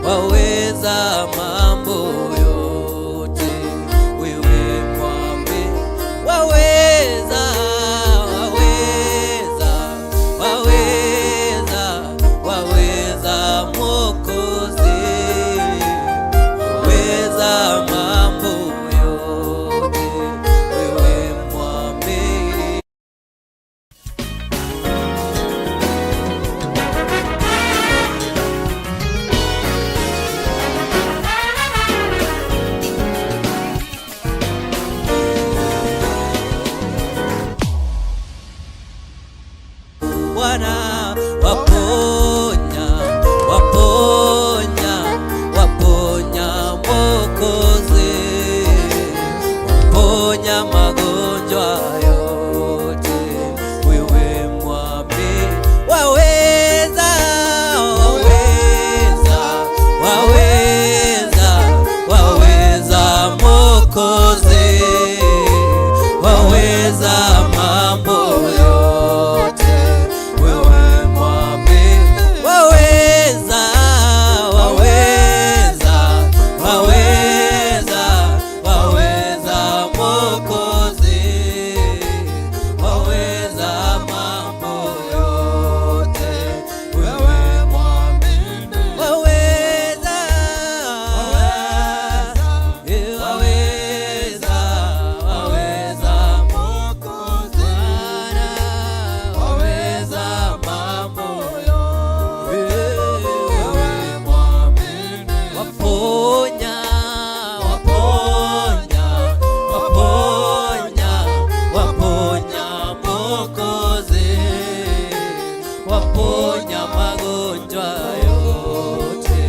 waweza mambo yote, wewe mwambi, waweza, waweza, waweza, waweza Mwokozi, waweza mambo yote, wewe mwamini. Bwana waponya, waponya, waponya Mwokozi, waponya magonjwa yote, wewe mwambi, waweza, waweza, waweza, waweza Mwokozi, waweza mambo yote, wewe mwambi, waweza, waweza, waweza, waweza Mwokozi, waweza mambo yote, wewe mwamini, waweza, waweza, waweza Mwokozi, Bwana, waweza mambo yote, wewe mwamini, waponya, waponya, waponya, waponya Mwokozi, waponya magonjwa yote,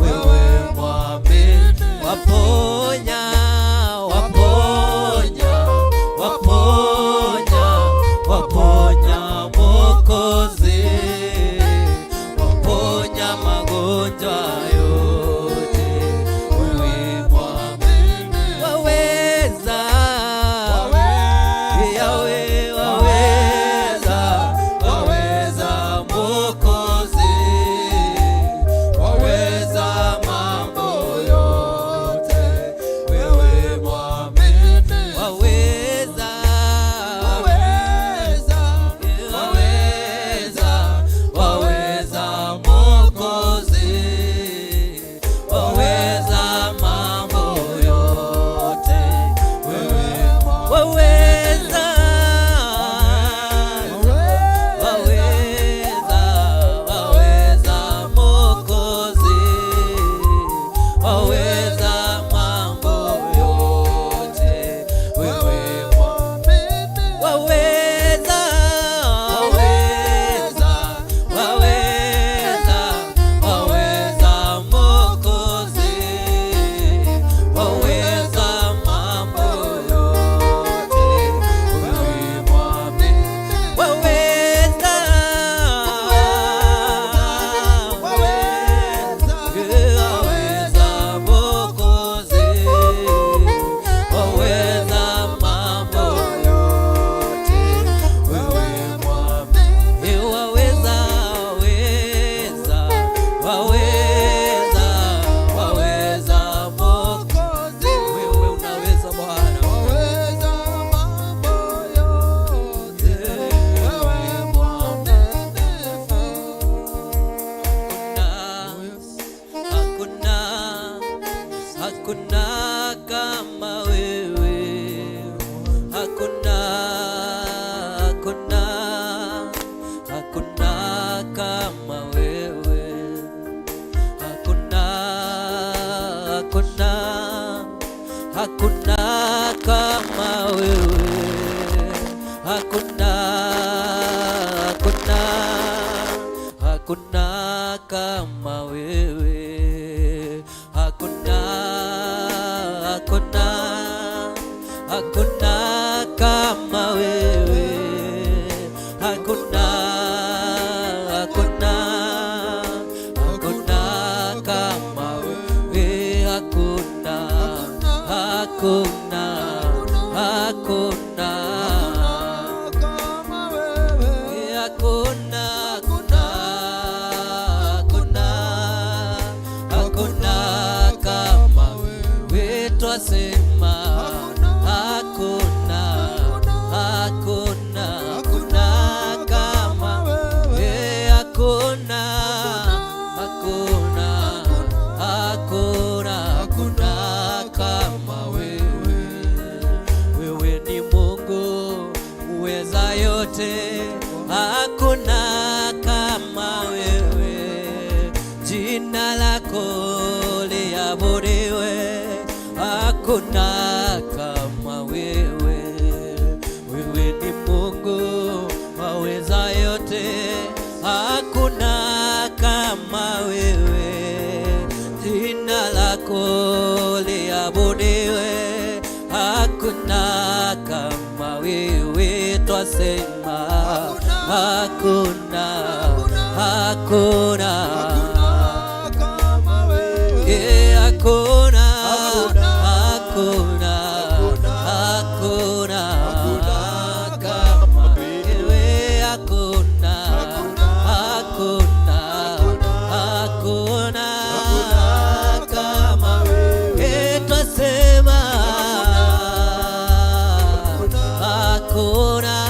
wewe mwamini, waponya, waponya, waponya, waponya Mwokozi, waponya magonjwa yote, wewe mwamini, waweza, Yawe, waweza, waweza Mwokozi, waweza mambo yote, wewe mwamini, waweza, waweza, waweza, waweza Mwokozi, waweza mambo yote, wewe waweza, waweza, waweza Mwokozi, waweza mambo yote, wewe waweza, waweza, waweza, waweza Mwokozi, waweza mambo yote, wewe mwamini, waweza, waweza Mwokozi, waweza mambo yote, wewe mwamini, waweza, waweza, waweza, waweza Mwokozi, wewe unaweza Bwana, Waweza mambo yote, wewe mwaminifu. Hakuna, hakuna kama wewe, hakuna, hakuna, hakuna kama wewe, hakuna, hakuna, hakuna kama wewe, hakuna, hakuna, hakuna kama wewe, hakuna, hakuna, hakuna kama wewe, hakuna, hakuna, hakuna kama wewe, hakuna, hakuna, hakuna, Kama wewe. Hakuna, hakuna, hakuna. Twasema hakuna, hakuna, hakuna kama wewe, hakuna, hakuna, hakuna, hakuna kama wewe. Wewe ni Mungu uweza yote, hakuna kama wewe. Jina lako liabudiwe, hakuna kama wewe. Wewe ni Mungu waweza yote, hakuna kama wewe. Jina lako liabudiwe, hakuna kama wewe. Twasema hakuna, hakuna, Kama wewe. Eh, hakuna, Hakuna. Hakuna, hakuna Hakuna kama wewe, hakuna, hakuna, hakuna kama wewe. Twasema hakuna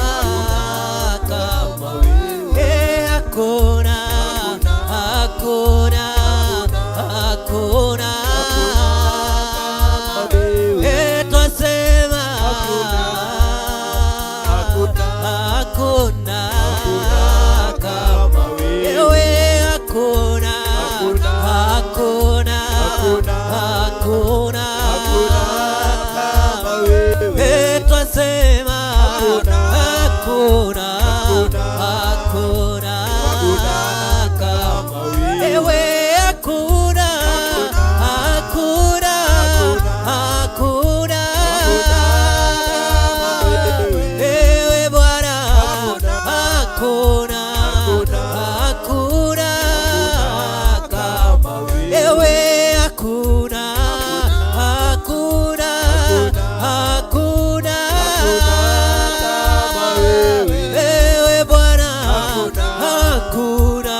kama wewe, hakuna, hakuna, hakuna. Eh, twasema Hakuna. Hakuna kama wewe, hakuna, Hakuna. Hakuna, Hakuna. Hakuna Hakuna kama wewe. Eh, twasema Hakuna. Hakuna, Hakuna. Hakuna Hakuna kama kama wewe. wewe, hakuna, hakuna, hakuna kama wewe. Ewe Bwana, Hakuna. Hakuna, Hakuna. Hakuna kama kama wewe. wewe, hakuna, hakuna, hakuna kama wewe. Ewe Bwana, Hakuna. Hakuna,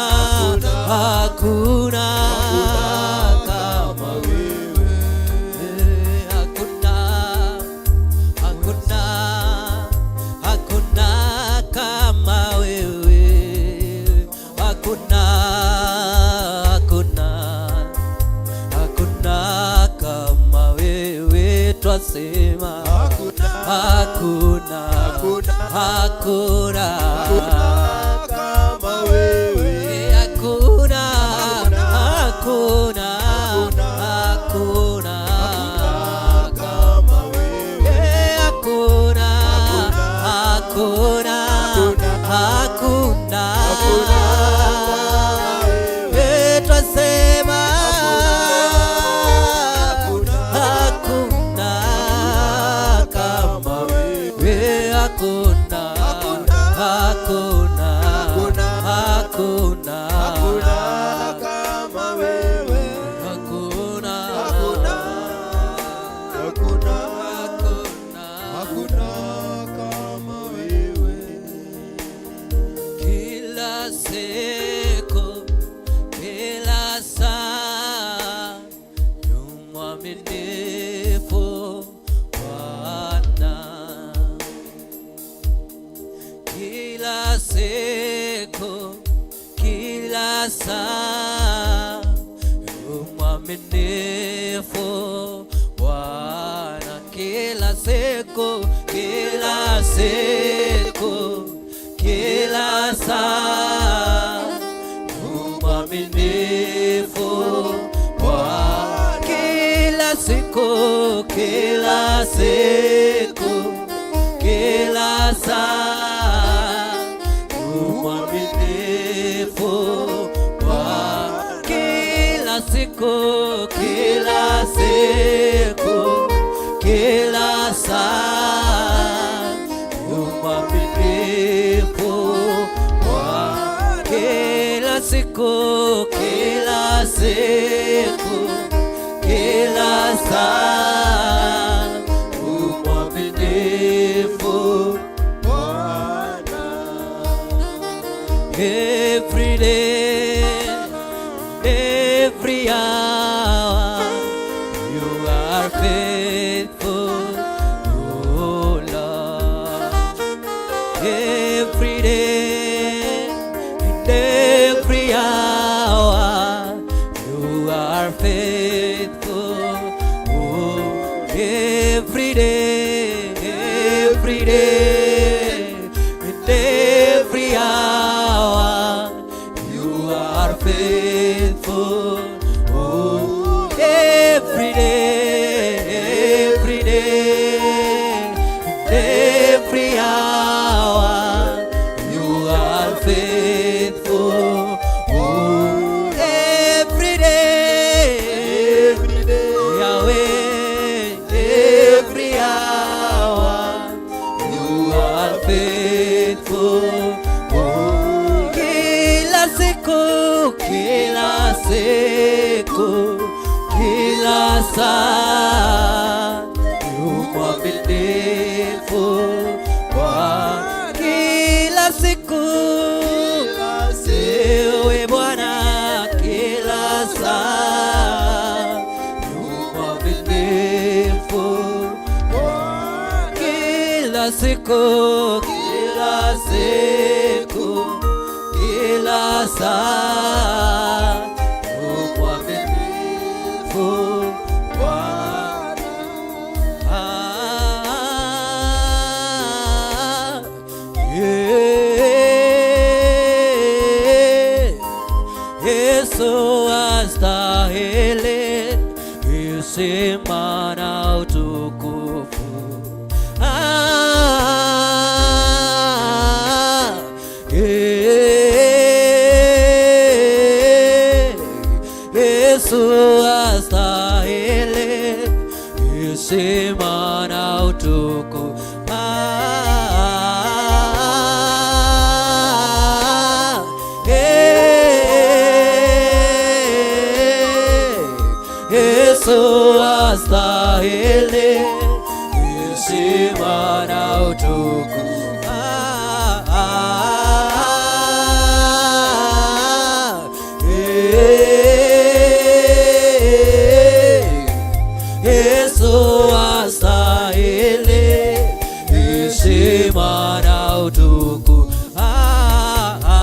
hakuna kama wewe. Hakuna, hakuna, hakuna kama wewe. Hakuna, hakuna, hakuna kama wewe. Twasema Hakuna. Hakuna, Hakuna. Hakuna, Hakuna kama wewe. Hakuna, hakuna, hakuna kama wewe. Hakuna, hakuna, hakuna. Hakuna kama wewe. Eh, twasema Hakuna. Hakuna kama wewe, hakuna, Hakuna. Hakuna, Hakuna. Hakuna, Hakuna kama wewe. Hakuna, Hakuna. Hakuna. Hakuna. Hakuna kama wewe. Kila siku, kila saa, yu mwaminifu Bwana. Kila siku, kila saa, yu mwaminifu Bwana. Kila siku, kila siku, kila saa, yu mwaminifu Bwana. Kila siku, kila siku, kila saa, yu mwaminifu Bwana. Kila siku, kila siku, kila saa, yu mwaminifu Bwana. Kila siku, kila siku, kila saa, yu mwaminifu Bwana. Every day, every hour, you are faithful. saa ni mwaminifu Bwana, kila siku. Ewe Bwana, kila saa ni mwaminifu, kila siku, kila siku, kila saa ni mwaminifu Bwana. Ah, yeah. Yesu astahili heshima na utukufu. Ah, yeah. Yesu astahili heshima na utukufu. Ah, eh, Yesu astahili heshima na utukufu. Ah, ah, eh, Yesu astahili heshima na utukufu. Ah, ah,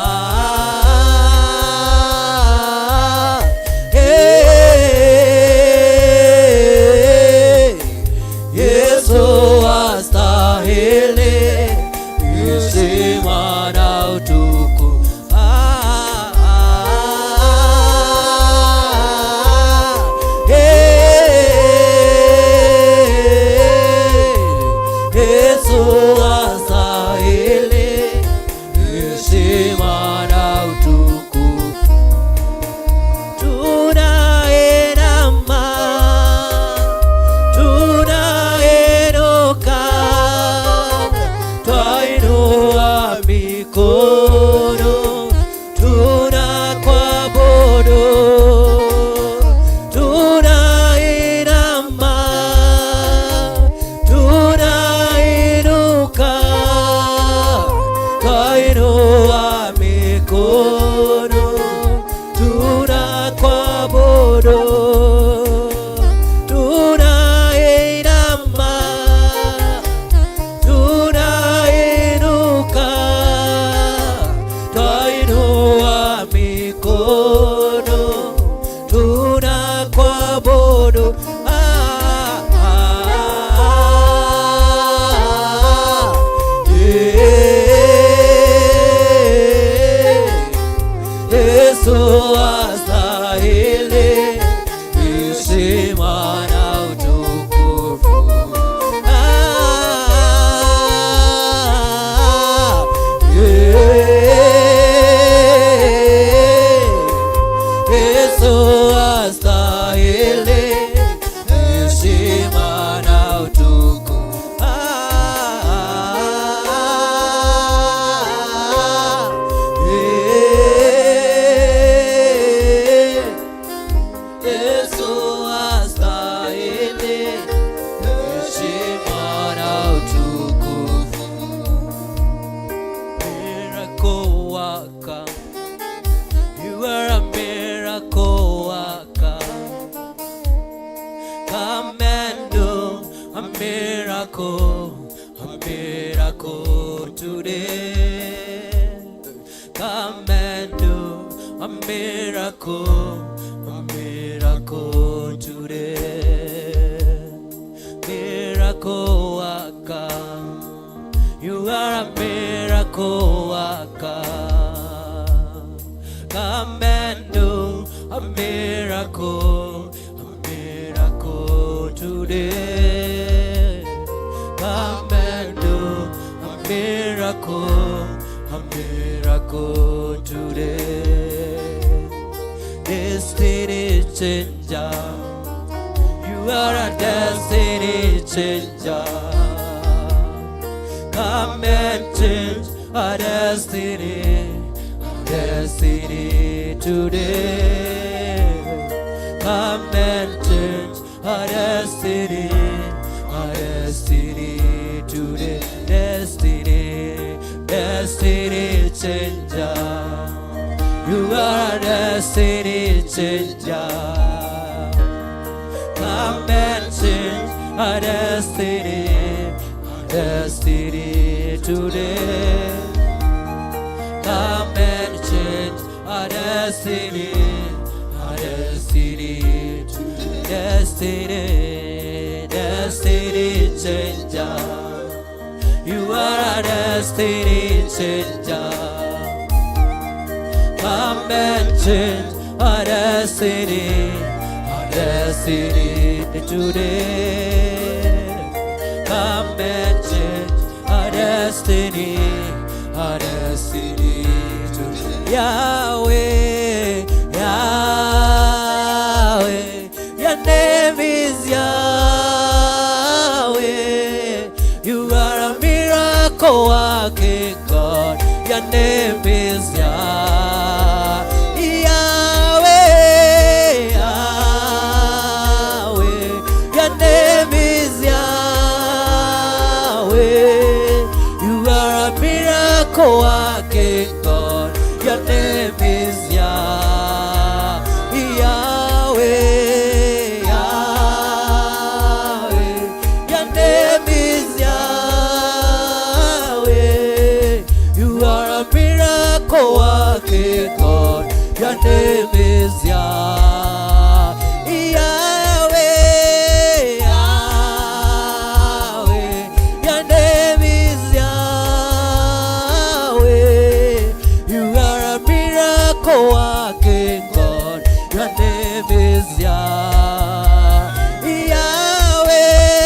eh, Yesu astahili heshima na utukufu. Ah, ah, eh, Yesu astahili heshima na utukufu. Tunainama, tunainuka, twainua mikono, tunakuabudu. Tunainama, tunainuka, twainua mikono, tunakuabudu. Tunainama, tunainuka, twainua mikono, tunakuabudu. Ah, ah, ah, yeah. Yesu astahili heshima na utukufu. Ah, yeah. Yesu astahili heshima na utukufu. Ah, yeah. Yesu astahili heshima na utukufu. Miracle worker, you are a miracle worker. Come and do a miracle today. Come and do a miracle today. Miracle worker, you are a miracle worker. Come and do a miracle today. Come and do a miracle today. Destiny changer, you are a destiny changer. Come and change our destiny today. Come and change our destiny, our destiny today. Destiny, destiny changer. You are a destiny changer. Come and change our destiny, our destiny today. Come and change our destiny, our destiny, destiny, destiny changer. You are a destiny changer. Come and change our destiny today. Come and change our destiny today. Yahweh, Yahweh, your name is Yahweh. You are a miracle working God. Your name is Yah. Yahweh, Yahweh. Your name is Yahweh. You are a miracle working God. Your name is Yah. Yahweh, Yahweh. Your name is Yahweh. You are a miracle working God. Your name is Yah. Yahweh, Yahweh. Your name is Yahweh. You are a miracle working God. Your name is Yah. Yahweh,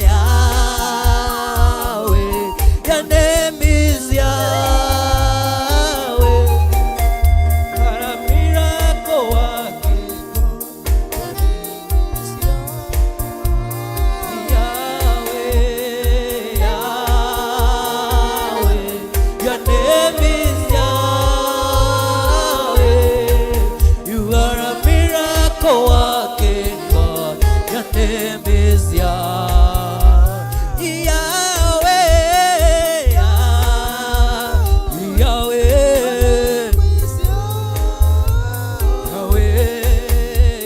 Yahweh. Your name is Yahweh. You are a miracle working God. Yahweh, Yahweh, your name is Yahweh. You are a miracle working God. Your name is Yah. Yahweh, Yahweh, Yahweh.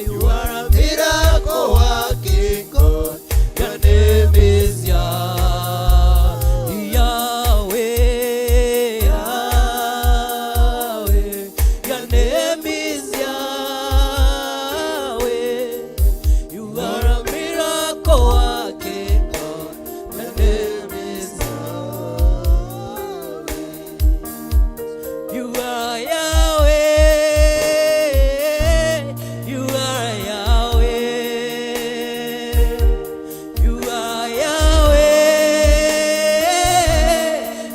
You are a Miracle working God. Your name is Yah, Yahweh, Yahweh. Your name is Yahweh. You are a miracle working God. Your name is Yahweh. You are Yahweh. You are Yahweh. You are Yahweh.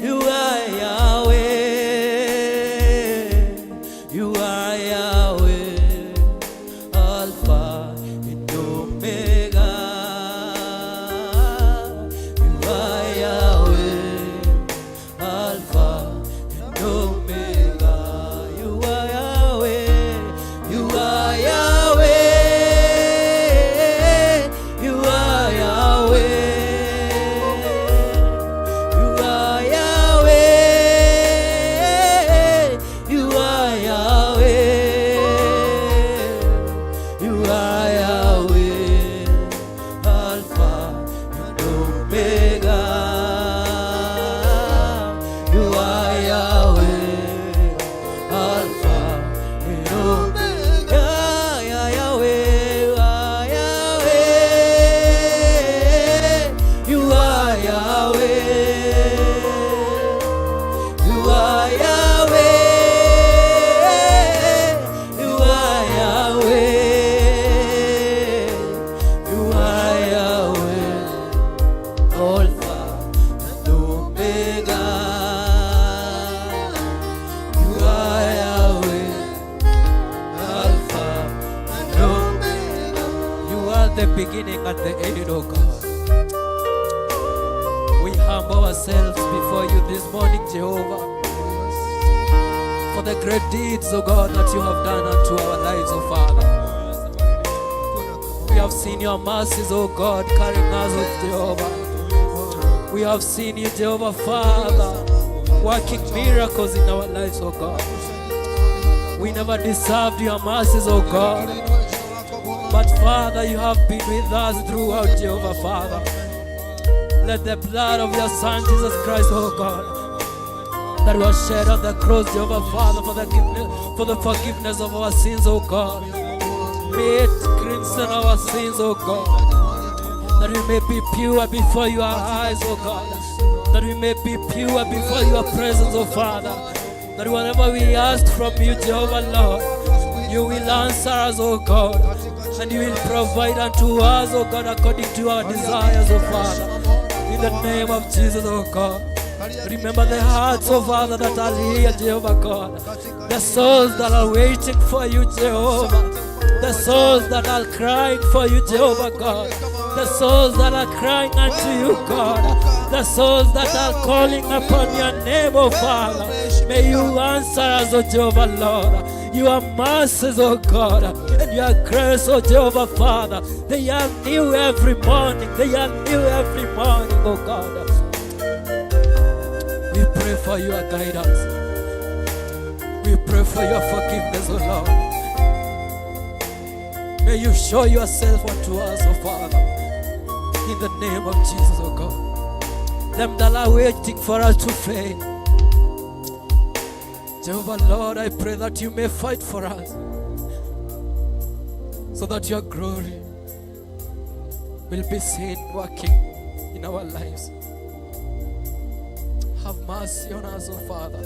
You are Yahweh. You are Yahweh. Alpha and Omega. You are Yahweh. Alpha and Omega. You are Yahweh. You are Yahweh. You are Yahweh. You are Yahweh. You are Yahweh. You are Yahweh. Alpha and Omega. You are Yahweh. Alpha and Omega. Yahweh, you are Yahweh. You are Yahweh. You are Yahweh. You are Yahweh. You are Yahweh. Alpha and Omega. You are Yahweh. Alpha and Omega. You are the beginning and the end, oh God. We humble ourselves before you this morning, Jehovah, for the great deeds, oh God, that you have done unto our lives, oh Father. We have seen your mercies, O God, carrying us, O Jehovah. We have seen you, Jehovah Father, working miracles in our lives, O God. We never deserved your mercies, O God. But Father, you have been with us throughout, Jehovah Father. Let the blood of your Son, Jesus Christ, O God, that was shed on the cross, Jehovah Father, for the forgiveness of our sins, O God. May it cleanse our sins, O God, that we may be pure before your eyes, O God. That we may be pure before your presence, O Father. That whatever we ask from you, Jehovah Lord, you will answer us, O God. And you will provide unto us, O God, according to our desires, O Father. In the name of Jesus, O God. Remember the hearts, O Father, that are here, Jehovah God. The souls that are waiting for you, Jehovah. The souls that are crying for you, Jehovah God. The souls that are crying unto you, God. The souls that are calling upon your name, O Father. May you answer us, O Jehovah Lord. Your mercies, O God, and your grace, O Jehovah Father. They are new every morning. They are new every morning, O God. We pray for your guidance. We pray for your forgiveness, O Lord. May you show yourself unto us, O Father, in the name of Jesus, O God. Them that are waiting for us to fail, Jehovah Lord, I pray that you may fight for us so that your glory will be seen working in our lives. Have mercy on us, O Father.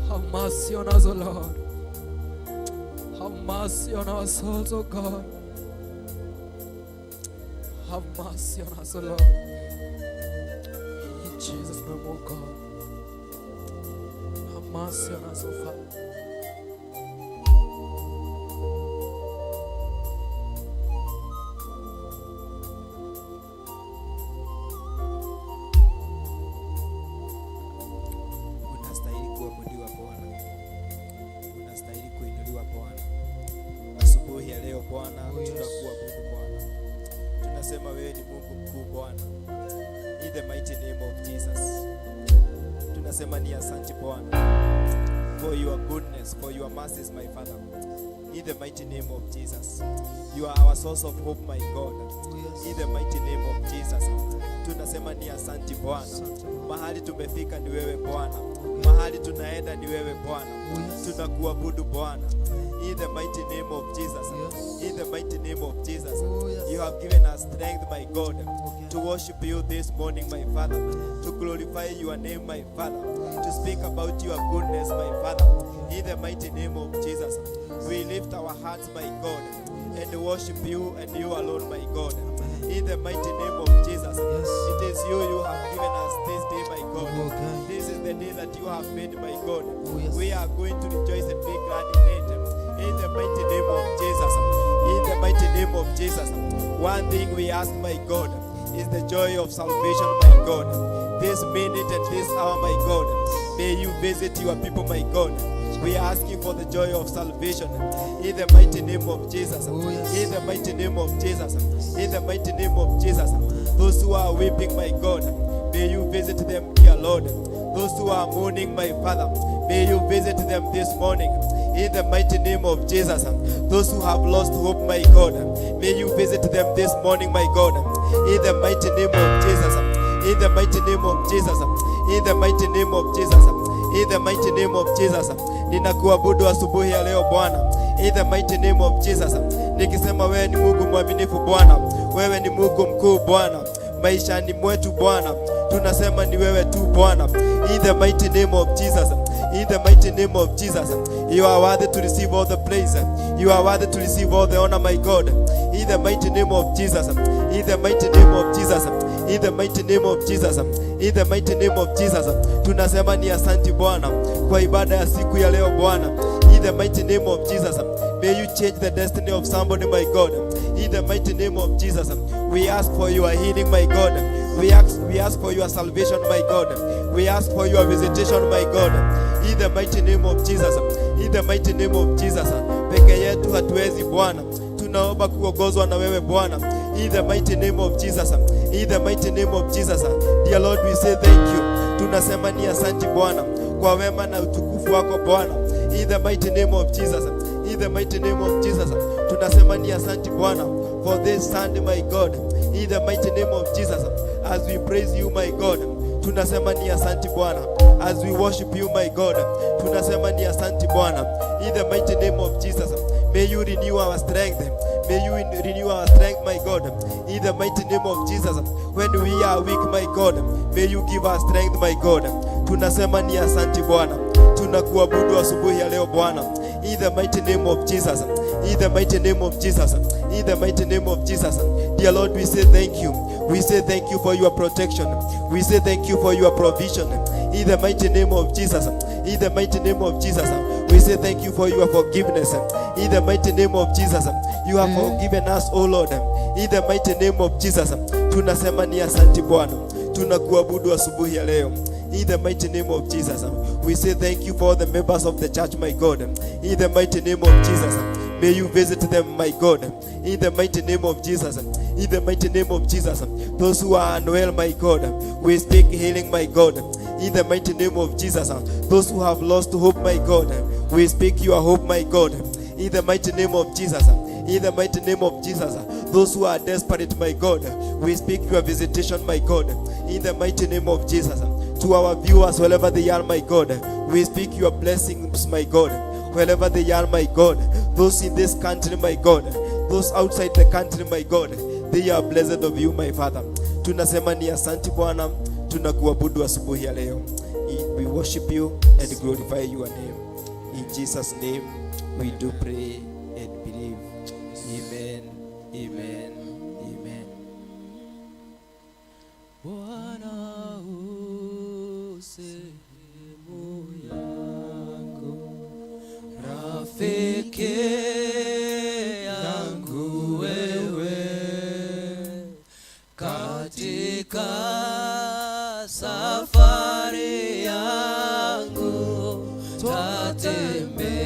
Have mercy on us, O Lord. Have mercy on our souls, O God. Have mercy on us, O Lord. In Jesus' name, O God. Have mercy on us, O Father. Unastahili kuabudiwa Bwana, unastahili kuinuliwa Bwana. Asubuhi ya leo Bwana, tunakuabudu Bwana, tunasema wewe ni Mungu mkuu Bwana. In the mighty name of Jesus, tunasema ni asante Bwana for your goodness, for your mercies, my Father. In the mighty name of Jesus, you are our source of hope, my God. In the mighty name of Jesus, tunasema ni asante Bwana. Mahali tumefika ni wewe Bwana, mahali tunaenda ni wewe Bwana. Tunakuabudu Bwana. In the mighty name of Jesus, in the mighty name of Jesus, you have given us strength, my God, to worship you this morning, my Father, to glorify your name, my Father, to speak about your goodness, my Father. In the mighty name of Jesus, we lift our hearts, my God, and worship you and you alone, my God. In the mighty name of Jesus, it is you you have given us this day, my God. This is the day that you have made, my God. We are going to rejoice and be glad in it. In the mighty name of Jesus. In the mighty name of Jesus. One thing we ask, my God, is the joy of salvation, my God. This minute and this hour, my God, may you visit your people, my God. We are asking for the joy of salvation in the mighty name of Jesus. In the mighty name of Jesus. In the mighty name of Jesus. Those who are weeping, my God, may you visit them, dear Lord. Those who are mourning, my Father, may you visit them this morning. In the mighty name of Jesus. Those who have lost hope, my God, may you visit them this morning, my God. In the mighty name of Jesus. In the mighty name of Jesus. In the mighty name of Jesus. In the mighty name of Jesus. Ninakuabudu asubuhi ya leo Bwana. In the mighty name of Jesus. Nikisema wewe ni Mungu mwaminifu Bwana. Wewe ni Mungu mkuu Bwana. Maishani mwetu Bwana, tunasema ni wewe tu Bwana. In the mighty name of Jesus. In the mighty name of Jesus. You are worthy to receive all the praise. You are worthy to receive all the honor, my God. In the mighty name of Jesus. In the mighty name of Jesus. In the mighty name of Jesus. In the mighty name of Jesus. Tunasema ni asante Bwana kwa ibada ya siku ya leo Bwana. In the mighty name of Jesus. May you change the destiny of somebody, my God. In the mighty name of Jesus. We ask for your healing, my God. We ask for your salvation, my God. We ask for your visitation, my God. In the mighty name of Jesus. In the mighty name of Jesus. Peke yetu hatuwezi Bwana. Tunaomba kuongozwa na wewe, Bwana. In the mighty name of Jesus. In the mighty name of Jesus. Dear Lord, we say thank you. Tunasema ni asante, Bwana, kwa wema na utukufu wako, Bwana. In the mighty name of Jesus. In the mighty name of Jesus. Tunasema ni asante, Bwana, for this Sunday, my God. In the mighty name of Jesus. As we praise you, my God. Tunasema ni asante, Bwana. As we worship you, my God. Tunasema ni asante, Bwana. In the mighty name of Jesus. May you renew our strength. May you renew our strength, my God. In the mighty name of Jesus. When we are weak, my God, may you give us strength, my God. Tunasema ni asante, Bwana. Tunakuabudu asubuhi ya leo, Bwana. In the mighty name of Jesus. In the mighty name of Jesus. In the mighty name of Jesus. Dear Lord, we say thank you. We say thank you for your protection. We say thank you for your provision. In the mighty name of Jesus. In the mighty name of Jesus. We say thank you for your forgiveness. In the mighty name of Jesus. You have forgiven us, O Lord. In the mighty name of Jesus. Tunasema ni asante, Bwana. Tunakuabudu asubuhi ya leo. In the mighty name of Jesus. We say thank you for the members of the church, my God. In the mighty name of Jesus. May you visit them, my God. In the mighty name of Jesus. In the mighty name of Jesus. Those who are unwell, my God, we speak healing, my God. In the mighty name of Jesus. Those who have lost hope, my God, we speak your hope, my God. In the mighty name of Jesus. In the mighty name of Jesus. Those who are desperate, my God, we speak your visitation, my God. In the mighty name of Jesus. To our viewers, wherever they are, my God, we speak your blessings, my God. Wherever they are, my God. Those in this country, my God. Those outside the country, my God. They are blessed of you, my Father. Tunasema ni asante, Bwana. Tunakuabudu asubuhi ya leo. We worship you and glorify your name. In Jesus' name we do pray and believe. Amen. Amen. Amen. Bwana u sehemu yangu, rafiki yangu wewe, katika safari yangu tatembea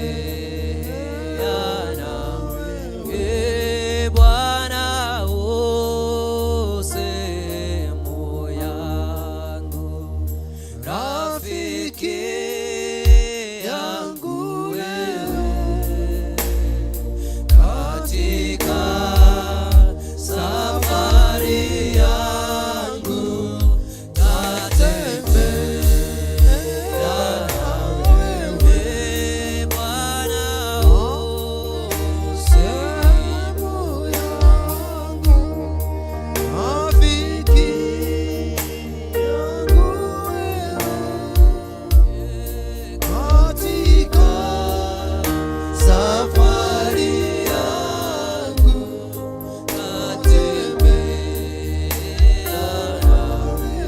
nawe. Ee Bwana u sehemu yangu, rafiki yangu wewe, katika safari yangu tatembea nawe. Bwana u sehemu yangu, rafiki yangu wewe, katika safari yangu tatembea nawe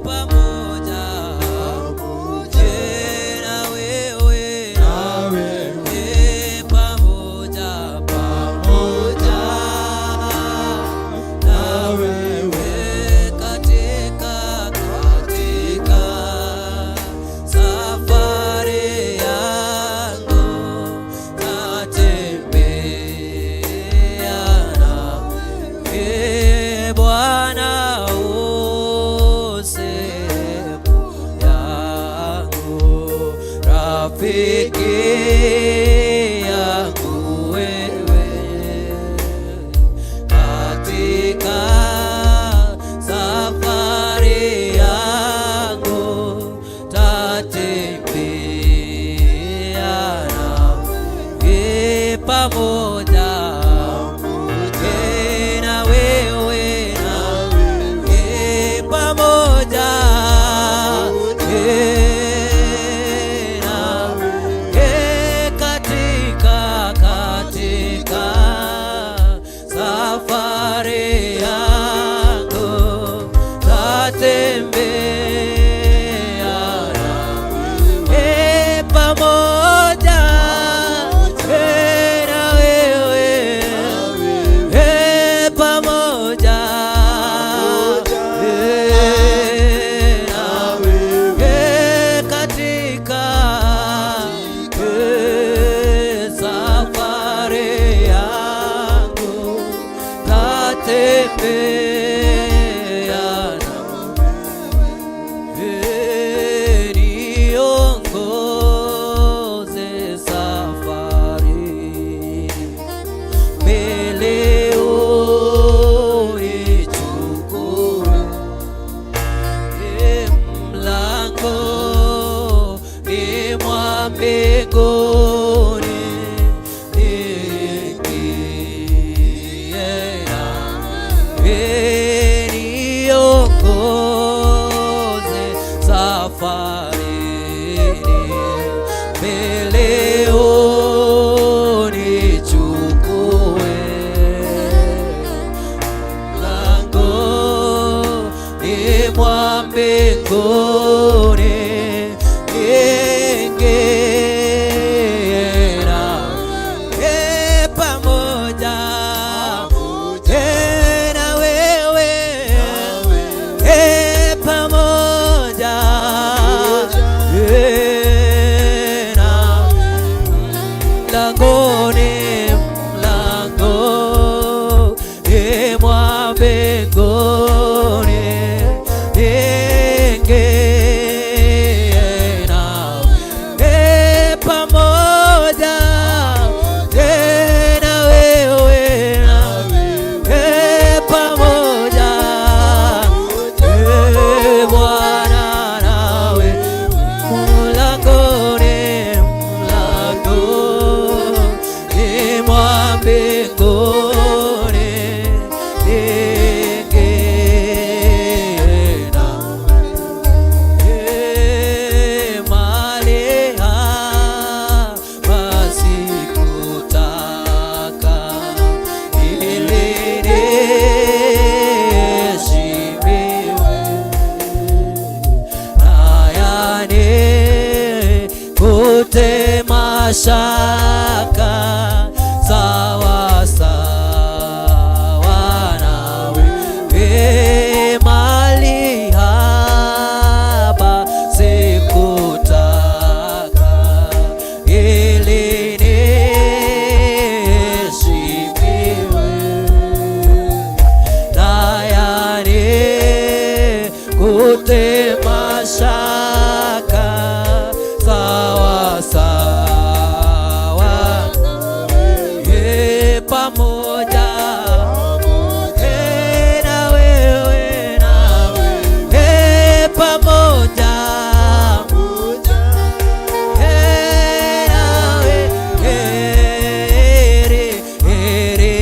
pamoja na wewe, pamoja, pamoja na wewe, katika safari yangu tatembea nawe. Bwana u sehemu yangu, rafiki yangu wewe, katika safari yangu tatembea nawe pamoja na wewe, na pamoja na katika safari yangu tatembea nawe pamoja na wewe. Mlangoni, mlangoni mwa mbinguni, niingie nawe, pamoja na wewe, pamoja, Bwana, nawe mlangoni, mlangoni mwa mbinguni, niingie nawe. Mahali hapa sikutaka ili niheshimiwe, na yanikute mashaka, sawa sawa nawe. Mahali hapa sikutaka ili niheshimiwe, na yanikute mashaka, sawa sawa, pamoja, na wewe, nawe, pamoja, nawe, heri, heri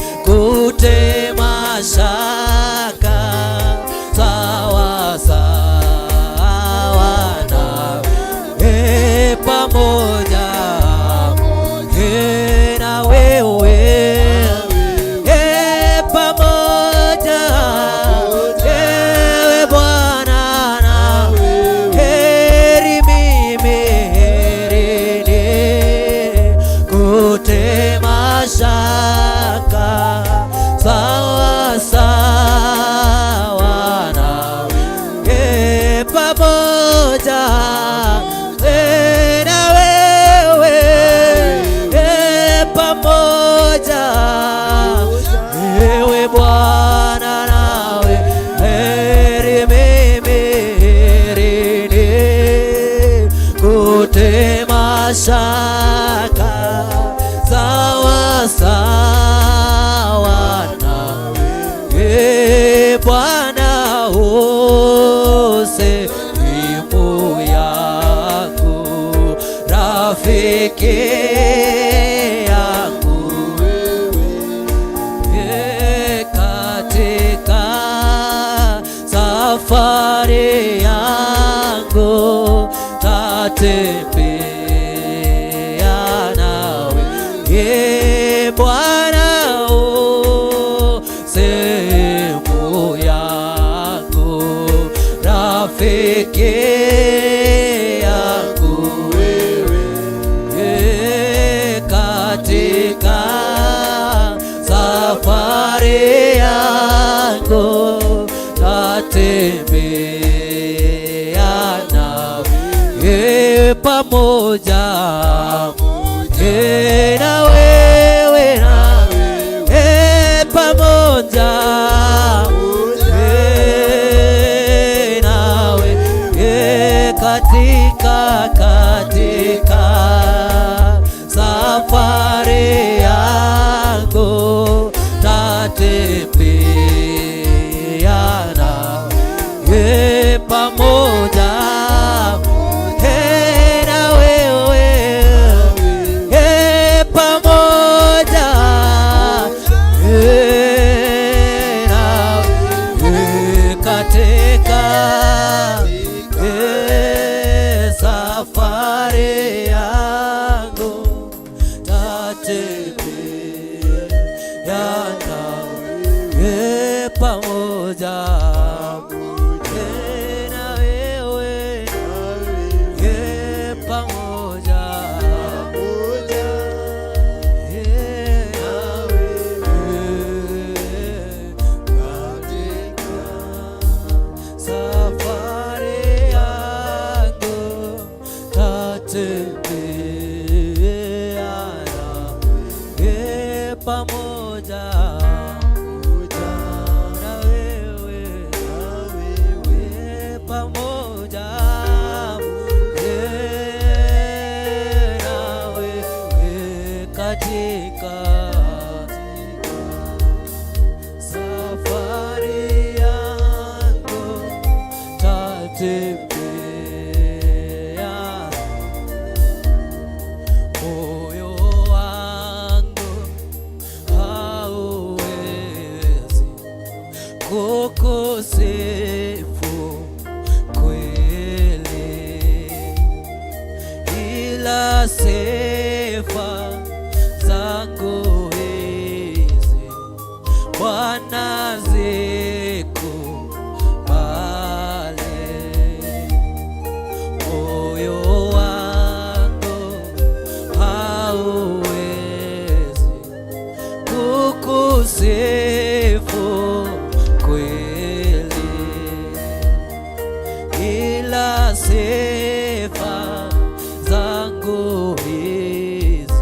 nikute mashaka, sawa sawa nawe, pamoja, na wewe, pamoja, ewe Bwana, na heri mimi, heri nikute mashaka, sawa sawa nawe, pamoja, na wewe, pamoja, ewe Bwana, nawe, heri mimi, heri nikute mashaka, sawa sawa nawe, Bwana, sehemu yako, rafiki yangu, katika safari yangu tatembea nawe, Bwana, sehemu yangu, rafiki yangu wewe, katika safari yangu tatembea nawe, pamoja, na wewe, na pamoja, nawe, katika safari yangu tatembea nawe, pamoja, na wewe, pamoja, nawe, katika safari yangu tatembea nawe, pamoja, na wewe, pamoja, nawe, katika safari yangu tatembea. Pamoja na wewe, pamoja na wewe katika safari yangu tatembea, moyo wangu hauwezi kukusifu kweli, ila sifa zangu hizi Bwana zikubali. Moyo wangu hauwezi kukusifu kweli, ila sifa zangu hizi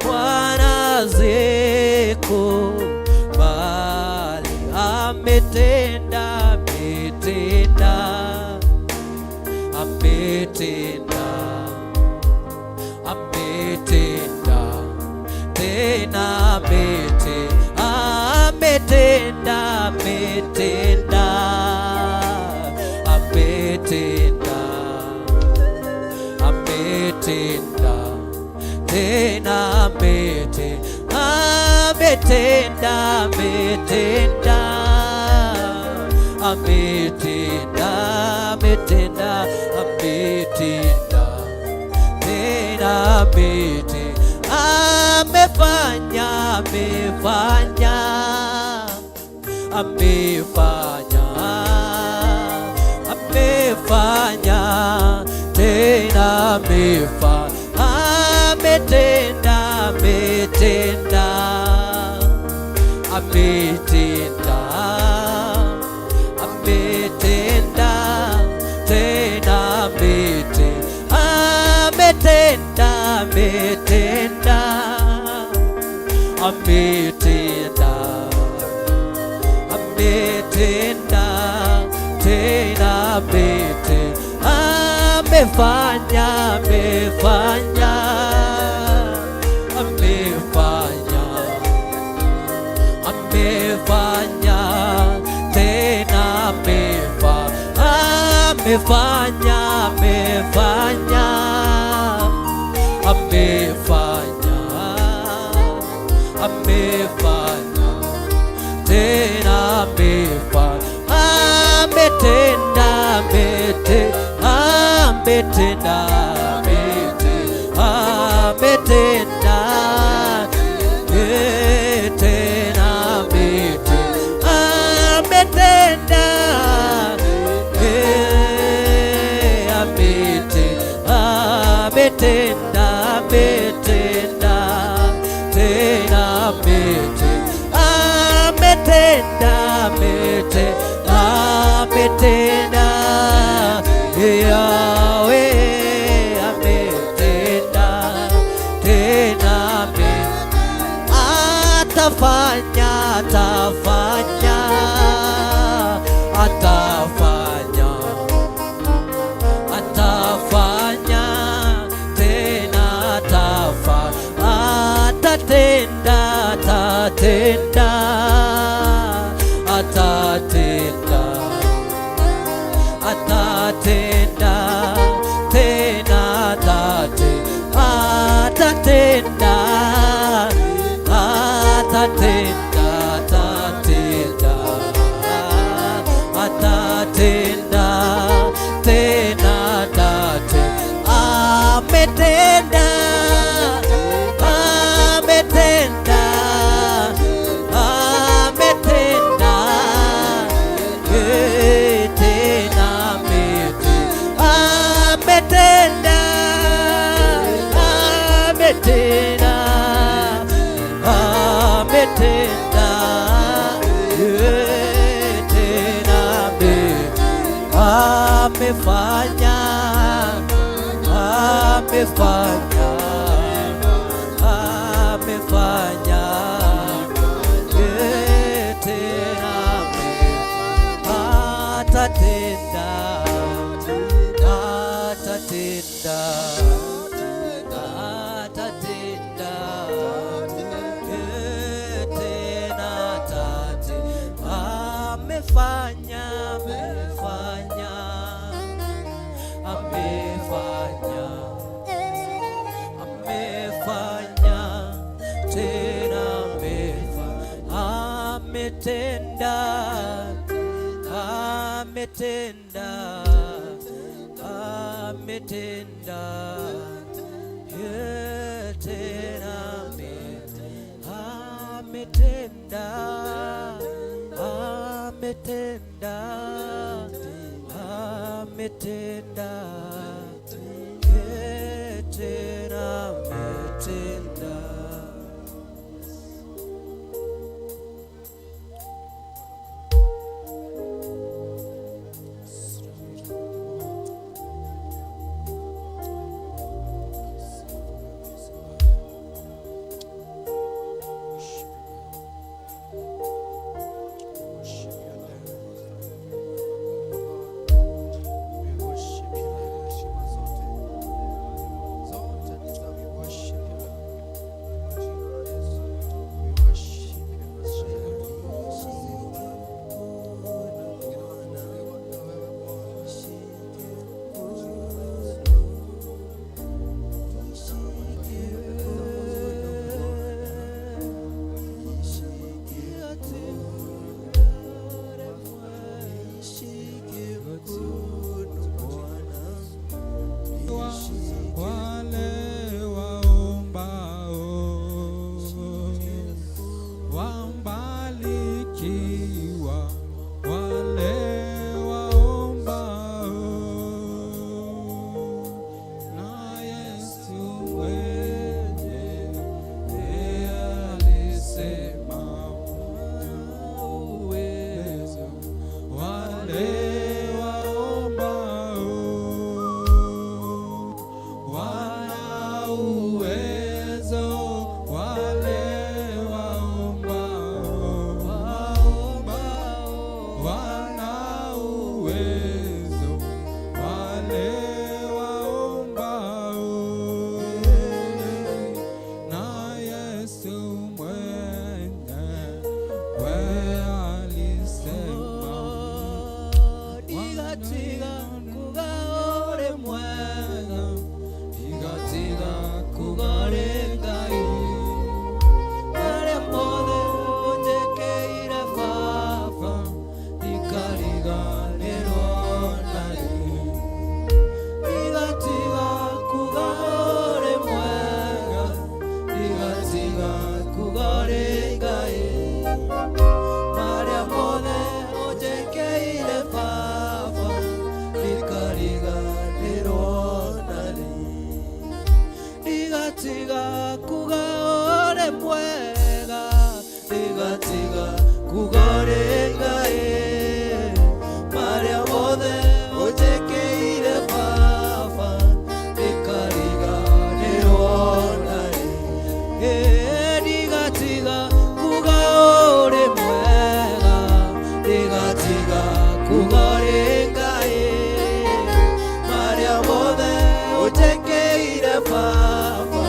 Bwana zikubali. Ametenda, ametenda, ametenda, ametenda tena, ametenda, ametenda, ametenda, ametenda tena, ametenda, ametenda, ametenda, ametenda, ametenda tena, amefanya, amefanya, amefanya, amefanya tena, ametenda, ametenda, ametenda, ametenda tena, ametenda, ametenda, ametenda, ametenda tena, amefanya, amefanya, amefanya, amefanya tena, amefanya, amefanya, amefanya, amefanya tena, ametenda, ametenda, ametenda, tena, ametenda, ametenda, ametenda tena, ametenda, ametenda, Yahweh ametenda tena, atafanya, atafanya, atafanya, atafanya tena, atatenda, atatenda, atatenda, atatenda tena, atatenda, atatenda, atatenda, atatenda tena, ametenda, ametenda, ametenda, tena, ametenda, ametenda, ametenda, tena, amefanya, amefanya, amefanya. Tena ametenda, ametenda, ametenda, tena ametenda, ametenda, ametenda, tena ametenda. Worship your name. We worship you, Lord. Heshima zote zote ni za we worship you, Lord. Kwa jina la Yesu. We worship you, Lord. Wengine wanakuabudu na wewe Bwana. Kwa jina la Yesu. Wale waombao wambarikiwa, wale waombao na Yesu mwenyewe alisema uwezo wale waombao wana uwezo, wale waombao wana uwezo, wale waombao na Yesu mwenyewe alisema. Ndigatiga kuga uri mwega, Ndigatiga kuga uri Ngai, marĩa mothe ũnjĩkĩire Baba, ndikariganĩrwo narĩ. Ndigatiga kuga uri mwega, ndigatiga kuga uri Ngai, marĩa mothe ũnjĩkĩire Baba, ndikariganĩrwo narĩ. Ndigatiga kuga uri mwega, ndigatiga kuga uri Ngai, marĩa mothe ũnjĩkĩire Baba, ndikariganĩrwo narĩ. Ndigatiga kuga uri mwega, ndigatiga kuga uri Ngai, marĩa mothe ũnjĩkĩire Baba,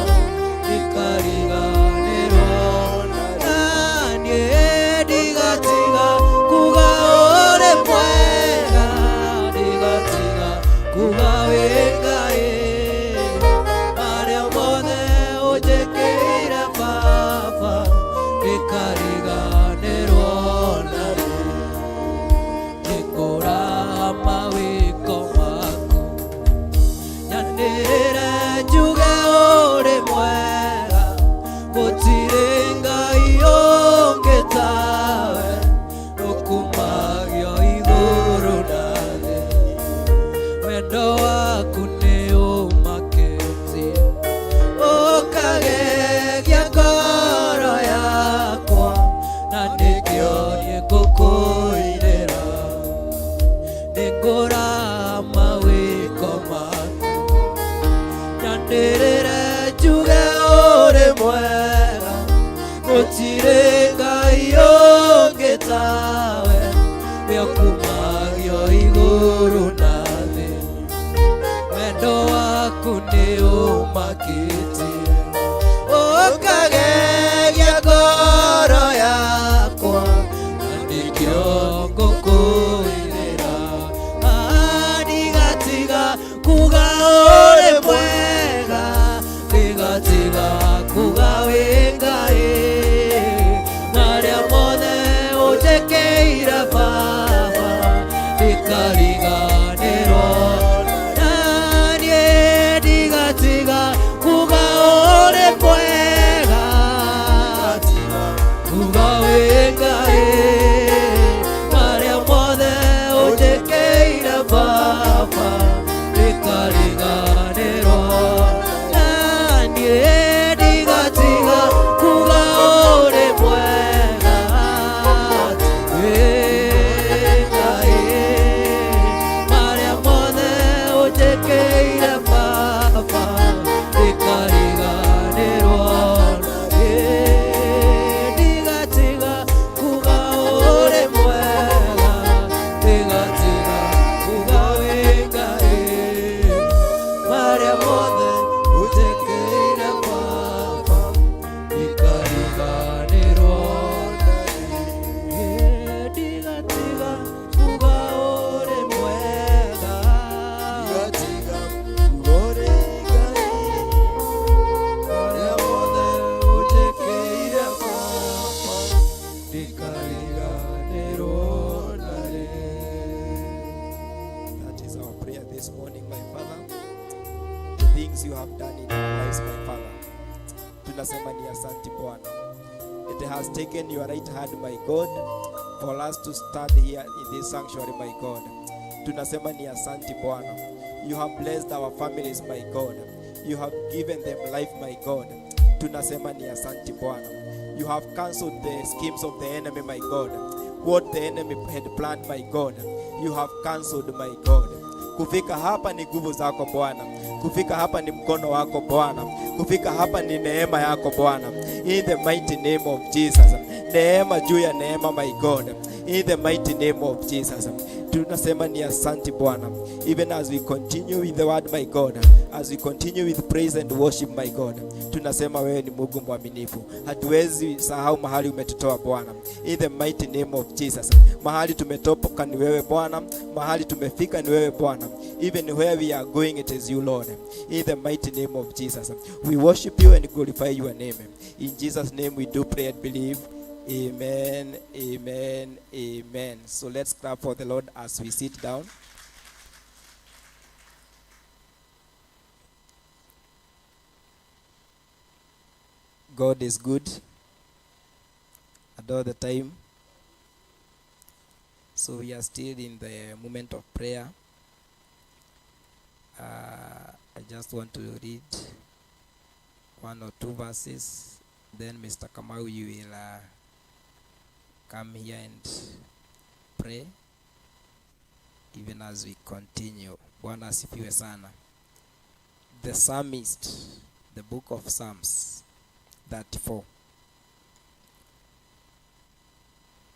ndikariganĩrwo naniĩ. Ndigatiga kuga uri mwega, ndigatiga kuga wĩ Ngai, marĩa mothe ũnjĩkĩire Baba, Tunasema ni asante Bwana. It has taken your right hand, my God, for us to stand here in this sanctuary, my God. Tunasema ni asante Bwana. You have blessed our families, my God. You have given them life, my God. Tunasema ni asante Bwana. You have cancelled the schemes of the enemy, my God. What the enemy had planned, my God, you have cancelled, my God. Kufika hapa ni nguvu zako Bwana. Kufika hapa ni mkono wako Bwana. Kufika hapa ni neema yako Bwana. In the mighty name of Jesus. Neema juu ya neema, my God. In the mighty name of Jesus. Tunasema ni asante Bwana. Even as we continue with the word, my God, as we continue with praise and worship, my God, tunasema wewe ni Mungu mwaminifu. Hatuwezi sahau mahali umetutoa Bwana. In the mighty name of Jesus. Mahali tumetoka ni wewe Bwana, mahali tumefika ni wewe Bwana. Even where we are going, it is you, Lord. In the mighty name of Jesus. We worship you and glorify your name. In Jesus' name we do pray and believe. Amen, amen, amen. So let's clap for the Lord as we sit down. God is good at all the time. So we are still in the moment of prayer. I just want to read one or two verses. Then Mr. Kamau, you will come here and pray even as we continue. Bwana asifiwe sana. The psalmist, the book of Psalms 34.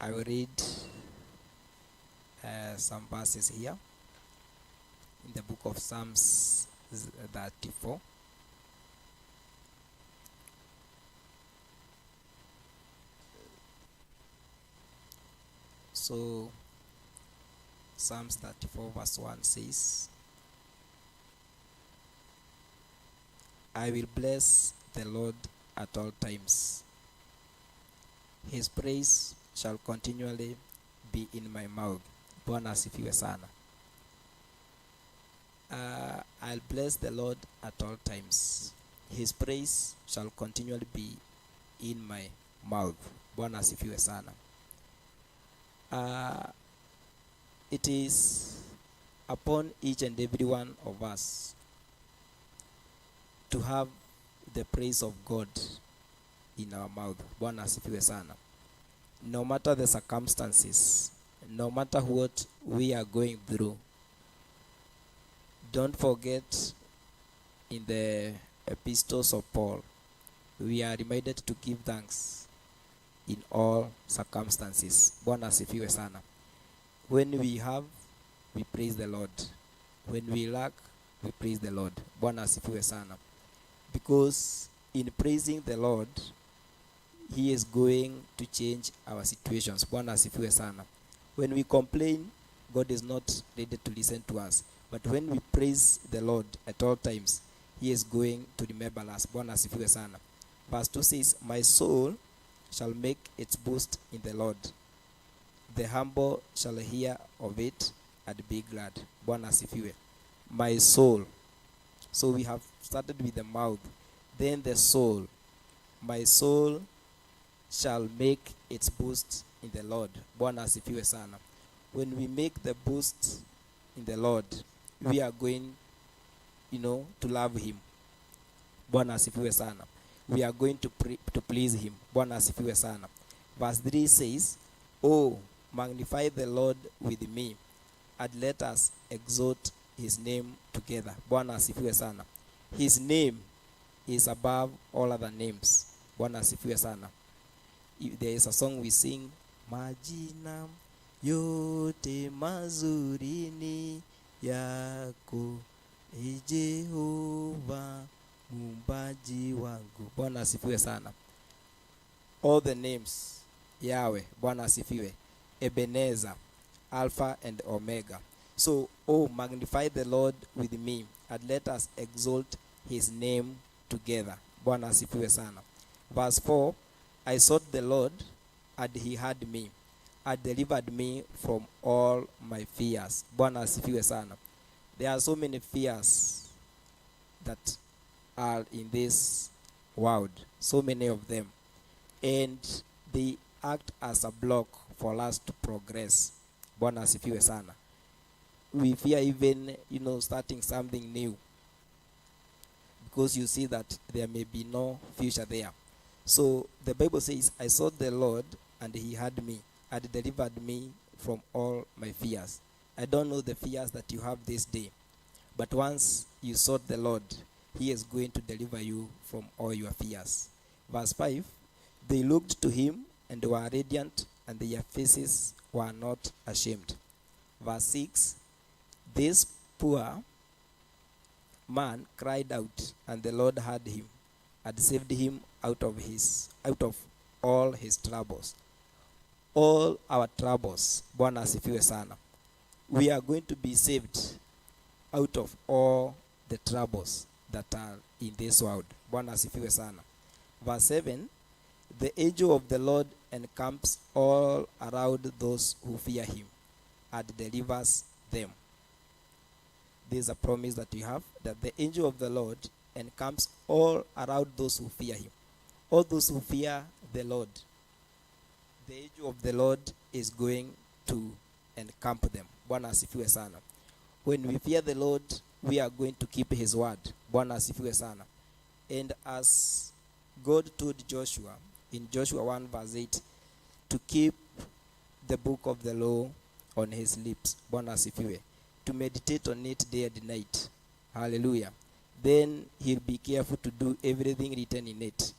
I will read some verses here in the book of Psalms 34. So, Psalms 34 verse 1 says, I will bless the Lord at all times. His praise shall continually be in my mouth. Bwana asifiwe sana. I'll bless the Lord at all times. His praise shall continually be in my mouth. Bwana asifiwe sana. It is upon each and every one of us to have the praise of God in our mouth. Bwana asifiwe sana. No matter the circumstances, no matter what we are going through, don't forget in the epistles of Paul, we are reminded to give thanks in all circumstances. Bwana asifiwe sana. When we have, we praise the Lord. When we lack, we praise the Lord. Bwana asifiwe sana. Because in praising the Lord, he is going to change our situations. Bwana asifiwe sana. When we complain, God is not ready to listen to us. But when we praise the Lord at all times, he is going to remember us. Bwana asifiwe sana. Verse 2 says, My soul shall make its boast in the Lord. The humble shall hear of it and be glad. Bwana asifiwe. My soul. So we have started with the mouth, then the soul. My soul shall make its boast in the Lord. Bwana asifiwe sana. When we make the boast in the Lord, we are going to love him. Bwana asifiwe sana. We are going to please him. Bwana asifiwe sana. Verse 3 says, Oh, magnify the Lord with me, and let us exalt his name together. Bwana asifiwe sana. His name is above all other names. Bwana asifiwe sana. If there is a song we sing, Majina yote mazuri ni yako, e Jehova muumbaji wangu. Bwana asifiwe sana. All the names, Yahweh, Bwana asifiwe, Ebenezer, Alpha and Omega. So, oh, magnify the Lord with me, and let us exalt his name together. Bwana asifiwe sana. Verse 4, I sought the Lord, and he heard me, and delivered me from all my fears. Bwana asifiwe sana. There are so many fears that are in this world, so many of them, and they act as a block for us to progress. Bwana asifiwe sana. We fear even starting something new because you see that there may be no future there. So the Bible says, "I sought the Lord, and he heard me and delivered me from all my fears." I don't know the fears that you have this day, but once you sought the Lord, he is going to deliver you from all your fears. Verse 5, they looked to him and were radiant, and their faces were not ashamed. Verse 6, this poor man cried out, and the Lord heard him and saved him out of all his troubles. All our troubles. Bwana asifiwe sana. We are going to be saved out of all the troubles that are in this world. Bwana asifiwe sana. Verse 7, the angel of the Lord encamps all around those who fear him and delivers them. This is a promise that you have, that the angel of the Lord encamps all around those who fear him. All those who fear the Lord, the angel of the Lord is going to encamp them. Bwana asifiwe sana. When we fear the Lord, we are going to keep his word. Bwana asifiwe sana. And as God told Joshua in Joshua 1 verse 8 to keep the book of the law on his lips. Bwana asifiwe. To meditate on it day and night. Hallelujah. Then he'll be careful to do everything written in it.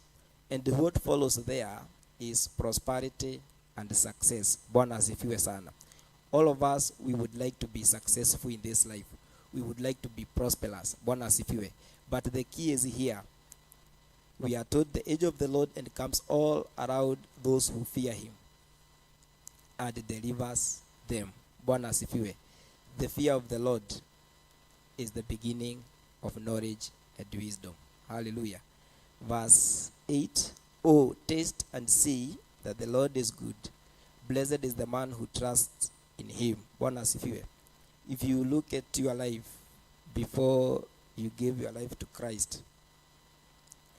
And what follows there is prosperity and success. Bwana asifiwe sana. All of us, we would like to be successful in this life. We would like to be prosperous. Bwana asifiwe. But the key is here. We are told the angel of the Lord encamps all around those who fear him and delivers them. Bwana asifiwe. The fear of the Lord is the beginning of knowledge and wisdom. Hallelujah. Verse 8, "Oh, taste and see that the Lord is good. Blessed is the man who trusts in him." Bwana asifiwe. If you look at your life before you gave your life to Christ,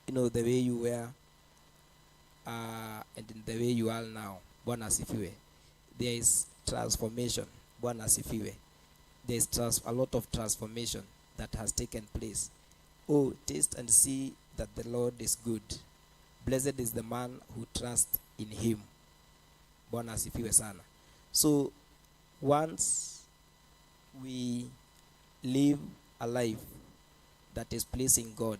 the way you were and in the way you are now, Bwana asifiwe. There is transformation. Bwana asifiwe. There is a lot of transformation that has taken place. Oh, taste and see that the Lord is good. Blessed is the man who trusts in him. Bwana asifiwe sana. So once we live a life that is pleasing God,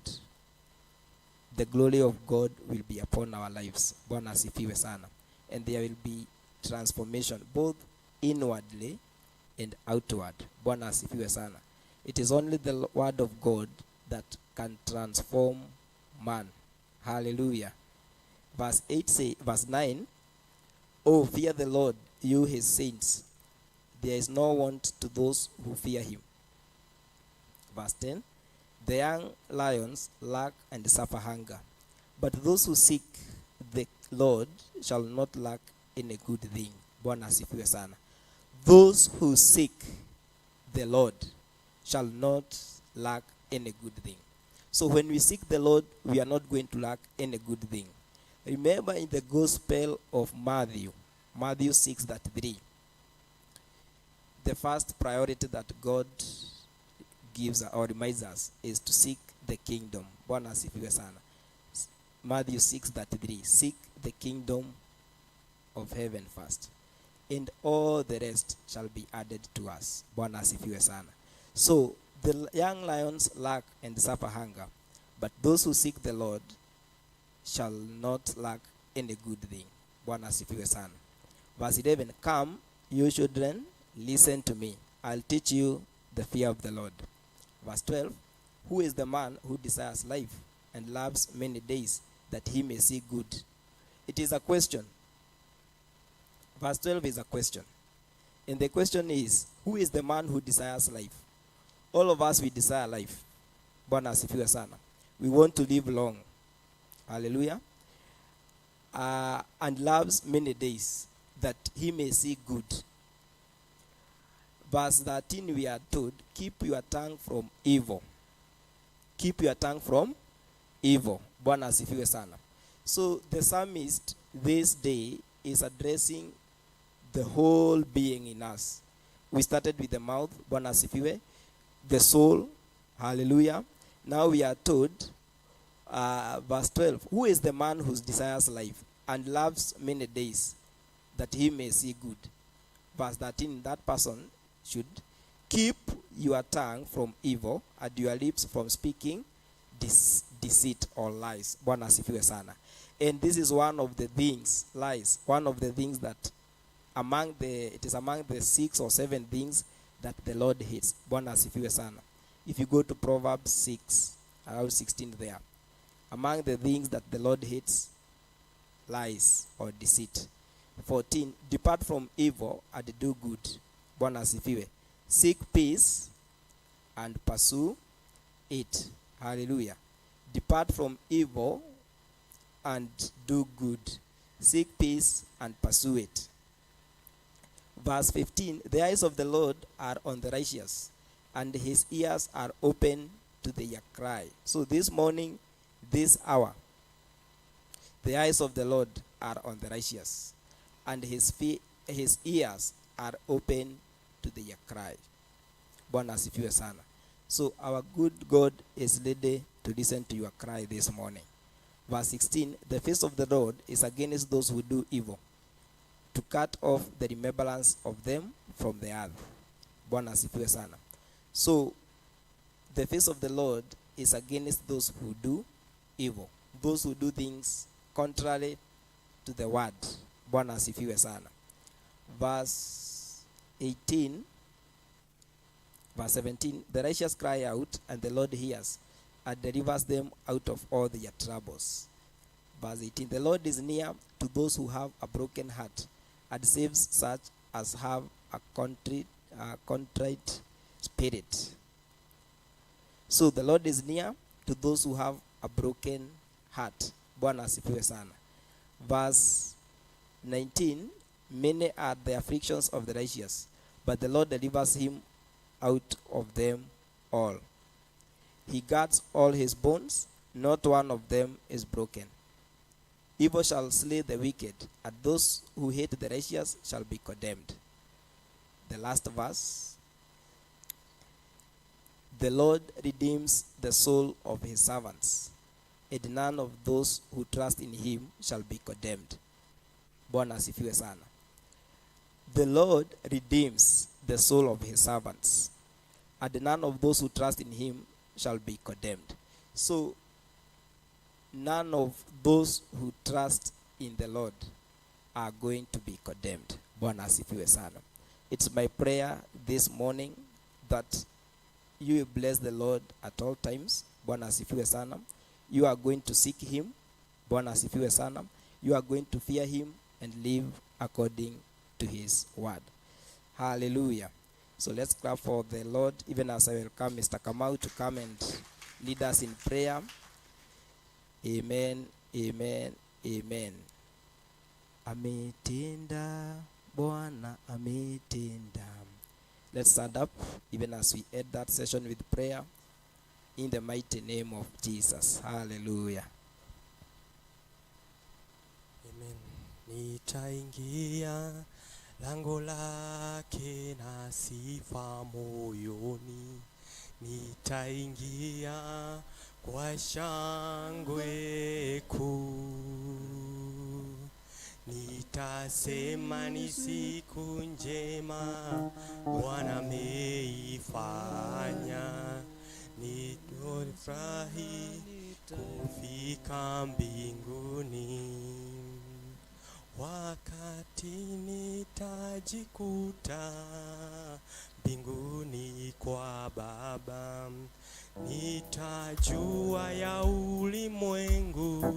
the glory of God will be upon our lives. Bwana asifiwe sana. And there will be transformation both inwardly and outward. Bwana asifiwe sana. It is only the word of God that can transform man. Hallelujah. Verse 8 say, verse 9, "Oh, fear the Lord, you his saints. There is no want to those who fear him." Verse 10, "The young lions lack and suffer hunger, but those who seek the Lord shall not lack any good thing." Bwana asifiwe sana. Those who seek the Lord shall not lack any good thing. So when we seek the Lord, we are not going to lack any good thing. Remember in the Gospel of Matthew, Matthew 6:33, the first priority that God gives or reminds us is to seek the kingdom. Bwana asifiwe sana. Matthew 6:33, seek the kingdom of heaven first, and all the rest shall be added to us. Bwana asifiwe sana. So the young lions lack and suffer hunger, but those who seek the Lord shall not lack any good thing. Bwana asifiwe sana. Verse 11, "Come, you children, listen to me. I'll teach you the fear of the Lord." Verse 12, "Who is the man who desires life and loves many days that he may see good?" It is a question. Verse 12 is a question. And the question is, who is the man who desires life? All of us, we desire life. Bwana asifiwe sana. We want to live long. Hallelujah. And loves many days that he may see good. Verse 13, we are told, keep your tongue from evil. Keep your tongue from Evil. Bwana asifiwe sana. So the psalmist this day is addressing the whole being in us. We started with the mouth, Bwana asifiwe, the soul, hallelujah. Now we are told, verse 12, who is the man who desires life and loves many days, that he may see good? Verse 13, that person should keep your tongue from evil and your lips from speaking deceit or lies. Bwana asifiwe sana. And this is one of the things, lies, one of the things that it is among the 6 or 7 things that the Lord hates. Bwana asifiwe sana. If you go to Proverbs 6, around 16 there, among the things that the Lord hates, lies or deceit. 14, depart from evil and do good. Bwana asifiwe. Seek peace and pursue it. Hallelujah. Depart from evil and do good. Seek peace and pursue it. Verse 15, the eyes of the Lord are on the righteous, and his ears are open to their cry. So this morning, this hour, the eyes of the Lord are on the righteous, and his ears are open to their cry. Bwana asifiwe sana. So our good God is ready to listen to your cry this morning. Verse 16, the face of the Lord is against those who do evil, to cut off the remembrance of them from the earth. Bwana asifiwe sana. So the face of the Lord is against those who do evil, those who do things contrary to the word. Bwana asifiwe sana. Verse 18, verse 17, the righteous cry out, and the Lord hears and delivers them out of all their troubles. Verse 18, the Lord is near to those who have a broken heart, and saves such as have a contrite spirit. So the Lord is near to those who have a broken heart. Bwana asifiwe sana. Verse 19, many are the afflictions of the righteous, but the Lord delivers him out of them all. He guards all his bones, not one of them is broken. Evil shall slay the wicked, and those who hate the righteous shall be condemned. The last verse. The Lord redeems the soul of his servants, and none of those who trust in him shall be condemned. Bwana asifiwe sana. The Lord redeems the soul of his servants, and none of those who trust in him shall be condemned. So, none of those who trust in the Lord are going to be condemned. Bwana asifiwe sana. It's my prayer this morning that you will bless the Lord at all times. Bwana asifiwe sana. You are going to seek him. Bwana asifiwe sana. You are going to fear him and live according to his word. Hallelujah. So let's clap for the Lord, even as I welcome Mr. Kamau to come and lead us in prayer. Amen, amen, amen. Ametenda, Bwana ametenda. Let's stand up, even as we end that session with prayer, in the mighty name of Jesus. Hallelujah. Amen. Nitaingia lango lake na sifa moyoni, nitaingia kwa shangwe kuu, nitasema ni siku njema Bwana ameifanya, nitafurahi kufika mbinguni. Wakati nitajikuta mbinguni kwa Baba, nitajua ya ulimwengu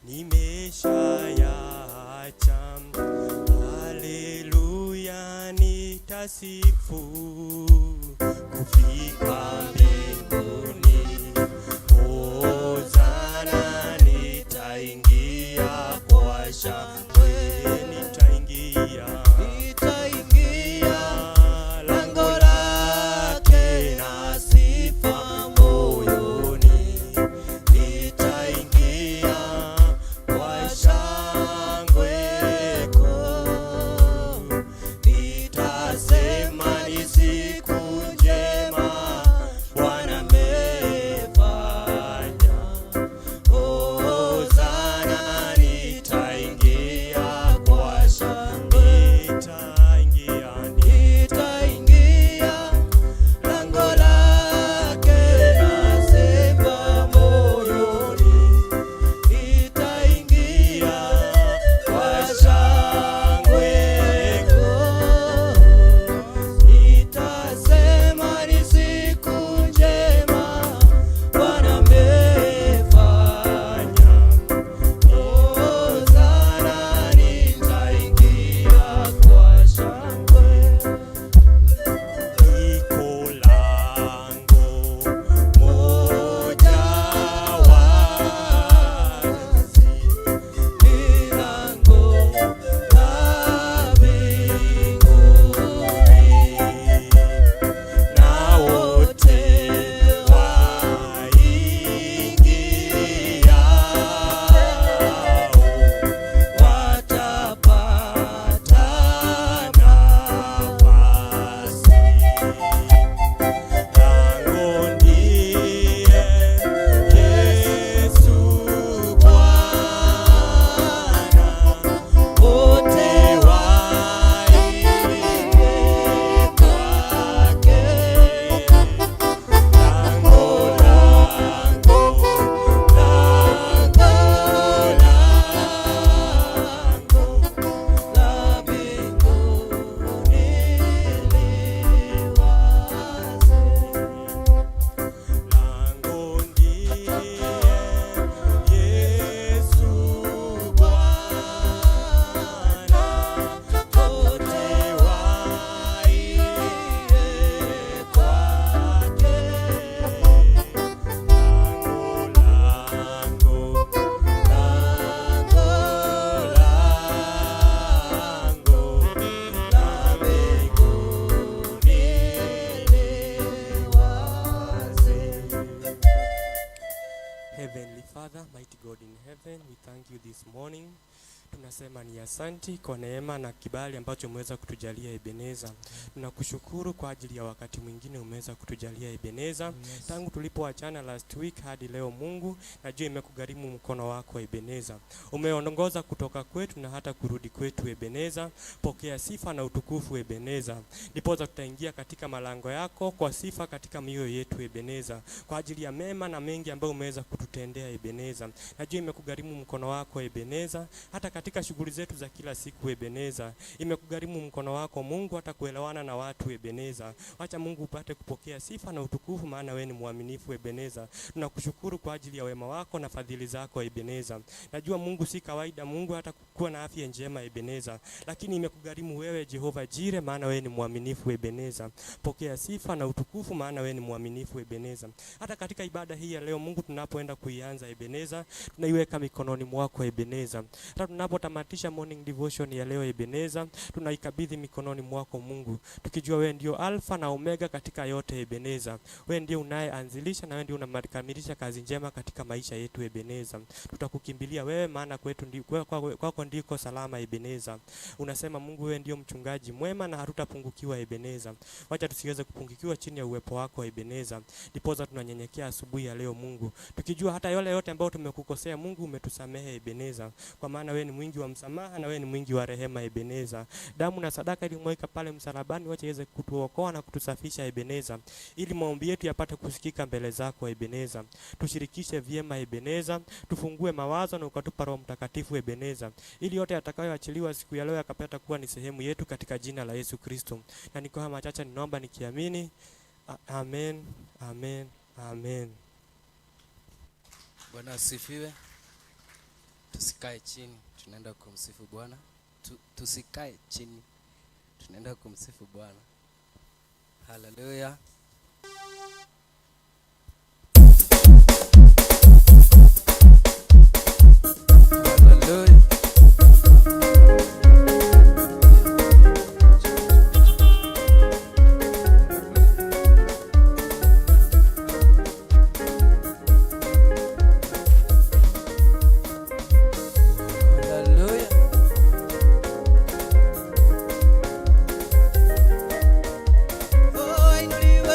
nimeshayaacha. Haleluya, nitasifu kufika mbinguni. Hosana, nitaingia kwa shangwe, nitaingia, nitaingia lango lake na sifa moyoni, this morning. Tunasema ni asanti kwa neema na kibali ambacho umeweza kutujalia Ebeneza. Tunakushukuru kwa ajili ya wakati mwingine umeweza kutujalia Ebeneza. Tangu tulipoachana last week hadi leo Mungu, najua imekugharimu mkono wako Ebeneza. Umeongoza kutoka kwetu na hata kurudi kwetu Ebeneza. Pokea sifa na utukufu Ebeneza. Ndiposa tutaingia katika malango yako kwa sifa katika mioyo yetu Ebeneza, kwa ajili ya mema na mengi ambayo umeweza kututendea Ebeneza. Najua imekugharimu mkono wako Ebeneza, hata katika shughuli zetu za kila siku Ebeneza. Imekugharimu mkono wako Mungu, hata kuelewana na watu Ebeneza. Wacha Mungu upate kupokea sifa na utukufu, maana wewe ni mwaminifu Ebeneza. Tunakushukuru kwa ajili ya wema wako na fadhili zako Ebeneza. Najua Mungu si kawaida Mungu hata kuwa na afya njema Ebeneza, lakini imekugharimu wewe Jehova Jire, maana wewe ni mwaminifu Ebeneza. Pokea sifa na utukufu, maana wewe ni mwaminifu Ebeneza. Hata katika ibada hii ya leo Mungu, tunapoenda kuianza Ebeneza, tunaiweka mikononi mwako Ebeneza. Hata tunapotamatisha morning devotion ya leo Ebeneza, tunaikabidhi mikononi mwako Mungu, tukijua wewe ndio Alfa na Omega katika yote Ebeneza. Wewe ndio unayeanzilisha na wewe ndio unakamilisha kazi njema katika maisha yetu Ebeneza. Tutakukimbilia wewe, maana kwetu kwako ndiko salama Ebeneza. Unasema Mungu, wewe ndio mchungaji mwema na hatutapungukiwa Ebeneza. Wacha tusiweze kupungukiwa chini ya uwepo wako Ebeneza. Ndiposa tunanyenyekea asubuhi ya leo Mungu, tukijua hata yale yote ambayo tumekukosea Mungu, umetusamehe Ebeneza, kwa maana wewe ni mwingi wa msamaha na wewe ni mwingi wa rehema Ebeneza. Damu na sadaka ilimweka pale msalabani, wacha iweze kutuokoa na kutusafisha Ebeneza, ili maombi yetu yapate kusikika mbele zako Ebeneza. Tushirikishe vyema Ebeneza, tufungue mawazo na ukatupa Roho Mtakatifu Ebeneza, ili yote yatakayoachiliwa siku ya leo yakapata kuwa ni sehemu yetu katika jina la Yesu Kristo. Na niko haya machache ninaomba nikiamini. Amen, amen, amen. Bwana asifiwe. Tusikae chini, tunaenda kumsifu Bwana. Tusikae chini, tunaenda kumsifu Bwana. Haleluya. Haleluya. Haleluya. Oh, ainuliwe.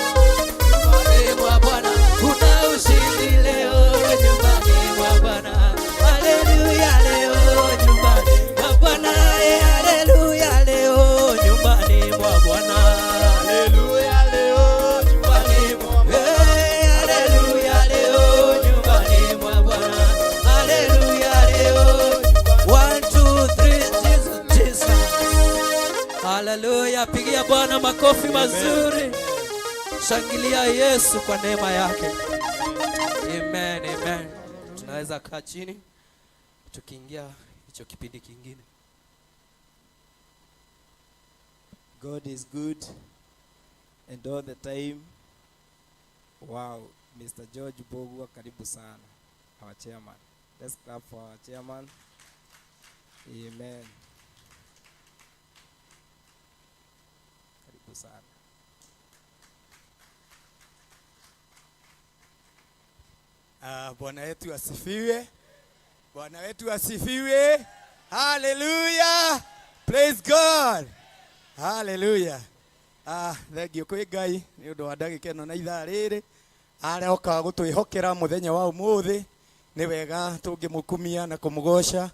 Nyumbani mwa Bwana kuna ushindi leo, nyumbani mwa Bwana. Haleluya leo, nyumbani mwa Bwana. Eh, haleluya leo, nyumbani mwa Bwana. Haleluya leo nyumbani mwa Bwana. Eh, haleluya leo, nyumbani mwa Bwana. Haleluya leo. One, two, three, Jesus, Jesus. Haleluya, pigia Bwana makofi mazuri. Shangilia Yesu kwa neema yake. Amen, amen. Tunaweza kaa chini tukiingia hicho kipindi kingine. God is good and all the time. Wow, Mr. George Bogwa, karibu sana. Our chairman. Let's clap for our chairman. Amen. Karibu sana. Ah, Bwana wetu asifiwe. Bwana wetu asifiwe. Hallelujah. Praise God. Hallelujah. Ah, thengiũ kwĩ Ngai nĩ ũndũ wa ndagĩka ĩno na ithaa rĩrĩ aroka gũtwĩhokera mũthenya wa ũmũthĩ. Nĩ wega tũngĩmũkumia na kũmũgoca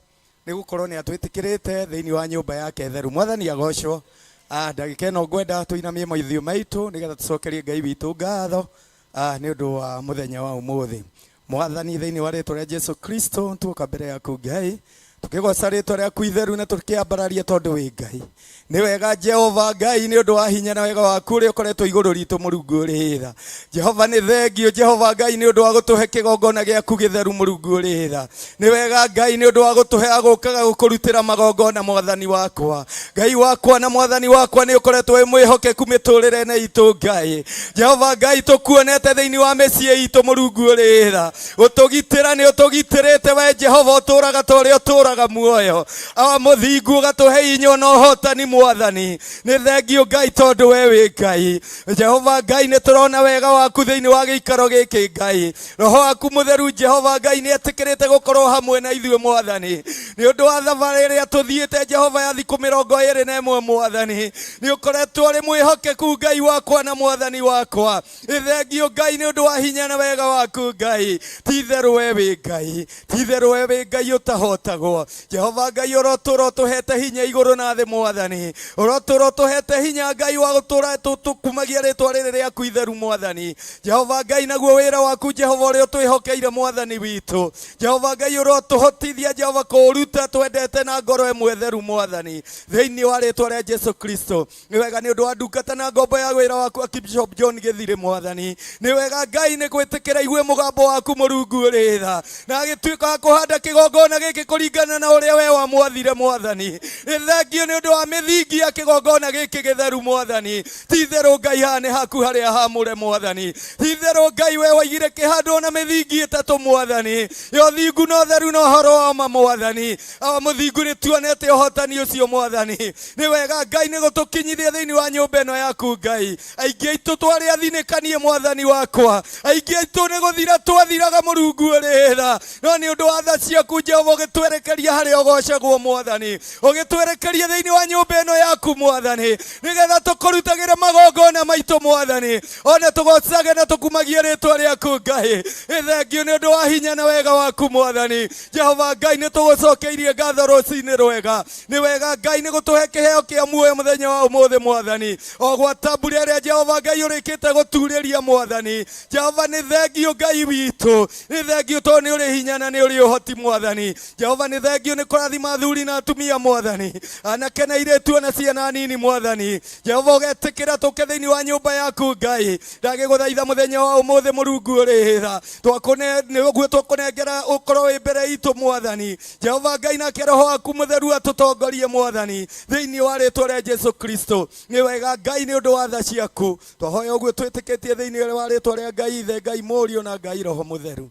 nĩ gũkorwo nĩ atwĩtĩkĩrĩte thĩinĩ wa nyũmba yake theru. Mwathani agocwo. Ah, ndagĩka ĩno ngwenda tũinamie maithiũ maitũ nĩgetha tũcokerie Ngai witũ ngatho nĩ ũndũ wa mũthenya wa ũmũthĩ. Mwathani thĩinĩ wa rĩtwa rĩa Jesu Kristo tuoka mbere yaku Ngai tukigoca rĩtwa rĩaku itheru na tũkĩambararia tondũ wĩ Ngai. Nĩ wega Jehova Ngai nĩ ũndũ wa hinya na wega waku ũrĩa ũkoretwo igũrũ ritũ Mũrungu ũrĩ tha. Jehova nĩ thengio Jehova Ngai nĩ ũndũ wa gũtũhe kĩgongona gĩaku gĩtheru Mũrungu ũrĩ tha. Nĩ wega Ngai nĩ ũndũ wa gũtũhe agũkaga gũkũrutĩra magongona Mwathani wakwa. Ngai wakwa na Mwathani wakwa nĩ ũkoretwo wĩ mwĩhokeku mĩtũrĩre-inĩ itũ Ngai. Jehova Ngai tũkuonete thĩinĩ wa mĩciĩ itũ Mũrungu ũrĩ tha. Gũtũgitĩra nĩ ũtũgitĩrĩte we Jehova ũtũraga ta ũrĩa ũtũraga muoyo. Awa mũthingu ũgatũhe hinya na ũhotani Mwathani. Nĩ thengio Ngai tondũ we wĩ Ngai. Jehova Ngai nĩ tũrona wega waku thĩinĩ wa gĩikaro gĩkĩ Ngai. Roho waku mũtheru Jehova Ngai nĩ etĩkĩrĩte gũkorwo hamwe na ithuĩ Mwathani. Nĩ ũndũ wa thabarĩ ĩrĩa tũthiĩte Jehova ya thikũ 21 Mwathani. Nĩ ũkoretwo ũrĩ mwĩhokeku Ngai wakwa na Mwathani wakwa. Nĩ thengio Ngai nĩ ũndũ wa hinya na wega waku Ngai. Ti itherũ we wĩ Ngai. Ti itherũ we wĩ Ngai ũtahotagwo. Jehova Ngai ũrotũra ũtũhete hinya igũrũ na thĩ Mwathani. Ũrotũra ũtũhete hinya Ngai wa gũtũra tũkumagia rĩtwa rĩrĩ rĩaku itheru Mwathani. Jehova Ngai naguo wĩra waku Jehova ũrĩa ũtwĩhokeire Mwathani witũ. Jehova Ngai ũrotũhotithia Jehova kũũruta twendete na ngoro ĩmwe theru Mwathani. Thĩinĩ wa rĩtwa rĩa Jesu Kristo. Nĩ wega nĩ ũndũ wa ndungata na ngombo ya wĩra waku Archbishop John Gĩthirĩ Mwathani. Nĩ wega Ngai nĩ gwĩtĩkĩra igue mũgambo waku Mũrungu ũrĩ tha. Na agĩtuĩka wa kũhanda kĩgongona gĩkĩ kũringana na ũrĩa we wamwathire Mwathani. Nĩ thengio nĩ ũndũ wa mĩthingi ya kĩgongona gĩkĩ gĩtheru Mwathani. Ti itherũ Ngai haha nĩ haku harĩa hamũre Mwathani. Ti itherũ Ngai we waigire kĩhandwo na mĩthingi ĩtatũ Mwathani. Ya ũthingu na ũtheru na ũhoro wa ma Mwathani. Awa mũthingu nĩ tuonete ũhotani ũcio Mwathani. Nĩ wega Ngai nĩ gũtũkinyithia thĩinĩ wa nyũmba ĩno yaku Ngai. Aingĩ aitũ twarĩ athinĩkanie Mwathani wakwa. Aingĩ aitũ nĩ gũthira twathiraga Mũrungu ũrĩ tha. No nĩ ũndũ wa tha ciaku Jehova ũgĩtwerekeria harĩa ũgocagwo Mwathani. Ũgĩtwerekeria thĩinĩ wa nyũmba ĩno yaku Mwathani. Nĩgetha tũkũrutagĩre magongona maitũ Mwathani. Ona tũgocage na tũkumagie rĩtwa rĩaku Ngai. Nĩ thengio nĩ ũndũ wa hinya na wega waku Mwathani. Jehova Ngai nĩ tũgũcokeirie ngatho rũcinĩ rwega. Nĩ wega Ngai nĩ gũtũhe kĩheo kĩa muoyo mũthenya wa ũmũthĩ Mwathani. O gwata mbura ĩrĩa Jehova Ngai ũrĩkĩte gũturĩria Mwathani. Jehova nĩ thengio Ngai witũ. Nĩ thengio tondũ nĩ ũrĩ hinya na nĩ ũrĩ ũhoti Mwathani. Jehova nĩ thengio nĩ kũrathima athuri na atumia Mwathani. Anake na airĩtu ona ciana nini Mwathani. Jehova ũgetĩkĩra tũke thĩinĩ wa nyũmba yaku Ngai. Ndagĩgũthaitha mũthenya wa ũmũthĩ Mũrungu ũrĩ tha. Nĩ ũguo tũkũnengera ũkorwo wĩ mbere itũ Mwathani. Jehova Ngai nake Roho waku mũtheru atũtongorie Mwathani thĩinĩ wa rĩtwa rĩa Jesu Kristo. Nĩ wega Ngai nĩ ũndũ wa tha ciaku. Twahoya ũguo twĩtĩkĩtie thĩinĩ wa rĩtwa rĩa Ngai Ithe, Ngai Mũriũ na Ngai Roho Mũtheru.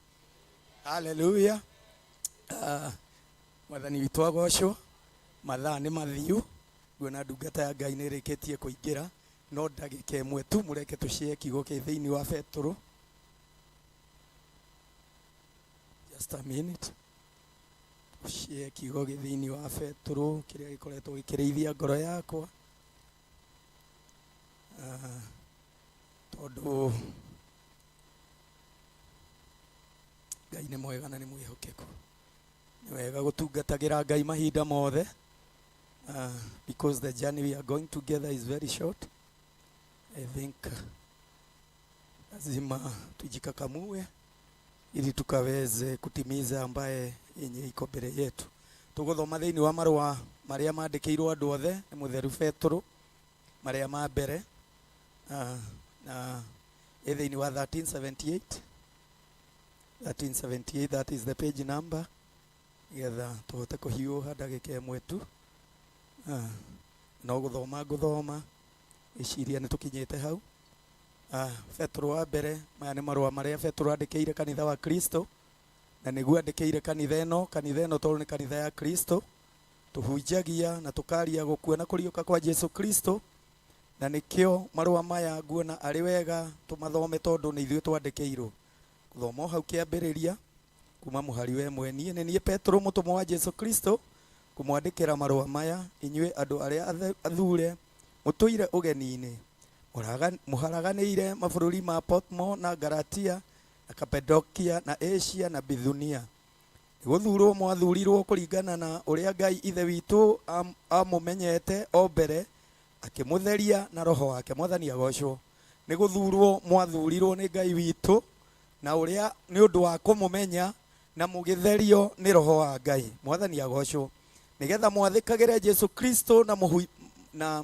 Haleluya. Mwathani witũ agocwo. Mathaa nĩ mathiu. Nguona ndungata ya Ngai nĩ ĩrĩkĩtie kũingĩra no ndagĩka ĩmwe tu mũreke tũshare kiugo kĩ thĩinĩ wa Petũrũ. Just a minute. Tũshare kiugo gĩ thĩinĩ wa Petũrũ kĩrĩa gĩkoretwo gĩkĩrĩithia ngoro yakwa. Tondũ Ngai nĩ mwega na nĩ mwĩhokeku. Nĩ wega gũtungatagĩra Ngai mahinda mothe, because the journey we are going together is very short. I think lazima tujikakamue ili tukaweze kutimiza ambaye yenye iko mbere yetu. Tuguthoma thiini wa marũa marĩa mandĩkĩirwo andũ othe nĩ mũtheru Petero, marĩa ma mbere, na ĩ thĩinĩ wa 1378, 1378, that is the page number, nĩgetha tũhote kũhiũha ndagĩka ĩmwe tu. No gũthoma ngũthoma, ĩciria nĩ tũkinyĩte hau. Petero wa mbere, maya nĩ marũa marĩa Petero andĩkĩire kanitha wa Kristo, na nĩguo andĩkĩire kanitha ĩno, kanitha ĩno tondũ nĩ kanitha ya Kristo, tũhunjagia na tũkaria gũkua na kũriũka kwa Jesu Kristo, na nĩkĩo marũa maya nguona arĩ wega tũmathome tondũ nĩ ithuĩ twandĩkĩirwo. Gũthoma o hau kĩambĩrĩria kuma mũhari wa ĩmwe, niĩ nĩ niĩ Petero mũtũmwo wa Jesu Kristo, kũmwandĩkĩra marũa maya inyuĩ andũ arĩa athure mũtũire ũgeni-inĩ, mũharaganĩire mabũrũri ma Potmo na Galatia na Kapadokia na Asia na Bithunia. Nĩ gũthurwo mwathurirwo kũringana na ũrĩa Ngai Ithe witũ amũmenyete o mbere, akĩmũtheria na roho wake. Mwathani agocwo. Nĩ gũthurwo mwathurirwo nĩ Ngai witũ na ũrĩa nĩ ũndũ wa kũmũmenya na mũgĩtherio nĩ roho wa Ngai. Mwathani agocwo. Nĩgetha mwathĩkagĩre Jesu Kristo na na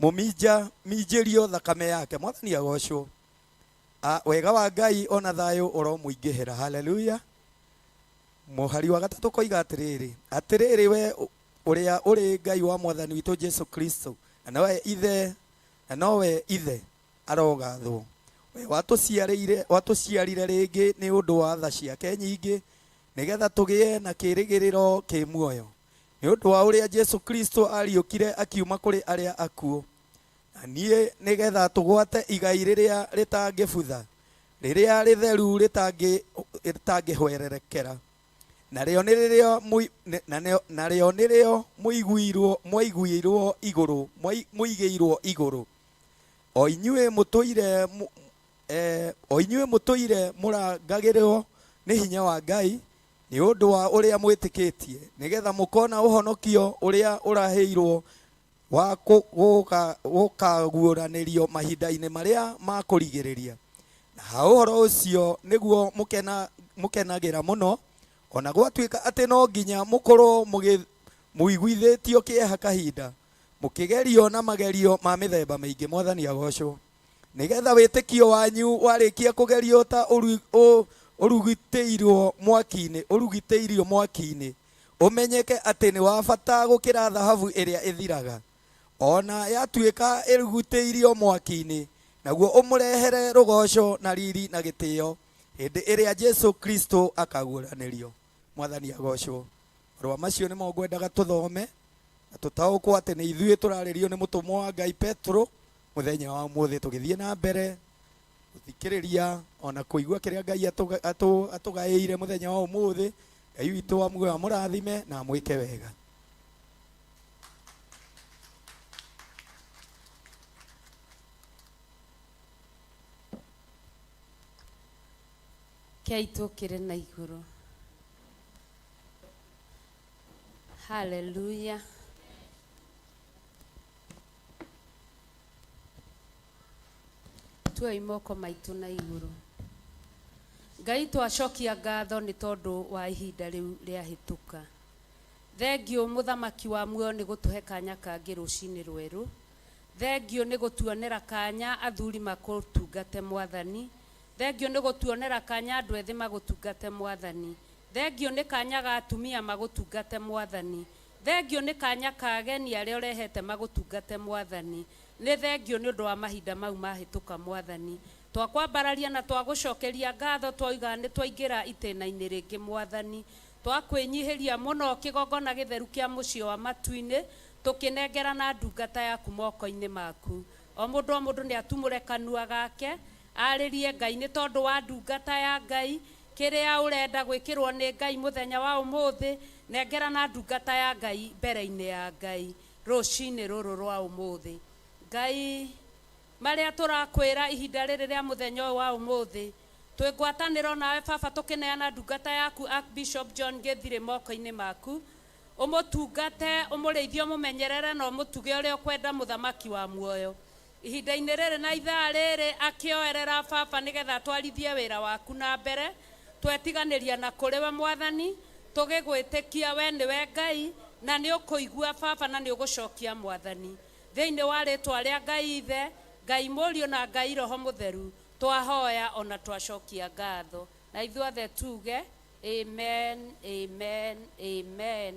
mũminja minjĩrio thakame yake. Mwathani agocwo. Wega wa Ngai ona thayũ ũromũingĩhĩra. Haleluya. Mũhari wa gatatũ koiga atĩrĩrĩ, atĩrĩrĩ we ũrĩa ũrĩ Ngai wa Mwathani witũ Jesu Kristo, na nowe Ithe, na nowe Ithe arogathwo. We watũciarire rĩngĩ nĩ ũndũ wa tha ciake nyingĩ, nĩgetha tũgĩe na kĩĩrĩgĩrĩro kĩ muoyo, nĩ ũndũ wa ũrĩa Jesu Kristo ariũkire akiuma kũrĩ arĩa akuũ, na niĩ nĩgetha tũgwate igai rĩrĩa rĩtangĩbutha, rĩrĩa rĩtheru rĩtangĩhwererekera, narĩo nĩ rĩrĩa narĩo nĩrĩo mũiguirwo mwaiguirwo igũrũ, mũigĩirwo igũrũ, o inyuĩ mũtũire o inyuĩ mũtũire mũrangagĩrwo nĩ hinya wa Ngai nĩ ũndũ wa ũrĩa mwĩtĩkĩtie, nĩgetha mũkona ũhonokio ũrĩa ũrahĩirwo wa gũkaguũranĩrio mahinda-inĩ marĩa ma kũrigĩrĩria. Na ha ũhoro ũcio nĩguo mũkenagĩra mũno, ona gwatuĩka atĩ no nginya mũkorwo mũiguithĩtio kĩeha kahinda, mũkĩgerio na magerio ma mĩthemba mĩingĩ. Mwathani agocwo. Nĩgetha wĩtĩkio wanyu warĩkia kũgerio ta ũrugitĩirwo mwaki-inĩ, ũrugitĩirio mwaki-inĩ, ũmenyeke atĩ nĩ wa bata gũkĩra thahabu ĩrĩa ĩthiraga, ona yatuĩka ĩrugutĩirio mwaki-inĩ, naguo ũmũrehere rũgoco na riri na gĩtĩo hĩndĩ ĩrĩa Jesu Kristo akaguũranĩrio. Mwathani agocwo. Marũa macio nĩmo ngwendaga tũthome na tũtaũkwo atĩ nĩ ithuĩ tũrarĩrio nĩ mũtũmwo wa Ngai Petero mũthenya wa ũmũthĩ, tũgĩthiĩ na mbere gũthikĩrĩria ona kũigua kĩrĩa Ngai atũgaĩire mũthenya wa ũmũthĩ. Ngai witũ wa muoyo amũrathime na amwĩke wega. Kei tũkĩrĩ na igũrũ. Haleluya. Tuoi moko maitũ na igũrũ. Ngai twacokia ngatho nĩ tondũ wa ihinda rĩu rĩahĩtũka. Thengiũ mũthamaki wa muoyo nĩ gũtũhe kanya kangĩ rũcinĩ rwerũ. Thengiũ nĩ gũtuonera kanya athuri makũtungate Mwathani. Thengiũ nĩ gũtuonera kanya andũ ethĩ magũtungate Mwathani. Thengiũ nĩ kanya ga atumia magũtungate Mwathani. Thengiũ nĩ kanya ka ageni arĩa ũrehete magũtungate Mwathani. Nĩ thengiũ nĩ ũndũ wa mahinda mau mahĩtũka Mwathani. Twakwambararia na twagũcokeria ngatho, twauga nĩ twaingĩra itĩna-inĩ rĩngĩ Mwathani. Twakwĩnyihĩria mũno kĩgongona gĩtheru kĩa mũciĩ wa matu-inĩ, tũkĩnengerana ndungata yaku moko-inĩ maku. O mũndũ o mũndũ nĩ atumũre kanua gake arĩrie Ngai nĩ tondũ wa ndungata ya Ngai, kĩrĩa ũrenda gwĩkĩrwo nĩ Ngai mũthenya wa ũmũthĩ, nengerana ndungata ya Ngai mbere-inĩ ya Ngai rũcinĩ rũrũ rwa ũmũthĩ. Ngai Marĩa tũrakwĩra ihinda rĩrĩ rĩa mũthenya ũyũ wa ũmũthĩ, twĩ ngwatanĩro nawe baba, tũkĩneana ndungata yaku Archbishop John Gĩthirĩ moko-inĩ maku, ũmũtungate, ũmũrĩithie, ũmũmenyerere na ũmũtuge ũrĩa ũkwenda, mũthamaki wa muoyo. Ihinda-inĩ rĩrĩ na ithaa rĩrĩ akĩoerera baba, nĩgetha atwarithie wĩra waku na mbere, twetiganĩria na kũrĩ we mwathani, tũgĩgwĩtĩkia we nĩwe Ngai na nĩ ũkũigua baba na nĩ ũgũcokia mwathani. Thĩinĩ wa rĩtwa rĩa Ngai Ithe, Ngai Mũriũ na Ngai Roho Mũtheru, twahoya ona twacokia ngatho, na ithuothe tuge amen, amen, amen.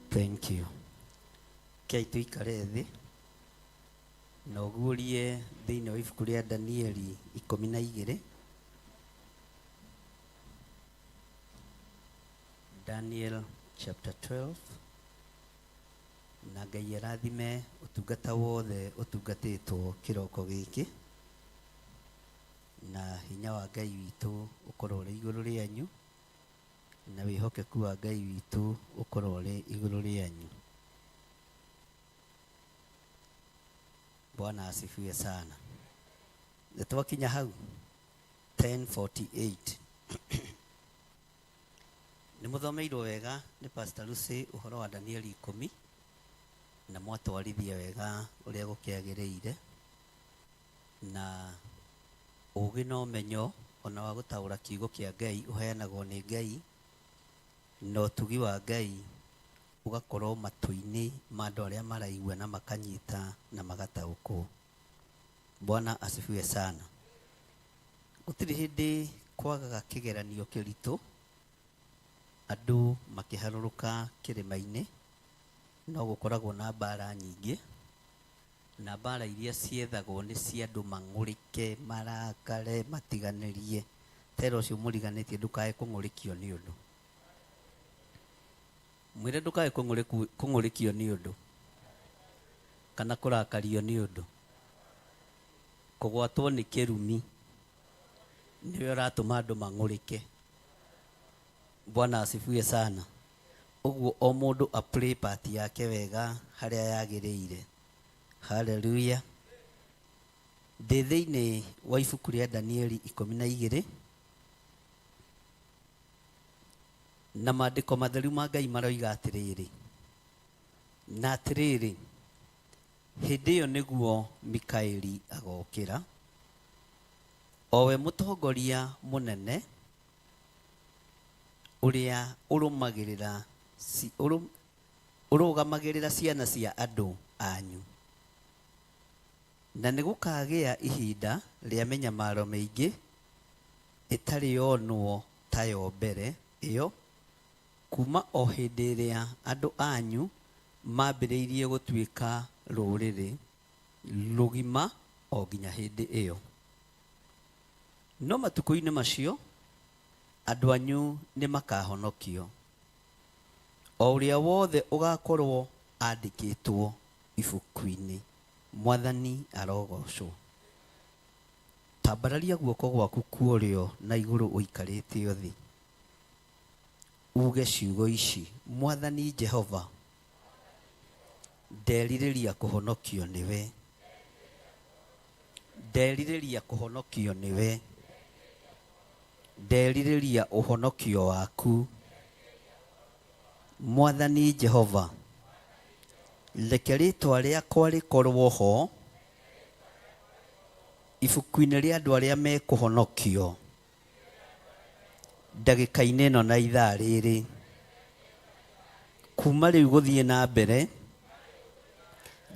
Thank you. Kei tuikare thĩ na ũguũrie thĩinĩ wa ibuku rĩa Danieli 12. Daniel chapter 12. Na Ngai arathime ũtungata wothe ũtungatĩtwo kĩroko gĩkĩ, na hinya wa Ngai witũ ũkorwo ũrĩ igũrũ rĩanyu, na wĩhokeku wa Ngai witũ ũkorwo ũrĩ igũrũ rĩanyu. Bwana asifiwe sana. Nĩ twakinya hau 10:48. Nĩ mũthomeirwo wega nĩ Pastor Lucy ũhoro wa Danieli 10, na mwatwarithia wega ũrĩa gũkĩagĩrĩire, na ũgĩ na ũmenyo ona wa gũtaũra kiugo kĩa Ngai ũheanagwo nĩ Ngai, na ũtugi wa Ngai ũgakorwo matũ-inĩ ma andũ arĩa maraigua na makanyita na magataũkwo. Bwana asifiwe sana. Gũtirĩ hĩndĩ kwagaga kĩgeranio kĩritũ, andũ makĩharũrũka kĩrĩma-inĩ, no gũkoragwo na mbara nyingĩ, na mbara iria ciethagwo nĩ cia andũ mang'ũrĩke, marakare, matiganĩrie. Tera ũcio mũriganĩtie ndũkae kũng'ũrĩkio nĩ ũndũ. Mwĩre ndũkae kũng'ũrĩkio nĩ ũndũ, kana kũrakario nĩ ũndũ. Kũgwatwo nĩ kĩrumi nĩwe ũratũma andũ mang'ũrĩke. Bwana asifiwe sana. Ũguo o mũndũ a play part yake wega harĩa yagĩrĩire. Hallelujah. Ndĩ thĩinĩ wa ibuku rĩa Danieli 12, na maandĩko matheru ma Ngai maroiga atĩrĩrĩ, na atĩrĩrĩ, hĩndĩ ĩyo nĩguo Mikaeli agokĩra, o we mũtongoria mũnene ũrĩa ũrũgamagĩrĩra ciana cia andũ anyu. Na nĩ gũkagĩa ihinda rĩa mĩnyamaro mĩingĩ ĩtarĩ yonwo tayo mbere ĩyo, kuma o hĩndĩ ĩrĩa andũ anyu mambĩrĩirie gũtuĩka rũrĩrĩ rũgima o nginya hĩndĩ ĩyo. No matukũ-inĩ macio andũ anyu nĩ makahonokio, o ũrĩa wothe ũgakorwo andĩkĩtwo ibuku-inĩ. Mwathani arogocwo. Tambararia guoko gwaku kuorĩo na igũrũ ũikarĩte thĩ, uge ciugo ici: Mwathani Jehova, nderirĩria kũhonokio nĩwe, nderirĩria kũhonokio nĩwe, nderirĩria ũhonokio waku. Mwathani Jehova, reke rĩtwa rĩakwa rĩkorwo ho ibuku-inĩ rĩa andũ arĩa mekũhonokio ndagĩka-inĩ ĩno na ithaa rĩrĩ. Kuma rĩu gũthiĩ na mbere,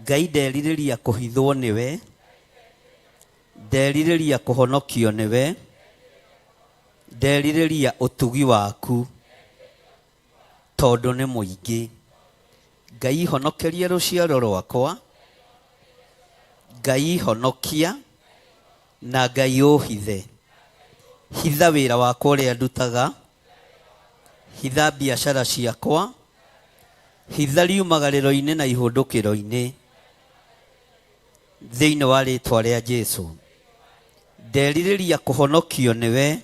Ngai nderirĩria kũhithwo nĩwe, nderirĩria kũhonokio nĩwe, nderirĩria ũtugi waku tondũ nĩ mũingĩ. Ngai honokeria rũciaro rwakwa, Ngai honokia na Ngai ũhithe. Hitha wĩra wakwa ũrĩa ndutaga, hitha biacara ciakwa, hitha riumagarĩro-inĩ na ihũndũkĩro-inĩ, thĩinĩ wa rĩtwa rĩa Jesũ. Nderirĩria kũhonokio nĩwe,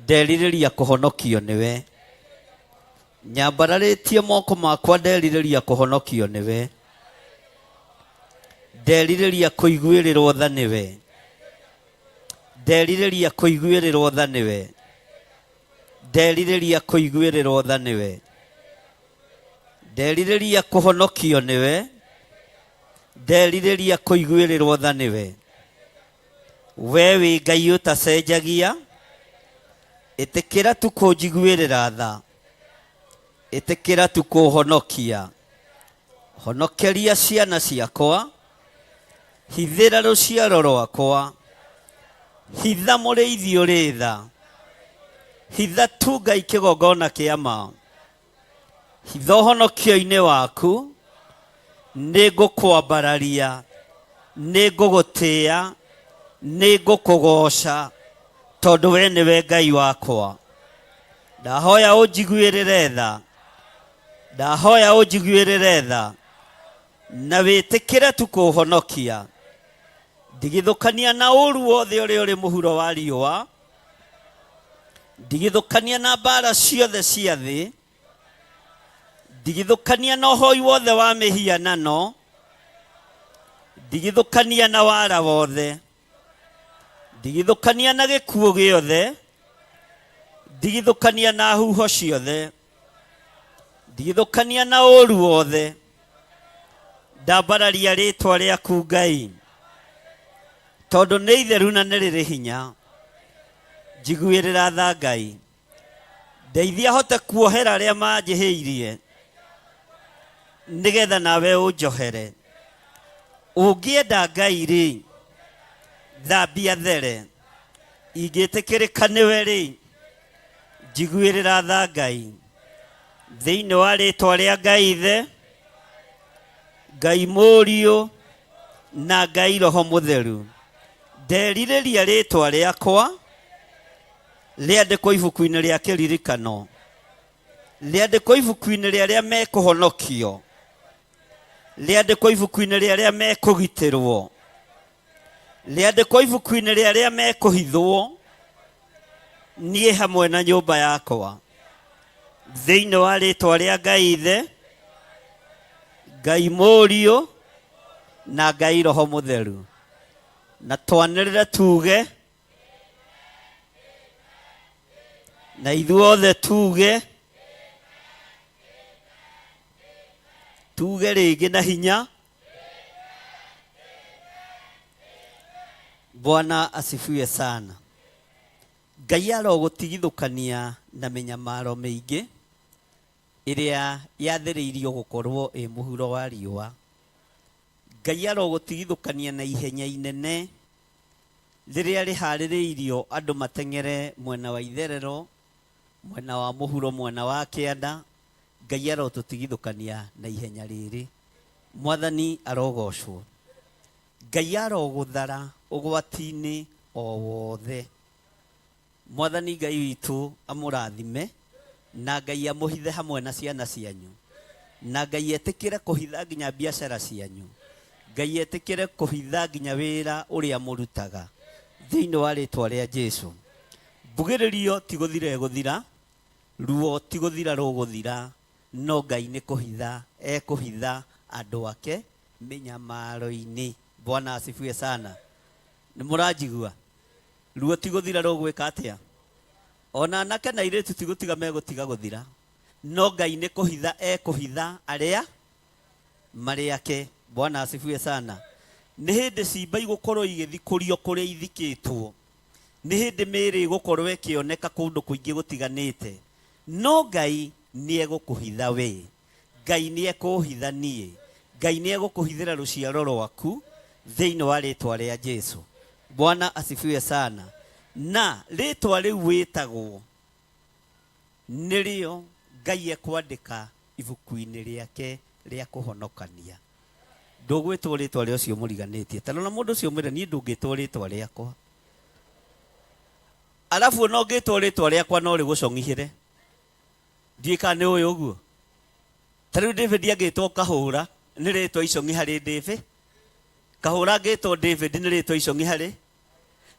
nderirĩria kũhonokio nĩwe. Nyambararĩtie moko makwa, nderirĩria kũhonokio nĩwe, nderirĩria kũiguĩrĩrwo tha nĩwe, nderirĩria kũiguĩrĩrwo tha nĩwe, nderirĩria kũiguĩrĩrwo tha nĩwe, nderirĩria kũhonokio nĩwe, nderirĩria kũiguĩrĩrwo tha nĩwe. We wĩ Ngai ũtacenjagia, ĩtĩkĩra tu kũnjiguĩrĩra tha, ĩtĩkĩra tu kũhonokia. Honokeria ciana ciakwa, hithĩra rũciaro rwakwa, hitha mũrĩithi ũrĩ tha, hitha tu Ngai kĩgongona kĩa ma, hitha ũhonokio-inĩ waku. Nĩngũkwambararia, nĩngũgũtĩĩa, nĩngũkũgoca, tondũ we nĩwe Ngai wakwa. Ndahoya ũnjiguĩrĩre tha. Ndahoya ũnjiguĩrĩre tha na wĩtĩkĩre tu kũũhonokia. Ndigithũkania na ũũru wothe ũrĩa ũrĩ mũhuro wa riũa, ndigithũkania na mbaara ciothe cia thĩ, ndigithũkania na ũhoi wothe wa mĩhianano, ndigithũkania na wara wothe, ndigithũkania na gĩkuũ gĩothe, ndigithũkania na huho ciothe, ndigithũkania na ũũru wothe. Ndambararia rĩtwa rĩaku Ngai, tondũ nĩ itheru na nĩ rĩrĩ hinya. Njiguĩrĩra tha Ngai, ndeithia hote kuohera arĩa manjĩhĩirie, nĩgetha nawe ũnjohere. Ũngĩenda Ngai rĩ, thambia there, ingĩtĩkĩrĩka nĩwe rĩ, njiguĩrĩra tha Ngai. Thĩinĩ wa rĩtwa rĩa Ngai Ithe, Ngai Mũriũ na Ngai Roho Mũtheru, nderirĩria rĩtwa rĩakwa rĩandĩkwo ibuku-inĩ rĩa kĩririkano, rĩandĩkwo ibuku-inĩ rĩa arĩa mekũhonokio, rĩandĩkwo ibuku-inĩ rĩa arĩa mekũgitĩrwo, rĩandĩkwo ibuku-inĩ rĩa arĩa mekũhithwo, niĩ hamwe na nyũmba yakwa. Thĩinĩ wa rĩtwa rĩa Ngai Ithe, Ngai Mũriũ na Ngai Roho Mũtheru. Na twanĩrĩre tuge, na ithuothe tuge, tuge rĩngĩ na hinya. Bwana asifiwe sana. Ngai arogũtigithũkania na mĩnyamaro mĩingĩ ĩrĩa yathĩrĩirio gũkorwo ĩ mũhuro wa riũa. Ngai arogũtigithũkania na ihenya inene rĩrĩa rĩharĩrĩirio andũ mateng'ere mwena wa itherero, mwena wa mũhuro, mwena wa kĩanda. Ngai arotũtigithũkania na ihenya rĩrĩ. Mwathani arogocwo. Ngai arogũthara ũgwati-inĩ o wothe. Mwathani Ngai witũ amũrathime, na Ngai amũhithe hamwe na ciana cianyu, na Ngai etĩkĩre kũhitha nginya biacara cianyu, Ngai etĩkĩre kũhitha nginya wĩra ũrĩa mũrutaga, thĩinĩ wa rĩtwa rĩa Jesu. Mbugĩrĩrio ti gũthira ĩgũthira, ruo ti gũthira rũgũthira, no Ngai nĩ kũhitha ekũhitha andũ ake mĩnyamaro-inĩ. Bwana asifiwe sana. Nĩ mũranjigua? Ruo ti gũthira rũgwĩka atĩa? Ona anake na airĩtu ti gũtiga megũtiga gũthira, no Ngai nĩ kũhitha ekũhitha arĩa marĩ ake. Bwana asifiwe sana. Nĩ hĩndĩ cimba igũkorwo igĩthikũrio kũrĩa ithikĩtwo, nĩ hĩndĩ mĩĩrĩ ĩgũkorwo ĩkĩoneka kũndũ kũingĩ gũtiganĩte, no Ngai nĩ egũkũhitha we, Ngai nĩ ekũhitha niĩ, Ngai nĩ egũkũhithĩra rũciaro rwaku thĩinĩ wa rĩtwa rĩa Jesu. Bwana asifiwe sana. Na rĩtwa rĩu wĩtagwo nĩrĩo Ngai ekwandĩka ibuku-inĩ rĩake rĩa kũhonokania. Ndũgwĩtwo rĩtwa rĩa ũcio mũriganĩtie. Ta rora mũndũ ũcio mwĩre niĩ ndũngĩtwo rĩtwa rĩakwa. Arabu ona ũngĩtwo rĩtwa rĩakwa no rĩgũcong'ihĩre. Ndiũĩ kana nĩ ũĩ ũguo. Ta rĩu David angĩtwo Kahũra nĩ rĩtwa icong'i harĩ David. Kahũra angĩtwo David nĩ rĩtwa icong'i harĩ.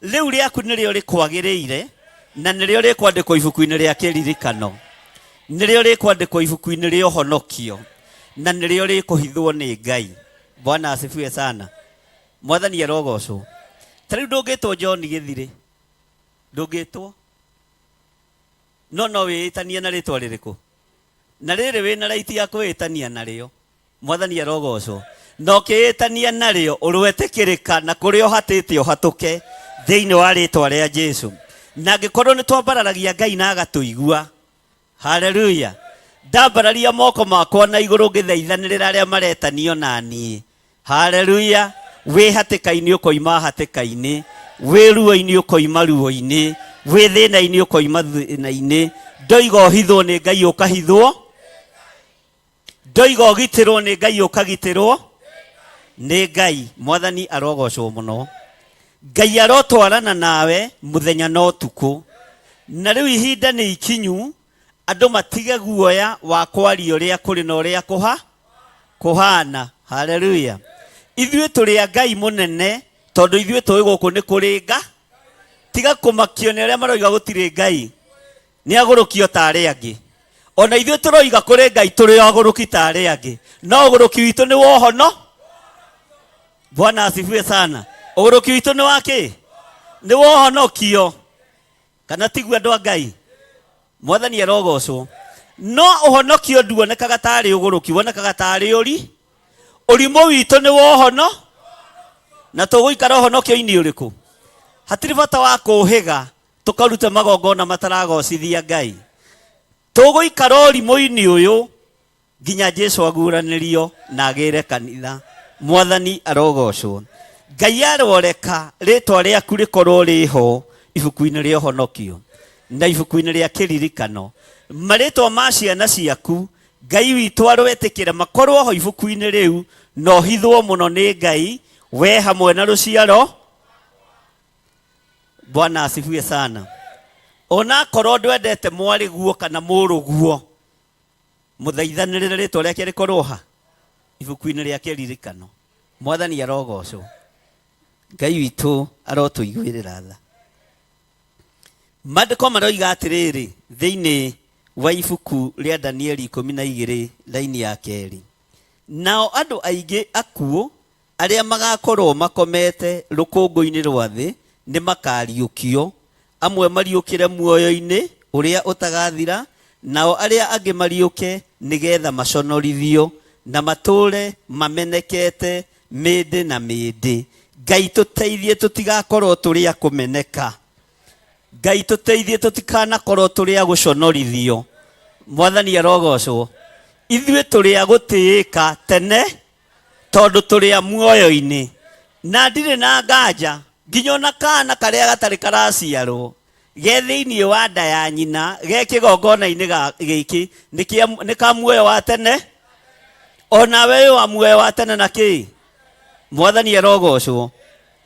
Rĩu rĩaku nĩrĩo rĩkwagĩrĩire na nĩrĩo rĩkwandĩkwo ibuku-inĩ rĩa kĩririkano. Nĩrĩo rĩkwandĩkwo ibuku-inĩ rĩa ũhonokio na nĩrĩo rĩkũhithwo nĩ Ngai. Bwana asifiwe sana. Mwathani arogocwo. Ta rĩu ndũngĩtwo John Gĩthirĩ. Ndũngĩtwo. No no wĩĩtanie na rĩtwa rĩrĩkũ? Na rĩrĩ wĩna right ya kwĩĩtania narĩo. Mwathani arogocwo. Na ũkĩĩtania narĩo ũrwetĩkĩrĩka na kũrĩa ũhatĩte ũhatũke thĩinĩ wa rĩtwa rĩa Jesu. Na angĩkorwo nĩ twambararagia Ngai na agatũigua. Haleluya. Ndambararia moko makwa na igũrũ ngĩthaithanĩrĩra arĩa maretanio na niĩ. Haleluya. Wĩ hatĩka-inĩ ũkoima hatĩka-inĩ, wĩ ruo-inĩ ũkoima ruo-inĩ, wĩ thĩna-inĩ ũkoima thĩna-inĩ. Ndoiga ũhithwo nĩ Ngai ũkahithwo, ndoiga ũgitĩrwo nĩ Ngai ũkagitĩrwo nĩ Ngai. Mwathani arogocwo mũno. Ngai arotwarana nawe mũthenya na ũtukũ. Na rĩu ihinda nĩ ikinyu Andũ matige guoya wa kwaria ũrĩa kũrĩ na ũrĩa kũha kũhana. Haleluya. Ithuĩ tũrĩ a Ngai mũnene, tondũ ithuĩ tũĩ gũkũ nĩ kũrĩ nga. Tiga kũmakio nĩ arĩa maroiga gũtirĩ Ngai. Nĩ agũrũki o ta arĩa angĩ. Ona ithuĩ tũroiga kũrĩ Ngai tũrĩ o agũrũki ta arĩa angĩ. No ũgũrũki witũ nĩ wa ũhono. Bwana asifiwe sana. Ũgũrũki witũ nĩ wa kĩ? Nĩ wa ũhonokio. Kana tiguo andũ a Ngai? Mwathani arogocwo. No ũhonokio nduonekaga tarĩ ũgũrũki, wonekaga tarĩ ũri. Ũrimũ witũ nĩ wa ũhono, na tũgũikara ũhonokio-inĩ ũrĩkũ? Hatirĩ bata wa kũũhĩga tũkaruta magongona mataragocithia Ngai. Tũgũikara ũrimũ-inĩ ũyũ nginya Jesu aguũranĩrio na agĩre kanitha. Mwathani arogocwo. Ngai aroreka rĩtwa rĩaku rĩkorwo rĩho ibuku-inĩ rĩa ũhonokio na ibuku-inĩ rĩa kĩririkano. Marĩtwa ma ciana ciaku Ngai witũ aroetĩkĩra makorwo ho ibuku-inĩ rĩu, na ũhithwo mũno nĩ Ngai we hamwe na rũciaro. Bwana asifiwe sana. Onakorwo ndwendete mwarĩguo kana mũrũguo, mũthaithanĩrĩre rĩtwa rĩake rĩkorwo ha ibuku-inĩ rĩa kĩririkano. Mwathani arogocwo. Ngai witũ arotũiguĩrĩra tha. Maandĩko maroiga atĩrĩrĩ thĩinĩ wa ibuku rĩa Danieli 12 raini ya kerĩ, nao andũ aingĩ akuũ arĩa magakorwo makomete rũkũngũ-inĩ rwa thĩ nĩ makariũkio, amwe mariũkĩre muoyo-inĩ ũrĩa ũtagathira, nao arĩa angĩ mariũke nĩgetha maconorithio na matũũre mamenekete mĩndĩ na mĩndĩ. Ngai tũteithie tũtigakorwo tũrĩ a kũmeneka. Ngai tũteithie tũtikanakorwo tũrĩ a gũconorithio. Mwathani arogocwo. Ithuĩ tũrĩ a gũtĩĩka tene tondũ tũrĩ a muoyo-inĩ. Na ndirĩ na nganja nginya ona kana karĩa gatarĩ karaciarwo ge thĩinĩ wa nda ya nyina ge kĩgongona-inĩ gĩkĩ nĩ ka muoyo wa tene. Onawe wĩ wa muoyo wa tene na kĩ? Mwathani arogocwo.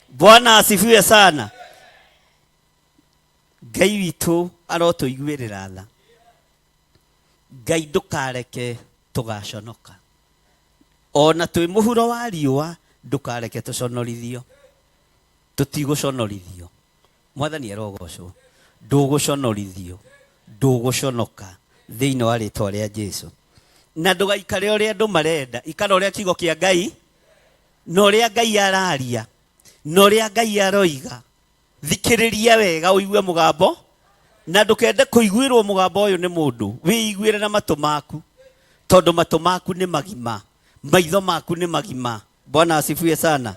Bwana asifiwe sana. Ngai witũ arotũiguĩrĩra tha. Ngai ndũkareke tũgaconoka. Ona twĩ mũhuro wa riũa ndũkareke tũconorithio. Tũtigũconorithio. Mwathani arogocwo. Ndũgũconorithio. Ndũgũconoka thĩinĩ wa rĩtwa rĩa Jesu. Na ndũgaikare ũrĩa andũ marenda, ikara ũrĩa kiugo kĩa Ngai na ũrĩa Ngai araria na ũrĩa Ngai aroiga. Thikĩrĩria wega ũigue mũgambo, na ndũkende kũiguĩrwo mũgambo ũyũ nĩ mũndũ, wĩiguĩre na matũ maku, tondũ matũ maku nĩ magima, maitho maku nĩ magima. Bwana asifiwe sana.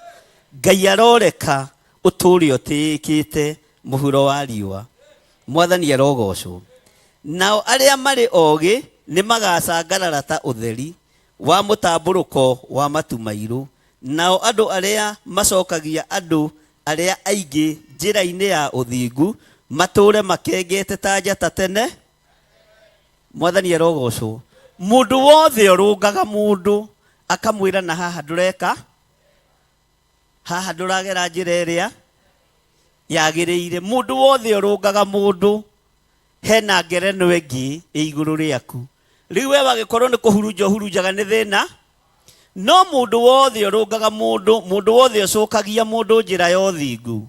Ngai aroreka ũtũũre ũtĩĩkĩte mũhuro wa riũa. Mwathani arogocwo. Nao arĩa marĩ ogĩ nĩ magacangarara ta ũtheri wa mũtambũrũko wa matu mairũ, nao andũ arĩa macokagia andũ arĩa aingĩ njĩra-inĩ ya ũthingu matũũre makengete ta njata tene. Mwathani arogocwo. Mũndũ wothe ũrũngaga mũndũ akamwĩra na haha ndũreka, haha ndũragera njĩra ĩrĩa yagĩrĩire. Mũndũ wothe ũrũngaga mũndũ hena ngerenwa ĩngĩ ĩ igũrũ rĩaku. Rĩu we wagĩkorwo nĩ kũhurunja ũhurunjaga nĩ thĩna, no mũndũ wothe ũrũngaga mũndũ, mũndũ wothe ũcokagia mũndũ njĩra ya ũthingu,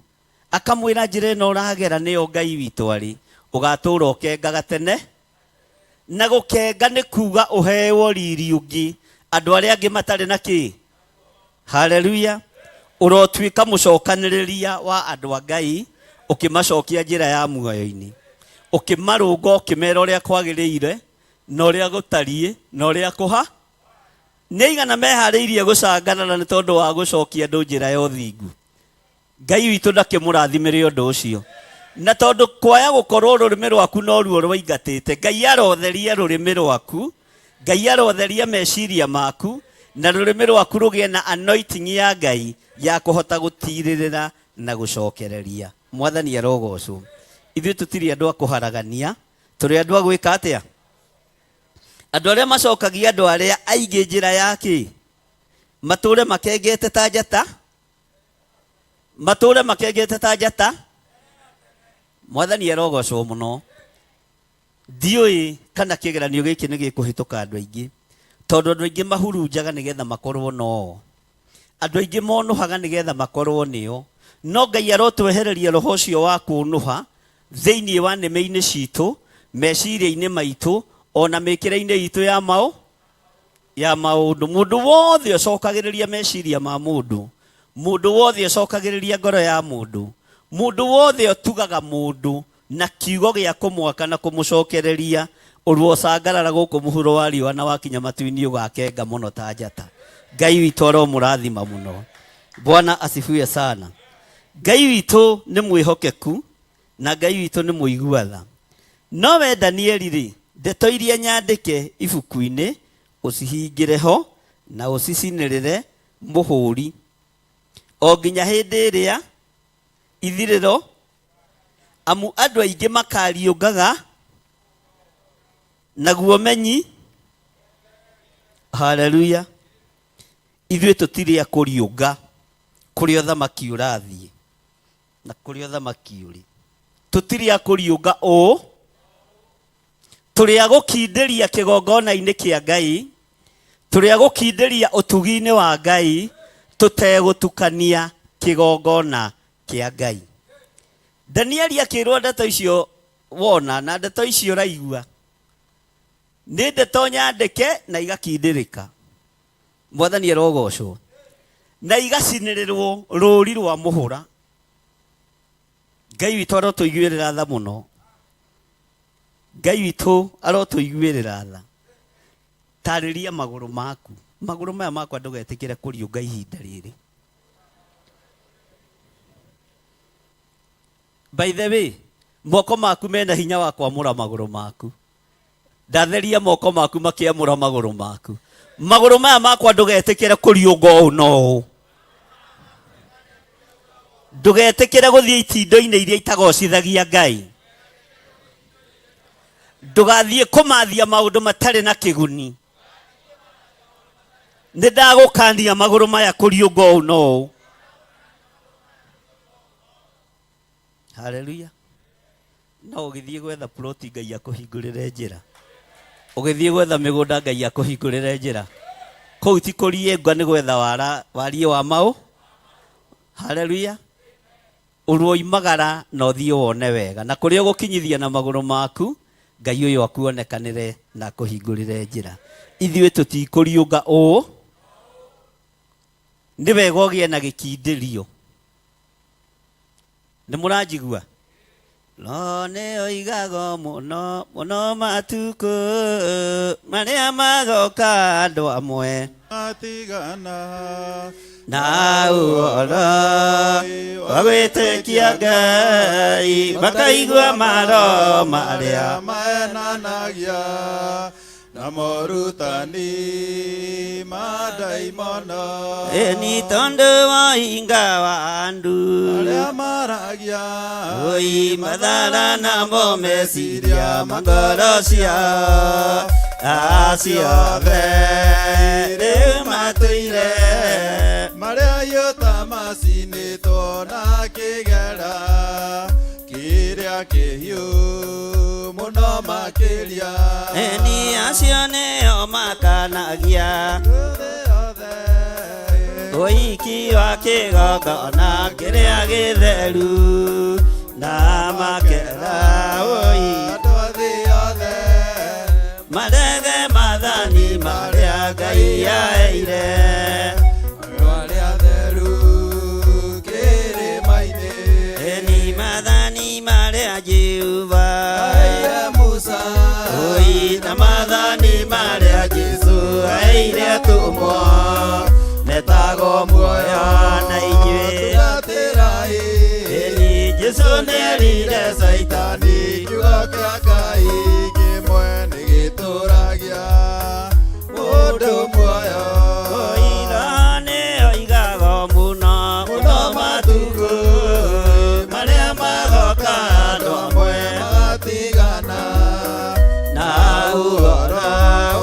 akamwĩra njĩra ĩno ũragera nĩyo Ngai witũ arĩ, ũgatũũra ũkengaga tene. Na gũkenga nĩ kuga ũhewo riri ũngĩ andũ arĩa angĩ matarĩ na kĩ. Haleluya. Ũrotuĩka mũcokanĩrĩria wa andũ a Ngai, ũkĩmacokia njĩra ya muoyo-inĩ, ũkĩmarũnga, ũkĩmera ũrĩa kwagĩrĩire na ũrĩa gũtariĩ na ũrĩa kũha. Nĩ aigana meharĩirie gũcangarara nĩ tondũ wa gũcokia andũ njĩra ya ũthingu? Ngai witũ ndakĩmũrathimĩre ũndũ ũcio. Na tondũ kwaya gũkorwo rũrĩmĩ rwaku noruo rwaingatĩte, Ngai arotheria rũrĩmĩ rwaku, Ngai arotheria meciria maku, na rũrĩmĩ rwaku rũgĩe na anointing ya Ngai ya kũhota gũtirĩrĩra na gũcokereria. Mwathani arogocwo. Ithuĩ tũtirĩ andũ a kũharagania, tũrĩ andũ a gwĩka atĩa? Andũ arĩa macokagia andũ arĩa aingĩ njĩra ya kĩ? Matũũre makengete ta njata, matũũre makengete ta njata. Mwathani arogocwo mũno. Ndiũĩ kana kĩgeranio gĩkĩ nĩ gĩkũhĩtũka andũ aingĩ, tondũ andũ aingĩ mahurunjaga nĩgetha makorwo no andũ aingĩ monũhaga nĩgetha makorwo nĩo. No Ngai arotwehereria roho ũcio wa kũnũha thĩinĩ wa nĩmĩ-inĩ citũ, meciria-inĩ maitũ, ona mĩkĩre-inĩ itũ ya mao ya maũndũ. Mũndũ wothe ũcokagĩrĩria meciria ma mũndũ, mũndũ wothe ũcokagĩrĩria ngoro ya mũndũ, mũndũ wothe ũtugaga mũndũ na kiugo gĩa kũmwaka na kũmũcokereria, ũrũo ũcangarara gũkũ mũhuro wa riũa na wakinya matu-inĩ ũgakenga mũno ta njata. Ngai witũ aromũrathima mũno. Bwana asifiwe sana. Ngai witũ nĩ mwĩhokeku na Ngai witũ nĩ mũigua tha. No we Danieli rĩ, ndeto iria nyandĩke ibuku-inĩ ũcihingĩre ho na ũcicinĩrĩre mũhũri o nginya hĩndĩ ĩrĩa ithirĩro, amu andũ aingĩ makariũngaga naguo menyi. Haleluya. Ithuĩ tũtirĩ a kũriũnga kũrĩa ũthamaki ũrathiĩ na kũrĩa ũthamaki ũrĩ. Tũtirĩ a kũriũnga ũũ, tũrĩ a gũkindĩria kĩgongona-inĩ kĩa Ngai, tũrĩ a gũkindĩria ũtugi-inĩ wa Ngai, tũtegũtukania kĩgongona kĩa Ngai. Danieli akĩrwo ndeto icio wona na ndeto icio ũraigua nĩ ndeto nyandĩke na igakindĩrĩka. Mwathani arogocwo. Na igacinĩrĩrwo rũri rwa mũhũra. Ngai witũ arotũiguĩrĩra tha mũno. Ngai witũ arotũiguĩrĩra tha. Tarĩria magũrũ maku. Magũrũ maya makwa ndũgetĩkĩre kũriũnga ihinda rĩrĩ. By the way, moko maku mena hinya wa kwamũra magũrũ maku. Ndatheria moko maku makĩamũra magũrũ maku. Magũrũ maya makwa ndũgetĩkĩre kũriũnga ũũ na ũũ. Ndũgetĩkĩre gũthiĩ itindo-inĩ iria itagocithagia Ngai. Ndũgathiĩ kũmathia maũndũ matarĩ na kĩguni. Nĩ ndagũkania magũrũ maya kũriũnga ũũ na ũũ. Haleluya. No ũgĩthiĩ gwetha ploti Ngai akũhingũrĩre njĩra. Ũgĩthiĩ gwetha mĩgũnda Ngai akũhingũrĩre njĩra. Kũu ti kũriĩngwa nĩ gwetha wara wariĩ wa maũ. Haleluya. Ũroimagara na ũthiĩ wone wega. Na kũrĩa ũgũkinyithia na magũrũ maku, Ngai ũyũ akuonekanĩre na akũhingũrĩre njĩra. Ithuĩ tũtikũriũnga ũũ. Nĩ wega ũgĩe na gĩkindĩrio. Nĩ mũranjigua? No nĩ oigago mũno mũno matukũ marĩa magoka andũ amwe Matigana na ũhoro wa gwĩtĩkia Ngai makaigua maro marĩa maenanagia na morutani ma ndaimono. Ĩni tondũ wa hinga wa andũ arĩa maragia oi mathara namo meciria ma ngoro ciao aciothe rĩu matũire marĩa yota macinĩtwo na kĩgera kĩrĩa kĩhiũ mũno makĩria. Ĩni acio nĩo makanagia ũiki wa kĩgongona kĩrĩa gĩtheru na makera oi andũ a thĩ yothe marege mathani marĩa Ngai aheire andũ arĩa atheru kĩrĩma-inĩ. Ĩni mathani marĩa Jehova aheire Musa oi na mathani marĩa Jesũ aheire atũmwo metagwo muoyo na inyuĩ Tungatĩrai Ĩni Jesũ nĩerire Caitani kiugo kĩa Ngai kĩmwe nĩ gĩtũragia mũndũ muoyo. Oira nĩ oigago mũno mũno matukũ marĩa magoka andũ amwe magatigana na ũhoro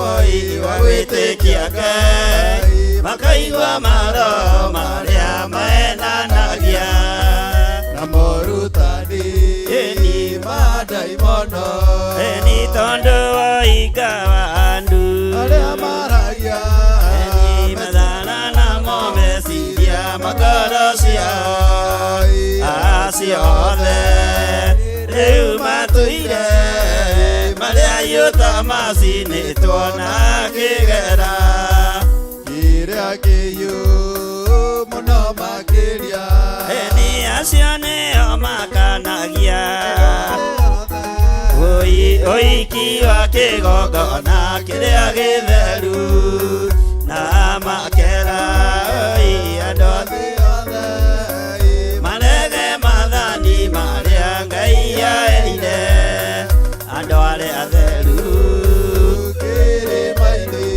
woi wa gwĩtĩkia Ngai makaigua maro marĩa maenanagia na morutani Ĩni ma ndaimono. Ĩni tondũ tondũ woinga wa andũ arĩa maragia Eni mathara namo meciria makoro ciao acio othe rĩu matũire marĩa yũta macinĩtwo na kĩgera kĩrĩa kĩhiũ mũno makĩria Eni acio nĩo makanagia ũiki wa kĩgongona kĩrĩa gĩtheru na makera oi andũ thĩ yothe marege maathani marĩa Ngai aerire andũ arĩa atheru kĩrĩma-inĩ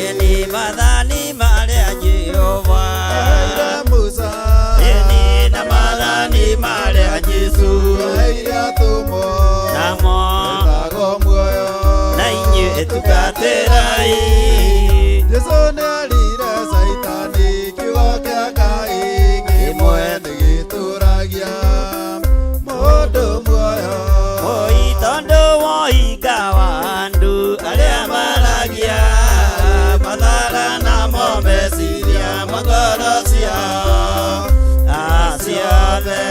ĩni maathani marĩa Jehova aheire Musa ĩni na maathani marĩa Jesũ aheire atũmwo namo metagwo muoyo na inyuĩ tungatĩrai Jesũ nĩerire Caitani kiugo kĩa Ngai kĩmwe nĩgĩtũragia mũndũ muoyo Oi tondũ woinga wa andũ arĩa maragia mathara namo meciria makoro ciao acio othe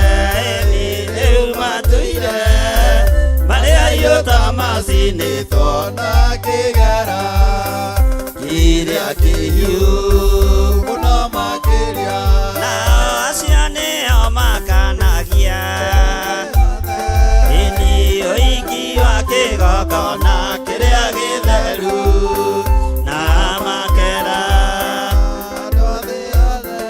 ĩni rĩu matũire marĩa yũta macinĩtwo na kĩgera kĩrĩa kĩhiũ mũno makĩria nao acio nĩo makanagia ĩni ũiki wa kĩgongona kĩrĩa gĩtheru na makera andũ a thĩ yothe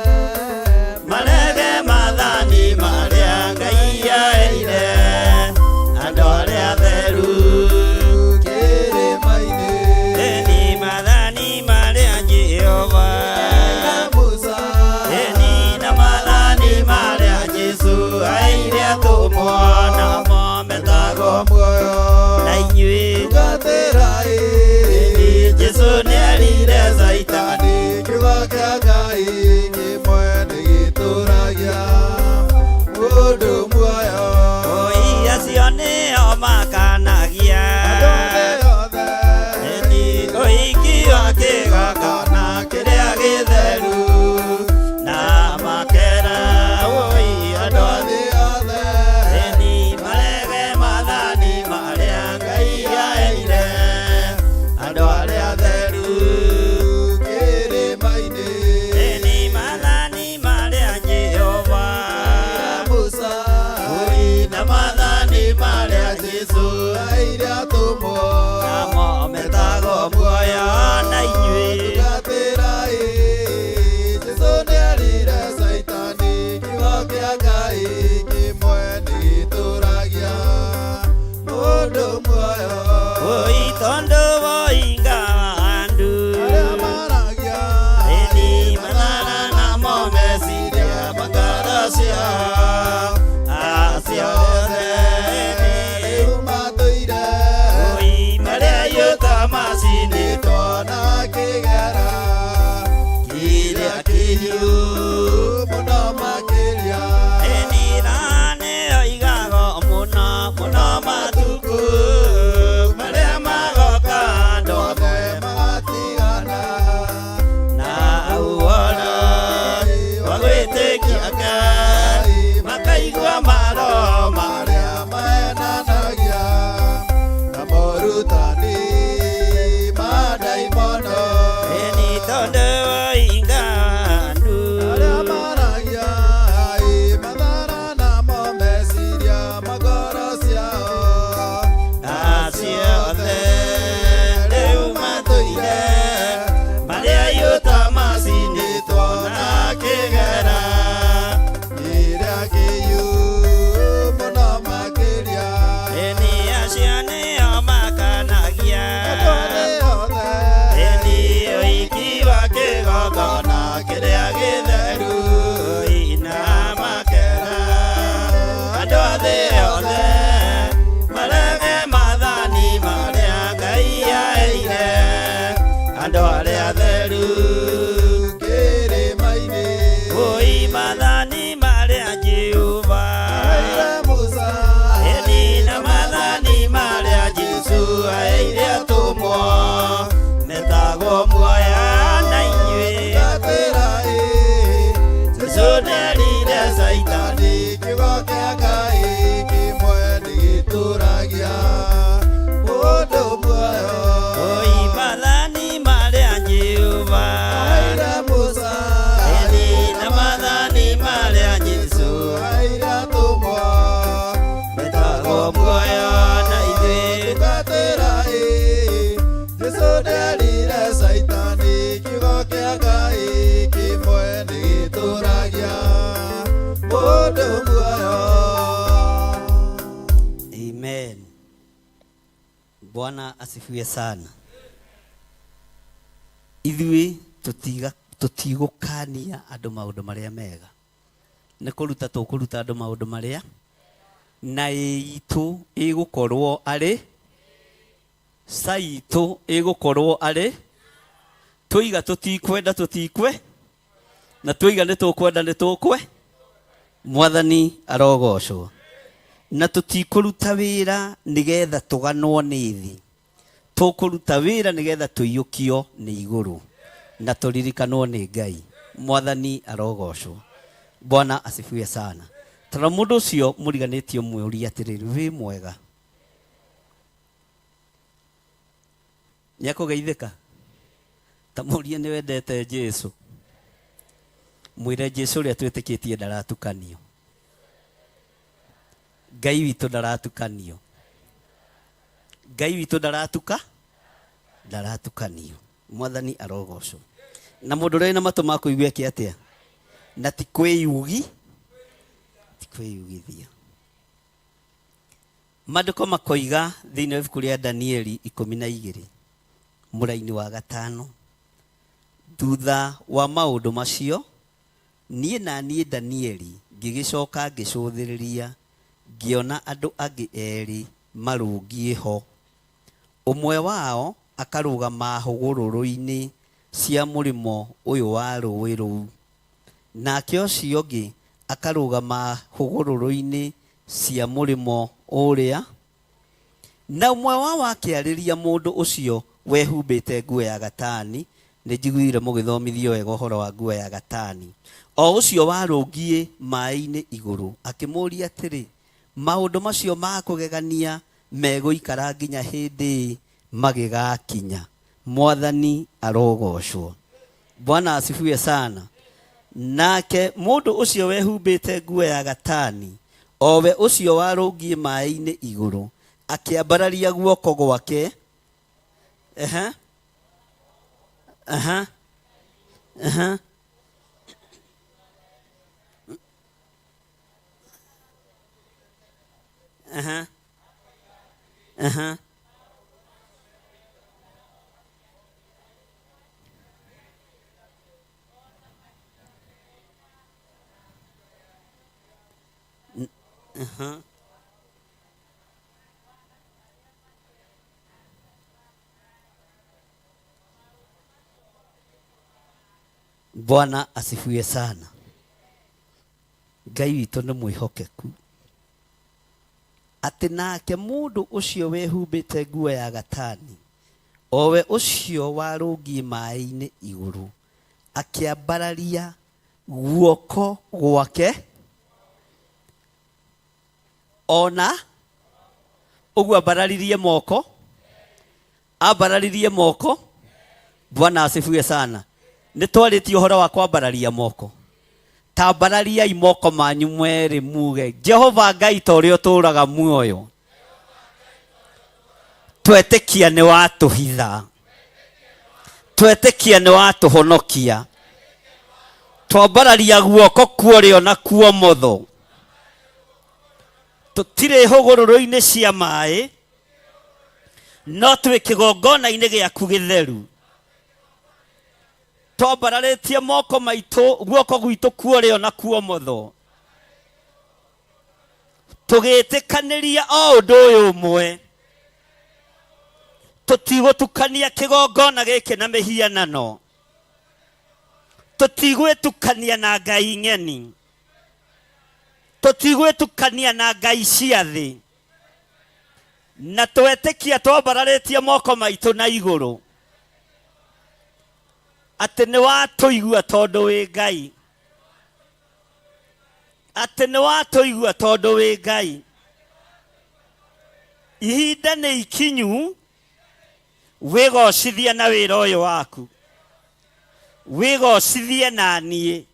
marege maathani marĩa Ngai aerire andũ arĩa atheru kĩrĩma-inĩ ĩni maathani marĩa Jehova Musa ĩni na maathani marĩa Jesũ aerire atũmwo namo metagwo muoyo na inyuĩ tungatĩrai Jesũ nĩerire Caitani kiugo kĩa Ngai kĩmwe nĩgĩtũragia mũndũ muoyo Oi acio nĩo makanagia andũ thĩ yothe ĩni ũiki wa kĩgongona kĩrĩa gĩtheru na makera oi andũ a thĩ yothe ĩni marege maathani marĩa Ngai aerire andũ arĩa atheru kĩrĩma-inĩ ĩni maathani marĩa Jehova Musa oi na maathani marĩa Jesũ aheire atũmwo namo metagwo muoyo na inyuĩ tungatĩrai Jesũ nĩerire Caitani kiugo kĩa Ngai kĩmwe nĩgĩtũragia mũndũ muoyo Oi tondũ woinga wa andũ arĩa maragia ĩni mathara namo meciria makoro ciao acio othe ĩni rĩu matũire oi marĩa yũta macinĩtwo na kĩgera kĩrĩa kĩhiũ mũno makĩria ĩni nĩyo igago mũno mũno matukũ marĩa magoka andũ othe magatigana na ũhoro wa gwĩtĩkia Ngai makaigua maroho marĩa mahenanagia na morutani ma ndaimono ĩni tondũ woinga andũ arĩa Kiugo kĩa Ngai kĩmwe nĩgĩtũragia mũndũ muoyo. Oi mathani marĩa Jehova Aheire Musa, Ĩni na mathani marĩa Jesũ aheire atũmwo, metagwo muoyo na ithuĩ tungatĩra ĩ. Jesũ nĩerire Caitani, kiugo kĩa Ngai kĩmwe nĩgĩtũragia mũndũ muoyo. Amen. Bwana asifiwe sana. Ithuĩ tũtiga tũtigũkania andũ maũndũ marĩa mega. Nĩ kũruta tũkũruta andũ maũndũ marĩa na ĩ itũ ĩgũkorwo arĩ ca itũ ĩgũkorwo arĩ tũiga tũtikwenda tũtikwe na tũiga nĩ tũkwenda nĩ tũkwe. Mwathani arogocwo. Na tũtikũruta wĩra nĩgetha tũganwo nĩ thĩ, tũkũruta wĩra nĩgetha tũiyũkio nĩ igũrũ na tũririkanwo nĩ Ngai. Mwathani arogocwo. Bwana asifiwe sana. Tondũ mũndũ ũcio mũriganĩtio mwĩũrie atĩrĩrĩ, wĩ mwega? Nĩekũgeithĩka? Ta mũrie nĩ wendete Jesu. Mwĩre Jesu ũrĩa twĩtĩkĩtie ndaratukanio. Ngai witũ ndaratukanio. Ngai witũ ndaratuka ndaratukanio. Mwathani arogocwo. Na mũndũ ũrĩa wĩna matũ ma kũigua eke atĩa? Na ti kwĩyugi, ti kwĩyugithia. Maandĩko makoiga thĩinĩ wa ibuku rĩa Danieli 12 mũraini wa 5, thutha wa maũndũ macio niĩ na niĩ Danieli ngĩgĩcoka ngĩcũthĩrĩria, ngĩona andũ angĩ erĩ marũngiĩ ho, ũmwe wao akarũgama hũgũrũrũ-inĩ cia mũrĩmo ũyũ wa rũĩ rũu, nake ũcio ũngĩ akarũgama hũgũrũrũ-inĩ cia mũrĩmo ũrĩa. Na ũmwe wao akĩarĩria mũndũ ũcio wehumbĩte nguo ya gatani. Nĩ njiguire mũgĩthomithio wega ũhoro wa nguo ya gatani. O ũcio warũngiĩ maĩ-inĩ igũrũ akĩmũũria atĩrĩ, maũndũ macio ma kũgegania megũikara nginya hĩndĩ magĩgakinya? Mwathani arogocwo. Bwana asifiwe sana. Nake mũndũ ũcio wehumbĩte nguo ya gatani, o we ũcio warũngiĩ maĩ-inĩ igũrũ, akĩambararia guoko gwake. Ehe. Aha. Aha. Aha. Aha. Aha. Bwana asifiwe sana. Ngai witũ nĩ mwĩhokeku. Atĩ nake mũndũ ũcio wehumbĩte nguo ya gatani, o we ũcio warũngiĩ maĩ-inĩ igũrũ, akĩambararia guoko gwake ona ũguo ambararirie moko, ambararirie moko. Bwana asifiwe sana. Nĩ twarĩtie ũhoro wa kwambararia moko. Tambarariai moko manyu mwerĩ muge, Jehova Ngai ta ũrĩa ũtũũraga muoyo, twetĩkia nĩ watũhitha, twetĩkia nĩ watũhonokia, twambararia guoko kuorĩo na kuomotho, tũtirĩ hũgũrũrũ-inĩ cia maĩ, no twĩ kĩgongona-inĩ gĩaku gĩtheru. Twambararĩtie moko maitũ, guoko gwitũ kuorĩo na kuomotho, tũgĩtĩkanĩria o ũndũ ũyũ ũmwe, tũtigũtukania kĩgongona gĩkĩ na mĩhianano, tũtigwĩtukania na ngai ng'eni, tũtigwĩtukania na ngai cia thĩ, na twetĩkia twambararĩtie moko maitũ na igũrũ atĩ nĩ watũigua tondũ wĩ Ngai. Atĩ nĩ watũigua tondũ wĩ Ngai. Ihinda nĩ ikinyu wĩgocithie na wĩra ũyũ waku. Wĩgocithie na niĩ.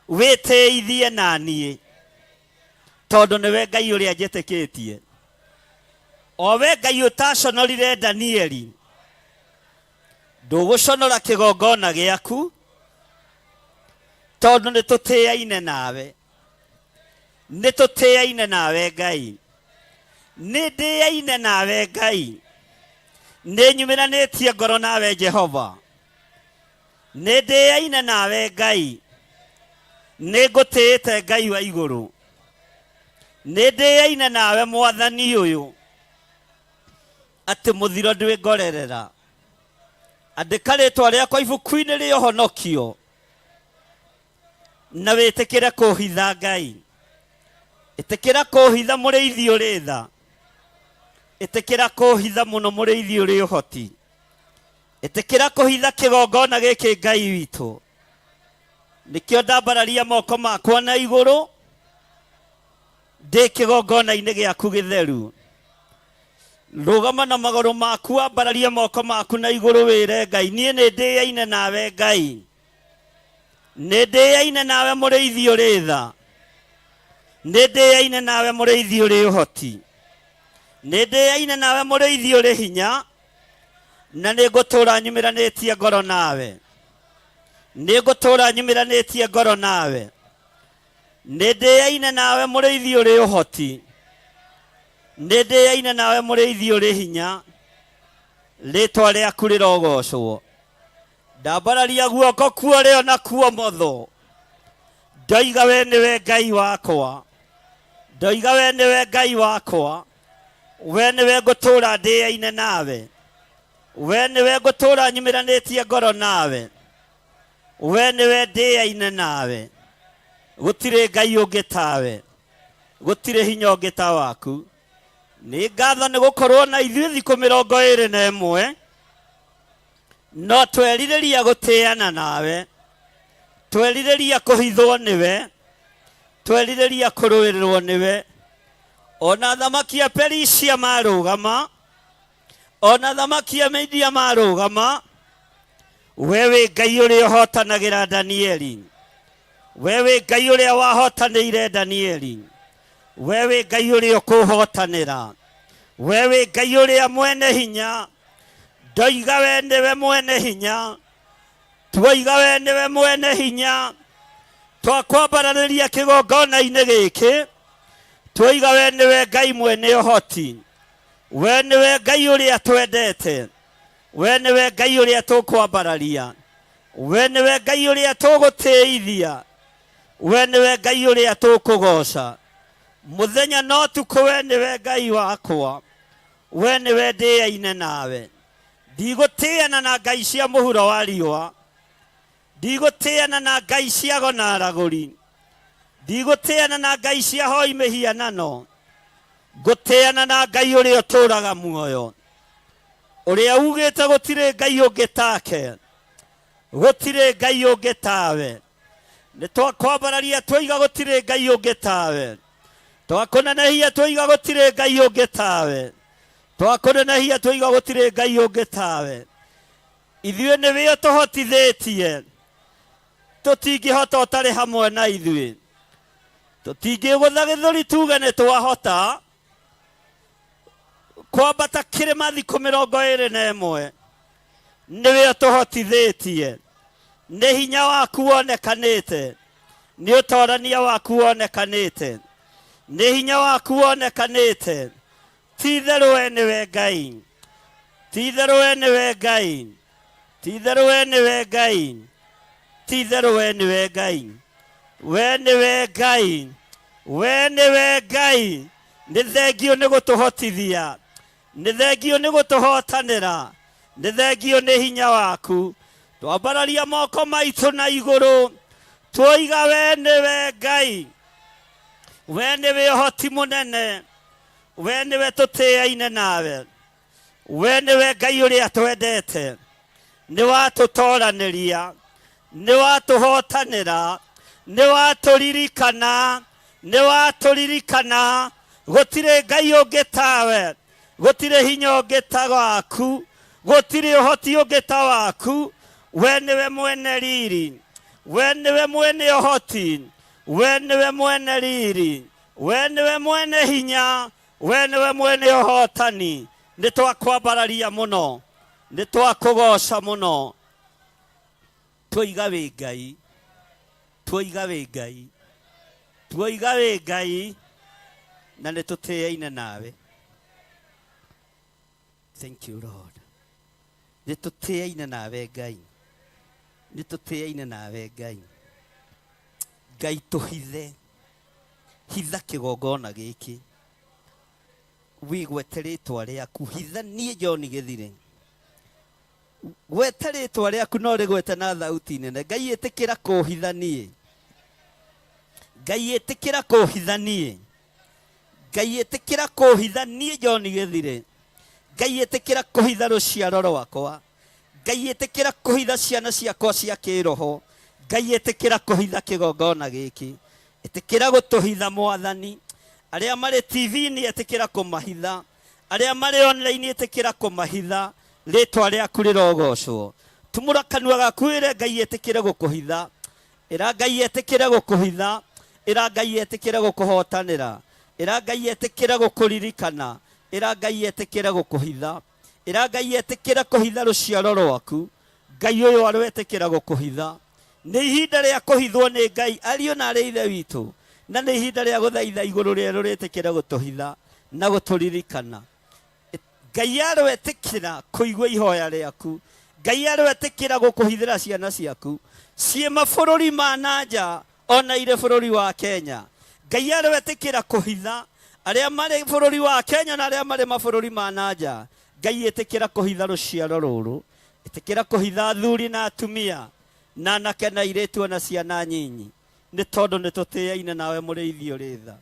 Wĩtĩithie na niĩ. Tondũ nĩwe Ngai ũrĩa njĩtĩkĩtie. O we Ngai ũtaconorire Danieli. Ndũgũconora kĩgongona gĩaku tondũ nĩ tũtĩaine nawe. Nĩ tũtĩaine nawe Ngai. Nĩ ndĩaine nawe Ngai. Nĩ nyumĩranĩtie ngoro nawe Jehova. Nĩ ndĩaine nawe Ngai. Nĩ ngũtĩĩte Ngai wa igũrũ. Nĩ ndĩaine nawe mwathani ũyũ atĩ mũthiro ndwĩngorerera. Andĩka rĩtwa rĩakwa ibuku-inĩ rĩa ũhonokio na wĩtĩkĩre kũhitha Ngai. Ĩtĩkĩra kũhitha mũrĩithi ũrĩ tha. Ĩtĩkĩra kũhitha mũno mũrĩithi ũrĩ ũhoti. Ĩtĩkĩra kũhitha kĩgongona gĩkĩ Ngai witũ. Nĩkĩo ndambararia moko makwa na igũrũ ndĩ kĩgongona-inĩ gĩaku gĩtheru. Rũgama na magũrũ maku wambararie moko maku na igũrũ wĩre Ngai niĩ nĩ ndĩaine nawe Ngai. Nĩ ndĩaine nawe mũrĩithi ũrĩ tha. Nĩ ndĩaine nawe mũrĩithi ũrĩ ũhoti. Nĩ ndĩaine nawe mũrĩithi ũrĩ hinya na nĩ ngũtũũra nyumĩranĩtie ngoro nawe. Nĩ ngũtũũra nyumĩranĩtie ngoro nawe. Nĩ ndĩaine nawe mũrĩithi ũrĩ ũhoti. Nĩ ndĩaine nawe mũrĩithi ũrĩ hinya. Rĩtwa rĩaku rĩrogocwo. Ndambararia guoko kuo rĩo na kuo motho. Ndoiga we nĩwe Ngai wakwa. Ndoiga we nĩwe Ngai wakwa. We nĩwe ngũtũũra ndĩaine nawe. We nĩwe ngũtũũra nyumĩranĩtie ngoro nawe. We nĩwe ndĩaine nawe. Gũtirĩ Ngai ũngĩ tawe. Gũtirĩ hinya ũngĩ ta waku. Nĩ ngatho nĩ gũkorwo na ithuĩ thikũ 21 no twerirĩria gũtĩana nawe. Twerirĩria kũhithwo nĩwe. Twerirĩria kũrũĩrĩrwo nĩwe. Ona thamaki a Perisia marũgama, ona thamaki a Media marũgama, we wĩ Ngai ũrĩa ũhotanagĩra Danieli. We wĩ Ngai ũrĩa wahotanĩire Danieli. We wĩ Ngai ũrĩa ũkũhotanĩra. We wĩ Ngai ũrĩa mwene hinya. Ndoiga we nĩwe mwene hinya. Tuoiga we nĩwe mwene hinya. Twakwambararĩria kĩgongona-inĩ gĩkĩ. Tuoiga we nĩwe Ngai mwene ũhoti. We nĩwe Ngai ũrĩa twendete. We nĩwe Ngai ũrĩa tũkwambararia. We nĩwe Ngai ũrĩa tũgũtĩithia. We nĩwe Ngai ũrĩa tũkũgoca. Mũthenya na ũtukũ we nĩwe Ngai wakwa. We nĩwe ndĩaine nawe. Ndigũtĩana na ngai cia mũhuro wa riũa. Ndigũtĩana na ngai cia ago na aragũri. Ndigũtĩana na ngai cia hoi mĩhianano. Ngũtĩana na Ngai ũrĩa ũtũũraga muoyo. Ũrĩa ugĩte gũtirĩ Ngai ũngĩ take. Gũtirĩ Ngai ũngĩ tawe. Nĩ twakwambararia twoiga gũtirĩ Ngai ũngĩ tawe. Twakũnenehia twoiga gũtirĩ Ngai ũngĩ tawe. Twakũnenehia twoiga gũtirĩ Ngai ũngĩ tawe. Ithuĩ nĩwe ũtũhotithĩtie. Tũtingĩhota ũtarĩ hamwe na ithuĩ. Tũtingĩgũtha gĩthũri tuge nĩ twahota kwambata kĩrĩma thikũ 21. Nĩwe ũtũhotithĩtie. Nĩ hinya waku wonekanĩte. Nĩ ũtorania waku wonekanĩte. Nĩ hinya waku wonekanĩte. Ti itherũ we nĩwe Ngai. Ti itherũ we nĩwe Ngai. Ti itherũ we nĩwe Ngai. Ti itherũ we nĩwe Ngai. We nĩwe Ngai. We nĩwe Ngai. Nĩ thengio nĩ gũtũhotithia. Nĩ thengio nĩ gũtũhotanĩra. Nĩ thengio nĩ hinya waku. Twambararia moko maitũ na igũrũ. Tuoiga we nĩwe Ngai. We nĩwe ũhoti mũnene. We nĩwe tũtĩaine nawe. We nĩwe Ngai ũrĩa twendete. Nĩ watũtoranĩria. Nĩ watũhotanĩra. Nĩ watũririkana, nĩ watũririkana. Gũtirĩ Ngai ũngĩ tawe, gũtirĩ hinya ũngĩ ta waku, gũtirĩ ũhoti ũngĩ ta waku. We nĩwe mwene riri, we nĩwe mwene ũhoti, we nĩwe mwene riri, we nĩwe mwene hinya, we nĩwe mwene ũhotani. Nĩ twakwambararia mũno, nĩ twakũgoca mũno. Twoiga wĩ Ngai, twoiga wĩ Ngai, twoiga wĩ Ngai, na nĩ tũtĩaine nawe. Thank you Lord. Nĩ tũtĩaine nawe Ngai, nĩ tũtĩaine nawe Ngai. Ngai tũhithe, hitha kĩgongona gĩkĩ, wĩgwete rĩtwa rĩaku. Hitha niĩ John Gĩthire, gweta rĩtwa rĩaku, no rĩgwete na thauti nene. Ngai ĩtĩkĩra kũhitha niĩ, Ngai ĩtĩkĩra kũhitha niĩ, Ngai ĩtĩkĩra kũhitha niĩ John Gĩthire. Ngai ĩtĩkĩra kũhitha rũciaro rwakwa, Ngai ĩtĩkĩra kũhitha ciana ciakwa cia kĩroho, Ngai ĩtĩkĩra kũhitha kĩgongona gĩkĩ, ĩtĩkĩra gũtũhitha Mwathani. Arĩa marĩ TV-inĩ ĩtĩkĩra kũmahitha, arĩa marĩ online ĩtĩkĩra kũmahitha. Rĩtwa rĩaku rĩrogocwo. Tumũra kanua gaku wĩre Ngai ĩtĩkĩre gũkũhitha, ĩra Ngai ĩtĩkĩre gũkũhitha, ĩra Ngai ĩtĩkĩre gũkũhotanĩra, ĩra Ngai ĩtĩkĩre gũkũririkana, ĩra Ngai ĩtĩkĩre gũkũhitha, ĩra Ngai ĩtĩkĩre kũhitha rũciaro rwaku. Ngai ũyũ arwetĩkĩra gũkũhitha. Nĩ ihinda rĩa kũhithwo nĩ Ngai, ariũ na arĩ ithe witũ, na nĩ ihinda rĩa gũthaitha igũrũ rĩerũ rĩtĩkĩre gũtũhitha na gũtũririkana. Ngai arwetĩkĩra kũigua ihoya rĩaku, Ngai arwetĩkĩra gũkũhithĩra ciana ciaku ciĩ mabũrũri ma na nja ona irĩ bũrũri wa Kenya. Ngai arwetĩkĩra kũhitha arĩa marĩ bũrũri wa Kenya na arĩa marĩ mabũrũri ma na nja. Ngai ĩtĩkĩra kũhitha rũciaro rũrũ, ĩtĩkĩra kũhitha athuri na atumia na anake na airĩtu ona ciana nyinyi, nĩ tondũ nĩ tũtĩaine nawe mũrĩithi ũrĩ tha.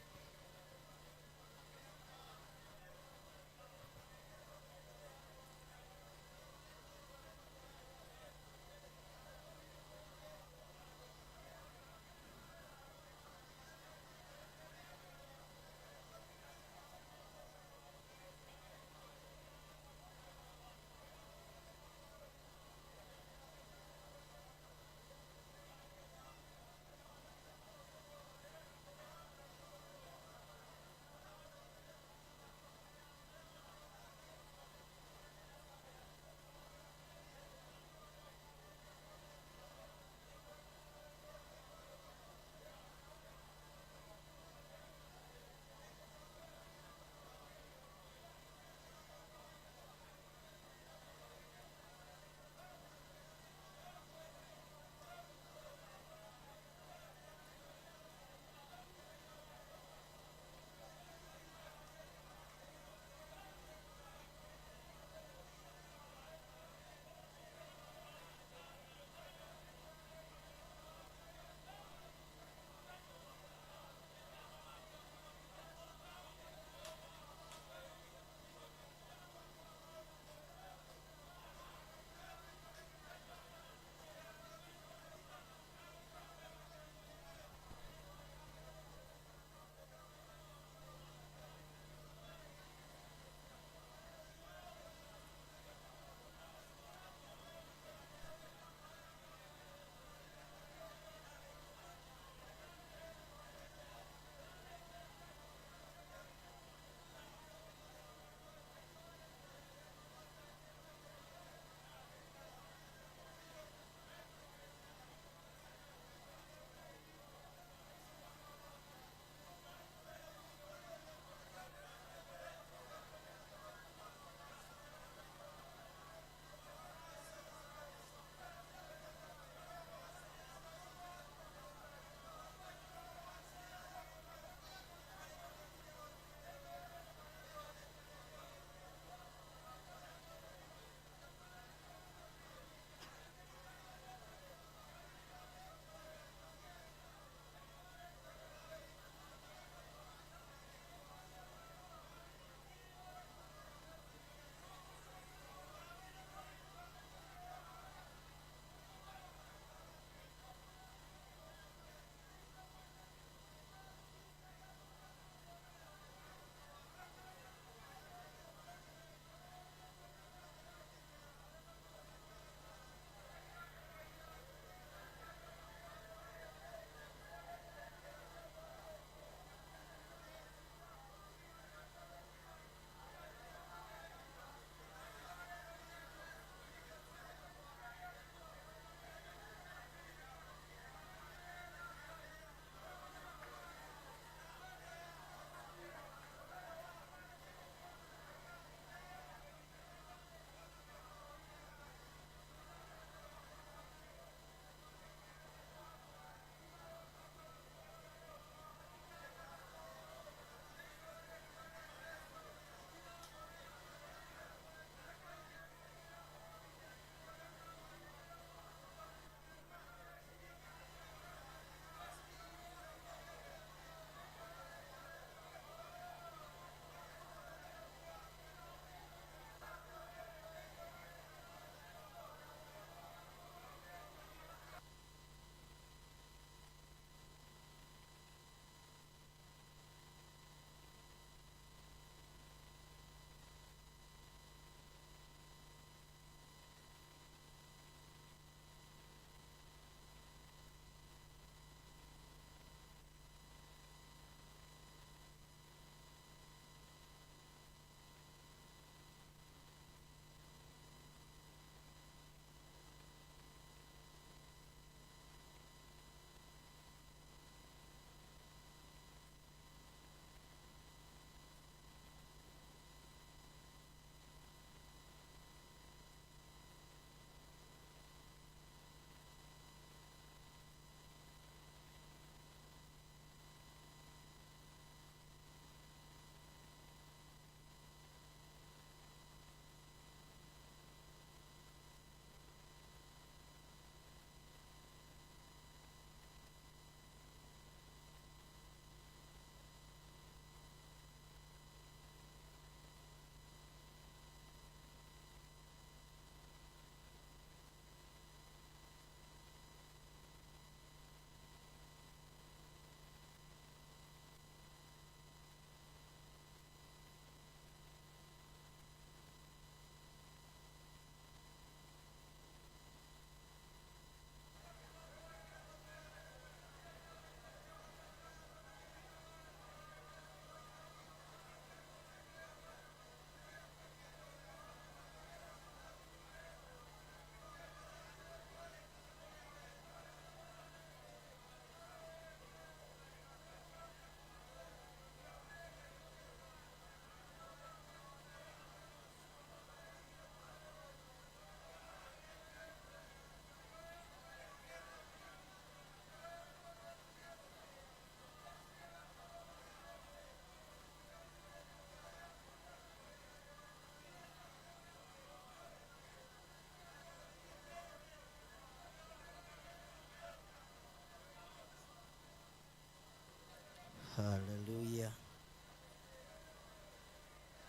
Hallelujah.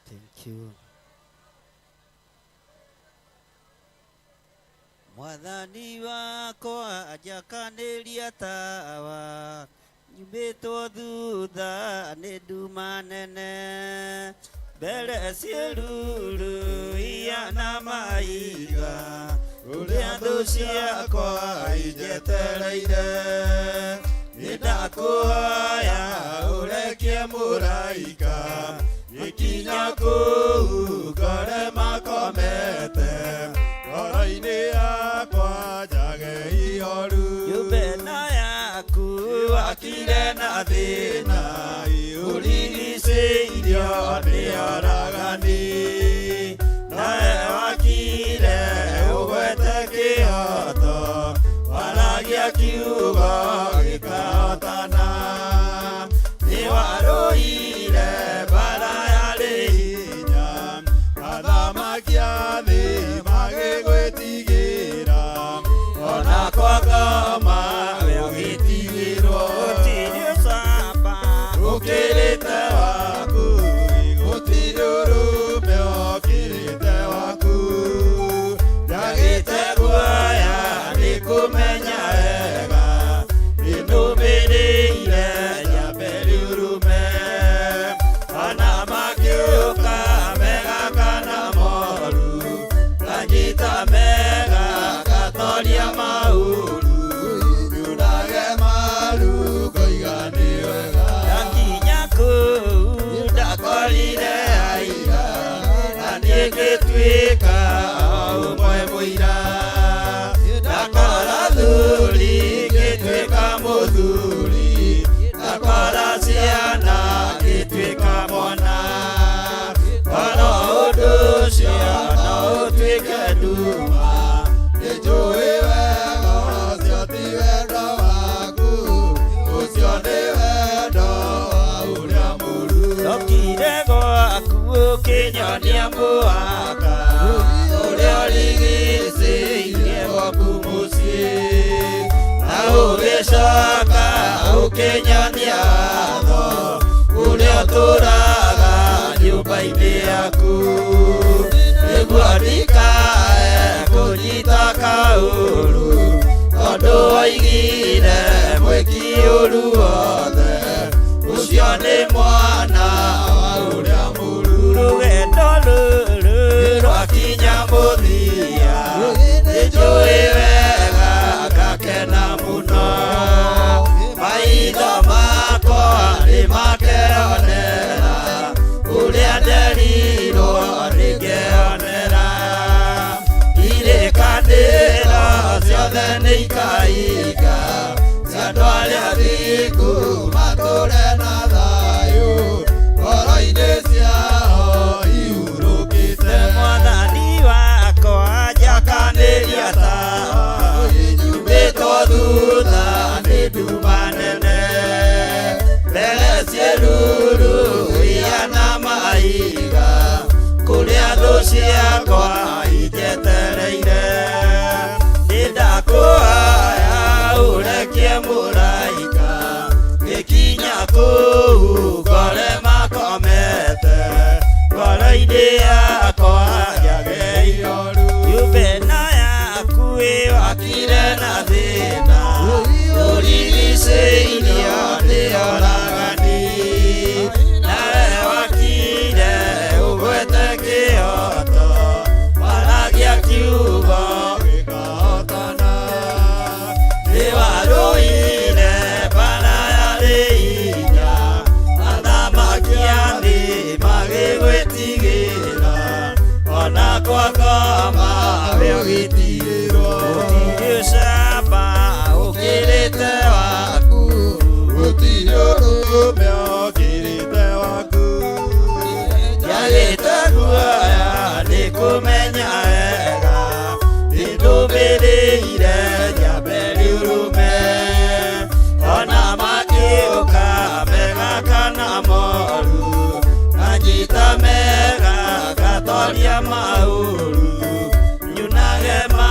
Thank you. Mwathani wakwa njakanĩria tawa, nyumĩtwo thutha nĩ nduma nene, mbere ciĩruru ia na maiga, ũrĩa thũ ciakwa injetereire. Nĩndakũhoya ũrekie mũraika, gĩkinya kũu ngore makomete, ngoro-inĩ yakwa njage ihoru. Nyũmba ĩno yaku wakire na thĩna, ũrigicĩirio nĩ oragani, nawe wakire ũgwete kĩhoto, waragia kiugo gĩkahotana. Nĩwarũire mbara yarĩ hinya, athamaki a thĩ magĩgwĩtigĩra, ona kwa ngoma we ũgĩtigĩrwo. Gũtirĩ ũcamba ũkĩrĩte waku, gũtirĩ ũrũme ũkĩrĩte waku. Njagĩte guoya nĩ kũmenya wega, nĩnũmĩrĩire nyambe rĩurume, ona makĩũka mega kana moru, nganyita mega ngatoria maũru, nyunage maru ngoiga nĩ wega. Ndakinya kũu ndakorire aira, na niĩ ngĩtuĩka ũmwe mũira, ndakora thuri ngĩtuĩka mũthuri, ndakora ciana ngĩtuĩka mwana, korwo ũndũ ũcio no ũtuĩke nduma, Nĩnjũĩ wega ũcio ti wendo waku, ũcio nĩ wendo wa ũrĩa mũũru. Ndokire gwaku ũkĩnyonia mũhaka, ũrĩa ũrigicĩirie gwaku mũciĩ, na ũgĩcoka ũkĩnyonia watho ũrĩa ũtũũraga nyũmba-inĩ yaku, nĩguo ndikae kũnyita kaũru, tondũ woigire mwĩki ũru wothe ũcio nĩ mwana wa ũrĩa mũũru. Rũgendo rũrũ rwakinya mũthia, nĩnjũĩ wega ngakena mũno, maitho makwa nĩmakeonera ũrĩa nderirwo nĩngeonera, irĩkanĩro ciothe nĩikahinga, cia andũ arĩa athingu matũre na thayũ, ngoro-inĩ ciao ihurũkĩte. Mwathani wakwa njakanĩria tawa, nyumĩtwo thutha nĩ nduma nene, mbere ciĩruru ia na mahiga, kũrĩa thũ ciakwa injetereire. Nĩndakũhoya ũrekie mũraika, gĩkinya kũu ngore makomete, ngoro-inĩ yakwa njage ihoru. Nyũmba ĩno yaku wakire na thĩna, ũrigicĩirio nĩ oragani, nawe wakire ũgwete kĩhoto, waragia kiugo gĩkahotana. Nĩwarũire mbara yarĩ hinya, athamaki a thĩ magĩgwĩtigĩra, ona kwa ngoma we ũgĩtigĩrwo. Gũtirĩ ũcamba ũkĩrĩte waku, Gũtirĩ ũrũme ũkĩrĩte waku. Njagĩte guoya nĩ kũmenya wega, nĩndũmĩrĩire nyambe rĩurume, ona makĩũka mega kana moru, nganyita mega ngatoria maũru, nyunage ma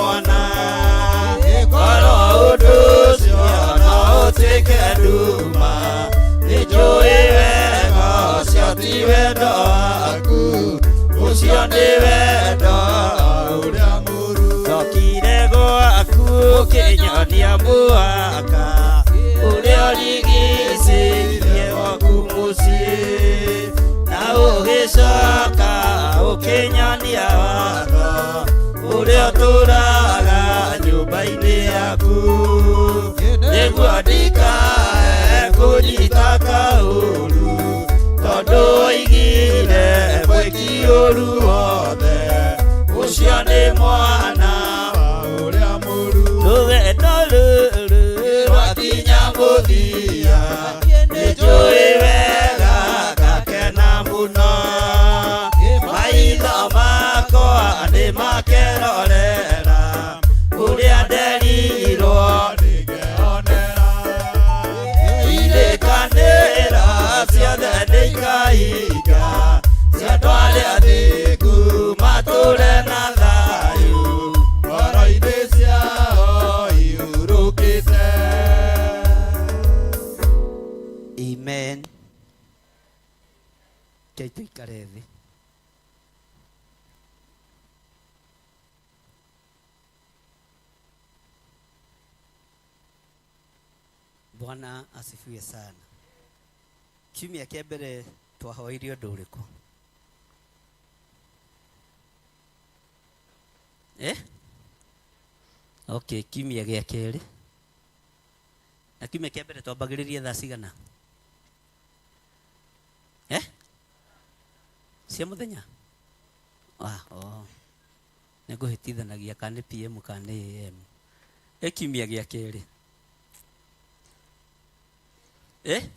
mwana korwo ũndũ ũcio no ũtuĩke nduma nĩnjũĩ wega ũcio ti wendo waku ũcio nĩ wendo ũrĩa mũru ndokire gwaku ũkĩnyonia mũhaka ũrĩa ũrigicĩirie gwaku mũciĩ na ũgĩcoka ũkĩnyonia watho ũrĩa ũtũraga nyũmba-inĩ yaku nĩguo ndikae kũnyita kaũru tondũ oigire mwĩki ũru wothe ũcio nĩ mwana wa ũrĩa mũru rũgendo rũrũ rwakinya mũthia nĩnjũĩ wega ngakena mũno maitho makwa nĩmakerorera ũrĩa nderirwo nĩngeonera irĩkanĩra ciothe nĩikahinga cia andũ arĩa athingu matũre na thayũ ngoro-inĩ ciao ihurũkĩte. Amen. Kei tuikare thĩ. Bwana asifiwe sana. Kiumia kĩa mbere twahoire ũndũ ũrĩkũ? Eh? Okay, kiumia gĩa kerĩ. Na kiumia kĩa mbere twambagĩrĩria thaa cigana? Eh? Cia mũthenya? Ah, oh. Nĩngũhĩtithanagia kana nĩ PM kana nĩ AM. Ĩ kiumia gĩa kerĩ. Eh?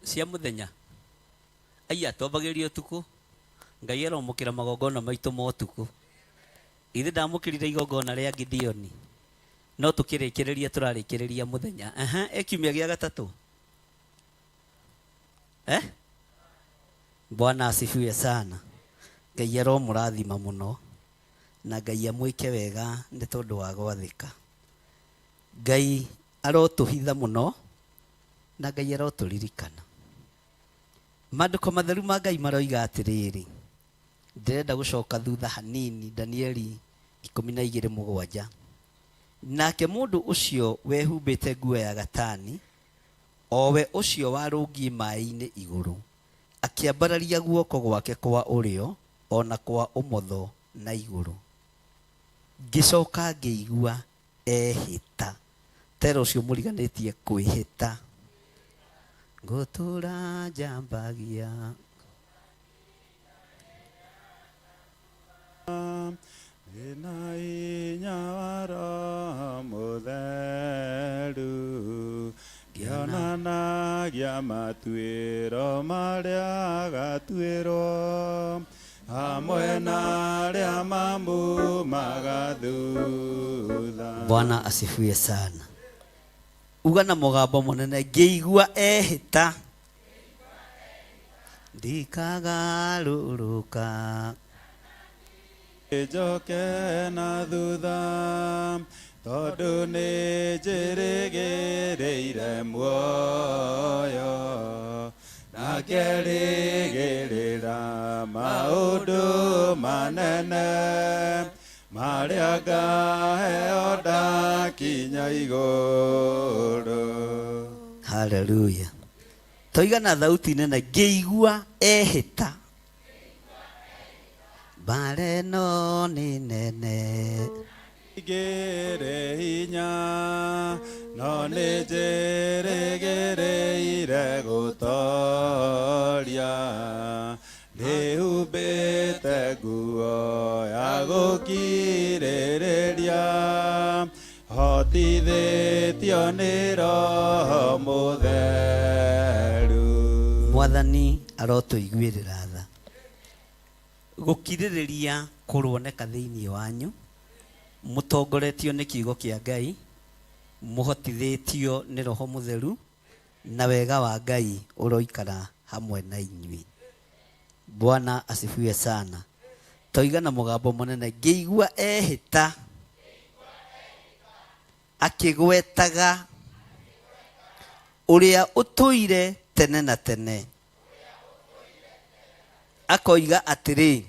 Cia mũthenya? Aya twambagĩrĩria ũtukũ. Ngai aromũkĩra magongona maitũ ma ũtukũ. Ithe ndamũkĩrire igongona rĩa Gideoni. No tũkĩrĩkĩrĩria tũrarĩkĩrĩria mũthenya. Aha, ĩ kiumia gĩa gatatũ. Eh? Bwana asifiwe sana. Ngai aromũrathima mũno na Ngai amwĩke wega nĩ tondũ wa gwathĩka. Ngai arotũhitha mũno na Ngai arotũririkana. Maandĩko matheru ma Ngai maroiga atĩrĩrĩ, ndĩrenda gũcoka thutha hanini Danieli 12:7. Nake mũndũ ũcio wehumbĩte nguo ya gatani, o we ũcio warũngiĩ maĩ-inĩ igũrũ, akĩambararia guoko gwake kwa ũrĩo ona kwa ũmotho na igũrũ. Ngĩcoka ngĩigua ehĩta. Tera ũcio mũriganĩtie kwĩhĩta. Ngũtũra njambagia. Ina hinya wa Roho Mũtheru ngĩonanagia matuĩro marĩa agatuĩrwo hamwe na arĩa mamumaga thutha. Bwana asifiwe sana. Uga na mũgambo mũnene ngĩigua ehĩta ndikagarũrũka. Njoke na thutha tondũ nĩ njĩrĩgĩrĩire muoyo na ngerĩgĩrĩra maũndũ manene marĩa ngaheo ndakinya igũrũ. Haleluya. Toiga na thauti nene ngĩigua ehĩta. Mbara ĩno nĩ nene. Ngĩrĩ hinya no nĩ njĩrĩgĩrĩire gũtoria ndĩhumbĩte nguo ya gũkirĩrĩria hotithĩtio nĩ Roho Mũtheru. Mwathani arotũiguĩrĩra tha. Gũkirĩrĩria kũroneka thĩinĩ wanyu mũtongoretio nĩ kiugo kĩa Ngai mũhotithĩtio nĩ Roho Mũtheru na wega wa Ngai ũroikara hamwe na inyuĩ. Bwana asifiwe sana. Toiga na mũgambo mũnene, ngĩigua ehĩta akĩgwetaga ũrĩa ũtũire tene na tene, akoiga atĩrĩ,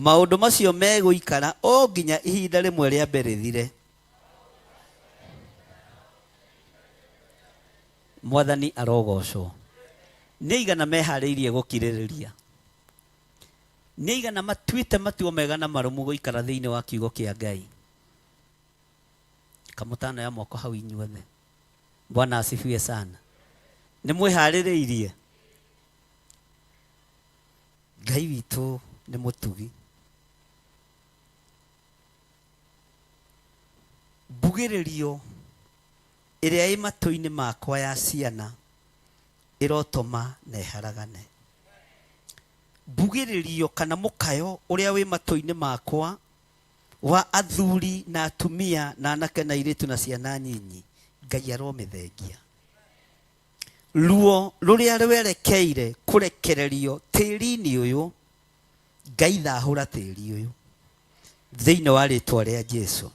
maũndũ macio megũikara o nginya ihinda rĩmwe rĩambe rĩthire. Mwathani arogocwo. Nĩ aigana meharĩirie gũkirĩrĩria? Nĩ aigana matuĩte matua mega na marũmu gũikara thĩinĩ wa kiugo kĩa Ngai? Kamũtano ya moko hau inyuothe. Bwana asifiwe sana. Nĩ mwĩharĩrĩirie? Ngai witũ nĩ mũtugi. Mbugĩrĩrio ĩrĩa ĩ matũ-inĩ makwa ya ciana ĩrotũma na ĩharagane. Mbugĩrĩrio kana mũkayo ũrĩa wĩ matũ-inĩ makwa wa athuri na atumia na anake na airĩtu na ciana nyinyi, Ngai aromĩthengia. Ruo rũrĩa rwerekeire kũrekererio tĩri-inĩ ũyũ, Ngai thahũra tĩri ũyũ thĩinĩ wa rĩtwa rĩa Jesu.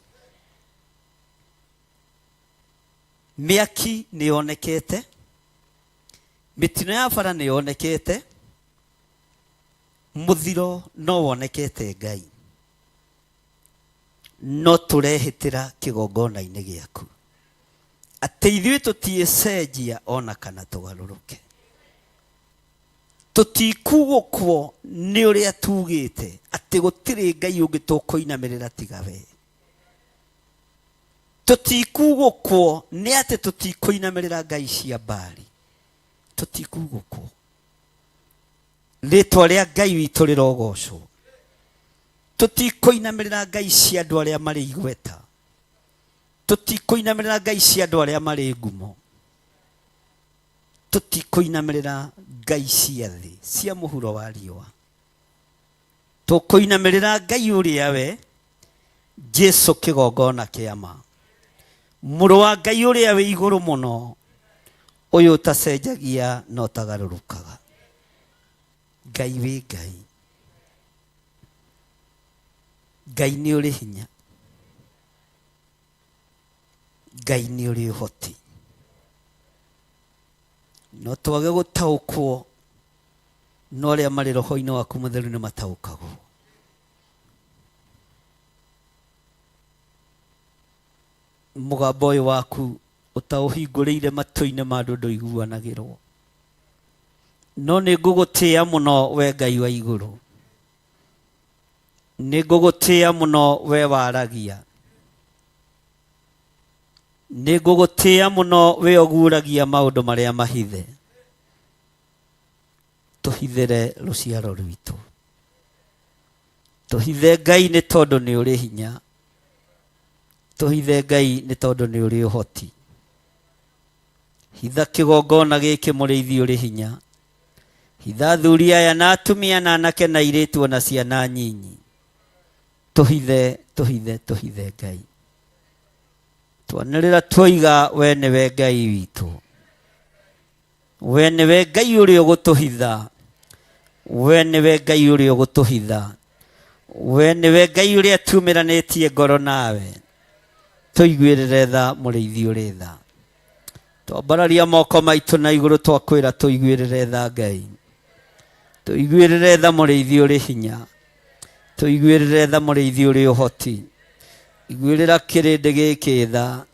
Mĩaki nĩ yonekete, mĩtino ya bara nĩ yonekete, mũthiro no wonekete Ngai, no tũrehĩtĩra kĩgongona-inĩ gĩaku atĩ ithuĩ tũtiĩcenjia ona kana tũgarũrũke. Tũtikugũkwo nĩ ũrĩa tugĩte atĩ gũtirĩ Ngai ũngĩ tũkũinamĩrĩra tiga we. Tũtikugũkwo nĩ atĩ tũtikũinamĩrĩra ngai cia Baali. Tũtikugũkwo. Rĩtwa rĩa Ngai witũ rĩrogocwo. Tũtikũinamĩrĩra ngai cia andũ arĩa marĩ igweta. Tũtikũinamĩrĩra ngai cia andũ arĩa marĩ ngumo. Tũtikũinamĩrĩra ngai cia thĩ cia mũhuro wa riũa. Tũkũinamĩrĩra Ngai ũrĩa we Jesu kĩgongona kĩa ma, mũrũ wa Ngai ũrĩa wĩ igũrũ mũno, ũyũ ũtacenjagia na ũtagarũrũkaga. Ngai wĩ Ngai. Ngai nĩ ũrĩ hinya. Ngai nĩ ũrĩ ũhoti. No twage gũtaũkwo, no arĩa marĩ roho-inĩ waku mũtheru nĩ mataũkagwo. Mũgambo ũyũ waku ũtaũhingũrĩire matũ-inĩ ma andũ ndũiguanagĩrwo. No nĩ ngũgũtĩĩa mũno we Ngai wa igũrũ. Nĩ ngũgũtĩĩa mũno we waragia. Nĩ ngũgũtĩĩa mũno we ũguũragia maũndũ marĩa mahithe. Tũhithĩre rũciaro rwitũ. Tũhithe Ngai nĩ tondũ nĩ ũrĩ hinya. Tũhithe Ngai nĩ tondũ nĩ ũrĩ ũhoti. Hitha kĩgongona gĩkĩ mũrĩithi ũrĩ hinya. Hitha athuri aya na atumia na anake na airĩtu ona ciana nyinyi. Tũhithe, tũhithe, tũhithe Ngai. Twanĩrĩra twoiga we nĩwe Ngai witũ. We nĩwe Ngai ũrĩa ũgũtũhitha. We nĩwe Ngai ũrĩa ũgũtũhitha. We nĩwe Ngai ũrĩa tumĩranĩtie ngoro nawe. Tũiguĩrĩre tha mũrĩithi ũrĩ tha. Twambararia moko maitũ na igũrũ twakwĩra tũiguĩrĩre tha Ngai. Tũiguĩrĩre tha mũrĩithi ũrĩ hinya. Tũiguĩrĩre tha mũrĩithi ũrĩ ũhoti. Iguĩrĩra kĩrĩndĩ gĩkĩ tha.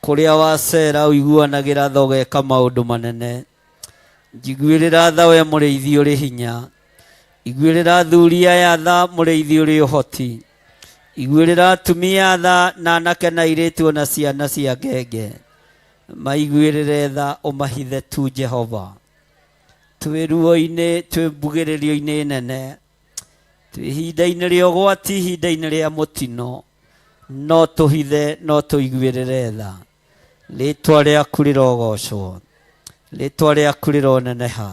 Kũrĩa wacera ũiguanagĩra tha ũgeka maũndũ manene. Njiguĩrĩra tha we mũrĩithi ũrĩ hinya. Iguĩrĩra athuri aya tha mũrĩithi ũrĩ ũhoti. Iguĩrĩra atumia tha na anake na airĩtu ona ciana cia ngenge. Maiguĩrĩre tha ũmahithe tu Jehova. Twĩ ruo-inĩ, twĩ mbugĩrĩrio-inĩ nene, twĩ ihinda-inĩ rĩa ũgwati, ihinda-inĩ rĩa mũtino, no tũhithe, no tũiguĩrĩre tha. Rĩtwa rĩaku rĩrogocwo, rĩtwa rĩaku rĩroneneha.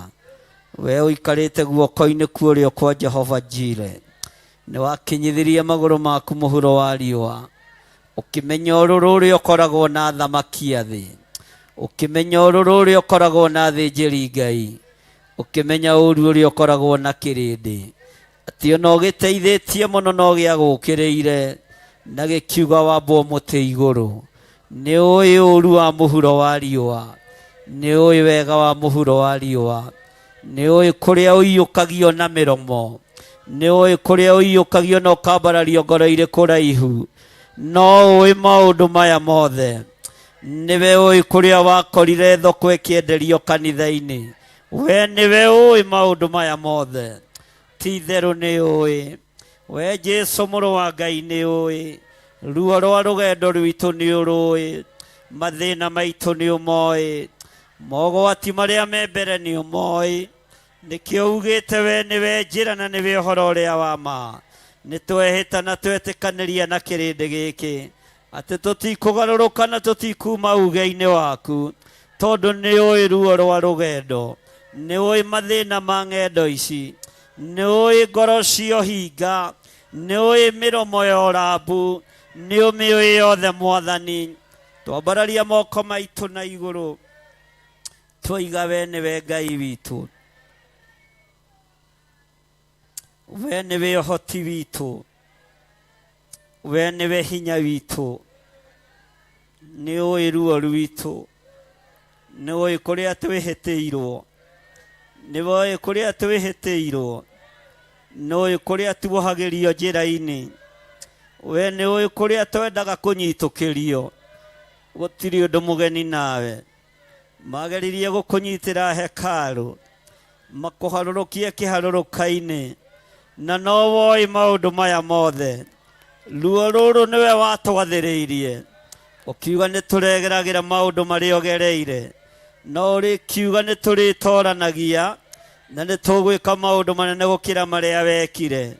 We ũikarĩte guoko-inĩ kwa ũrĩo kwa Jehova Jire, nĩ wakinyithirie magũrũ maku mũhuro wa riũa, ũkĩmenya ũrũrũ ũrĩa ũkoragwo na athamaki a thĩ, ũkĩmenya ũrũrũ ũrĩa ũkoragwo na athĩnjĩri Ngai, ũkĩmenya ũru ũrĩa ũkoragwo na kĩrĩndĩ. Atĩ ona ũgĩteithĩtie mũno no gĩagũkĩrĩire na gĩkiuga wambwo mũtĩ igũrũ. Nĩ ũĩ ũũru wa mũhuro wa riũa, nĩ ũĩ wega wa mũhuro wa riũa, nĩ ũĩ kũrĩa ũiyũkagio na mĩromo, nĩ ũĩ kũrĩa ũiyũkagio na ũkambarario ngoro irĩ kũraihu. No ũĩ maũndũ maya mothe. Nĩwe ũĩ kũrĩa wakorire thoko ĩkĩenderio kanitha-inĩ. We nĩwe ũĩ maũndũ maya mothe. Ti itherũ nĩ ũĩ. We Jesu mũrũ wa Ngai nĩ ũĩ. Ruo rwa rũgendo rwitũ nĩ ũrũĩ. Mathĩna maitũ nĩ ũmoĩ. Mogwati marĩa me mbere nĩ ũmoĩ. Nĩkĩo ugĩte we nĩwe njĩra na nĩwe ũhoro ũrĩa wa ma. Nĩ twehĩta na twetĩkanĩria na kĩrĩndĩ gĩkĩ atĩ tũtikũgarũrũka na tũtikuma uge-inĩ waku, tondũ nĩ ũĩ ruo rwa rũgendo, nĩ ũĩ mathĩna ma ng'endo ici, nĩ ũĩ ngoro cia ũhinga, nĩ ũĩ mĩromo ya ũrambu, nĩ ũmĩũĩ yothe Mwathani. Twambararia moko maitũ na igũrũ, twoiga we nĩwe Ngai witũ, we nĩwe ũhoti witũ, we nĩwe hinya witũ, nĩ ũĩ ruo rwitũ, nĩ ũĩ kũrĩa twĩhĩtĩirwo, nĩ ũĩ kũrĩa twĩhĩtĩirwo, nĩ ũĩ kũrĩa tuohagĩrio njĩra-inĩ, we nĩ ũĩ kũrĩa twendaga kũnyitũkĩrio, gũtirĩ ũndũ mũgeni nawe. Mageririe gũkũnyitĩra hekarũ, makũharũrũkie kĩharũrũka-inĩ, na no woĩ maũndũ maya mothe. Ruo rũrũ nĩwe watwathĩrĩirie, ũkiuga nĩ tũregeragĩra maũndũ marĩa ũgereire, no ũrĩkiuga nĩ tũrĩtoranagia na nĩ tũgwĩka maũndũ manene gũkĩra marĩa wekire.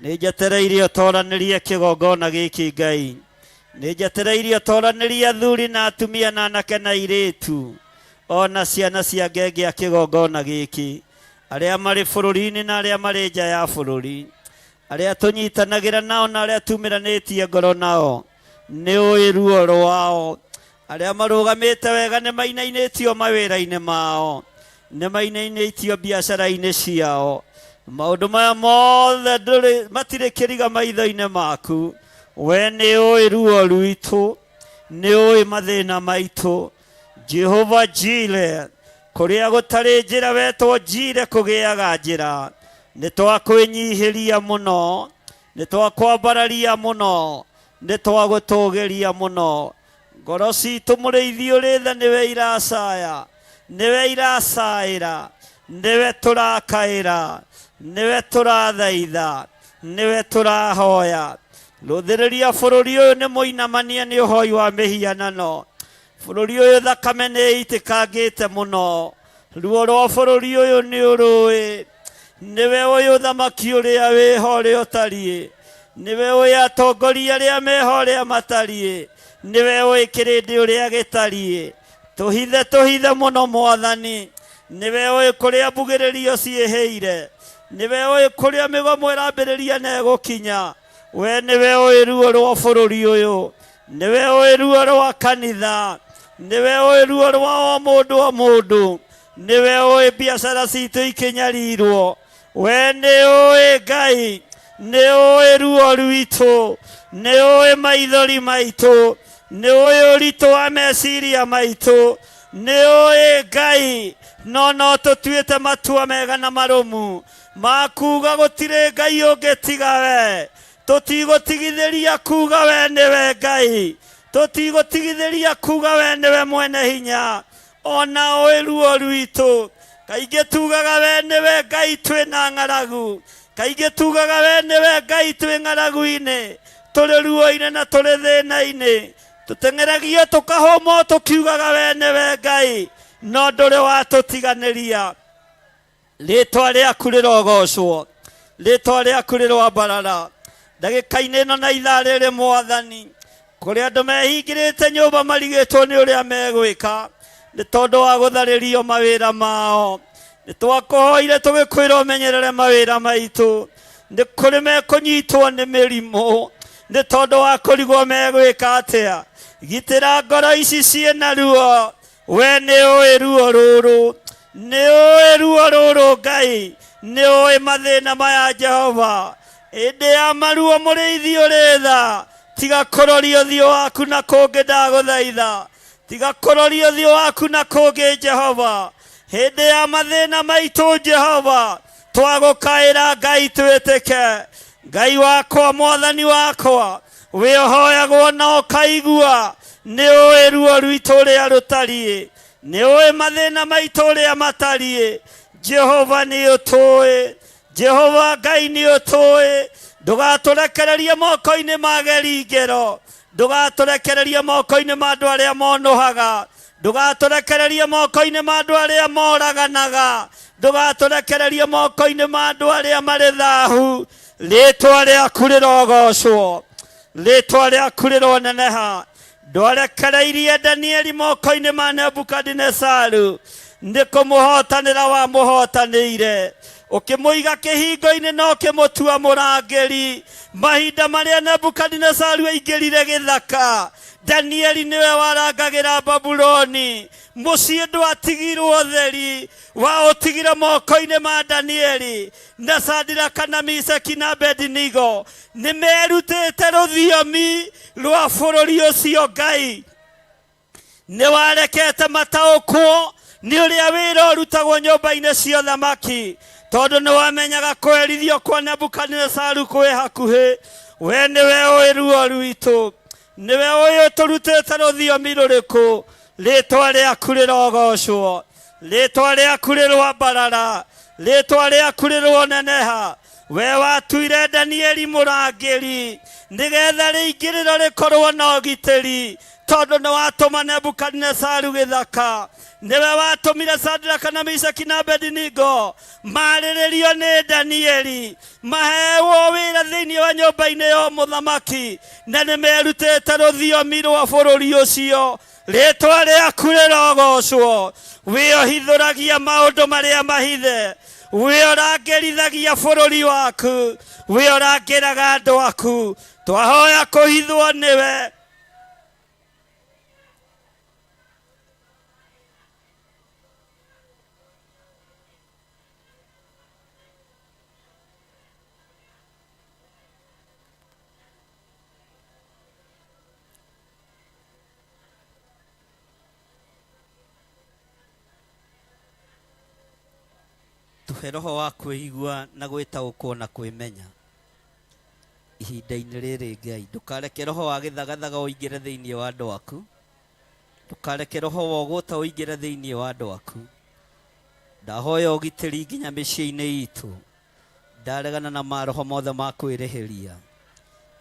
Nĩ njetereire ũtoranĩrie kĩgongona gĩkĩ Ngai. Nĩ njetereire ũtoranĩrie athuri na atumia na anake na airĩtu ona ciana cia ngenge a kĩgongona gĩkĩ, arĩa marĩ bũrũri-inĩ na arĩa marĩ nja ya bũrũri, arĩa tũnyitanagĩra nao na arĩa tumĩranĩtie ngoro nao. Nĩ ũĩ ruo rwao. Arĩa marũgamĩte wega nĩ mainainĩtio mawĩra-inĩ mao, nĩ mainainĩtio biacara-inĩ ciao. Maũndũ maya mothe ndũrĩ, matirĩ kĩriga maitho-inĩ maku. We nĩ ũĩ ruo rwitũ, nĩ ũĩ mathĩna maitũ. Jehova Jire, kũrĩa gũtarĩ njĩra wetwo Jire kũgĩaga njĩra. Nĩ twakwĩnyihĩria mũno, nĩ twakwambararia mũno, nĩ twagũtũgĩria mũno. Ngoro citũ mũrĩithi ũrĩ tha nĩwe iracaya, nĩwe iracaĩra, nĩwe tũrakaĩra, nĩwe tũrathaitha, nĩwe tũrahoya. Rũthĩrĩria bũrũri ũyũ nĩ mũinamanie nĩ ũhoi wa mĩhianano. Bũrũri ũyũ thakame nĩ ĩitĩkangĩte mũno. Ruo rwa bũrũri ũyũ nĩ ũrũĩ. Nĩwe ũyũ thamaki ũrĩa wĩho ũrĩa ũtariĩ. Nĩwe ũyũ atongoria arĩa meho ũrĩa matariĩ. Nĩwe ũĩ kĩrĩndĩ ũrĩa gĩtariĩ. Tũhithe tũhithe mũno Mwathani. Nĩwe ũĩ kũrĩa mbugĩrĩrio ciĩhĩire. Nĩwe ũĩ kũrĩa mĩgomo ĩrambĩrĩria na ĩgũkinya. We nĩwe ũĩ ruo rwa bũrũri ũyũ. Nĩwe ũĩ ruo rwa kanitha. Nĩwe ũĩ ruo rwa o mũndũ o mũndũ. Nĩwe ũĩ biacara citũ ikĩnyarirwo. We nĩ ũĩ Ngai, nĩ ũĩ ruo rwitũ, nĩ ũĩ maithori maitũ, nĩ ũĩ ũritũ wa meciria maitũ, nĩ ũĩ Ngai, no no tũtuĩte matua mega na marũmu ma kuga gũtirĩ Ngai ũngĩ tiga we. Tũtigũtigithĩria kuga we nĩwe Ngai, tũtigũtigithĩria kuga we nĩwe mwene hinya, ona ũĩ ruo rwitũ. Kaingĩ tugaga we nĩwe Ngai twĩna ng'aragu, kaingĩ tugaga we nĩwe Ngai twĩ ng'aragu-inĩ, tũrĩ ruo-inĩ na tũrĩ thĩna-inĩ, tũteng'eragio tũkahũmwo tũkiugaga we nĩwe Ngai, no ndũrĩ watũtiganĩria. Rĩtwa rĩaku rĩrogocwo, rĩtwa rĩaku rĩroambarara ndagĩka-inĩ ĩno na ithaa rĩrĩ Mwathani, kũrĩa andũ mehingĩrĩte nyũmba marigĩtwo nĩ ũrĩa megwĩka nĩ tondũ wa gũtharĩrio mawĩra mao. Nĩ twakũhoire tũgĩkwĩra ũmenyerere mawĩra maitũ, nĩ kũrĩ mekũnyitwo nĩ mĩrimũ nĩ tondũ wa kũrigwo megwĩka atĩa. Gitĩra ngoro ici ciĩna ruo, we nĩ ũĩ ruo rũrũ, nĩ ũĩ ruo rũrũ Ngai, Nĩ ũĩ mathĩna maya Jehova. Ĩndĩ ya maruo mũrĩithi ũrĩ tha, tiga kũroria ũthiũ waku na kũngĩ ndagũthaitha. Tiga kũroria ũthiũ waku na kũngĩ Jehova. Hĩndĩ ya mathĩna maitũ Jehova, twagũkaĩra Ngai twĩtĩke. Ngai wakwa, Mwathani wakwa, wĩ ũhoyagwo na ũkaigua, nĩ ũĩ ruo rwitũ ũrĩa rũtariĩ, nĩ ũĩ mathĩna maitũ ũrĩa matariĩ. Jehova nĩ ũtũĩ, Jehova Ngai nĩ ũtũĩ. Ndũgatũrekererie moko-inĩ ma geringero, ndũgatũrekererie moko-inĩ ma andũ arĩa monũhaga, ndũgatũrekererie moko-inĩ ma andũ arĩa moraganaga, ndũgatũrekererie moko-inĩ ma andũ arĩa marĩ thahu. Rĩtwa rĩaku rĩrogocwo, rĩtwa rĩaku rĩroneneha. Ndwarekereirie Danieli moko-inĩ ma Nebukadinesaru, nĩ kũmũhotanĩra wamũhotanĩire, ũkĩmũiga kĩhingo-inĩ na ũkĩmũtua mũrangĩri. Mahinda marĩa Nebukadinesaru aingĩrire gĩthaka, Danieli nĩwe warangagĩra Babuloni. Mũciĩ ndwatigirwo ũtheri, waũtigire moko-inĩ ma Danieli. Na Sadiraka na Misaki na Abednego nĩ merutĩte rũthiomi rwa bũrũri ũcio. Ngai nĩ warekete mataũkwo nĩ ũrĩa wĩra ũrutagwo nyũmba-inĩ cia ũthamaki, tondũ nĩ wamenyaga kũherithio kwa Nebukadinesaru kwĩ hakuhĩ. We nĩwe ũĩ ruo rwitũ, nĩwe ũĩ ũtũrutĩte rũthiomi rũrĩkũ. Rĩtwa rĩaku rĩrogocwo, rĩtwa rĩaku rĩrwambarara, rĩtwa rĩaku rĩroneneha. We watuire Danieli mũrangĩri nĩgetha rĩingĩrĩro rĩkorwo na ũgitĩri, tondũ nĩ watũma Nebukadinesaru gĩthaka. Nĩwe watũmire Sadraka na Mishaki na Abednego marĩrĩrio nĩ Danieli, mahewo wĩra thĩinĩ wa nyũmba-inĩ ya mũthamaki, na nĩ merutĩte rũthiomi rwa bũrũri ũcio. Rĩtwa rĩaku rĩrogocwo. Wĩohithũragia maũndũ marĩa mahithe, wĩorangĩrithagia bũrũri waku, wĩorangĩraga andũ aku. Twahoya kũhithwo nĩwe. Tuhe roho wa kwĩigua na gwĩtaũkwo na kwĩmenya ihinda-inĩ rĩrĩ. Ngai, ndũkareke roho wa gĩthagathaga ũingĩre thĩinĩ wa andũ aku, ndũkareke roho wa ũgũta ũingĩre thĩinĩ wa andũ aku. Ndahoya ũgitĩri nginya mĩciĩ-inĩ itũ. Ndaregana na maroho mothe ma kwĩrĩhĩria,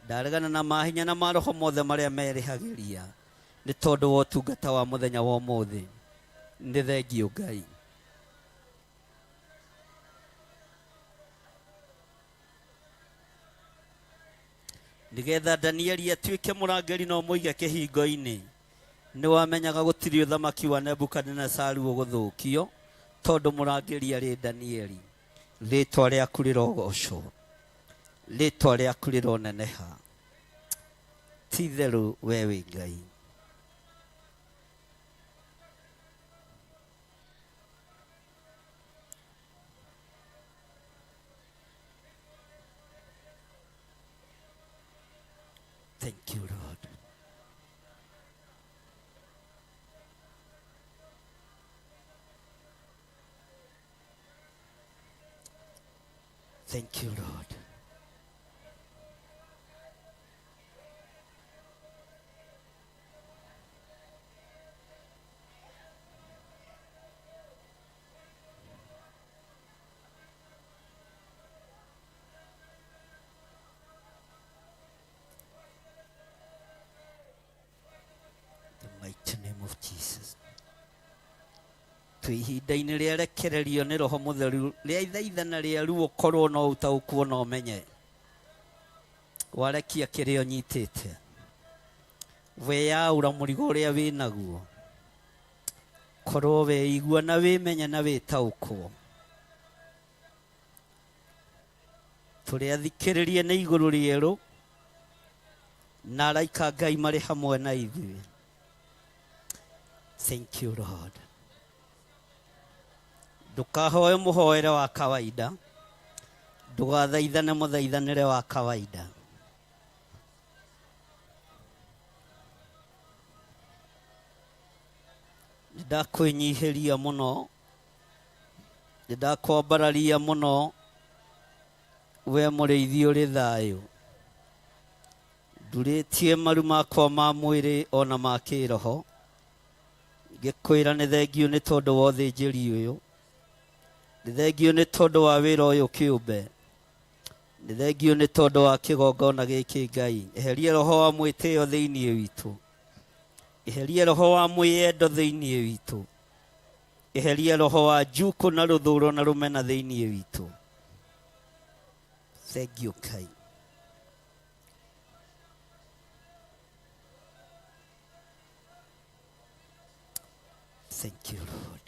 ndaregana na mahinya na maroho mothe marĩa merĩhagĩria nĩ tondũ wa ũtungata wa mũthenya wa ũmũthĩ. Nĩ thengiũ Ngai. Nĩgetha Danieli atuĩke mũrangĩri na ũmũige kĩhingo-inĩ, nĩ wamenyaga gũtirĩ ũthamaki wa Nebukadinesaru ũgũthũkio, tondũ mũrangĩri arĩ Danieli. Rĩtwa rĩaku rĩrogocwo, rĩtwa rĩaku rĩroneneha. Ti itherũ we wĩ Ngai. Thank you, Lord. Thank you, Lord. The mighty name of Jesus. Twĩ ihinda-inĩ rĩa rekererio nĩ Roho Mũtheru, rĩa ithaithana rĩa ruo, korwo no ũtaũkwo na ũmenye warekia kĩrĩa ũnyitĩte, weyaũra mũrigo ũrĩa wĩnaguo, korwo weigua na wĩmenye na wĩtaũkwo. Tũrĩ athikĩrĩrie nĩ igũrũ rĩerũ na araika Ngai marĩ hamwe na ithuĩ. Thank you, Lord. Ndũkahoe mũhoere wa kawaida. Ndũgathaithane mũthaithanĩre wa kawaida. Nĩndakwĩnyihĩria mũno, nĩndakwambararia mũno, we mũrĩithi ũrĩ thayũ. Ndurĩtie maru makwa ma mwĩrĩ ona ma kĩroho, ngĩkwĩra nĩ thengiũ nĩ tondũ wa ũthĩnjĩri ũyũ, nĩ thengiũ nĩ tondũ wa wĩra ũyũ kĩũmbe, nĩ thengiũ nĩ tondũ wa kĩgongona gĩkĩ. Ngai, eheria roho wa mwĩtĩo thĩinĩ witũ, eheria roho wa mwĩyendo thĩinĩ witũ, eheria roho wa njukũ na rũthũro na rũmena thĩinĩ witũ. Thengiũ Ngai. Thank you, Lord.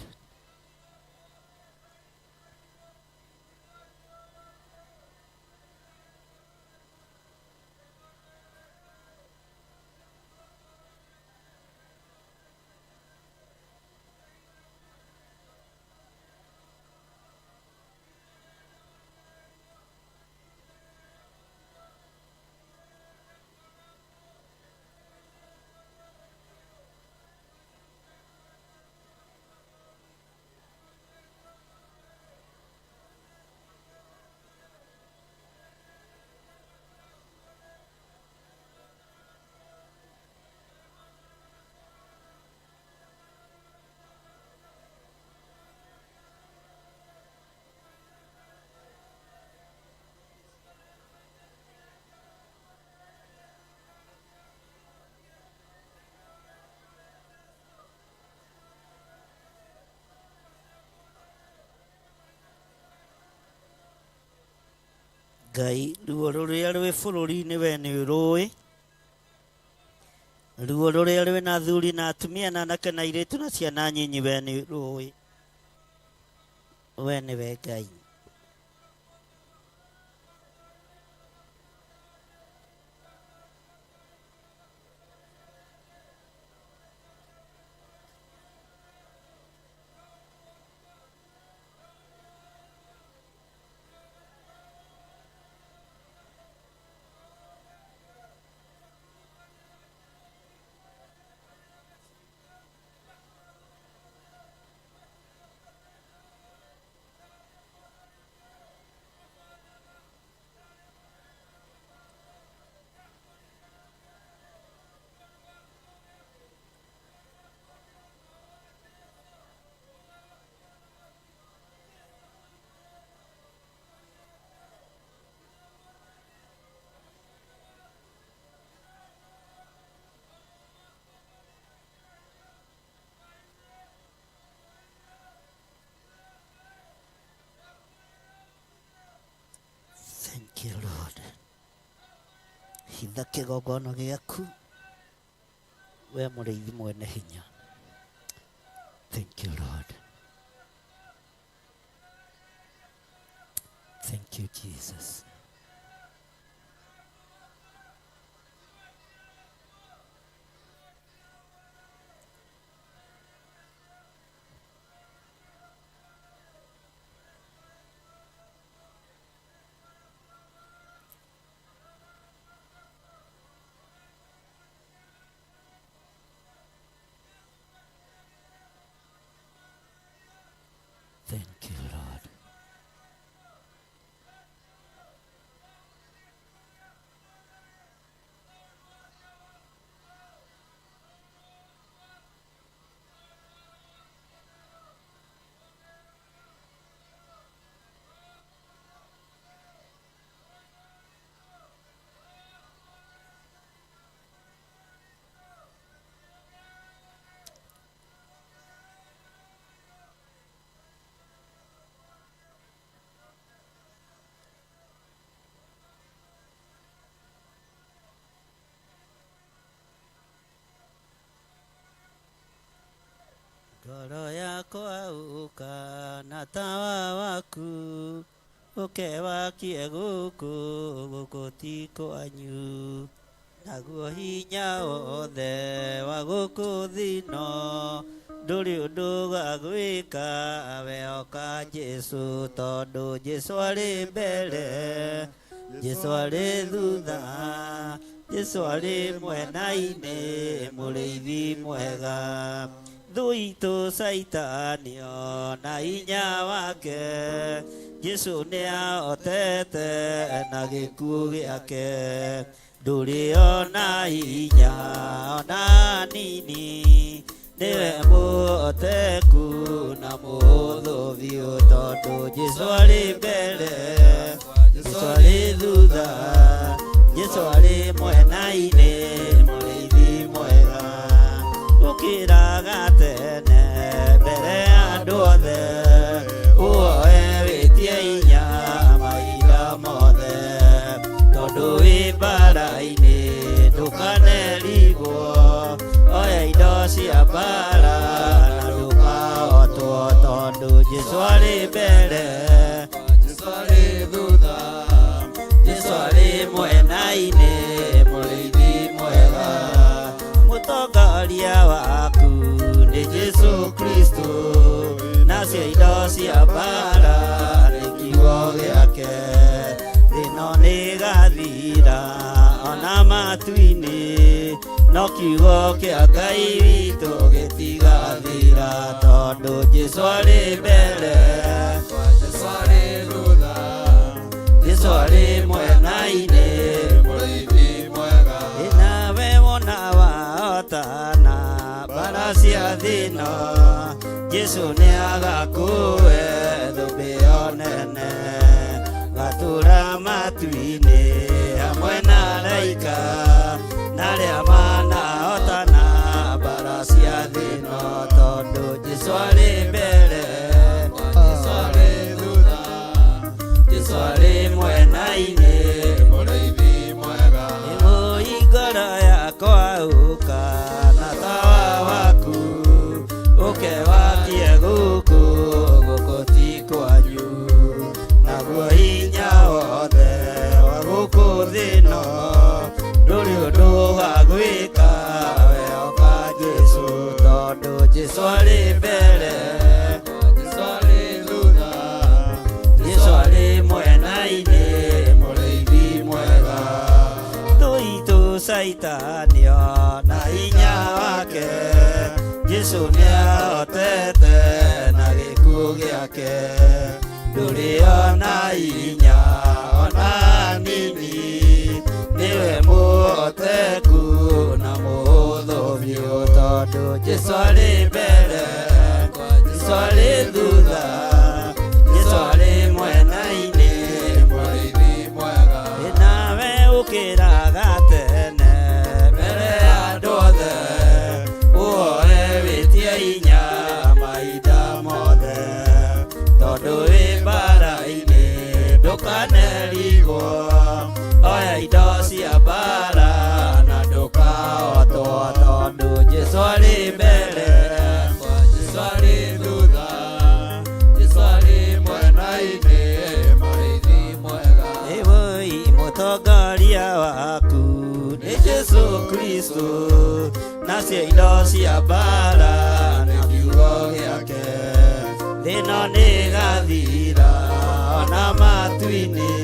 Ngai, ruo rũrĩa rwĩ bũrũri-inĩ we nĩ ũrũĩ, ruo rũrĩa rwĩ na athuri na atumia na anake na airĩtu na ciana nyinyi we nĩ ũrũĩ, we nĩwe Ngai. Thank you, Lord. Hitha kĩgongona gĩaku, we mũrĩithi mwene hinya. Thank you, Lord. Thank you, Jesus. Thank you, Lord. Ngoro yakwa ũka na tawa waku, ũkewakie gũkũ, gũkũ ti kwanyu. Naguo hinya wothe wa gũkũ thĩ ĩno Ndũrĩ ũndũ gagwĩka wehoka Jesũ, tondũ Jesũ arĩ mbere, Jesũ arĩ thutha, Jesũ arĩ mwena-inĩ, mũrĩithi mwega. Thũ itũ Caitani ona hinya wake, Jesũ nĩahotete na gĩkuũ gĩake. Ndũrĩ ona hinya ona nini, nĩwe mũhoteku na mũhũthũ biũ, tondũ Jesũ arĩ mbere, Jesũ arĩ thutha, Jesũ arĩ mwena-inĩ, mũrĩithi mwega. Ũkĩraga tene mbere ya andũ othe, ũhoe wĩtie hinya mahinda mothe, tondũ wĩ mbara-inĩ ndũkanerigwo, oya indo cia mbara na ndũkahotwo, tondũ Jesũ arĩ mbere, Jesũ arĩ thutha, Jesũ arĩ mwena-inĩ, mũrĩithi mwega. Mũtongoria waku nĩ Jesũ Kristo, nacio indo cia mbara nĩ kiugo gĩake. Thĩno nĩgathira ona matu-inĩ, no kiugo kĩa Ngai witũ gĩtigathira, tondũ Jesũ arĩ mbere, Jesũ arĩ thutha, Jesũ arĩ mwena-inĩ, mũrĩithi mwega. Nawe wona wahotana mbara cia thĩno, Jesũ nĩagakũhe thũmbĩ ĩyo nene, gatũra matu-inĩ hamwe na araika, na arĩa manahotana mbara cia thĩno, tondũ Jesũ arĩ mbere, Jesũ arĩ thutha, Jesũ arĩ mwena-inĩ, mũrĩithi mwega. Ĩmũi ngoro yakwa ũka na tawa waku, ũke wakie gũkũ, gũkũ ti kwanyu, naguo hinya wothe wa gũkũ thĩno, ndũrĩ ũndũ wa gwĩka wehoka Jesũ, tondũ Jesũ arĩ mbere, Jesũ arĩ thutha, Jesũ arĩ mwena-inĩ, mũrĩithi mwega. Thũ itũ Caitani ona hinya wake, Jesũ nĩahotete na gĩkuũ gĩake. Ndũrĩ ona hinya ona nini, nĩwe mũhoteku na mũhũthũ biũ, tondũ Jesũ arĩ mbere, Jesũ arĩ thutha, Jesũ arĩ mwena-inĩ, mũrĩithi mwega. Nawe ũkĩraga tene mbere ya andũ othe, ũhoe wĩtie hinya mahinda mothe, tondũ wĩ mbara-inĩ ndũkanerigwo, oya indo cia mbara na ndũkahotwo, tondũ Jesũ arĩ mbere, Jesũ arĩ thutha, Jesũ arĩ mwena-inĩ, mũrĩithi mwega. Ĩwũi mũtongoria waku nĩ Jesũ Kristo, nacio indo cia mbara nĩ kiugo gĩake. Thĩno nĩgathira ona matu-inĩ,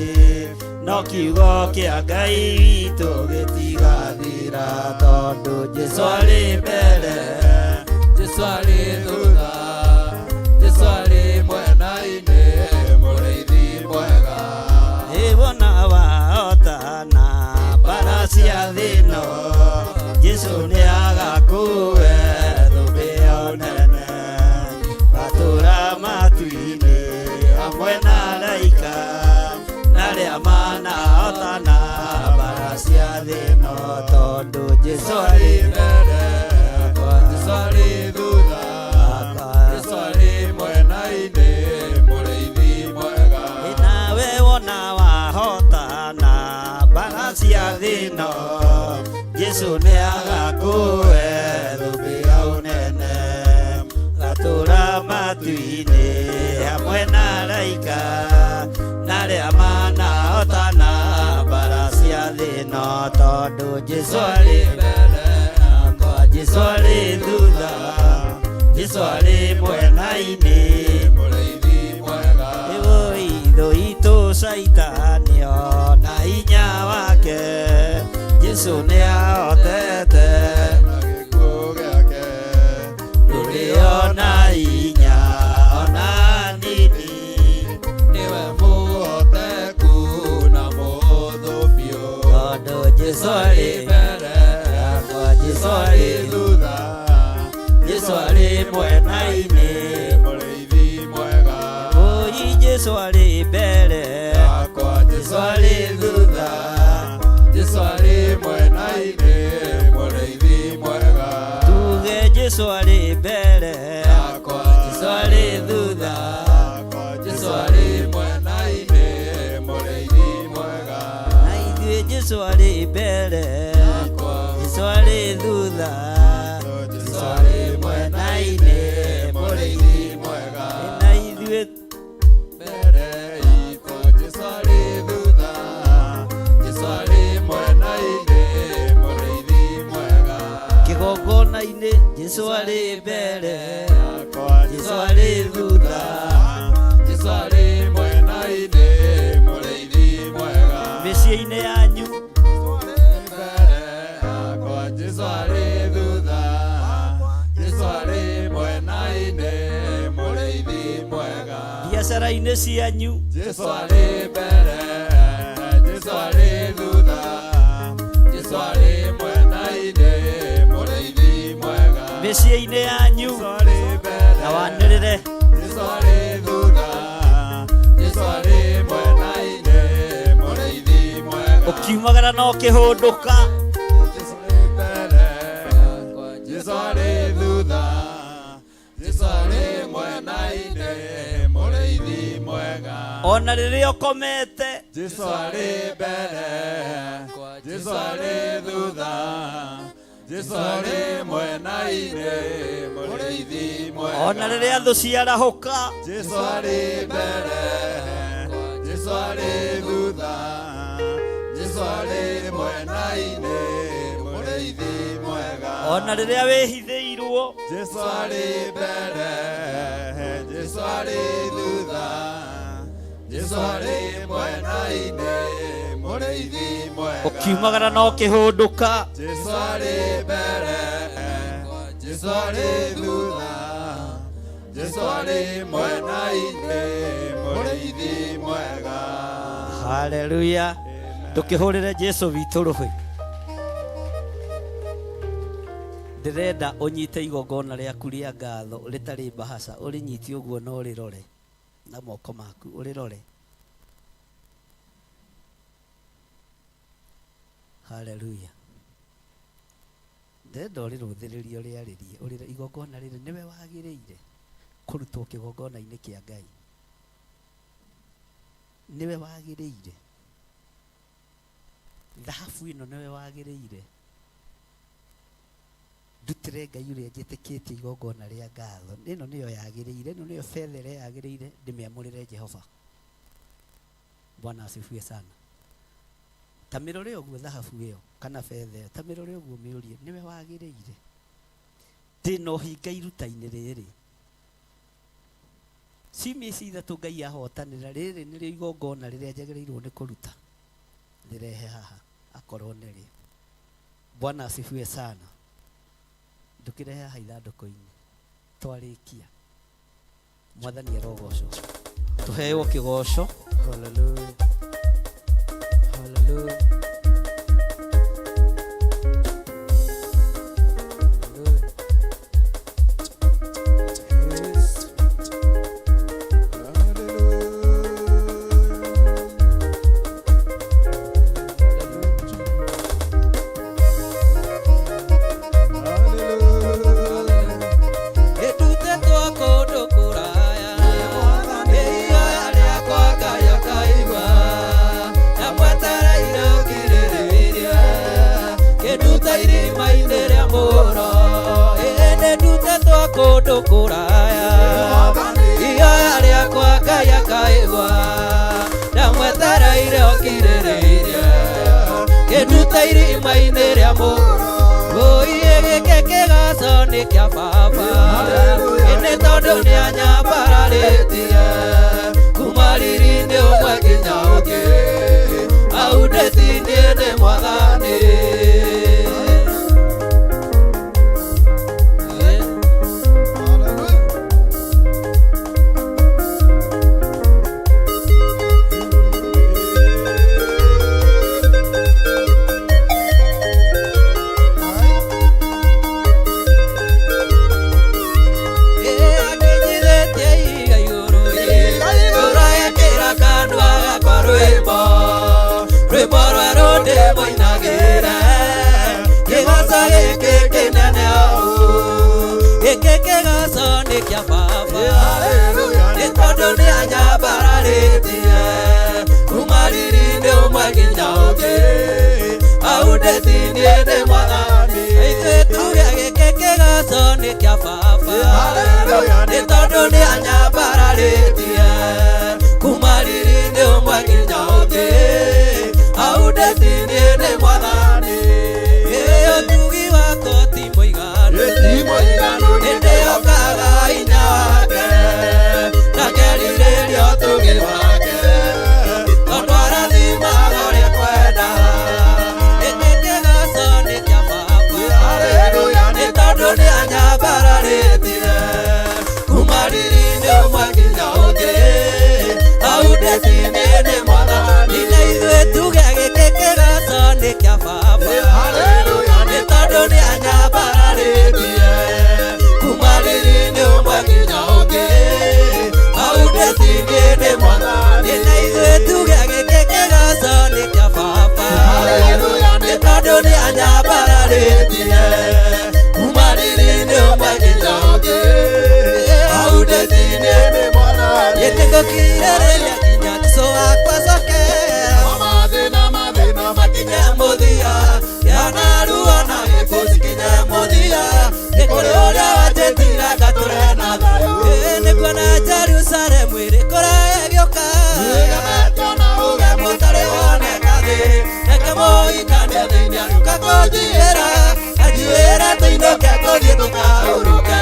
no kiugo kĩa Ngai witũ gĩtigathira, tondũ Jesũ arĩ mbere, Jesũ arĩ thutha, Jesũ arĩ mwena-inĩ, mũrĩithi mwega. Ĩwona wahotana mbara cia thĩno, Jesũ nĩagakũhe thũmbĩ ĩyo nene, gatũra matu-inĩ hamwe na araika, na arĩa manahotana mbara cia thĩno, tondũ Jesũ arĩ mbere, Jesũ arĩ thutha, Jesũ arĩ mwena-inĩ, mũrĩithi mwega. Nawe wona wahotana mbara cia thĩno, Jesũ nĩagakũhe thũmbĩ ya ũnene, gatũra matu-inĩ hamwe na araika, na arĩa manahotana mbara cia thĩno, tondũ Jesũ arĩ mbere yakwa, Jesũ arĩ thutha, Jesu arĩ mwena-inĩ Mũrĩithi mwega. Ĩwoi thũ itũ caitani ona hinya wake Jesu nĩ ahotete Na gĩkuũ gĩake. Ndũrĩ ona hinya ona nini Nĩwe mũhoteku na mũhũthũ biũ. Tondũ Jesu arĩ mbere yakwa Jesu arĩ thutha. Jesu arĩ mwena-inĩ Mũrĩithi mwega. Oi Jesu arĩ mbere Yakwa Jesu arĩ thutha. Jesu arĩ mwena-inĩ. Mũrĩithi mwega. Tuge Jesu arĩ mbere Yakwa Jesu arĩ thutha Yakwa Jesu arĩ mwena-inĩ. Mũrĩithi mwega. Na ithuĩ Jesu arĩ mbere Yakwa Jesu arĩ thutha Jesu arĩ mwena-inĩ. Mũrĩithi mwega. Na ithuĩ Mbere itũ Jesu arĩ thutha. Jesu arĩ mwena-inĩ. Mũrĩithi mwega. kĩgongona-inĩ Jesu arĩ mbere Yakwa Jesu arĩ thutha Jesu arĩ mwena-inĩ. Mũrĩithi mwega. Mĩciĩ-inĩ yanyu Mbere yakwa Jesu arĩ thutha. Jesu arĩ mwena-inĩ. Mũrĩithi mwega. biacara-inĩ cianyu Jesu arĩ mbere, Jesu arĩ thutha, Jesu arĩ mwena-inĩ, mũrĩithi mwega. mĩciĩ-inĩ yanyu Jesu arĩ mbere, na wanĩrĩre Jesu arĩ thutha, Jesu arĩ mwena-inĩ, mũrĩithi mwega. ũkiumagara na ũkĩhũndũka Jesu arĩ mbere, Jesu arĩ thutha, Jesu arĩ mwena-inĩ, mũrĩithi mwega. ona rĩrĩa ũkomete Jesu arĩ mbere, Jesu arĩ thutha, Jesu arĩ mwena-inĩ, mũrĩithi mwega. ona rĩrĩa thũ ciarahũka Jesu arĩ mbere, Jesu arĩ thutha, Jesu arĩ mwena-inĩ, mũrĩithi mwega. ona rĩrĩa wĩhithĩirwo Jesu arĩ mbere, Jesu arĩ thutha, Jesu arĩ mwena-inĩ, mũrĩithi mwega. ũkiumagara na ũkĩhũndũka Jesu arĩ mbere, Jesu arĩ thutha, Jesu arĩ mwena-inĩ, mũrĩithi mwega. Haleluya ndũkĩhũrĩre Jesu witũ rũhĩ ndĩrenda ũnyite igongona rĩaku rĩa ngatho rĩtarĩ mbahaca ũrĩnyite ũguo na ũrĩrore na moko maku ũrĩrore Haleluya ndĩrenda ũrĩrũthĩrĩrie ũrĩarĩrie ũrĩre igongona rĩrĩ nĩwe wagĩrĩire kũrutwo kĩgongona-inĩ kĩa Ngai nĩwe wagĩrĩire thahabu ĩno nĩwe wagĩrĩire ndutĩre Ngai ũrĩa njĩtĩkĩtie igongona rĩa ngatho ĩno nĩyo yagĩrĩire ĩno nĩyo betha ĩrĩa yagĩrĩire ndĩmĩamũrĩre Jehova Bwana asifiwe sana ta mĩrore ũguo thahabu ĩyo kana betha ĩyo ta mĩrore ũguo mĩũrie nĩwe wagĩrĩire ndĩna ũhinga iruta-inĩ rĩrĩ ciumia ici ithatũ Ngai ahotanĩra rĩrĩ nĩrĩo igongona rĩrĩa njagĩrĩirwo nĩ kũruta rĩrehe haha akorwo nĩrĩo Bwana asifiwe sana ndũkĩrehe haha ithandũkũ-inĩ twarĩkia mwathani arogocwo tũheo kĩgoco Hallelujah. Hallelujah. Yes. Ĩtutĩtwo kũndũ kũraya, ihoya rĩakwa Ngai akaigua, na mwetereire ũkirĩrĩria, kĩndute irima-inĩ rĩa mũro. Ĩĩ nĩndutĩtwo kũndũ kũraya, ihoya rĩakwa Ngai akaigua, na mwetereire ũkirĩrĩirie, kĩndute irima-inĩ rĩa mũro. Ũiĩ gĩkĩ kĩgaca kĩgoco nĩ kĩa baba ĩnĩ tondũ nĩ anyambararĩtie kuma riri-inĩ ũmwe nginya ũngĩ aundĩti niĩ nĩ mwathani. Akinyithĩtie ihiga igũrũ ngoro ĩkĩra kanua gakwa rwĩmbo rwĩmbo rwerũ ndĩmũinagĩre kĩgoco gĩkĩ kĩnene ũũ gĩkĩ kĩgoco nĩ kĩa baba nĩ tondũ nĩ anyambararĩtie kuma riri-inĩ ũmwe nginya ũngĩ aundĩti niĩ nĩ mwathani ithuĩ tuge gĩkĩ kĩgoco nĩ kĩa baba nĩ tondũ nĩ anyambararĩtie kuma riri-inĩ ũmwe nginya ũngĩ aundĩti niĩ nĩ mwathani. Ũtugi wakwa ti mũiganu nĩndĩhokaga hinya wake na ngerirĩria ũtugi wake tondũ arathimaga ũrĩa kwenda. Gĩkĩ kĩgoco nĩ kĩa baba nĩ tondũ nĩ anyambararĩtie kuma riri-inĩ ũmwe nginya ũngĩ aundĩti niĩ nĩ mwathani. Na ithuĩ tuge gĩkĩ kĩgoco nĩ kĩa baba nĩ tondũ nĩ anyambararĩtie kuma riri-inĩ ũmwe nginya ũngĩ aundĩti niĩ nĩ mwathani. Na ithuĩ tuge gĩkĩ kĩgoco nĩ kĩa baba nĩ tondũ nĩ anyambararĩtie kuma riri-inĩ ũmwe nginya ũngĩ aundĩti niĩ nĩ mwathani. Nĩngũkirĩrĩria nginya Jesũ wakwa acokera mathĩna makinye mũthia yanarua na gĩkuũ cikinye mũthia nĩ kũrĩ ũrĩa wanjĩtire ngatũre na thayũ. Nĩkuona Jerusalemu ĩrĩ kũraya ĩgĩũka ũgemu ũtarĩ woneka thĩ reke mũhikanie thĩinĩ agĩũka kũnjiyĩra anjiyĩra tũinũke tũthiĩ tũkahurũke.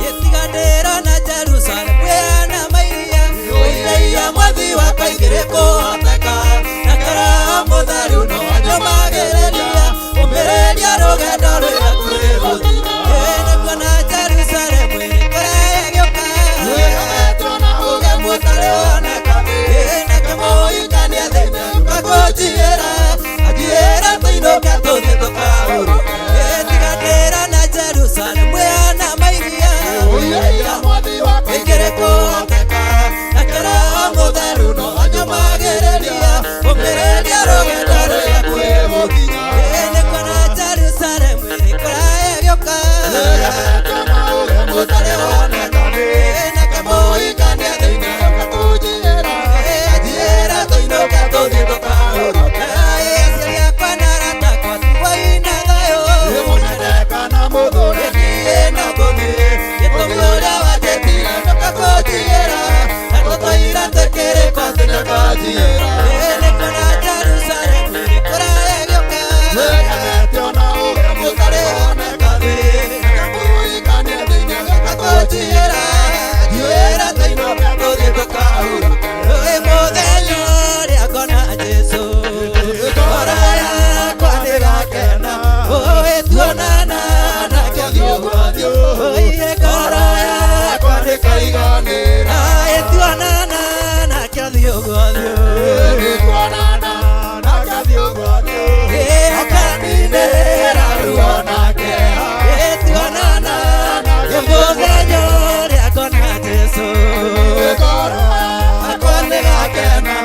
Gĩtiganĩro na Jerusalemu ĩhana mairia ũireia mwathi wakwa igĩrĩ kũhoteka na kara mũtheru no anyũmagĩrĩria ũmĩrĩria rũgendo rwĩ hakuhĩ gũthira. Nĩkuona Jerusalemu ĩrĩ kũraya ĩgĩũka ũgemu ũtarĩ woneka nake mũhikania thĩinĩ agĩũka kũnjiyĩra anjiyĩra tũinũke tũthiĩ tũkahurũke. Tiganĩra na Jerusalemu ĩhana mairia ĩkĩrĩ kũhoteka nake Roho mũtheru no anyũmagĩrĩria ũmĩrĩria rũgendo rwĩ hakuhĩ gũkinya. Nĩkuona Jerusalemu ĩrĩ kũraya ĩgĩũka ũtarĩ woneka nake mũhikania thĩinĩ agĩũka kũnjiyĩra anjiyĩra tũinũke tũthiĩ tũkahurũke. Aciari akwa na arata akwa tiguai na thayũ niĩ no ngũthiĩ gĩtũmi ũrĩa wanjĩtire ndoka kũnjiyĩra na tũtũire twĩkĩrĩkwo atĩ nĩũkanjiyĩra. Nĩkuona Jerusalemu ĩrĩ kũraya ĩgĩũka ũtarĩ woneka thĩ agĩũka kũnjiyĩra anjiyĩra tũinũke tũthiĩ tũkahurũke. Mũthenya ũrĩa ngona Jesũ ngoro yakwa nĩgakena tuonana nake ũthiũ kwa ũthiũ ngoro yakwa nĩkaiganĩra tuonana nake ũthiũ kwa ũthiũ akaninĩra ruo nake tuonana mũthenya ũrĩa ngona Jesũ akwa nĩgakena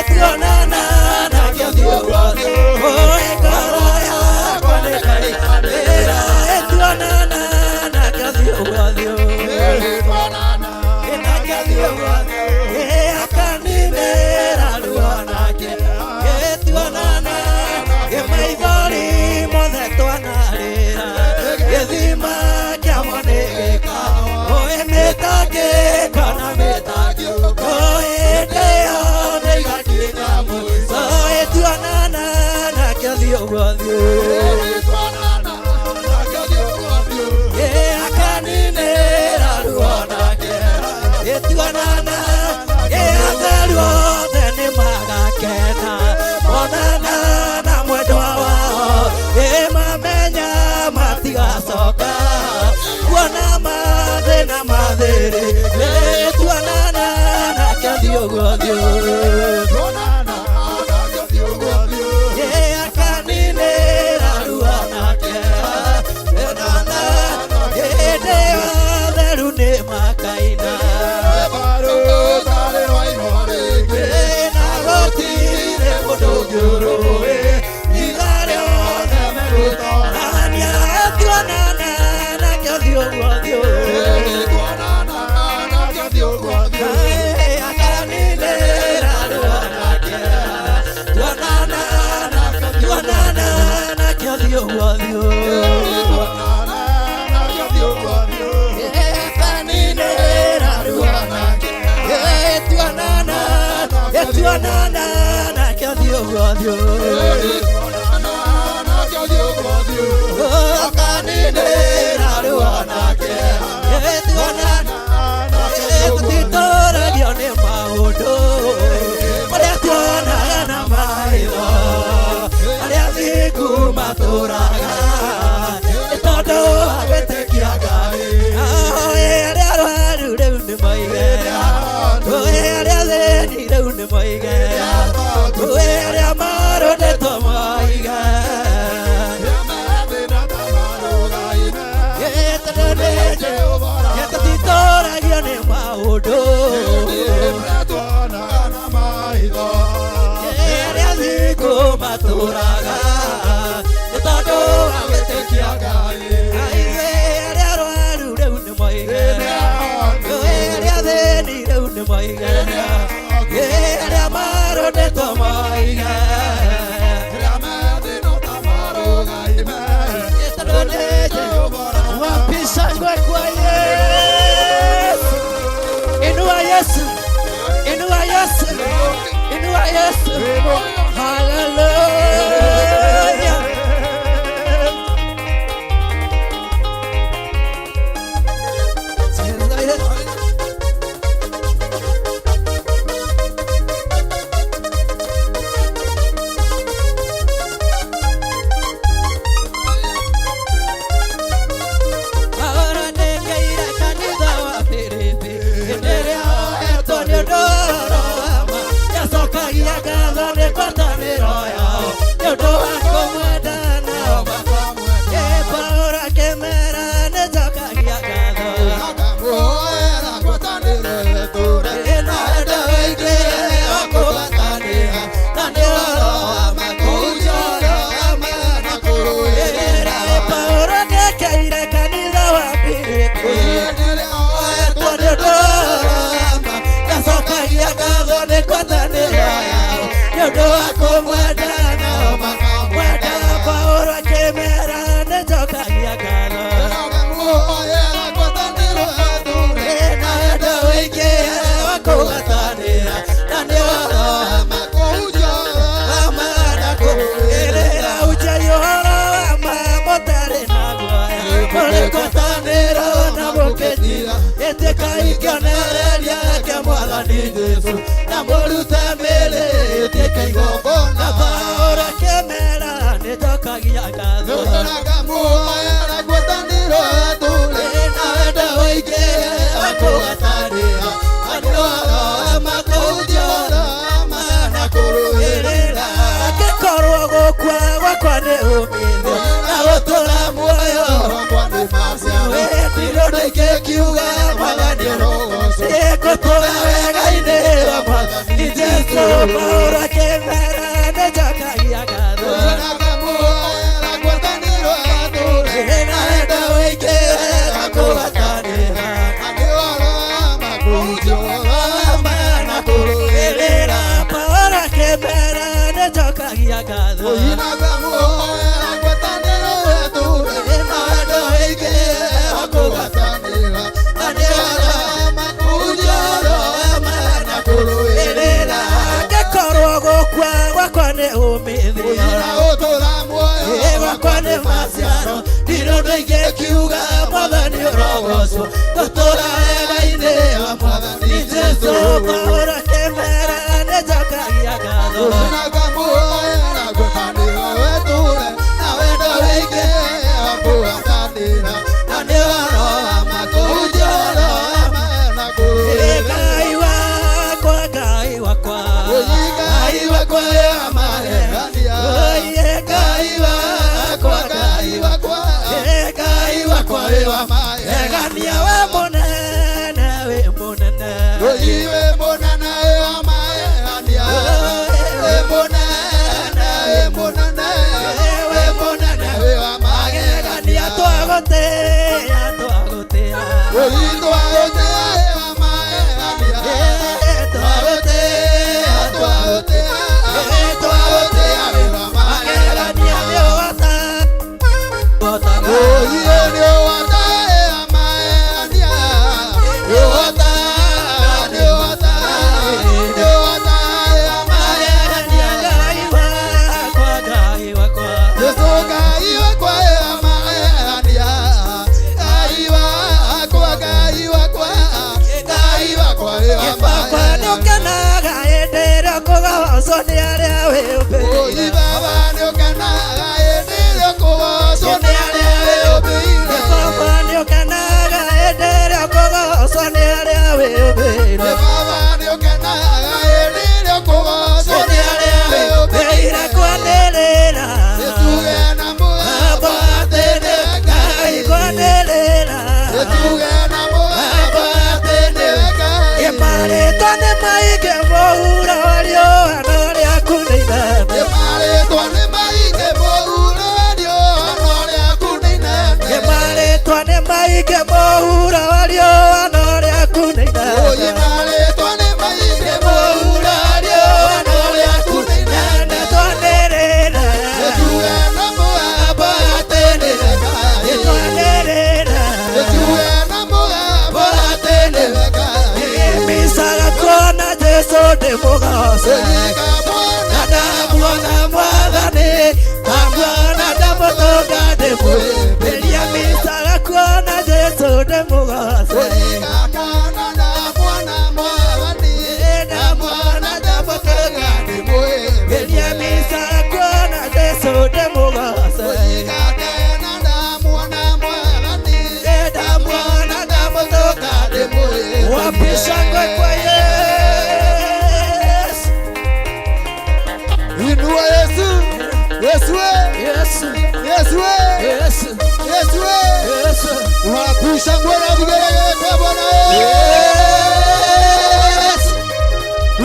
tuonana nake ũthiũ kwa ũthiũ ngoro yakwa nĩkaiganĩra tuonana nake ũthiũ kwa ũthiũ. Mĩtangĩko na mĩtangĩko hĩndĩ yothe igakinya mũico. Tuonana nake ũthiũ kwa ũthiũ. Akaninĩra ruo nake. Tuonana atheru othe nĩmagakena monana na mwendwa wao. Mamenya matigacoka kuona mathĩna mathĩrĩ. Tuonana nake ũthiũ kwa ũthiũ. Akaninĩra ruo nake. Tuonana hĩndĩ atheru nĩmakaina. Na gũtirĩ mũndũ ũngĩũrũĩ iga rĩothe megũtonania. Tuonana nake ũthiũ kwa ũthiũ. Akaninĩra ruo nake. Tuonana tuonana nake ũthiũ kwa ũthiũ. Akaninĩra ruo nake. Tuonana tuonana nake ũthiũ kwa ũthiũ. Akaninĩra ruo nake. Tuonana tũtitũragio nĩ maũndũ marĩa tuonaga na maitho, arĩa thingu matũraga nĩ tondũ wa gwĩtĩkia Ngai. Arĩa arwaru rĩu nĩ moige, arĩa athĩni rĩu nĩ moige, arĩa marũndĩtwo moige. Tondũ nĩ tũtitũragio nĩ maũndũ arĩa thingu matũraga nĩ tondũ wa gwĩtĩkia Ngai. Arĩa arwaru rĩu nĩ moige, arĩa athĩni rĩu nĩ moige, arĩa marũndĩtwo moige. Tondũ nĩ Wapi shangwe kwa Yesu? Inua Yesu, inua Yesu, inua Yesu. Hallelujah. Cheza Yesu. Ahora nĩngeire kanitha wa Filipi hĩndĩ ĩrĩa oetwo nĩ ũndũ wa ma. Nĩacokagia ngatho nĩ ngwatanĩro yao nĩ ũndũ wa kũmwenda nao makamwenda. Paũlũ akĩmera nĩnjokagia ngatho na wendo ũingĩ wa kũgwatanĩra na nĩ ũhoro wa ma kũhunjia ũhoro wa ma na kũrũĩrĩra. Paũlũ nĩekeire kanitha wa Filipi oetwo nĩ ũndũ wa ma. Nĩacokagia ngatho nĩ ngwatanĩro yao nĩ ũndũ wa kũmwenda nao makamwenda. Paũlũ akĩmera nĩnjokagia ngatho na wendo ũingĩ wa kũgwatanĩra na nĩ ũhoro wa ma wa ma na kũrũĩrĩra. Hunjai ũhoro wa ma mũtarĩ na guoya, mũrĩ ngwatanĩro na mũkĩnyira. Ĩtĩkai kĩonereria kĩa Mwathani Jesũ na mũrute mĩĩrĩ ĩtuĩke igongona. Paũlũ akĩmera nĩnjokagia ngatho na wendo ũingĩ wa kũgwatanĩra na nĩ ũhoro wa ma kũhunjia ũhoro wa ma na kũrũĩrĩra. Angĩkorwo gũkua gwakwa nĩ umithio na gũtũũra muoyo ndirĩ ũndũ ingĩkiuga Mwathani ũrogocwo. Ngũtũũra wega-inĩ wa Mwathani Jesũ. Paũlũ akĩmera nĩnjokagia ngatho na wendo ũingĩ wa kũgwatanĩra na kũrũĩrĩra. Paũlũ akĩmera nĩnjokagia ngatho na wendo ũingĩ wa kũgwatanĩra na nĩ ndirĩ umithio Gwakwa nĩ maciaro ndirĩ ũndũ ingĩkiuga mwathani ũrogocwo tũtũra wega-inĩ wa mwathani Jesũ Paũlũ akĩmera nĩ njokagia ngatho na nĩ ũhoro wa ma kũhunjia ũhoro wa ma Ngai wakwa Ngai wakwa Ngai wakwa wa magegania Ngai wakwa Ngai wakwa Ngai wakwa wa magegania we mũnene we mũnene we mũnene wa magegania we mũnene we mũnene we mũnene wa magegania twagũtĩĩa twagũtĩĩa twagũtĩĩa magegania twagũtĩĩa twagũtĩĩa twagũtĩĩa wa magegania nĩ ũhota nĩ ũhota magegania nĩ ũhota nĩ ũhota nĩ ũhota magegania Ngai wakwa Ngai wakwa Jesũ Ngai wakwa wa magegania Ngai wakwa Ngai wakwa Ngai wakwa wa Baba nĩũkenaga hĩndĩ ĩrĩa ũkũgocwo nĩ arĩa wĩũmbĩire Baba nĩũkenaga hĩndĩ ĩrĩa ũkũgocwo nĩ arĩa wĩũmbĩire Baba nĩũkenaga hĩndĩ ĩrĩa ũkũgocwo nĩ arĩa wĩũmbĩire Baba nĩũkenaga hĩndĩ ĩrĩa ũkũgocwo nĩ arĩa wĩũmbĩire kwanĩrĩra Nĩtuge na mũgambo atĩ nĩwe Ngai kwanĩrĩra Nĩtuge na mũgambo atĩ nĩwe Ngai Marĩtwa nĩ maingĩ mũhuro wa riũa no rĩaku nĩ inene Marĩtwa nĩ maingĩ mũhuro wa riũa no rĩaku nĩ inene Marĩtwa nĩ maingĩ mũhuro wa riũa no rĩaku nĩ inene Marĩtwa nĩ maingĩ mũhuro wa riũa no rĩaku nĩ inene Twanĩrĩra Nĩtuge na mũgambo atĩ nĩwe Ngai Twanĩrĩra Nĩtuge na mũgambo atĩ nĩwe Ngai Misaga kuona Jesũ ndĩmũgoce na ndamuona mwathani ndamuona ndamũtũnga ndĩmwĩmbĩria misaga kuona Jesũ ndĩmũgoce ndamuona ndamũtũnga ndĩmwĩmbĩria misaga kuona Jesũ ndĩmũgoce ndamuona ndamũtũnga ndĩmwĩmbĩria shangwe kwa Yesu. Inua Yesu. Yesu Yesu. Yesu Yesu. Yesu Yesu. Wapi shangwe na vigelegele kwa Bwana Yesu.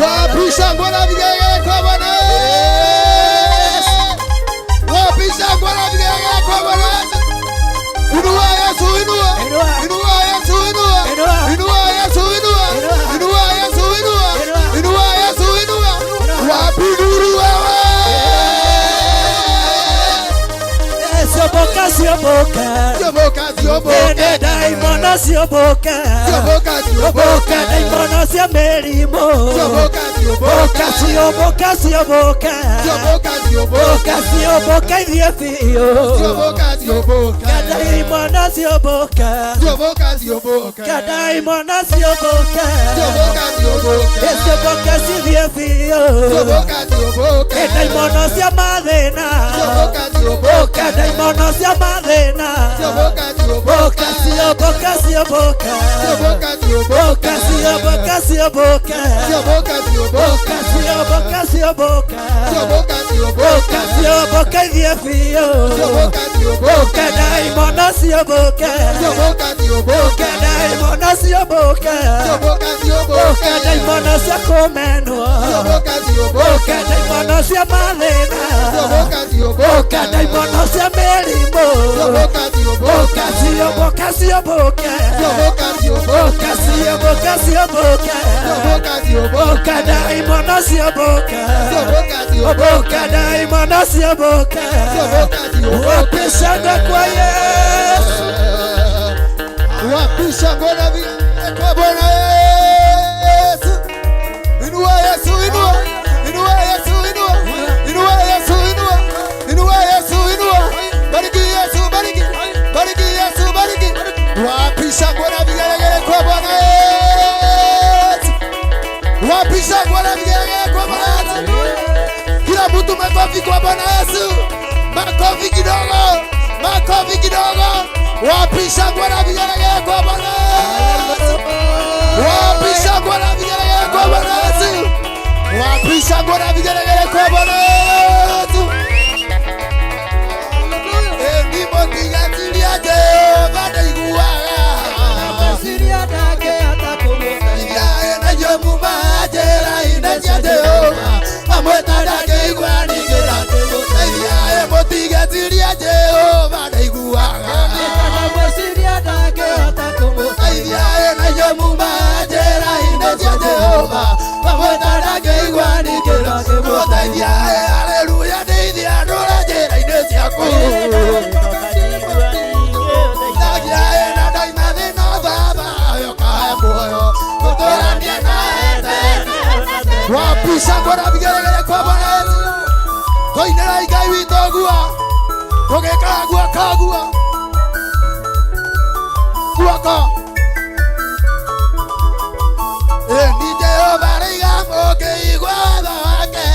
Wapi shangwe na vigelegele kwa Bwana Yesu. Wapi shangwe na vigelegele kwa Bwana Yesu. Inua Yesu, inua. Inua Yesu, inua. Inua Yesu, inua. Inua Yesu, inua. Inua Yesu, inua. Wapi nuru wewe? Sioboka, sioboka. Sioboka, sioboka. Ene daimono sioboka. Sioboka, sioboka. Daimono cia mĩrimũ. Sioboka, sioboka. Sioboka, sioboka. Sioboka, sioboka. Sioboka ithiĩ biũ. Sioboka, sioboka. Daimono sioboka. Sioboka, sioboka. Daimono sioboka. Sioboka, sioboka. Sioboka cithiĩ biũ. Sioboka, sioboka. Daimono cia mathĩna. Sioboka, sioboka. Daimono cia mathĩna. Sioboka, sioboka. Sioboka, sioboka. Sioboka, sioboka. Sioboka, sioboka. Sioboka, sioboka. Sioboka, sioboka. Sioboka, sioboka. Sioboka ithiĩ biũ. Sioboka, sioboka. Daimono sioboka. Sioboka, sioboka. Daimono sioboka. Sioboka, sioboka. Daimono cia kũmenwo. Sioboka, sioboka. Daimono cia mathĩna. Sioboka, sioboka. Daimono cia mĩrimũ. Sioboka, sioboka. Sioboka, sioboka. Sioboka, sioboka. Sioboka, sioboka. Sioboka, sioboka. Daimono sioboka. Sioboka, sioboka. Daimono sioboka. Sioboka, sioboka. Wapi shangwe kwa Yesu? Wapi shangwe na vigelegele kwa Bwana Yesu? Inua Yesu, inua. Inua Yesu, inua. Inua Wapi shangwe na vigelegele kwa Bwana Yesu? Wapi shangwe na vigelegele kwa Bwana Yesu? Kila mtu makofi kwa Bwana Yesu. Makofi kidogo, makofi kidogo. Wapi shangwe na vigelegele kwa Bwana Yesu? Wapi shangwe na vigelegele kwa Bwana Yesu? Wapi shangwe na vigelegele kwa Bwana Yesu? Ndimotigatiria Jehova ndaiguaga. Meciria ndangĩhota kũmũteithia. Nayo muma njĩra-inĩ cia Jehova, amwĩta ndangĩigua ningĩ ndangĩmũteithia. Mũtigatirie Jehova ndaiguaga. Meciria ndangĩhota kũmũteithia. Nayo muma njĩra-inĩ cia Jehova, amwĩta ndangĩigua ningĩ ndangĩmũteithia. Haleluya, ndeithia ndũre njĩra-inĩ ciaku. Wapi shangwe na vigelegele kwa Bwana Yesu? Tũinĩrai Ngai witũ gua, tũgĩkaga guoko gua guoko. Ĩ, ni Jehova rĩiga mũkĩigua watho wake.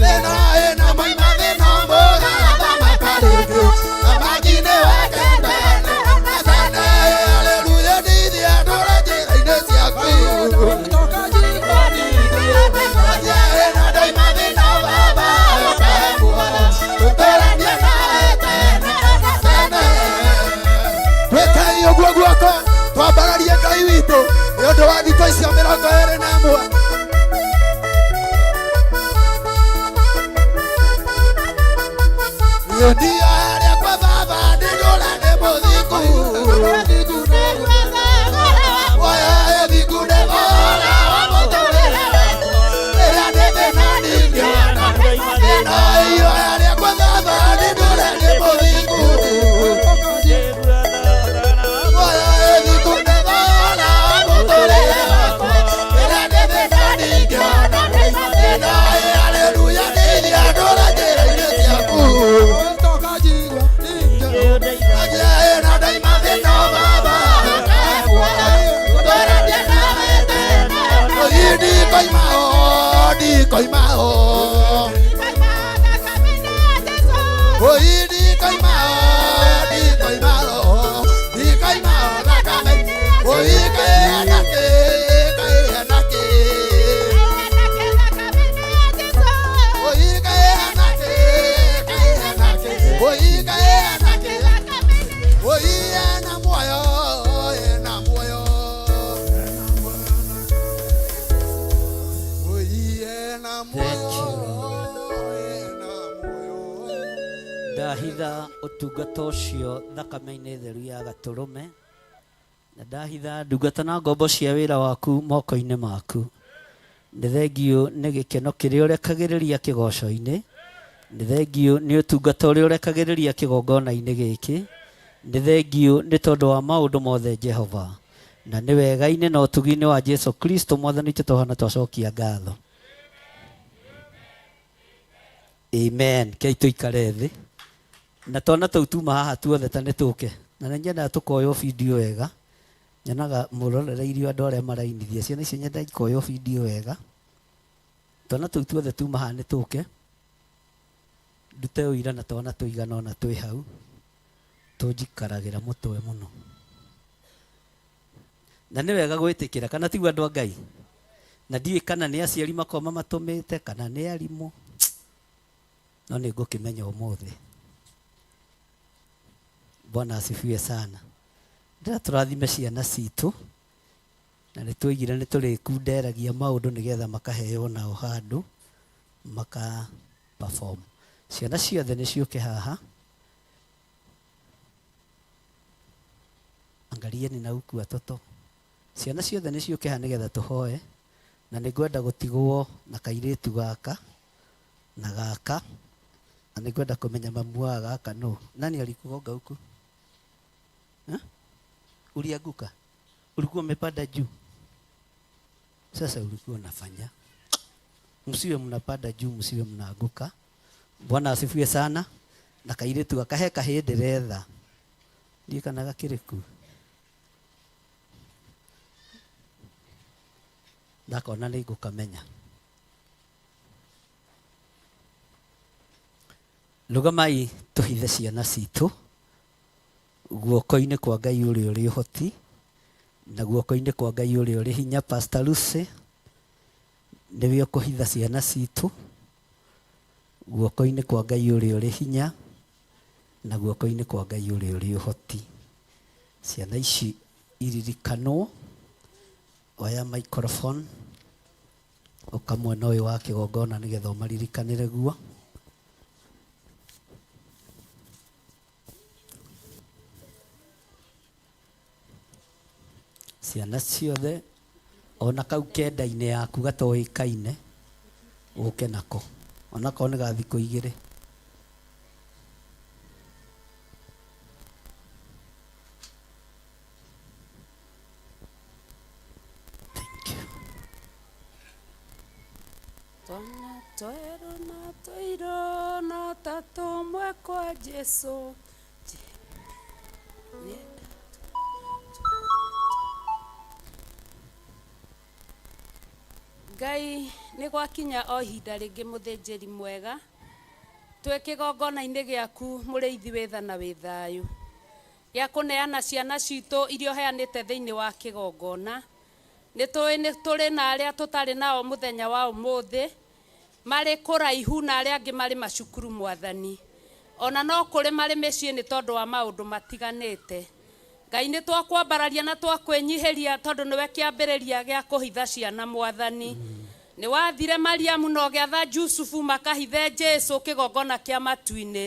Thĩna ĩna moima thĩna mũgathamaka rĩngĩ. Thamaki-inĩ wake tene na tene. Haleluya, ndeithia ndũre njĩra-inĩ ciaku. Twĩkei ũguo guoko twambararie Ngai witũ nĩ ũndũ wa thikũ icio 21. Ndio harĩa kwa baba ndĩndũra nĩ mũthingu. Oya thingu nĩ bora wa mũtũrĩre wakwa. Rĩrĩa ndĩ thĩna ndingĩona thĩna. Iyo harĩa kwa baba ndĩndũra nĩ mũthingu. Oya thingu nĩ bora wa mũtũrĩre wakwa. Rĩrĩa ndĩ thĩna ndingĩona thĩna. Haleluya, ndeithia ndũre njĩra-inĩ ciaku. Ndahitha ũtungata ũcio thakame-inĩ theru ya gatũrũme, na ndahitha ndungata na ngombo cia wĩra waku moko-inĩ maku. Nĩ thengiũ nĩ gĩkeno kĩrĩa ũrekagĩrĩria kĩgoco-inĩ, nĩ thengiũ nĩ ũtungata ũrĩa ũrekagĩrĩria kĩgongona-inĩ gĩkĩ, nĩ thengiũ nĩ tondũ wa maũndũ mothe Jehova, na nĩ wega-inĩ na ũtugi-inĩ wa Jesu Kristo mwathani witũ tũhana twacokia ngatho. Amen. Kei tũikare thĩ na twana tũu tuma haha tuothe ta nĩ tũke, na nĩ nyendaga tũkoywo video wega. Nyonaga mũrorereirio andũ arĩa marainithia ciana icio, nyendaga ikoywo video wega. Twana tũu tuothe tuma haha nĩ tũke ndute ũira na twana tũigana ona twĩ hau tũnjikaragĩra mũtwe mũno, na nĩ wega gwĩtĩkĩra kana tiguo andũ a Ngai, na ndiũĩ kana nĩ aciari makoma matũmĩte kana nĩ arimũ, no nĩ ngũkĩmenya ũmũthĩ. Bwana asifiwe sana. Ndĩra tũrathime ciana citũ, na nĩ twoigire nĩ tũrĩkunderagia maũndũ nĩgetha makaheo nao handũ maka perform. Ciana ciothe nĩ ciũke haha. Angalieni na huku watoto. Ciana ciothe nĩ ciũke haha nĩgetha tũhoe, na nĩ ngwenda gũtigwo na kairĩtu gaka na gaka, na nĩ ngwenda kũmenya mamu wa gaka nũ. Nani alikugonga huku? Eh? Ulianguka? Ulikuwa umepanda juu? Sasa ulikuwa unafanya. Msiwe mnapanda juu, msiwe mnaanguka. Bwana asifiwe sana. Na kairĩtu gaka he kahĩndĩ retha. Ndiĩ kana gakĩrĩ ku. Ndakona nĩ ngũkamenya. Rũgamai tũhithe ciana citũ guoko-inĩ kwa Ngai ũrĩa ũrĩ ũhoti na guoko-inĩ kwa Ngai ũrĩa ũrĩ hinya. Pastor Lucy nĩwe ũkũhitha ciana citũ guoko-inĩ kwa Ngai ũrĩa ũrĩ hinya na guoko-inĩ kwa Ngai ũrĩa ũrĩ ũhoti. Ciana ici iririkanwo. Oya microphone ũka mwena ũyũ wa kĩgongona nĩgetha ũmaririkanĩre guo. Ciana ciothe ona kau kenda-inĩ yaku gatoĩkaine ũke nako onakorwo nĩ ga thikũ igĩrĩ. Twana twerũ na tũirũ no ta tũmwe kwa Jesu. Ngai nĩ gwakinya o ihinda rĩngĩ mũthĩnjĩri mwega twĩ kĩgongona-inĩ gĩaku mũrĩithi wĩ tha na wĩ thayũ gĩa kũneana ciana citũ iria ũheanĩte thĩinĩ wa kĩgongona. Nĩ tũĩ nĩ tũrĩ na arĩa tũtarĩ nao mũthenya wa ũmũthĩ marĩ kũraihu na arĩa angĩ marĩ macukuru mwathani. Ona no kũrĩ marĩ mĩciĩ nĩ tondũ wa maũndũ matiganĩte. Ngai nĩ twakwambararia na twakwĩnyihĩria tondũ nĩwe kĩambĩrĩria gĩa kũhitha ciana mwathani. Nĩ wathire Mariamu na ũgĩatha Jusufu makahithe Jesu kĩgongona kĩa matu-inĩ.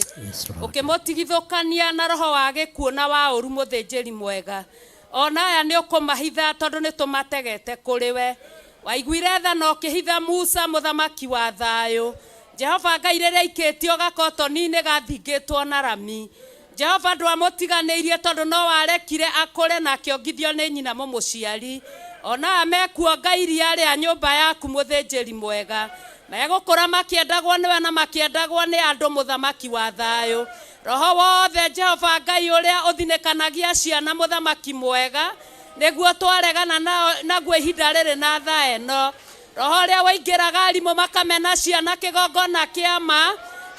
Ũkĩmũtigithũkania na roho wa gĩkuũ na wa ũru mũthĩnjĩri mwega. Ona aya nĩ ũkũmahitha tondũ nĩ tũmategete kũrĩ we. Waiguire tha na ũkĩhitha Musa mũthamaki wa thayũ. Jehova Ngai rĩrĩa aikĩtio gakotoni-inĩ gathingĩtwo na rami. Jehova ndwamũtiganĩirie tondũ no warekire akũre na akĩongithio nĩ nyina mũmũciari. Ona aya mekuonga iria rĩa nyũmba yaku mũthĩnjĩri mwega. Megũkũra makĩendagwo nĩwe na makĩendagwo nĩ andũ mũthamaki wa thayũ. Roho wothe Jehova Ngai ũrĩa ũthinĩkanagia ciana mũthamaki mwega nĩguo twaregana naguo ihinda rĩrĩ na thaa ĩno. Roho ũrĩa waingĩraga arimũ makamena ciana kĩgongona kĩa ma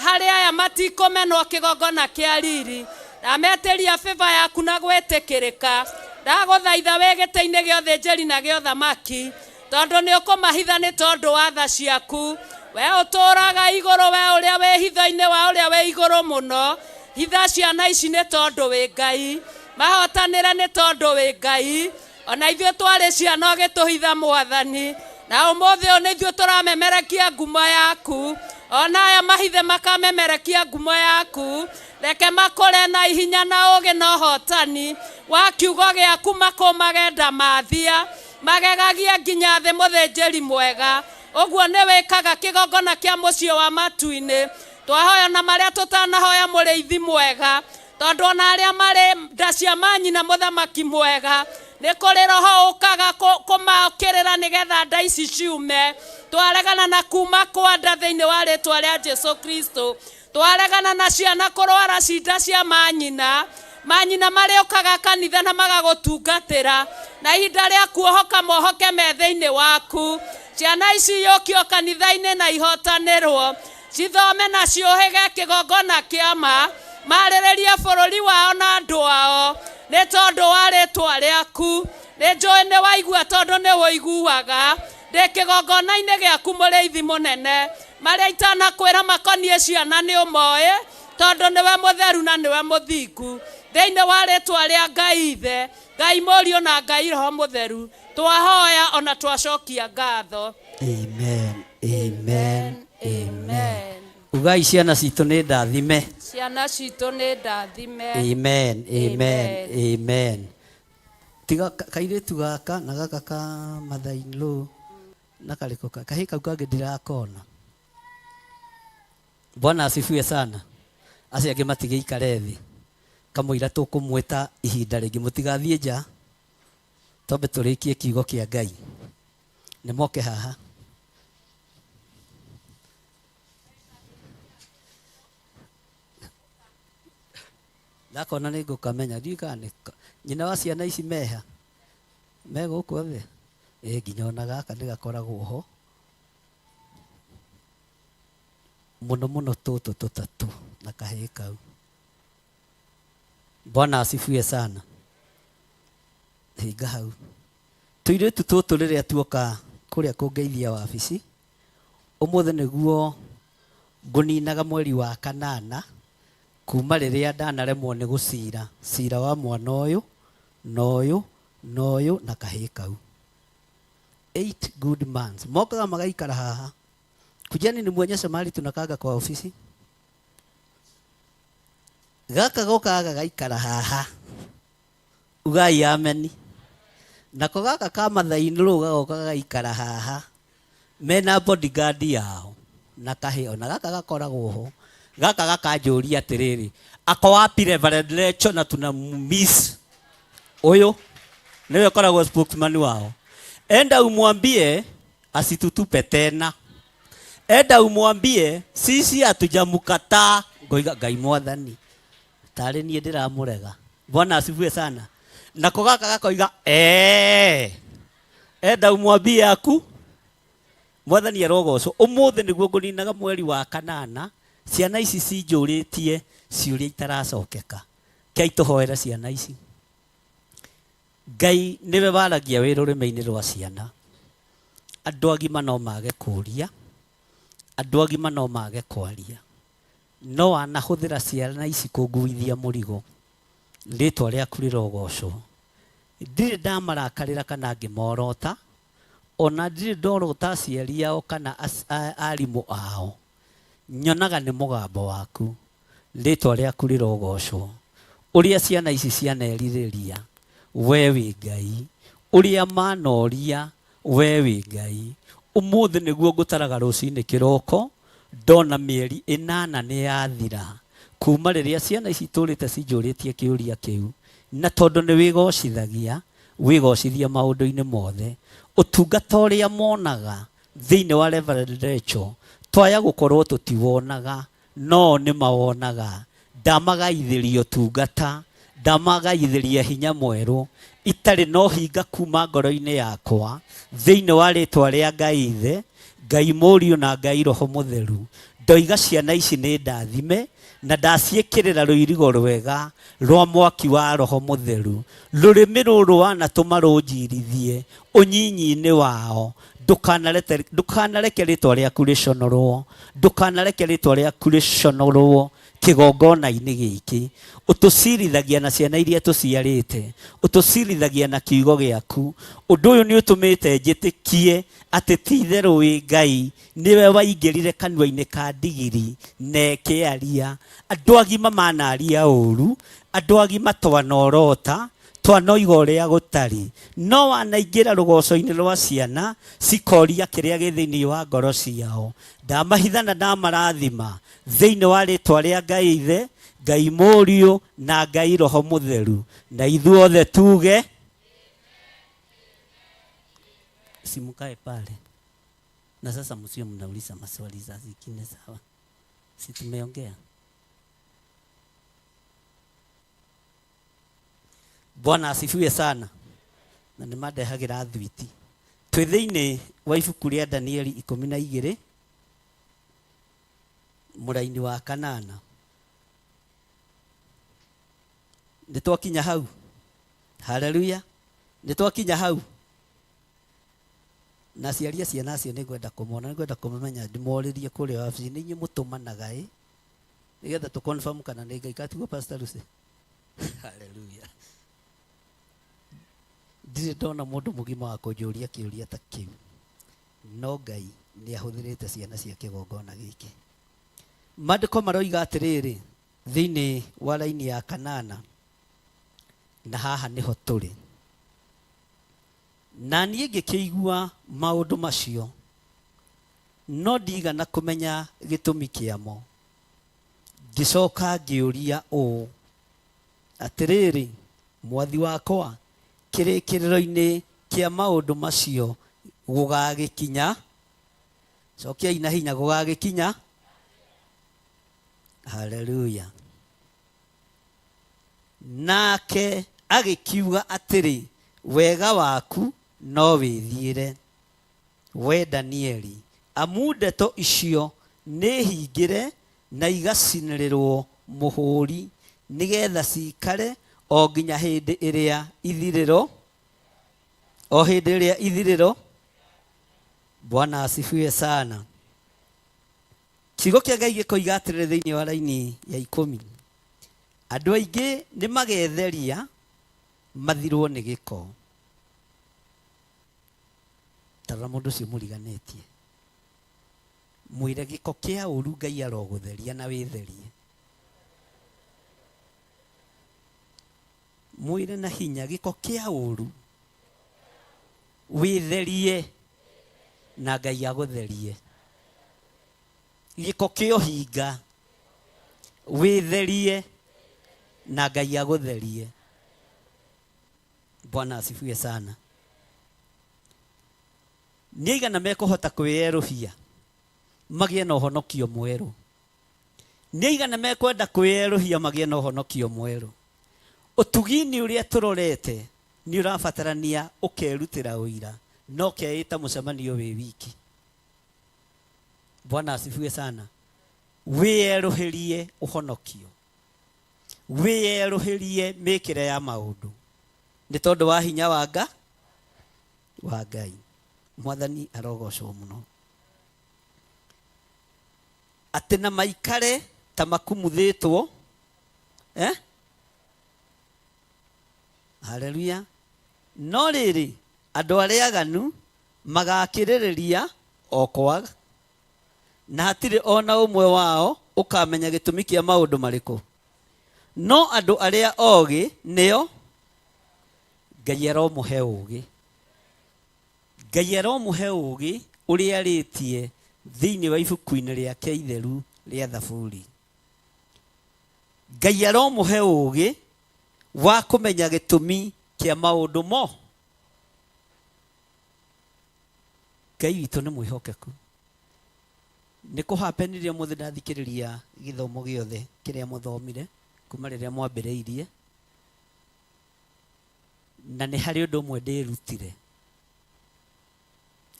harĩ aya matikũmenwo kĩgongona kĩa riri. Ndametĩria favor yaku na gwĩtĩkĩrĩka. Ndagũthaitha wĩ gĩtĩ-inĩ gĩa ũthĩnjĩri na gĩa ũthamaki tondũ nĩ ũkũmahitha nĩ tondũ wa tha ciaku. We ũtũũraga igũrũ, we ũrĩa wĩ hitho-inĩ wa ũrĩa wĩ igũrũ mũno. Hitha ciana ici nĩ tondũ wĩ Ngai. Mahotanĩre nĩ tondũ wĩ Ngai. Ona ithuĩ twarĩ ciana ũgĩtũhitha mwathani. Na ũmũthĩ ũyũ nĩ ithuĩ tũramemerekia ngumo yaku. Ona aya mahithe makamemerekia ngumo yaku. Reke makũre na ihinya na ũũgĩ na ũhotani wa kiugo gĩaku makũmage ndamathia. Magegagie nginya thĩ mũthĩnjĩri mwega. Ũguo nĩ wĩkaga kĩgongona kĩa mũciĩ wa matu-inĩ. Twahoya na marĩa tũtanahoya mũrĩithi mwega. Tondũ ona arĩa marĩ nda cia manyina mũthamaki mwega nĩ kũrĩ roho ũkaga kũmakĩrĩra nĩgetha nda ici ciume. Twaregana na kuma kwa nda thĩinĩ wa rĩtwa rĩa Jesu Kristo. Twaregana na ciana kũrwara cinda cia manyina. Manyina marĩũkaga kanitha na magagũtungatĩra na ihinda rĩa kuohoka mohoke me thĩinĩ waku. Ciana ici iyũkio kanitha-inĩ na ihotanĩrwo. Cithome na ciũhĩge kĩgongona kĩa ma. Marĩrĩrie bũrũri wao na andũ ao nĩ tondũ wa rĩtwa rĩaku. Nĩ njũĩ nĩ waigua tondũ nĩ ũiguaga. Ndĩ kĩgongona-inĩ gĩaku mũrĩithi mũnene. Marĩa itanakwĩra makoniĩ ciana nĩ ũmoĩ tondũ nĩwe mũtheru na nĩwe mũthingu. Thĩinĩ wa rĩtwa rĩa Ngai Ithe, Ngai Mũriũ na Ngai Roho Mũtheru, twahoya ona twacokia ngatho. Amen. Amen. Amen. Ugai ciana citũ nĩ ndathime. Ciana citũ nĩ ndathime. Amen. Amen. Amen. Tiga kairĩtu gaka na gaka ka mother-in-law na karĩkũ kahĩ kau kangĩ ndirakona. Bwana asifiwe sana. Acio angĩ matigĩikare thĩ. Kamũira tũkũmwĩta ihinda rĩngĩ mũtigathiĩ nja. Twambe tũrĩkie kiugo kĩa Ngai. Nĩ moke haha. Ndakona nĩ ngũkamenya ndiũĩ kana nĩ nyina wa ciana ici meha me gũkũ othe ĩ nginya ona gaka nĩ gakoragwo ho mũno mũno tũtũ tũtatũ na kahĩĩ kau. Bwana asifiwe sana. Hinga hau. Tũirĩtu tũtũ rĩrĩa tuoka kũrĩa kũngeithia wabici, ũmũthĩ nĩguo ngũninaga mweri wa kanana kuma rĩrĩa ndanaremwo nĩ gũcira cira wa mwana ũyũ na ũyũ na ũyũ na kahĩĩ kau. 8 good months. Mokaga magaikara haha. Kujani nimuonyeshe mahali tunakaga kwa ofisi. Gaka gokaga gagaikara haha. Ugai ameni. Nako gaka ka mathainĩ rũu gagoka gagaikara haha. Mena bodyguard yao na kahĩ ona gaka gakoragwo ho. Gaka gakanjũria atĩrĩrĩ, ako wapi Reverend Lecho na tunammiss. Ũyũ nĩwe ũkoragwo spokesman wao. Enda umwambie asitutupe tena. Enda umwambie sisi hatujamkataa. Ngoiga Ngai mwathani tarĩ niĩ ndĩramũrega. Bwana asifiwe sana. Nako gaka gakoiga enda umwambie aku mwathani arogocwo. Ũmũthĩ nĩguo ngũninaga mweri wa kanana, ciana ici cinjũrĩtie ciũria itaracokeka. Kei tũhoere ciana ici. Ngai nĩwe waragia wĩ rũrĩmĩ-inĩ rwa ciana. Andũ agima no mage kũria, andũ agima no mage kwaria, no wanahũthĩra ciana ici kũnguithia mũrigo. Rĩtwa rĩaku rĩrogocwo. Ndirĩ ndamarakarĩra kana ngĩmorota, ona ndirĩ ndorota aciari ao kana arimũ ao. Nyonaga nĩ mũgambo waku. Rĩtwa rĩaku rĩrogocwo. Ũrĩa ciana ici cianerirĩria, we wĩ Ngai. Ũrĩa manoria, we wĩ Ngai. Ũmũthĩ nĩguo ngũtaraga rũcinĩ kĩroko, ndona mĩeri ĩnana nĩ yathira kuma rĩrĩa ciana ici itũrĩte cinjũrĩtie kĩũria kĩu. Na tondũ nĩ wĩgocithagia, wĩgocithia maũndũ-inĩ mothe. Ũtungata ũrĩa monaga thĩinĩ wa Reverend Rachel, twaya gũkorwo tũtiwonaga, no nĩ mawonaga. Ndamagaithĩria ũtungata, ndamagaithĩria hinya mwerũ, itarĩ na ũhinga kuma ngoro-inĩ yakwa, thĩinĩ wa rĩtwa rĩa Ngai Ithe, Ngai Mũriũ na Ngai Roho Mũtheru. Ndoiga ciana ici nĩ ndathime, na ndaciĩkĩrĩra rũirigo rwega rwa mwaki wa Roho Mũtheru. Rũrĩmĩ rũrũ wanatũma rũnjirithie ũnyinyi-inĩ wao. Ndũkanareke rĩtwa rĩaku rĩconorwo, ndũkanareke rĩtwa rĩaku rĩconorwo kĩgongona-inĩ gĩkĩ. Ũtũcirithagia na ciana iria tũciarĩte, ũtũcirithagia na kiugo gĩaku. Ũndũ ũyũ nĩ ũtũmĩte njĩtĩkie atĩ ti itherũ wĩ Ngai, nĩwe waingĩrire kanua-inĩ ka ndigiri na ĩkĩaria. Andũ agima manaria ũru, andũ agima twanorota, twanoiga ũrĩa gũtarĩ, no wanaingĩra rũgoco-inĩ rwa ciana cikoria kĩrĩa gĩ thĩinĩ wa ngoro ciao. Ndamahitha na ndamarathima thĩinĩ wa rĩtwa rĩa Ngai Ithe, Ngai Mũriũ na Ngai Roho Mũtheru. Na ithuothe tuge simukae pale. Na sasa msio mnauliza maswali za zingine, sawa? Si tumeongea? Bwana asifiwe sana. Na nĩ mandehagĩra thwiti. Twĩ thĩinĩ wa ibuku rĩa Danieli 12 mũraini wa kanana. Nĩ twakinya hau. Haleluya. Nĩ twakinya hau. Na aciari a ciana acio nĩ ngwenda kũmona, nĩ ngwenda kũmamenya, ndĩmorĩrie kũrĩa wabici, nĩ inyuĩ mũtũmanaga ĩ, nĩgetha tũ confirm kana nĩ Ngai. Katiguo Pastor Lucy? Haleluya. Ndirĩ ndona mũndũ mũgima wa kũnjũria kĩũria ta kĩu, no Ngai nĩ ahũthĩrĩte ciana cia kĩgongona gĩkĩ. Maandĩko maroiga atĩrĩrĩ thĩinĩ wa raini ya kanana, na haha nĩho tũrĩ. Na niĩ ngĩkĩigua maũndũ macio, no ndigana kũmenya gĩtũmi kĩamo. Ngĩcoka ngĩũria ũũ, atĩrĩrĩ, mwathi wakwa, kĩrĩkĩrĩro-inĩ kĩa maũndũ macio gũgagĩkinya? Cokiai na hinya, gũgagĩkinya? Haleluya. Nake agĩkiuga atĩrĩ, Wega waku no wĩthiĩre, wee Danieli, amu ndeto icio nĩ hingĩre na igacinĩrĩrũo mũhũri, nĩ getha ciikare o nginya hĩndĩ ĩrĩa ithirĩro, o hĩndĩ ĩrĩa ithirĩro. Bwana asifiwe sana. Kiugo kĩa Ngai gĩkoiga atĩrĩrĩ thĩinĩ wa raini ya ikũmi, andũ aingĩ nĩ magetheria mathirwo nĩ gĩko. Tarora mũndũ ũcio mũriganĩtie, mwĩre gĩko kĩa ũru Ngai arogũtheria na wĩtherie. Mwĩre na hinya gĩko kĩa ũru wĩtherie na Ngai agũtherie. Gĩko kĩa ũhinga wĩtherie na Ngai agũtherie. Bwana asifiwe sana. Nĩ aigana mekũhota kwĩyerũhia magĩe na ũhonokio mwerũ? Nĩ aigana mekwenda kwĩyerũhia magĩe na ũhonokio mwerũ? Ũtugi-inĩ ũrĩa tũrorete nĩ ũrabatarania ũkerutĩra ũira na ũkeĩta mũcemanio wĩ wiki. Bwana asifiwe sana. Wĩyerũhĩrie ũhonokio, wĩyerũhĩrie mĩkĩre ya maũndũ nĩ tondũ wa hinya wa nga wa Ngai. Mwathani arogocwo mũno. Atĩ na maikare ta makumuthĩtwo, eh? Haleluya. No rĩrĩ, andũ arĩa aganu magakĩrĩrĩria o kwaga, na hatirĩ o na ũmwe wao ũkamenya gĩtũmi kĩa maũndũ marĩkũ. No andũ arĩa ogĩ nĩo Ngai aromũhe ũũgĩ. Ngai aromũhe ũũgĩ ũrĩa arĩtie thĩinĩ wa ibuku-inĩ rĩake itheru rĩa Thaburi. Ngai aromũhe ũũgĩ wa kũmenya gĩtũmi kĩa maũndũ mo. Ngai witũ nĩ mwĩhokeku. Nĩ kũhapenire ũmũthĩ ndathikĩrĩria gĩthomo gĩothe kĩrĩa mũthomire kuma rĩrĩa mwambĩrĩirie, na nĩ harĩ ũndũ ũmwe ndĩrutire,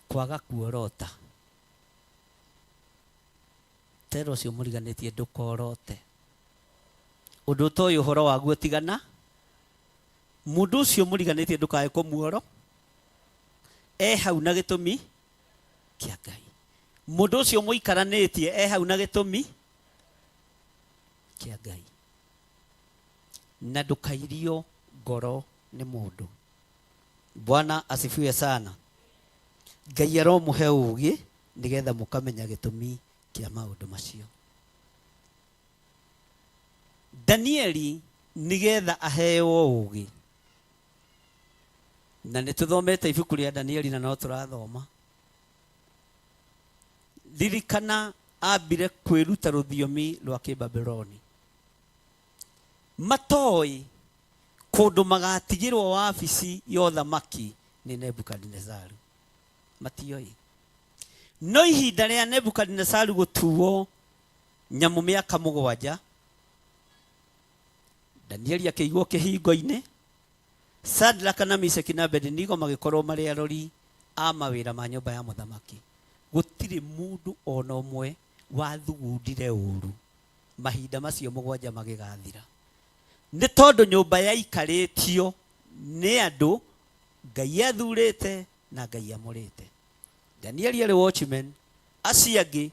kwaga kuorota. Tera ũcio mũriganĩtie ndũkorote. Ũndũ ũtoĩ ũhoro waguo tigana. Mũndũ ũcio mũriganĩtie ndũkae kũmuoro. E hau na gĩtũmi kĩa Ngai. Mũndũ ũcio mũikaranĩtie e hau na gĩtũmi kĩa Ngai. Na ndũkairio ngoro nĩ mũndũ. Bwana asifiwe sana. Ngai aromũhe ũũgĩ nĩgetha mũkamenya gĩtũmi kĩa maũndũ macio. Danieli nĩgetha aheo ũũgĩ, na nĩ tũthomete ibuku rĩa Danieli na no tũrathoma. Ririkana ambire kwĩruta rũthiomi rwa Kĩbabuloni. Matoĩ kũndũ magatigĩrwo wabici ya ũthamaki nĩ Nebukadinezaru. Matioĩ. No ihinda rĩa Nebukadinezaru gũtuo nyamũ mĩaka mũgwanja, Danieli akĩigwo kĩhingo-inĩ. Shadraka na Meshaki na Abednego magĩkorwo marĩ arori a mawĩra ma nyũmba ya mũthamaki. Gũtirĩ mũndũ o na ũmwe wathugundire ũũru mahinda macio mũgwanja magĩgathira, nĩ tondũ nyũmba yaikarĩtio nĩ andũ Ngai athurĩte na Ngai amũrĩte. Danieli arĩ watchman, acio angĩ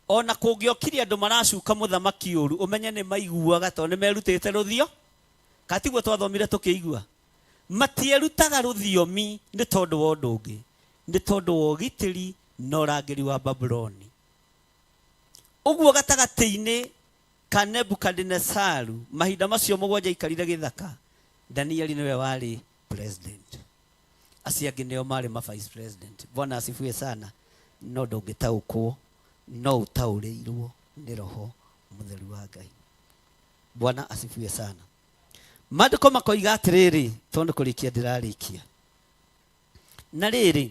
o na kũngĩokire andũ maracuka mũthamaki ũru, ũmenye nĩ maiguaga tondũ nĩ merutĩte rũthio. Ka tiguo twathomire tũkĩigua? Matierutaga rũthiomi nĩ tondũ wa ũndũ ũngĩ, nĩ tondũ wa ũgitĩri na ũrangĩri wa Babuloni. Ũguo gatagatĩ-inĩ ka Nebukadinesaru mahinda macio mũgwanja aikarire gĩthaka, Danieli nĩwe warĩ president. Acio angĩ nĩo marĩ ma vice president. Bwana asifiwe sana. No ndũngĩtaũkwo, no ũtaũrĩirwo nĩ Roho Mũtheru wa Ngai. Bwana asifiwe sana. Maandĩko makoiga atĩrĩrĩ, tondũ kũrĩkia ndĩrarĩkia. Na rĩrĩ,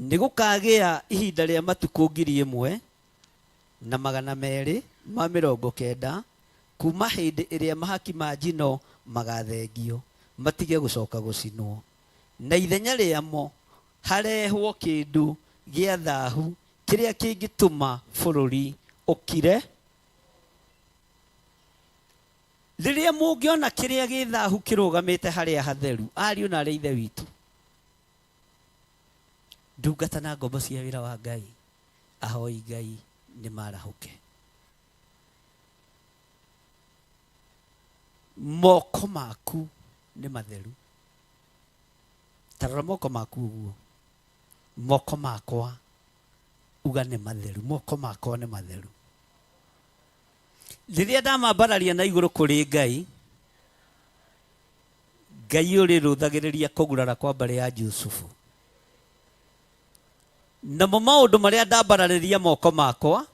nĩ gũkagĩa ihinda rĩa matukũ 1290 Kuma hĩndĩ ĩrĩa mahaki ma njino magathengio, matige gũcoka gũcinwo, na ithenya rĩamo harehwo kĩndũ gĩa thahu kĩrĩa kĩngĩtũma bũrũri ũkire. Rĩrĩa mũngĩona kĩrĩa gĩ thahu kĩrũgamĩte harĩa hatheru, ariũ na aarĩ a Ithe witũ, ndungata na ngombo cia wĩra wa Ngai, ahoi Ngai nĩ marahũke. Moko maku nĩ matheru. Ta rora moko maku ũguo. Moko makwa uga nĩ matheru. Moko makwa nĩ matheru. Rĩrĩa ndamambararia na igũrũ kũrĩ Ngai, Ngai ũrĩrũthagĩrĩria kũgurara kwa mbarĩ ya Jusufu. Namo maũndũ marĩa ndambararĩria moko makwa,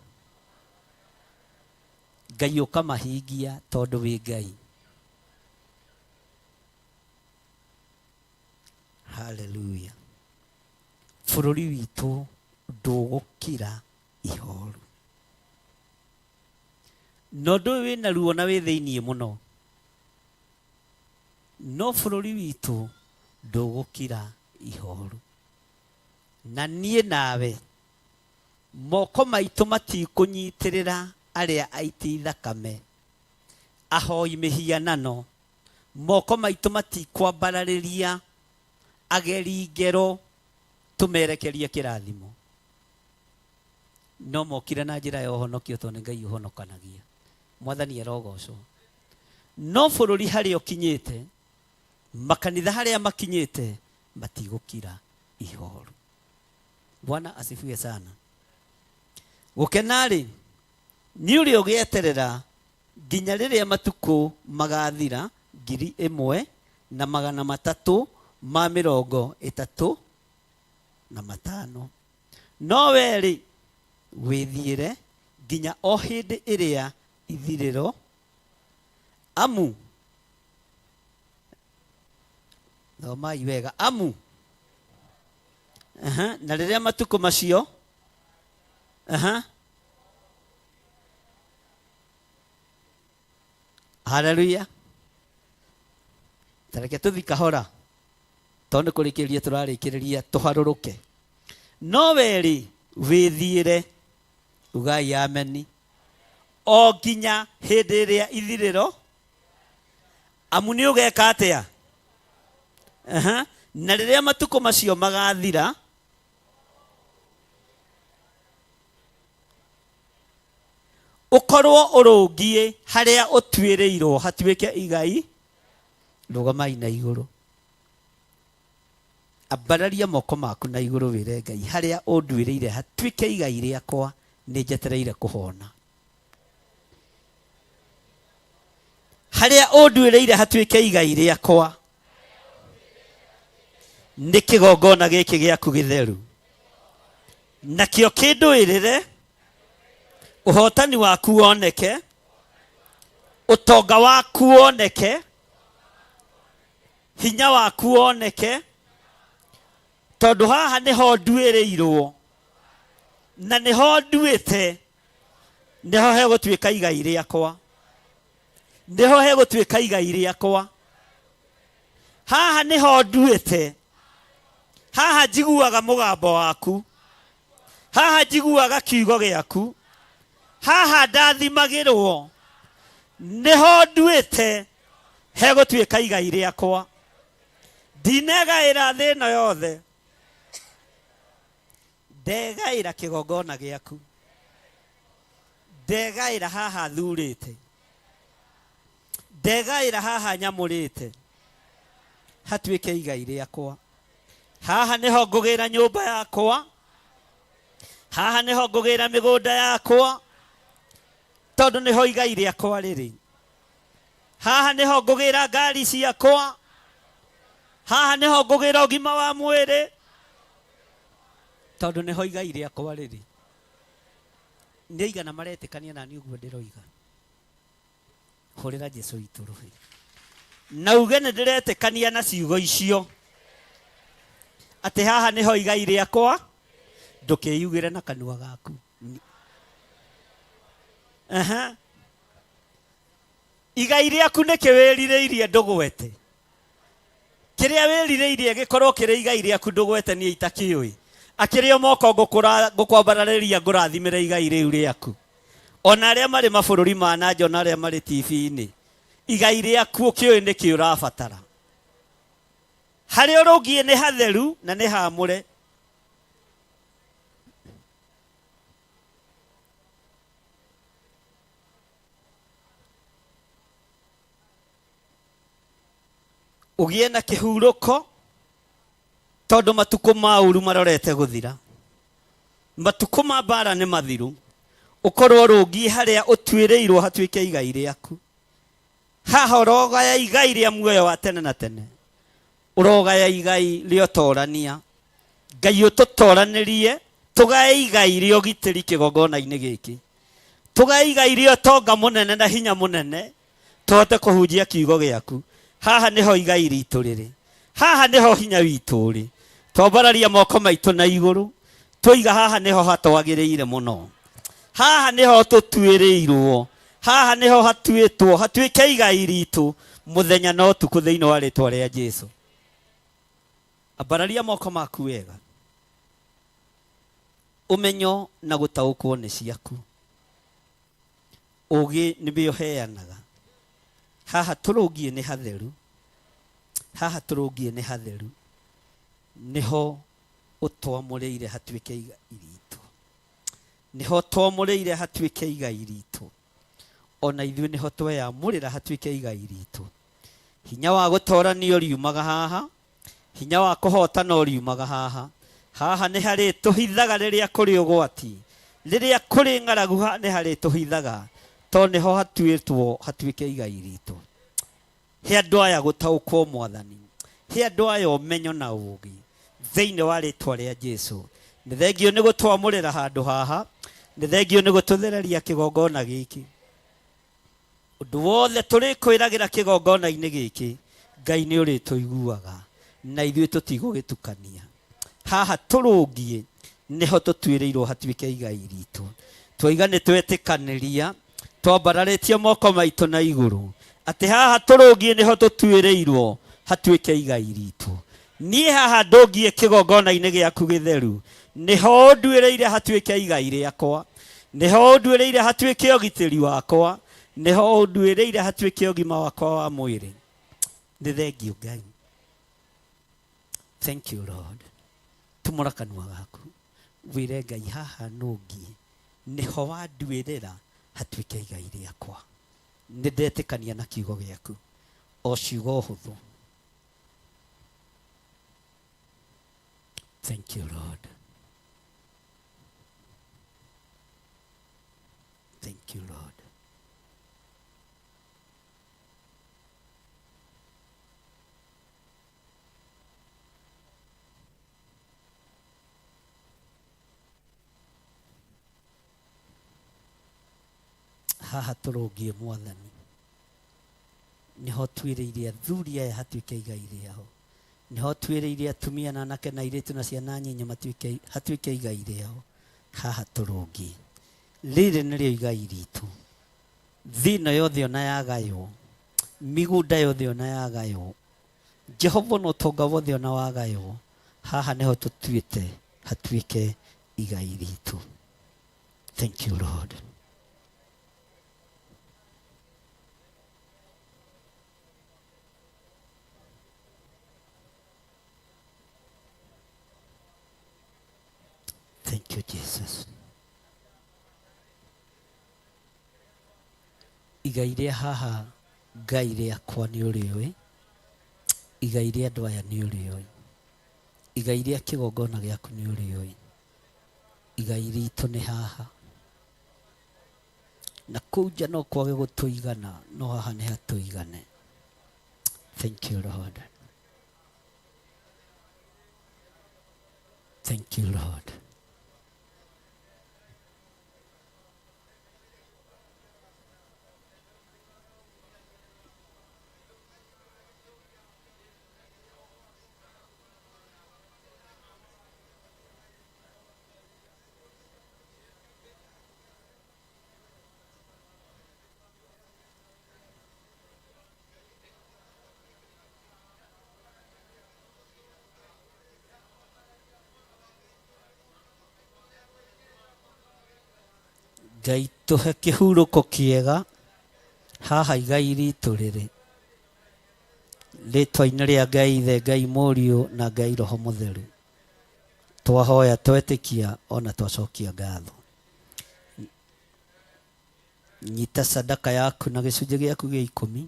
Ngai ũkamahingia tondũ wĩ Ngai. Haleluya. Bũrũri witũ ndũgũkira ihoru. Na ũndũ ũyũ wĩna ruo na wĩ thĩiniĩ mũno. No bũrũri witũ ndũgũkira ihoru. Na niĩ nawe moko maitũ matikũnyitĩrĩra arĩa aiti thakame, ahoi mĩhianano, moko maitũ matikwambararĩria ageri ngero tũmerekerie kĩrathimo. No mokire na njĩra ya ũhonokio tondũ nĩ Ngai ũhonokanagia. Mwathani arogocwo. No bũrũri harĩa ũkinyĩte, makanitha harĩa makinyĩte, matigũkira ihoru. Bwana asifiwe sana. Gũkena-rĩ, nĩ ũrĩa ũgĩeterera nginya rĩrĩa matukũ magathira 1335. No wee-rĩ, wĩthiĩre nginya o hĩndĩ ĩrĩa ithirĩro, amu thomai wega, amu aha, na rĩrĩa matukũ macio aha, haleluya tareke tũthi kahora tondũ nĩ kũrĩkĩrĩria tũrarĩkĩrĩria tũharũrũke no werĩ wĩthiĩre ugai ameni o nginya hĩndĩ ĩrĩa ithirĩro amu nĩ ũgeka atĩa Aha. Na rĩrĩa matukũ macio magathira ũkorwo ũrũngiĩ harĩa ũtuĩrĩirwo hatuĩke igai rũgamai na igũrũ ambararia moko maku na igũrũ wĩre Ngai harĩa ũnduĩrĩire hatuĩke igai rĩakwa nĩ njetereire kũhona harĩa ũnduĩrĩire hatuĩke igai rĩakwa nĩ kĩgongona gĩkĩ gĩaku gĩtheru nakĩo kĩndũĩrĩre ũhotani waku woneke ũtonga waku woneke hinya waku woneke tondũ haha nĩho nduĩrĩirwo na nĩho nduĩte nĩho hegũtuĩka igai rĩakwa nĩho hegũtuĩka igai rĩakwa haha nĩho nduĩte haha njiguaga mũgambo waku haha njiguaga kiugo gĩaku haha ndathimagĩrwo nĩho nduĩte hegũtuĩka igai rĩakwa ndinegaĩra thĩ ĩno yothe Ndegaĩra kĩgongona gĩaku. Ndegaĩra haha thurĩte. Ndegaĩra haha nyamũrĩte. Hatuĩke igai rĩakwa. Haha nĩho ngũgĩra nyũmba yakwa. Haha nĩho ngũgĩra mĩgũnda yakwa. Tondũ nĩho igai rĩakwa rĩrĩ. Haha nĩho ngũgĩra ngari ciakwa. Haha nĩho ngũgĩra ũgima wa mwĩrĩ. Tondũ nĩho igai rĩakwa rĩrĩ. Nĩ aigana maretĩkania na niĩ ũguo ndĩroiga? Hũrĩra Jesu witũ rũhĩ. Na uge nĩ ndĩretĩkania na ciugo icio. Atĩ haha nĩho igai rĩakwa, ndũkĩyugĩre na kanua gaku. Aha. Igai rĩaku nĩkĩ wĩrirĩirie ndũgwete? Kĩrĩa wĩrirĩirie gĩkorwo kĩrĩ igai rĩaku ndũgwete niĩ itakĩũĩ. Akĩrĩ o moko ngũkwambararĩria ngũrathimĩre igai rĩu rĩaku. Ona arĩa marĩ mabũrũri ma na nja ona arĩa marĩ TV-inĩ. Igai rĩaku ũkĩũĩ nĩkĩ ũrabatara. Harĩa ũrũngiĩ nĩ hatheru na nĩ haamũre. Ũgĩe na kĩhurũko tondũ matukũ ma ũru marorete gũthira. Matukũ ma mbara nĩ mathiru. Ũkorwo ũrũngiĩ harĩa ũtuĩrĩirwo hatuĩke igai rĩaku. Haha ũrogaya igai rĩa muoyo wa tene na tene. Ũrogaya igai rĩa ũtorania. Ngai ũtũtoranĩrie tũgae igai rĩa ũgitĩri kĩgongona-inĩ gĩkĩ. Tũgae igai rĩa ũtonga mũnene na hinya mũnene tũhote kũhunjia kiugo gĩaku. Haha nĩho igai ritũ rĩrĩ. Haha nĩho hinya witũ ũrĩ. Twambararia moko maitũ na igũrũ tũiga haha nĩho hatwagĩrĩire mũno. Haha nĩho tũtuĩrĩirwo. Haha nĩho hatuĩtwo hatuĩke igai ritũ mũthenya na ũtukũ thĩinĩ wa rĩtwa rĩa Jesu. Ambararia moko maku wega. Ũmenyo na gũtaũkwo nĩ ciaku. Ũgĩ nĩwe ũheanaga. Haha tũrũngiĩ nĩ hatheru. Haha tũrũngiĩ nĩ hatheru. Nĩho ũtwamũrĩire hatuĩke igai ritũ. Nĩho twamũrĩire hatuĩke igai ritũ. Ona ithuĩ nĩho tweyamũrĩra hatuĩke igai ritũ. Hinya wa gũtorania ũriumaga haha. Hinya wa kũhotana ũriumaga haha. Haha nĩ harĩ tũhithaga rĩrĩa kũrĩ ũgwati. Rĩrĩa kũrĩ ng'aragu nĩ harĩ tũhithaga. Tondũ nĩho hatuĩtwo hatuĩke igai ritũ. He andũ aya gũtaũkwo mwathani. He andũ aya ũmenyo na ũũgĩ. Thĩinĩ wa rĩtwa rĩa Jesu. Nĩ thengio nĩ gũtwamũrĩra handũ haha. Nĩ thengio nĩ gũtũthereria kĩgongona gĩkĩ. Ũndũ wothe tũrĩkwĩragĩra kĩgongona-inĩ gĩkĩ, Ngai nĩ ũrĩtũiguaga na ithuĩ tũtigũgĩtukania. Haha tũrũngiĩ nĩho tũtuĩrĩirwo hatuĩke igai ritũ. Twaiga nĩ twetĩkanĩria twambararĩtie moko maitũ na igũrũ atĩ haha tũrũngiĩ nĩho tũtuĩrĩirwo hatuĩke igai ritũ. Niĩ haha ndũngiĩ kĩgongona-inĩ gĩaku gĩtheru nĩho ũnduĩrĩire hatuĩke igai rĩakwa. Nĩho ũnduĩrĩire hatuĩke ũgitĩri wakwa. Nĩho ũnduĩrĩire hatuĩke ũgima wakwa wa mwĩrĩ. Nĩ thengio Ngai. Thank you Lord. Tumũra kanua gaku wĩre Ngai haha nũngiĩ nĩho wanduĩrĩra hatuĩke igai rĩakwa. Nĩ ndetĩkania na kiugo gĩaku o ciugo hũthũ. Thank you Lord. Thank you Lord. Haha tũrũngiĩ mwathani nĩho twĩrĩire athuri aya hatuĩke igai rĩao. Nĩho twĩrĩire atumia na anake na airĩtu na ciana nyinyi matuĩke hatuĩke igai rĩao. Haha tũrũngiĩ. Rĩrĩ nĩrĩo igai ritũ. Thĩ ĩno yothe ona yagaywo, mĩgũnda yothe ona yagaywo, Jehova na ũtonga wothe ona wagaywo, haha nĩho tũtuĩte hatuĩke igai ritũ. Thank you Lord. Thank you Jesus. Igai rĩa haha Ngai rĩakwa nĩ ũrĩũĩ. Igai rĩa andũ aya nĩ ũrĩũĩ. Igai rĩa kĩgongona gĩaku nĩ ũrĩũĩ. Igai ritũ nĩ haha. Na kũu nja no kwage gũtũigana, no haha nĩ hatũigane. Thank you Lord. Thank you Lord. Ngai tũhe kĩhurũko kĩega haha igai ritũ rĩrĩ rĩtwa-inĩ rĩa Ngai Ithe, Ngai Mũriũ na Ngai Roho Mũtheru. Twahoya twetĩkia ona twacokia ngatho. Nyita sadaka yaku na gĩcunjĩ gĩaku gĩa ikũmi.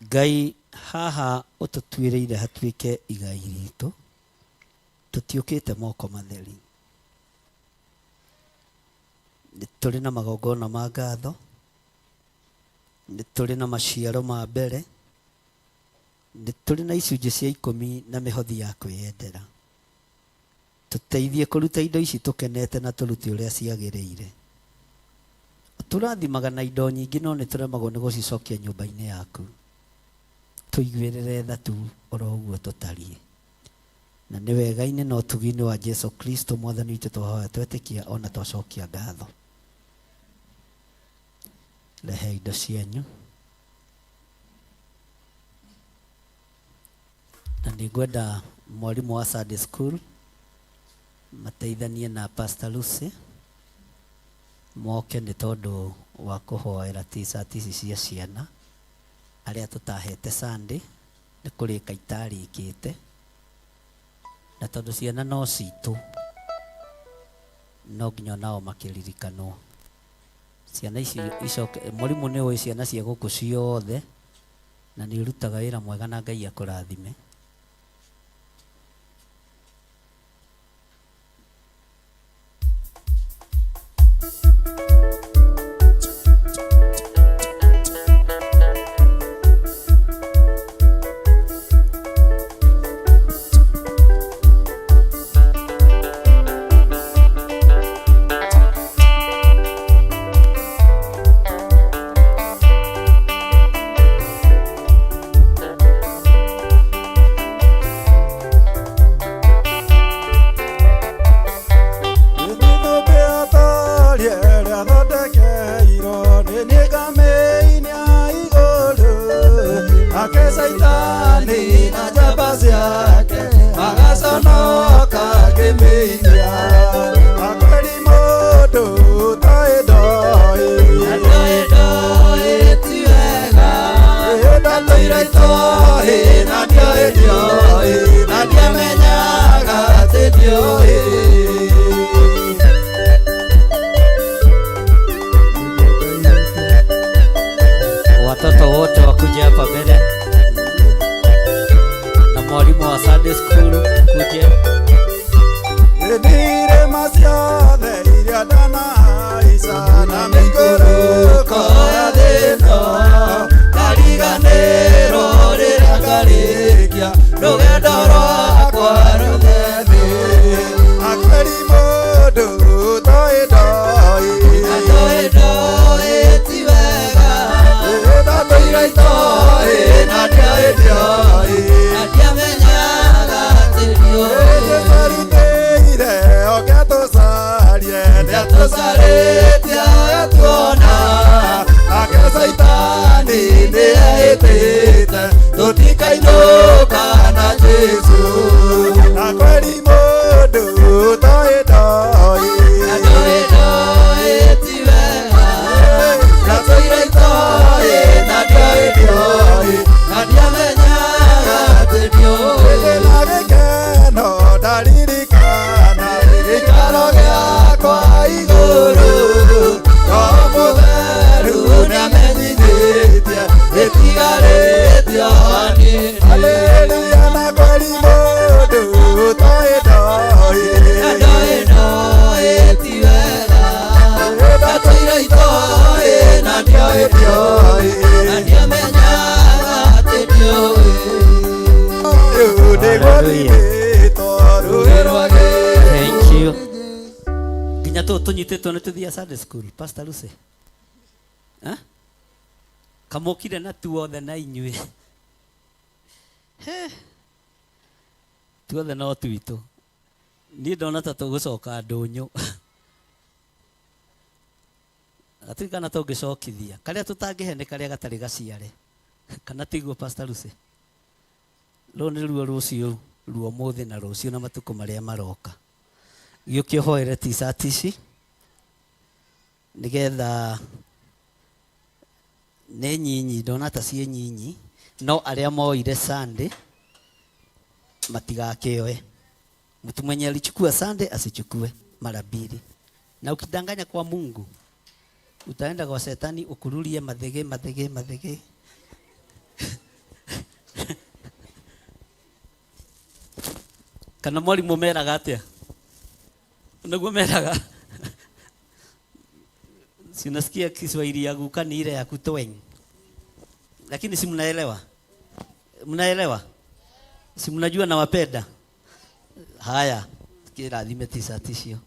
Ngai haha ũtũtuĩrĩire hatuĩke igai ritũ, tũtiũkĩte moko matheri. Nĩ tũrĩ na magongona ma ngatho, nĩ tũrĩ na maciaro ma mbere, nĩ tũrĩ na icunjĩ cia ikũmi na mĩhothi ya kwĩyendera. Tũteithie kũruta indo ici tũkenete na tũrute ũrĩa ciagĩrĩire. Tũrathimaga na indo nyingĩ no nĩ tũremagwo nĩ gũcicokia nyũmba-inĩ yaku. Tũiguĩrĩre tha tu oro ũguo tũtariĩ. Na nĩ wega-inĩ na ũtugi-inĩ wa Jesu Kristo mwathani witũ twahoya twetĩkia ona twacokia ngatho. Rehe indo cianyu. Na nĩ ngwenda mwarimũ wa Sunday school mateithanie na Pastor Lucy moke nĩ tondũ wa kũhoera t-shirt ici cia ciana arĩa tũtahete Sunday nĩ kũrĩka itarĩkĩte, na tondũ ciana no citũ no nginya nao makĩririkanwo. Ciana ici icoke, mwarimũ nĩ ũĩ ciana cia gũkũ ciothe na nĩ ũrutaga wĩra mwega na Ngai akũrathime. Watoto wote wakuje hapa mbele na mwalimu wa Sunday school kuje. Thank you. Nginya tu tunyitĩtwo nĩ tũthiĩ Sunday school, Pastor Lucy. Eh? Kamũkire na tuothe na inyuĩ. Tuothe no twitũ. Niĩ ndona ta tũgũcoka ndũnyũ. Ghatirĩ kana tũngĩcokithia. Karĩa tũtangĩhe nĩ karĩa gatarĩ gaciare. Kana tiguo Pastor Lucy? Rũrũ nĩruo rũciũ. Ruo mũthĩ na rũciũ na matukũ marĩa maroka. Gĩũke ũhoere t-shirt ici nĩgetha nĩ nyinyi, ndona ta ciĩ nyinyi, no arĩa moire Sunday matigakĩoe. Mtu mwenye alichukua Sunday asichukue mara mbili. Na ukidanganya kwa Mungu utaenda kwa shetani ukurulie mathege mathege mathege. Kana mwalimu meraga atia? Nĩguo meraga. Si unasikia Kiswahili ya guka ni ile ya kutweng. Lakini si mnaelewa? Mnaelewa? Si mnajua nawapenda? Haya, kĩrathime t-shirt icio.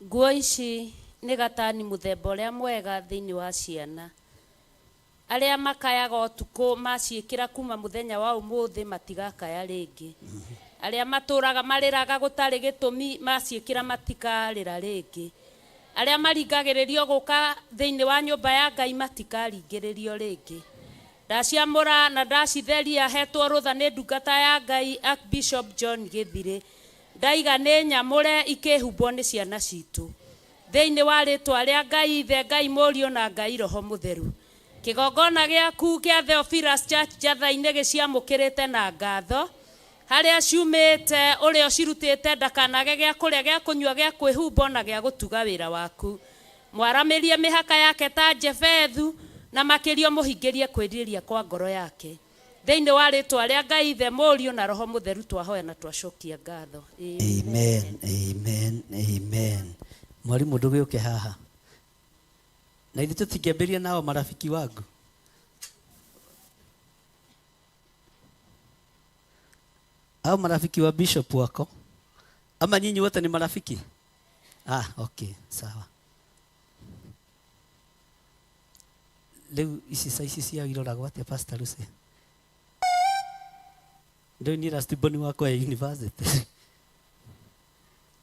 Nguo ici nĩ gatani mũthemba ũrĩa mwega thĩinĩ wa ciana. Arĩa makayaga ũtukũ maciĩkĩra kuma mũthenya wa ũmũthĩ matigakaya rĩngĩ. Arĩa matũraga marĩraga gũtarĩ gĩtũmi maciĩkĩra matikarĩra rĩngĩ. Arĩa maringagĩrĩrio gũka thĩinĩ wa nyũmba ya Ngai matikaringĩrĩrio rĩngĩ. Ndaciamũra na ndacitheria hetwo rũtha nĩ ndungata ya Ngai Archbishop John Gĩthirĩ. Ndaiga nĩ nyamũre ikĩhumbwo nĩ ciana citũ. Thĩinĩ wa rĩtwa rĩa Ngai Ithe, Ngai Mũriũ na Ngai Roho Mũtheru. Kĩgongona gĩaku kĩa Theophilus Church Njatha-inĩ gĩciamũkĩrĩte na ngatho. Harĩa ciumĩte ũrĩa ũcirutĩte ndakanage gĩa kũrĩa, gĩa kũnyua, gĩa kwĩhumba na gĩa gũtuga wĩra waku. Mwaramĩrie mĩhaka yake ta Jefethu na makĩria mũhingĩrie kwĩrirĩria kwa ngoro yake. Thĩinĩ wa rĩtwa rĩa Ngai Ithe, Mũriũ na Roho Mũtheru twahoya na twacokia ngatho. Amen, amen, amen. Mwalimu ndũgĩũke haha. Na ithuĩ tũtingĩambĩrĩria nao marafiki wangu. Hao marafiki wa bishop wako? Ama nyinyi wote ni marafiki? Ah, okay, sawa. Rĩu ici size cia iroragwo atĩa Pastor Lucy? Ndĩu ni last born wakwa ya university.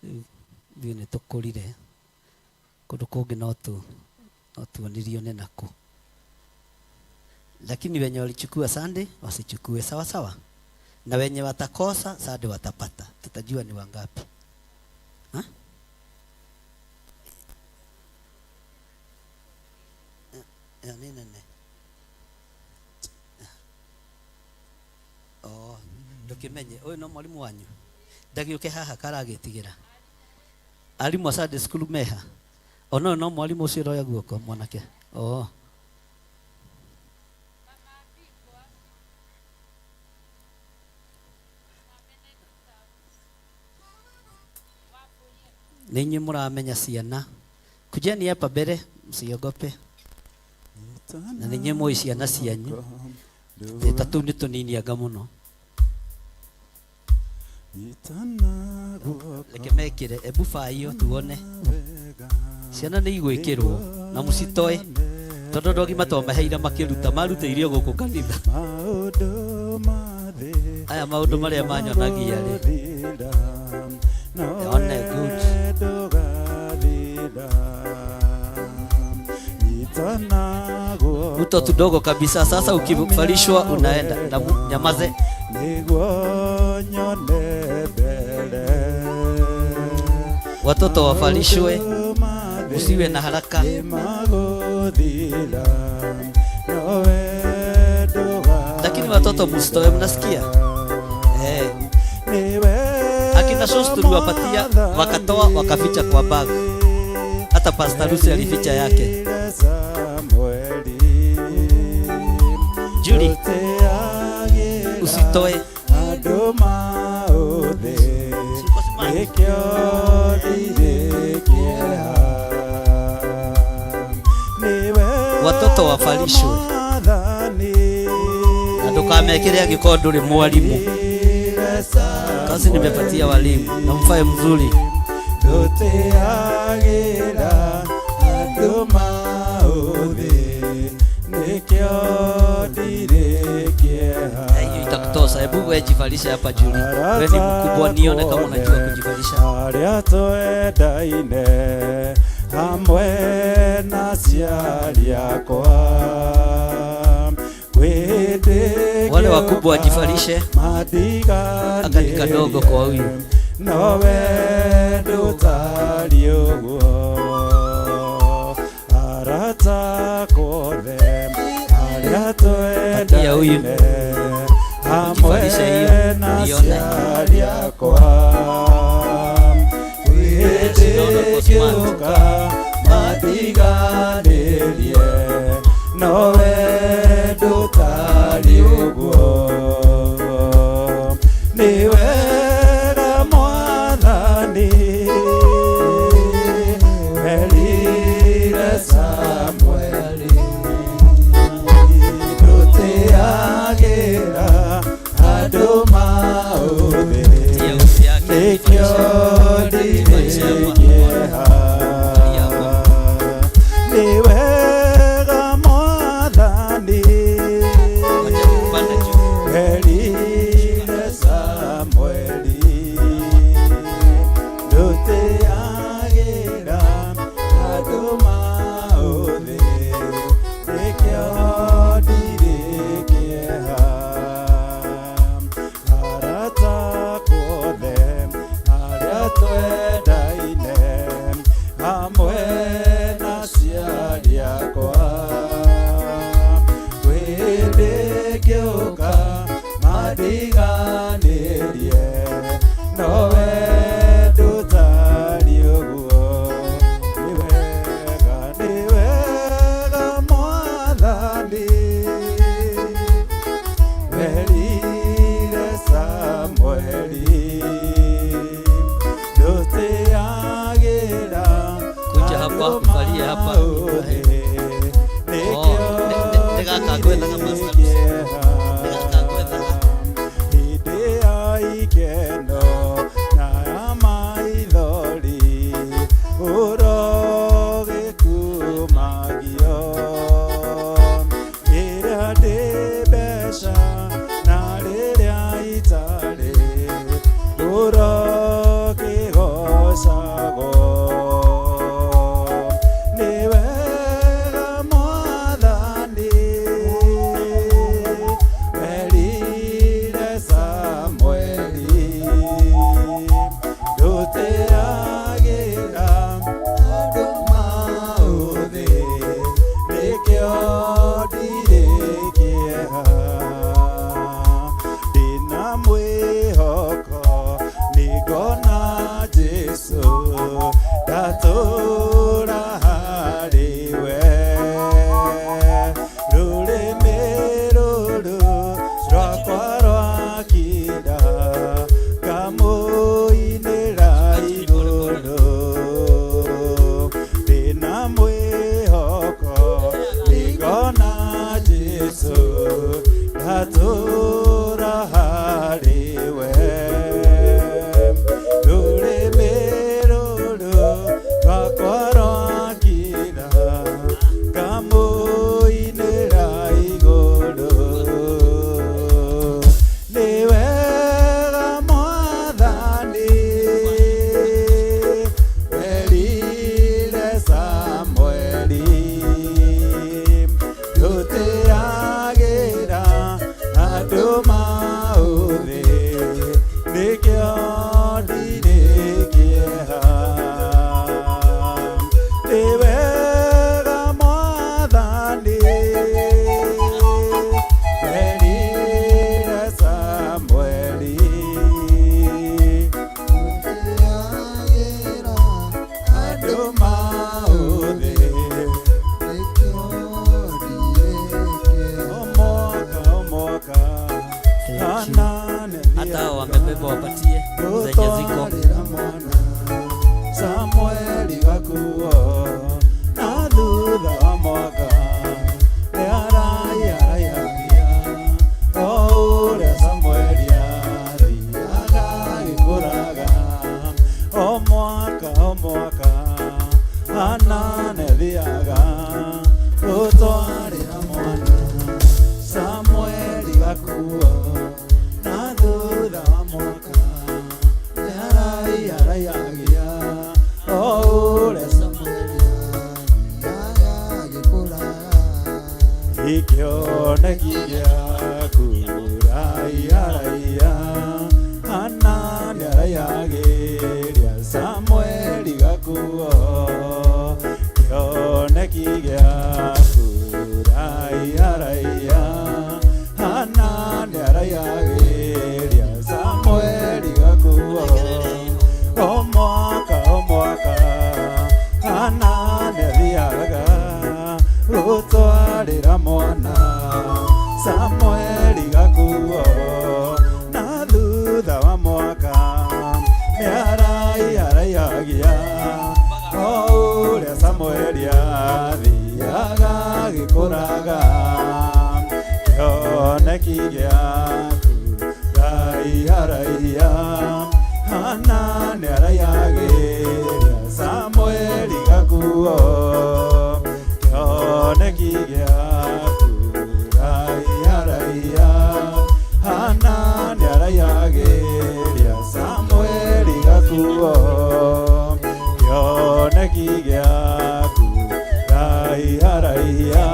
Rĩu ithuĩ nĩ tũkũrire kũndũ kũngĩ no tu no tuonirio nĩ nakũ. Lakini wenye walichukua Sunday wasichukue, sawa sawa, na wenye watakosa Sunday watapata, tutajua ni wangapi. Ha? Ya, nĩ nene. Oh, ndũkĩmenye ũyũ no mwarimũ wanyu ndagĩũke haha karagĩtigĩra arimũ a Sunday school meha ona ũyũ no mwarimũ ũcio ũroya guoko mwanake. Oh. Nĩ inyuĩ mũramenya ciana, kujeni hapa mbere, msiogope, na nĩ inyuĩ mũĩ ciana cianyu ta tũu nĩ tũnini anga mũno. Reke mekĩre, ebu baio tuone ciana nĩ igwĩkĩrwo na mũcitoe tondũ andũ agima twamaheire makĩruta marutĩire gũkũ kanitha. Aya maũndũ marĩa manyonagia rĩ, one good. Uto tudogo kabisa. Sasa ukivalishwa unaenda na nyamaze. Watoto wavalishwe, usiwe na haraka. Lakini watoto msitoe, mnasikia? Akina shosh tuliwapatia, wakatoa wakaficha kwa bag. Hata Pastor Lucy alificha yake. Julie, usitoe. Watoto wavalishwe na ndukamekire angĩkorwo ndũrĩ mwalimu. Kazi nimepatia walimu na mfae mzuri. Ndũteagĩra andũ maũthĩ nĩkĩo ndirĩ kĩeha. Hiyo itakutosha. Hebu wewe jivalishe hapa Julie. Wewe ni mkubwa, nione kama unajua kujivalisha. Arĩa twendaine hamwe na aciari akwa kwĩ hĩndĩ Wale wakubwa wajivalishe aka ni kadogo kwa huyu. Nowe ndũtariĩ ũguo arata akwa othe arĩa Patia huyu. twendaine hamwe Ujivalishe hiyo, na nione. aciari akwa Sinaona uko smart. wĩtĩkĩũka matiganĩrie nowe ndũtariĩ ũguo nĩ wega mwathani erire Samueli ndũtĩagĩra andũ maũthĩ Tia usi yake, nĩkĩo jivalishe. Jivalishe ndirĩ hapa. kĩeha Angalia hapo. nĩ wega mwathani Wacha kupanda juu. erire Samueli ndũtĩagĩra andũ maũthĩ nĩkĩo ndirĩ kĩeha arata akwa othe arĩa twendaine hamwe na aciari akwa wĩndĩkĩũka mandiganĩrie nowe ndũtariĩ ũguo nĩ wega nĩ wega mwathani werire Samueli ndũtĩagĩra Kuja hapa, uvalie hapa. Oh, nĩ gaka ngwethaga Pastor Lucy. Nĩ gaka ngwethaga. Hĩndĩ ya ikeno na ya maithori ũrogĩkumagio rĩrĩa ndĩ mbeca na rĩrĩa itarĩ ũrokĩgocagwo nĩ wega mwathani werire Samueli ndũtĩagĩra andũ maũthĩ nĩkĩo ndirĩ kĩeha ndĩna mwĩhoko nĩngona Jesũ ndatũra harĩ we rũrĩmĩ rũrũ rwakwa rwakira ngamũinĩra igũrũ ndĩna mwĩhoko nĩngona Jesũ ndatũra harĩ we rũrĩmĩ rũrũ rwakwa rwakira ngamũinĩra igũrũ nĩ wega mwathani werire Samueli ndũtĩagĩra andũ maũthĩ nĩkĩo ndirĩ kĩeha nĩ wega mwathani werire Samueli andũ maũthĩ o mwaka o mwaka Hata hao wamebeba wapatie zenye ziko. gũtwarĩra mwana Samueli gakuo na thutha wa mwaka nĩ araiaraihagia o ũrĩa Samueli athiaga agĩkũraga o mwaka o mwaka Hana nĩathiaga gũtwarĩra mwana Samueli gakuo na thutha wa mwaka nĩaraiaraiagia o ũrĩa Samueli ikĩoneki gĩa gĩaku raiya raiya Hana nĩaraiagĩria Samueli gakuo kĩoneki gĩaku raiya raiya Hana nĩaraiagĩria Samueli gakuo o mwaka o mwaka Hana nĩathiaga gũtwarĩra mwana Samueli gakuo na thutha wa mwaka nĩaraiaraiagia o ũrĩa Samueli athiaga agĩkũraga kĩoneki gĩaku raiya raiya Hana nĩaraiagĩria Samueli gakuo kĩoneki gĩaku raiya raiya Hana nĩaraiagĩria Samueli gakuo kĩoneki gĩaku raiya raiya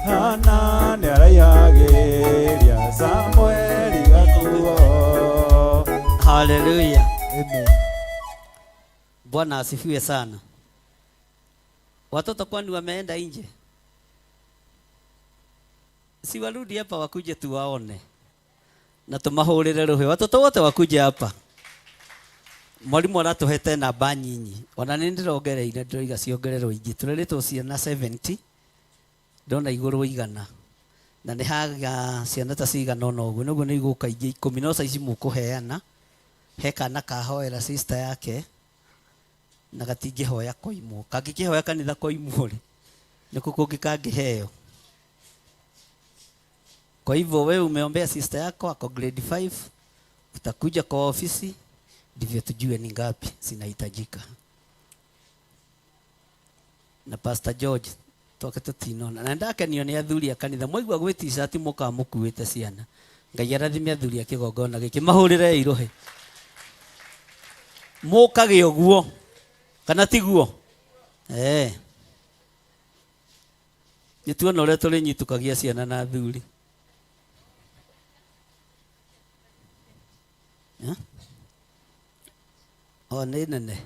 Hana nĩaraiagĩria Samueli gakuo. Haleluya. Amen. Bwana asifiwe sana. Watoto kwani wameenda nje? Si warudi hapa wakuje tuwaone na tumahũrĩre rũhĩ. Watoto wote wakuje hapa. Mwalimu aratuhete namba nyinyi, ona nĩ ndĩrongereire, ndĩroiga ciongererwo ingĩ. Tũrerĩtwo ciana 70, ndona igũrũ igana, na nĩ haga ciana ta cigana ũna ũguo, nĩguo nĩ igũka ingĩ 10, no caici mũkũheana. He kana kahoera sister yake na gatingĩhoya koimwo, kangĩkĩhoya kanitha koimwo rĩ, nĩkũ kũngĩ kangĩheo? Kwa hivyo wewe umeombea sister yako ako grade 5, utakuja kwa ofisi ndivyo tujue ni ngapi zinahitajika. Na Pastor George twake tũtinona na ndakenio nĩ athuri a kanitha, mwaigua gwĩ t-shirt mũkaga mũkuĩte ciana. Ngai arathime athuri a kĩgongona gĩkĩ, mahũrĩre irũhĩ, mũkage ũguo kana tiguo? Eh, nĩ tuona ũrĩa tũrĩnyitũkagia ciana na athuri. Eh? O nĩ nene.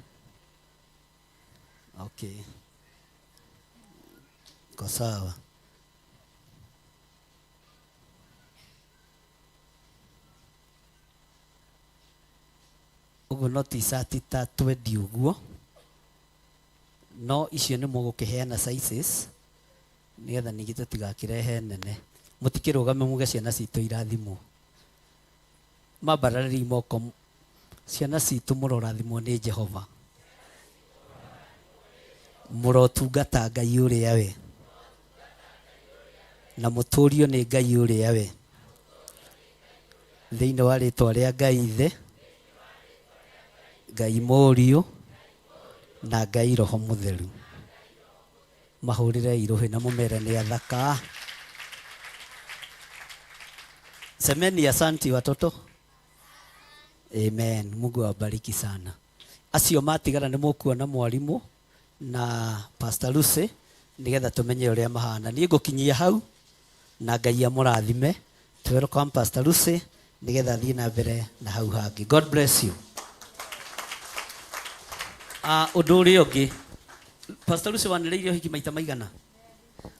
Okay. Ko sawa. Ũguo no t-shirt ta 20 ũguo, no icio nĩ mũgũkĩheana sizes nĩgetha ningĩ tũtigakĩrehe nene. Mũtikĩrũgame muge ciana citũ irathimwo. Mambararĩri moko, ciana citũ mũrorathimwo nĩ Jehova, mũrotungata Ngai ũrĩa we, na mũtũrio nĩ Ngai ũrĩa we, thĩinĩ wa rĩtwa rĩa Ngai Ithe, Ngai Mũriũ na Ngai Roho Mũtheru. Mahũrĩre irũhĩ na mũmere nĩ athaka. Semeni asanti watoto. Amen. Mungu awabariki sana. Acio matigara nĩ mũkuona mwarimũ na Pastor Lucy nĩgetha tũmenye ũrĩa mahana. Niĩ ngũkinyia hau na Ngai amũrathime. Welcome Pastor Lucy nĩgetha athiĩ na mbere na hau hangĩ. God bless you. Ũndũ ũrĩa ũngĩ, Pastor Lucy wanĩrĩire ũhiki maita maigana?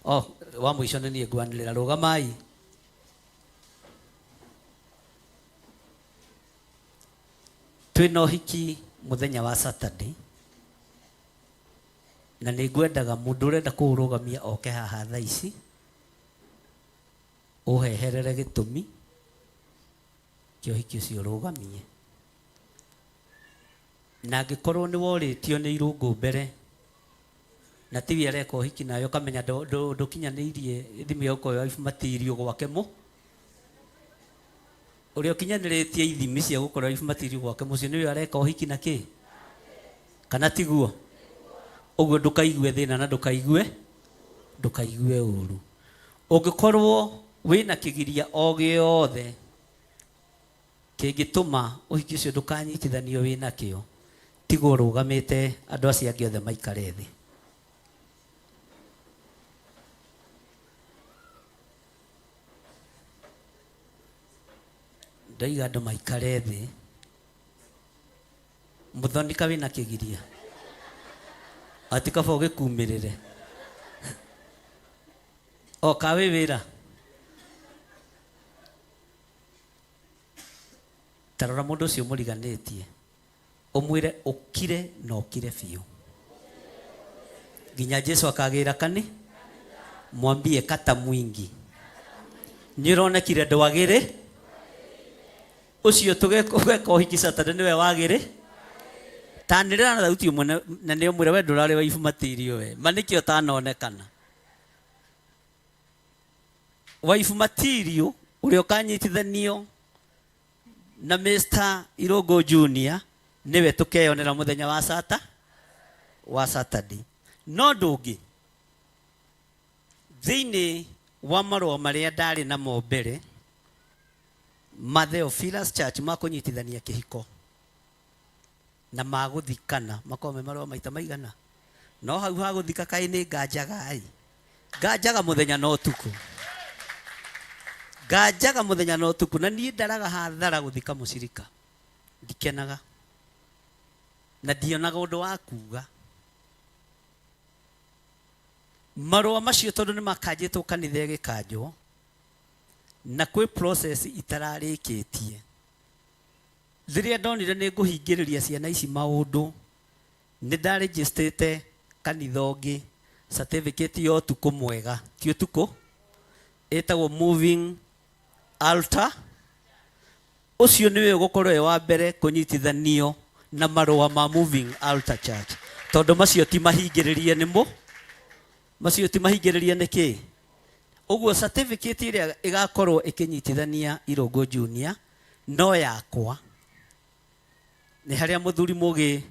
Oh, wa mũico nĩ niĩ ngwanĩrĩra. Rũgamai. Twĩna ũhiki mũthenya wa Saturday, na nĩ ngwendaga mũndũ ũrenda kũũrũgamia oke haha thaa ici, ũheherere gĩtũmi kĩa ũhiki ũcio ũrũgamie. Na angĩkorwo nĩ worĩtio nĩ irũngũ mbere na tiwe areka ũhiki nawe ũkamenya ndũkinyanĩirie ithimi ya gũkorwo wife material gwake, mũ ũrĩa ũkinyanĩrĩtie ithimi cia gũkorwo wife material gwake mũciĩ nĩwe areka ũhiki na kĩ kana tiguo? Ũguo ndũkaigue thĩna na ndũkaigue ũru. Ũngĩkorwo wĩna kĩgiria o gĩothe kĩngĩtũma ũhiki ũcio ndũkanyitithanio wĩna kĩo, tigwo ũrũgamĩte andũ acio angĩ othe maikare thĩ. Ndoiga andũ maikare thĩ. Mũthoni ka wĩna kĩgiria. Ati kaba ũgĩkumĩrĩre. O ka wĩ wĩra. Ta rora mũndũ ũcio mũriganĩtie. Ũmwĩre ũkire na ũkire biũ. Nginya Jesu akagĩra kani. Mwambie kata mwingi. Nĩ ũronekire ndwagĩrĩ. Ũcio tũgeka ũhiki Saturday nĩwe wagĩrĩ. Tanĩrĩra na thauti ĩmwe na nĩ ũmwĩre we ndũrarĩ wa ibu material we. Ma nĩkĩo ũtanonekana. Wife material ũrĩa ũkanyitithanio na Mr. Irũngũ Junior nĩwe tũkeyonera mũthenya wa sata wa Saturday. No ũndũ ũngĩ thĩinĩ wa marũa marĩa ndarĩ namo mbere ma Theophilus Church ma kũnyitithania kĩhiko na ma gũthikana makoragwo me marũa maita maigana no hau ha gũthika kaĩ nĩ nganjaga ĩ nganjaga mũthenya na ũtukũ nganjaga mũthenya na ũtukũ na niĩ ndaraga hathara gũthika mũcirika ndikenaga na ndionaga ũndũ wa kuga marũa macio tondũ nĩ makanjĩtwo kanitha ĩgĩkanjwo na kwĩ process itararĩkĩtie rĩrĩa ndonire nĩ ngũhingĩrĩria ciana ici maũndũ nĩ ndarĩnjĩstĩte kanitha ũngĩ certificate ya ũtukũ mwega ti ũtukũ ĩtagwo moving altar ũcio nĩwe ũgũkorwo wĩ wa mbere kũnyitithanio na marũa ma moving altar church tondũ macio ti mahingĩrĩrie nĩ mũ macio ti mahingĩrĩrie nĩ kĩ ũguo certificate ĩrĩa ĩgakorwo ĩkĩnyitithania Irũngũ Junior no yakwa nĩ harĩa mũthuri mũgĩ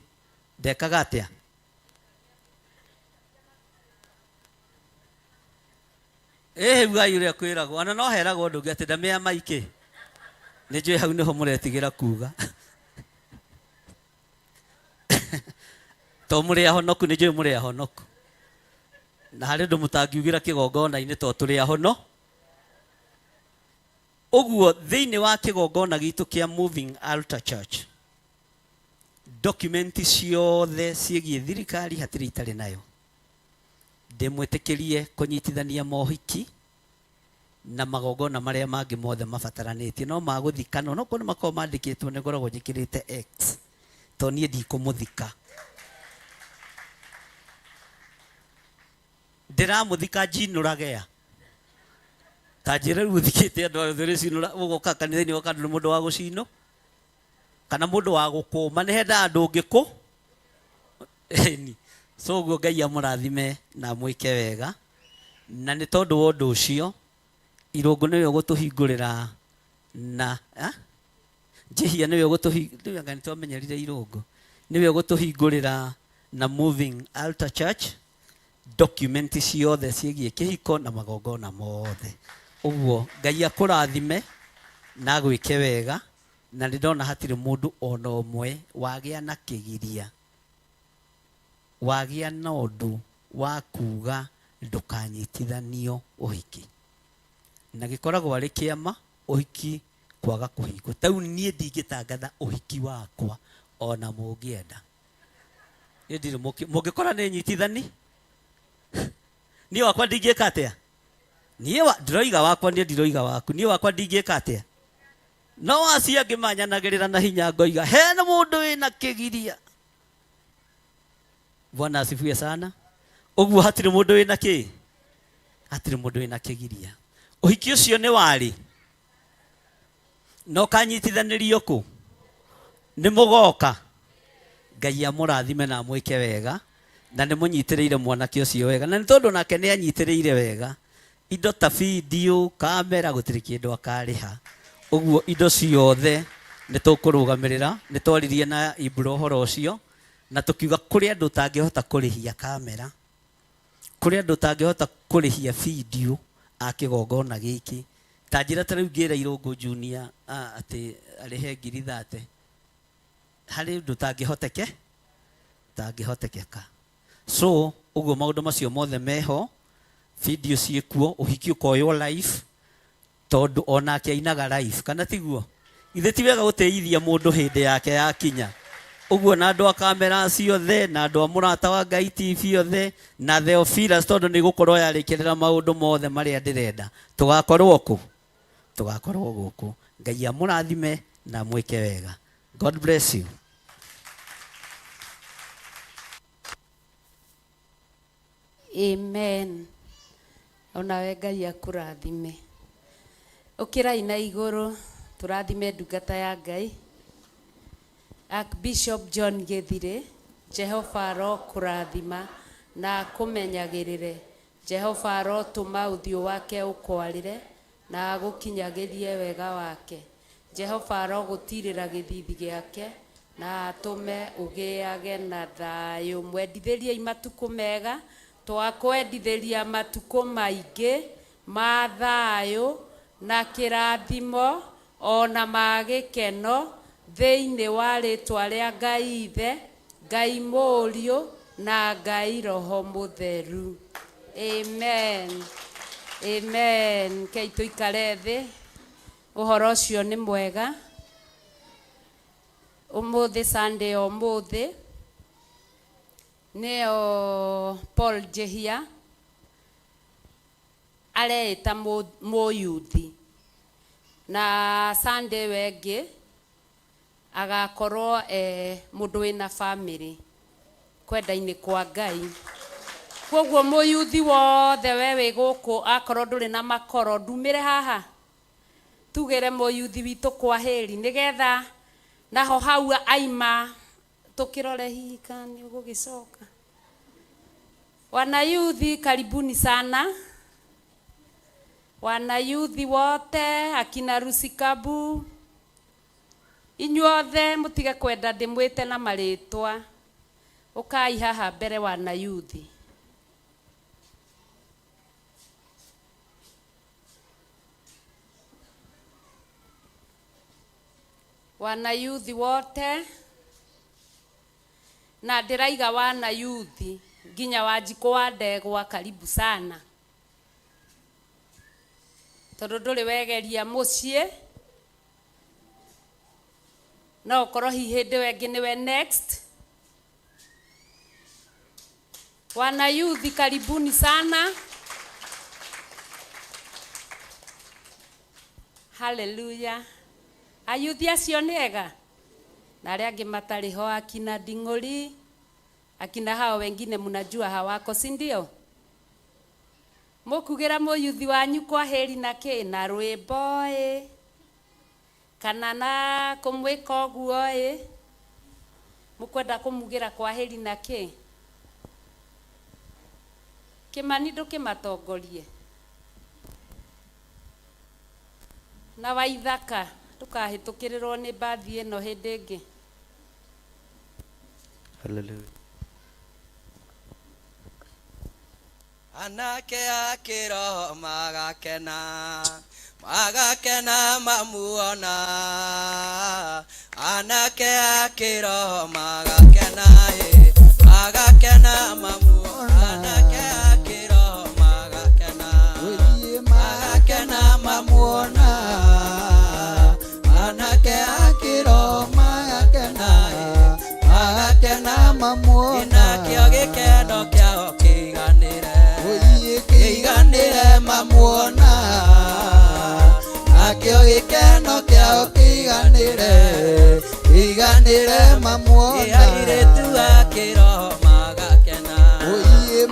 ndekaga atĩa ĩhĩ ugai ũrĩa kwĩragwo ona no heragwo ũndũ ũngĩ atĩ ndamĩa maikĩ nĩ njũĩ hau nĩho mũretigĩra kuga to mũrĩ ahonoku nĩ njũĩ mũrĩ ahonoku na harĩ ũndũ mũtangiugĩra kĩgongona-inĩ to tũrĩ ahono ũguo thĩinĩ wa kĩgongona gitũ kĩa Moving Altar Church document ciothe ciĩgiĩ thirikari hatirĩ itarĩ nayo ndĩmwĩtĩkĩrie kũnyitithania mohiki na magongona marĩa mangĩ mothe mabataranĩtie no magũthikana onokorwo nĩ makoragwo mandĩkĩtwo nĩ ngoragwo njĩkĩrĩte X to niĩ ndikũmũthika ndĩramũthika njinũragea ta njĩra rĩu ũthikĩte andũ othe rĩcinũra ũgoka kanitha-inĩ ũgoka ndũrĩ mũndũ wa gũcinũ kana mũndũ wa gũkũma nĩ hendaga andũ ũngĩ kũ Ĩni. So ũguo Ngai amũrathime na amwĩke wega na nĩ tondũ wa ũndũ ũcio Irũngũ nĩwe ũgũtũhingũrĩra na ah? Njĩhia nĩwe ũgũtũhingũrĩra nĩ twamenyerire Irũngũ nĩwe ũgũtũhingũrĩra na Moving Altar Church document ciothe ciĩgiĩ kĩhiko na magongona mothe ũguo Ngai akũrathime na agwĩke wega na nĩ ndona hatirĩ mũndũ ona ũmwe wagĩa na kĩgiria wagĩa na ũndũ wa kuga ndũkanyitithanio ũhiki na gĩkoragwo arĩ kĩama ũhiki kwaga kũhingwo tau niĩ ndingĩtangatha ũhiki wakwa ona mũngĩenda niĩ ndirĩ mũngĩkora nĩ nyitithani niĩ wakwa ndingĩka atĩa niĩ ndiroiga wakwa niĩ ndiroiga waku niĩ wakwa ndingĩka atĩa no acio angĩ manyanagĩrĩra na hinya ngoiga hena mũndũ wĩna kĩgiria bwana asifiwe sana ũguo hatirĩ mũndũ wĩna kĩ hatirĩ mũndũ wĩna kĩgiria ũhiki ũcio nĩ warĩ na ũkanyitithanĩrio kũ nĩ mũgoka ngai amũrathime na amwĩke wega na nĩ mũnyitĩrĩire mwanake ũcio wega na nĩ tondũ nake nĩ anyitĩrĩire wega indo ta video kamera gũtirĩ kĩndũ akarĩha ũguo indo ciothe nĩ tũkũrũgamĩrĩra nĩ twaririe na Ibro ũhoro ũcio na tũkiuga kũrĩ andũ ũtangĩhota kũrĩhia kamera kũrĩ andũ ũtangĩhota kũrĩhia video a kĩgongona gĩkĩ ta njĩra ta rĩu ngĩra Irũngũ Junior atĩ arĩhe ngiri thate harĩ ũndũ ũtangĩhoteke ũtangĩhotekeka so ũguo maũndũ macio mothe meho video ciĩkuo ũhiki ũkoywo live tondũ onake ainaga live kana tiguo Githĩ ti wega gũtĩithia mũndũ hĩndĩ yake yakinya? Ũguo na andũ a kamera ciothe na andũ a Mũrata wa Ngai TV othe na Theophilus tondũ nĩ gũkorwo yarĩkĩrĩra maũndũ mothe marĩa ndĩrenda. Tũgakorwo kũ? Tũgakorwo gũkũ. Ngai amũrathime na mwĩke wega. God bless you. Amen. Onawe Ngai akũrathime. Ũkĩrai na igũrũ tũrathime ndungata ya Ngai. Archbishop John Gĩthirĩ, Jehova arokũrathima na akũmenyagĩrĩre. Jehova arotũma ũthiũ wake ũkwarĩre na agũkinyagĩrie wega wake. Jehova arogũtiirĩra gĩthiithi gĩake na atũme ũgĩage na thayũ. Mwendithĩriei matukũ mega, twakwendithĩria matukũ maingĩ ma thayũ na kĩrathimo o na ma gĩkeno thĩinĩ wa rĩĩtwa rĩa Ngai Ithe, Ngai Mũriũ, na Ngai Roho Mũtheru. Amen. Amen. Kei tũikare thĩ. Ũhoro ũcio nĩ mwega. Ũmũthĩ Sunday ya ũmũthĩ nĩyo Paul Njĩhia areĩta mũyuthi na Sunday ĩyo ĩngĩ agakorwo e mũndũ wĩna famĩlĩ kwenda-inĩ kwa Ngai. Kwoguo mũyuthi wothe we wĩ gũkũ akorwo ndũrĩ na makoro ndumĩre haha tugĩre mũyuthi witũ kwaheri nĩgetha naho hau aima tũkĩrore hihi kana nĩ ũgũgĩcoka. Wanayuthi karibuni sana. Wanayuthi wote akina Rusikabu inyuothe mũtige kwenda ndĩmwĩte na marĩtwa. Ũkai haha mbere wanayuthi. Wanayuthi wote na ndĩraiga wanayuthi nginya Wanjikũ wa Ndegwa karibu sana tondũ ndũrĩ wegeria mũciĩ no ũkorwo hihi hĩndĩ ĩyo ĩngĩ nĩwe next. Wanayuthi karibuni sana. Haleluya. Ayuthi acio nĩ ega na arĩa angĩ matarĩ ho akina Nding'ũri akina hao wengine mnajua hawako si ndio? Mũkugĩra mũyuthi wanyu kwaheri na kĩ na rwĩmbo ĩ kana na kũmwĩka ũguo ĩ mũkwenda kũmugĩra kwaheri na kĩ? Kĩmani ndũkĩmatongorie na Waithaka ndũkahĩtũkĩrĩrwo nĩ mbathi ĩno hĩndĩ ĩngĩ. Hallelujah. Anake a kĩroho magakena, magakena mamuona. Anake a kĩroho magakena, ĩ, magakena mamuona. Anake a kĩroho magakena, magakena mamuona. Anake a kĩroho magakena, ĩ, magakena mamuona. Nakĩo gĩkeno kĩao kĩiganĩre, kĩiganĩre mamuona. Nakĩo gĩkeno kĩao kĩiganĩre, kĩiganĩre mamuona. Airĩtu a kĩroho magakena,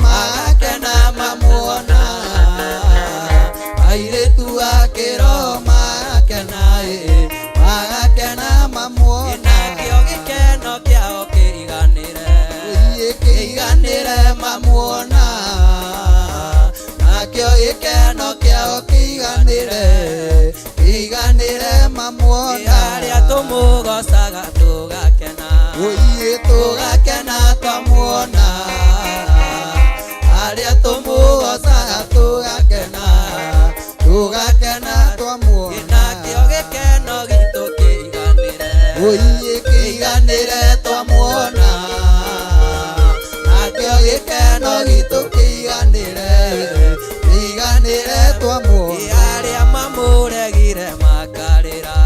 magakena mamuona. Airĩtu a kĩroho magakena, ĩ, magakena mamuona. Nakĩo gĩkeno kĩao kĩiganĩre, kĩiganĩre mamuona. Nakĩo gĩkeno kĩao kĩiganĩre, kĩiganĩre mamuona. Arĩa tũmũgocaga tũgakena, tũgakena twamuona. Arĩa tũmũgocaga tũgakena, tũgakena twamuona. Nakĩo gĩkeno gitũ kĩiganĩre, kĩiganĩre twamuona. Nakĩo gĩkeno gitũ kĩiganĩre, kĩiganĩre twamuona. Arĩa mamũregire makarĩra,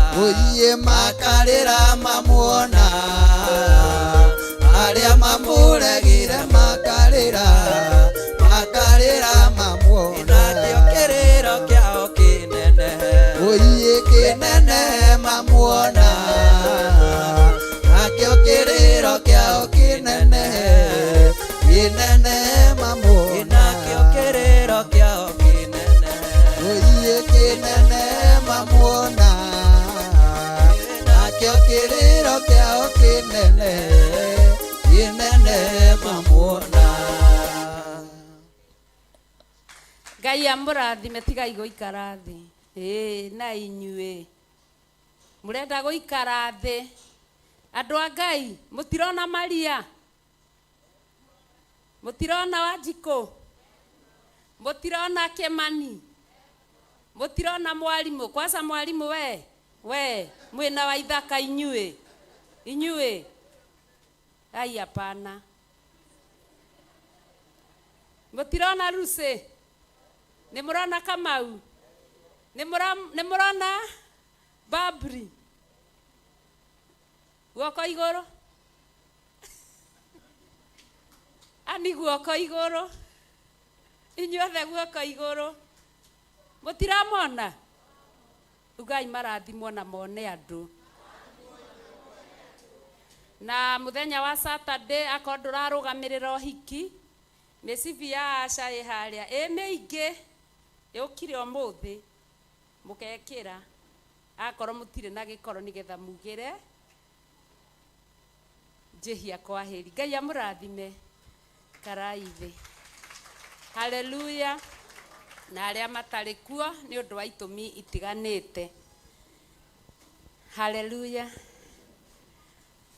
Kĩnene mamuona. Nakĩo kĩrĩro kĩao kĩnene. Oiye kĩnene mamuona. Nakĩo kĩrĩro kĩao kĩnene. Kĩnene mamuona. Ngai amũrathime tigai gũikara thĩ. Ĩĩ na inyuĩ mũrenda gũikara thĩ. Andũ a Ngai mũtirona Maria, mũtirona Wanjikũ, mũtirona Kĩmani, mũtirona mwarimũ. Kwanza mwarimũ we mwĩna wa ithaka inyuĩ inyuĩ. Ai hapana. Mũtirona Lucy, nĩ mũrona Kamau, nĩ mũrona Babri. Guoko igũrũ. Ani guoko igũrũ. Inyuothe guoko igũrũ. Mũtiramona? Ugai marathimwo na mone andũ. Na mũthenya wa Saturday akorwo ndũrarũgamĩrĩra ũhiki, mĩcibi ya Asha ĩ harĩa ĩ mĩingĩ yũkire ũmũthĩ mũgekĩra akorwo mũtirĩ na gĩkoro nĩgetha mugĩre njĩhia kwahĩri. Ngai amũrathime karai thĩ. Haleluya. Na arĩa matarĩ kuo nĩ ũndũ wa itũmi itiganĩte. Haleluya.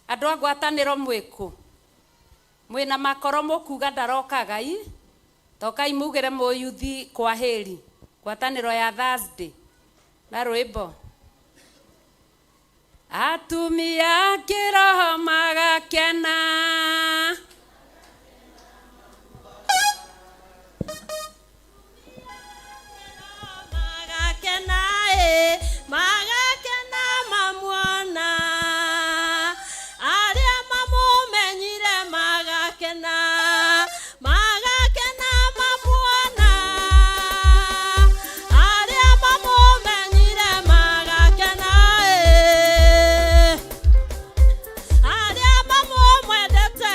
Andũ a ngwatanĩro mwĩkũ? Mwĩna makoro mũkuga ndarokaga i? Tokai mugĩre mũyuthi kwahĩri. Ngwatanĩro ya Thursday. Na rwĩmbo. Atumia kĩroho magakena. Magakena ĩ, magakena mamuona. Arĩa mamũmenyire magakena, magakena mamuona. Arĩa mamũmenyire magakena ĩ. Arĩa mamũmwendete.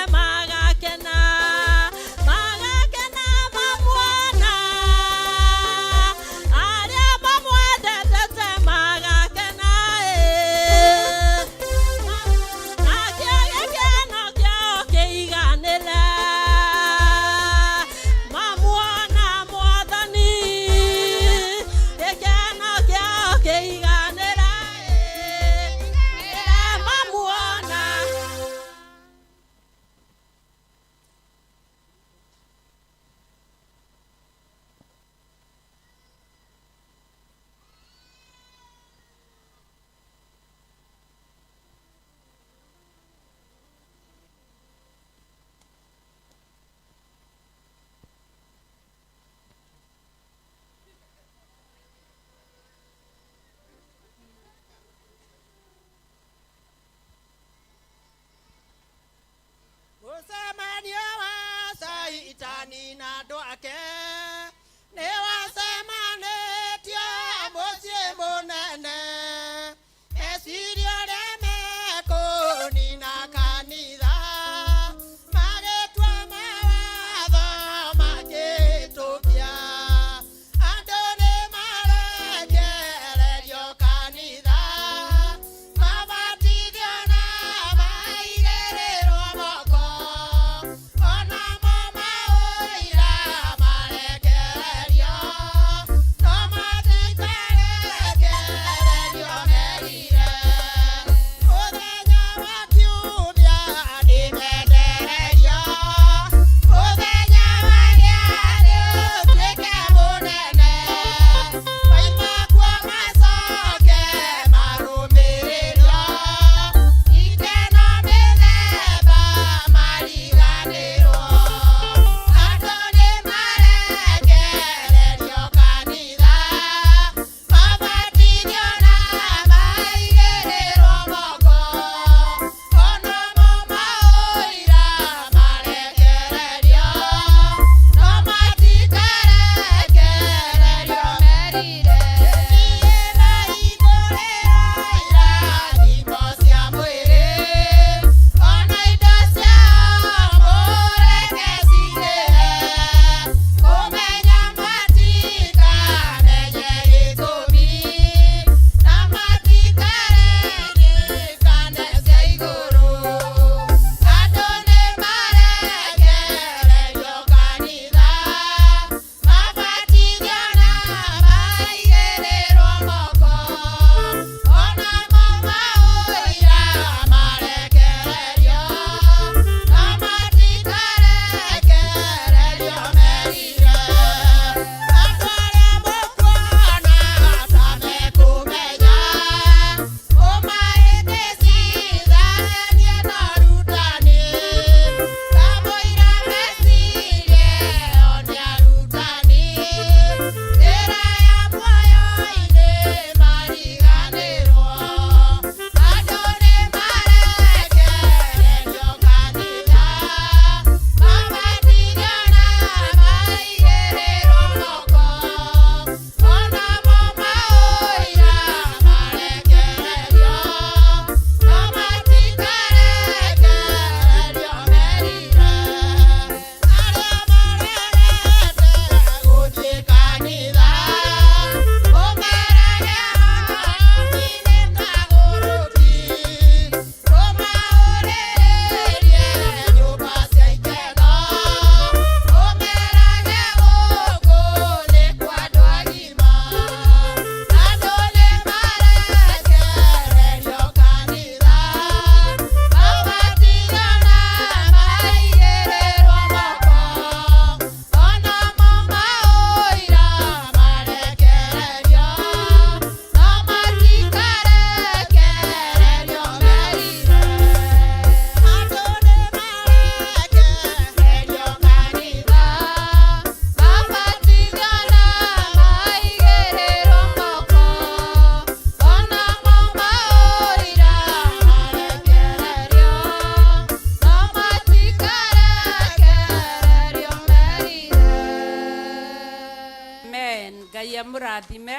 Ngai amũrathime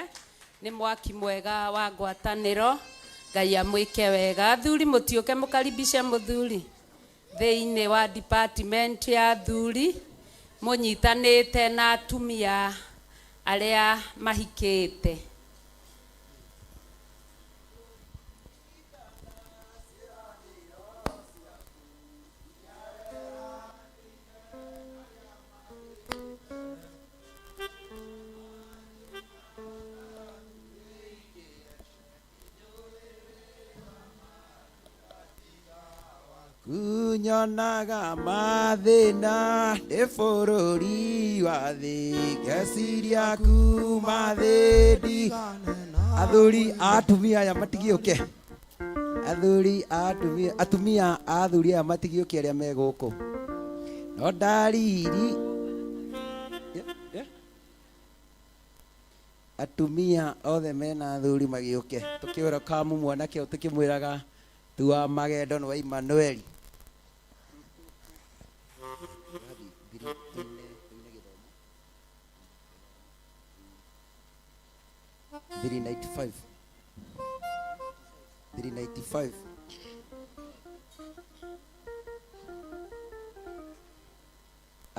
nĩ mwaki mwega wa ngwatanĩro. Ngai amwĩke wega. Athuri mũtiũke mũkaribishe mũthuri thĩinĩ wa department ya athuri mũnyitanĩte na atumia arĩa mahikĩte. Kunyonaga mathĩna ndĩ bũrũri wa thĩ ngeciria kuma thĩ ndi athuri a atumia aya matigĩũke athuri a atumia atumia a athuri aya matigĩũke arĩa me gũkũ no ndariri atumia othe mena athuri magĩũke tũkĩũra kamu mwanake ũyũ tũkĩmwĩraga tua magendo nĩ wa Emmanuel. 395 395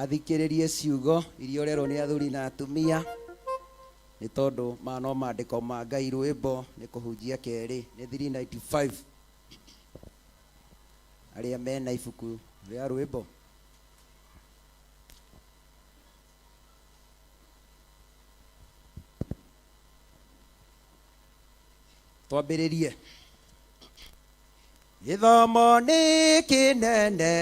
athikĩrĩrie ciugo iria ũrerwo nĩ athuri na atumia nĩ tondũ maya no maandĩko ma Ngai rwĩmbo nĩ kũhunjia kerĩ nĩ 395 arĩa mena ibuku rĩa rwĩmbo. Twambĩrĩrie gĩthomo nĩ kĩnene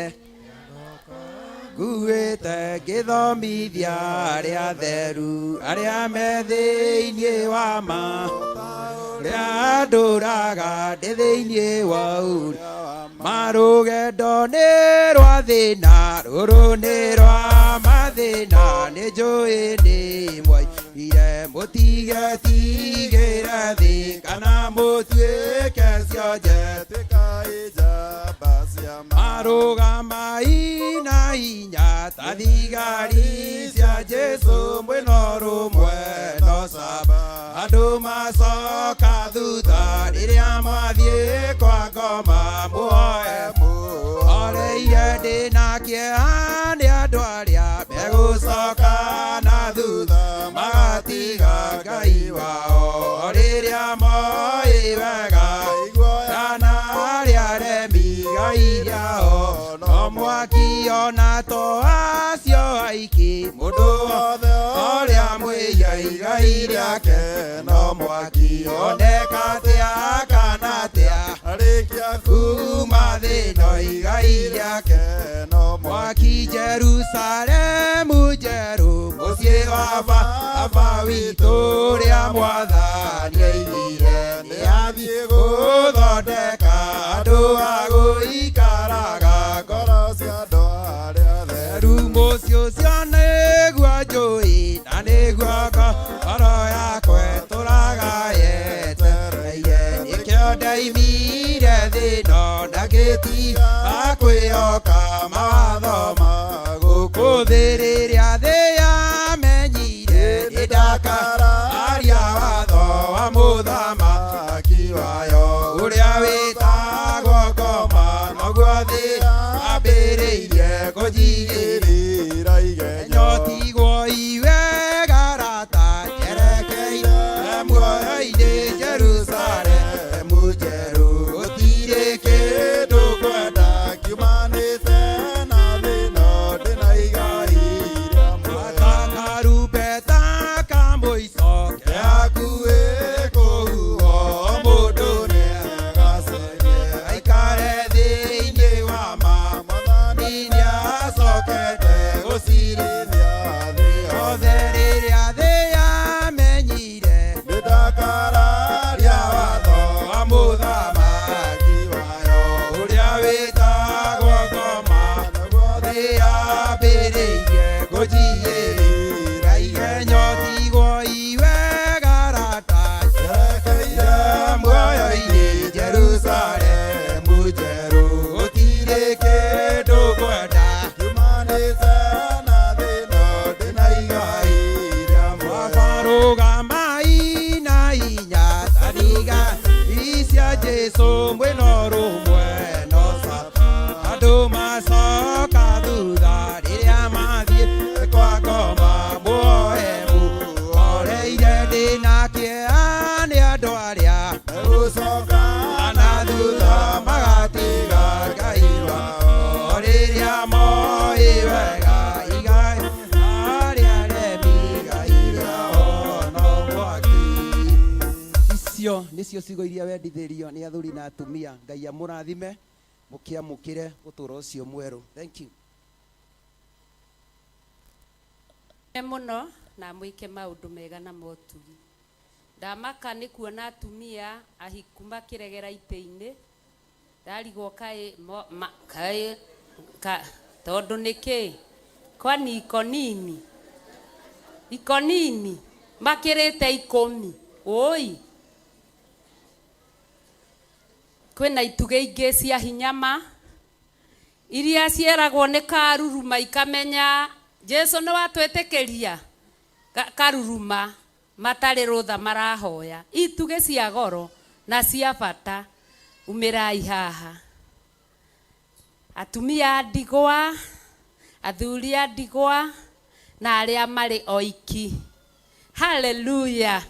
nguĩte ngĩthomithia arĩa atheru arĩa me thĩinĩ wa ma ũrĩa ndũraga ndĩ thĩinĩ wa ũrĩ marũgendo nĩ rwa thĩna rũrũ nĩ rwa mathĩna nĩ njũĩ nĩ mwaiguire mũtigetigĩre thĩ kana mũtuĩke cionje marũgamai na hinya ta thigari cia Jesũ mwĩna ũrũmwe no camba andũ macoka thutha rĩrĩa mathiĩ kwa ngoma muoe oreire ndĩna kĩeha nĩ andũ arĩa megũcoka na thutha magatiga Ngai wao rĩrĩa moĩ wega kana arĩa aremi Ngai rĩao no mwaki ona to acio aingĩ mũndũ wothe ũrĩa mwĩhia igai rĩake no mwaki oneka atĩa kana atĩa arĩkia kuma thĩ no igai rĩake no mwaki Jerusalemu njerũ mũciĩ wa baba witũ ũrĩa mwathani aigire nĩ athiĩ gũthondeka andũ a gũikaraga ngoro cia andũ arĩa atheru mũciĩ ũcio nĩguo njũĩ na nĩguo ngoro yakwa ĩtũraga yetereire nĩkĩo ndaimire thĩ-ĩno na ngĩtiga kwĩhoka mawatho ma gũkũ thĩ rĩrĩa thĩ yamenyire nĩ ndakararia watho wa mũthamaki wayo ũrĩa wĩtagwo ngoma noguo thĩ yambĩrĩirie kũnjigĩrĩra igenyo tigwo iwe garata njerekeire muoyo-inĩ Jerusalemu njerũ gũtirĩ kĩndũ ngwenda kiumanĩte na thĩ-ĩno ndĩna igai rĩa muoyo karumbeta ka mũico ke hakuhĩ kũhuhwo mũndũ nĩagaceria aikare thĩinĩ wa ma mwathani nĩacokete gũcirithia thĩ yothe rĩrĩa thĩ yamenyire nĩ ndakararia watho wa mũthamaki wayo ũrĩa wĩtagwo ngoma naguo thĩ yambĩrĩirie kũnjigĩrĩra igenyo tigwo iwe garata njerekeire muoyo-inĩ Jerusalemu njerũ gũtirĩ kĩndũ ngwenda kiumanĩte na thĩ-ĩno ndĩna igai rĩa muoyo. Rũgama Jesu mwĩna ũrũmwe no saba andũ macoka thutha rĩrĩa mathiĩ kwa ngoma muoe muoreire ndĩna kĩeha nĩ andũ arĩa megũcoka na thutha magatiga Ngai wao rĩrĩa moĩ wega igai arĩa aremi Ngai rĩao no mwaki. Icio nĩcio ciugo iria wendithĩrio nĩ athuri na atumia. Ngai amũrathime mũkĩamũkĩre ũtũũro ũcio mwerũ. Thank you. Mũno na mwĩke maũndũ mega na motugi. Ndamaka nĩ kuona atumia ahiku makĩregera itĩ-inĩ, ndarigwo kaĩ kaĩ ka, tondũ nĩkĩ kwani iko nini iko nini makĩrĩte 10 ũi kwĩna itugĩ ingĩ cia hinyama iria cieragwo nĩ karuruma ikamenya Jesu nĩ watwĩtĩkĩria karuruma matarĩ rũtha marahoya itugĩ cia goro na cia bata. Umĩrai haha atumia a ndigwa, athuri a ndigwa na arĩa marĩ oiki. Haleluya.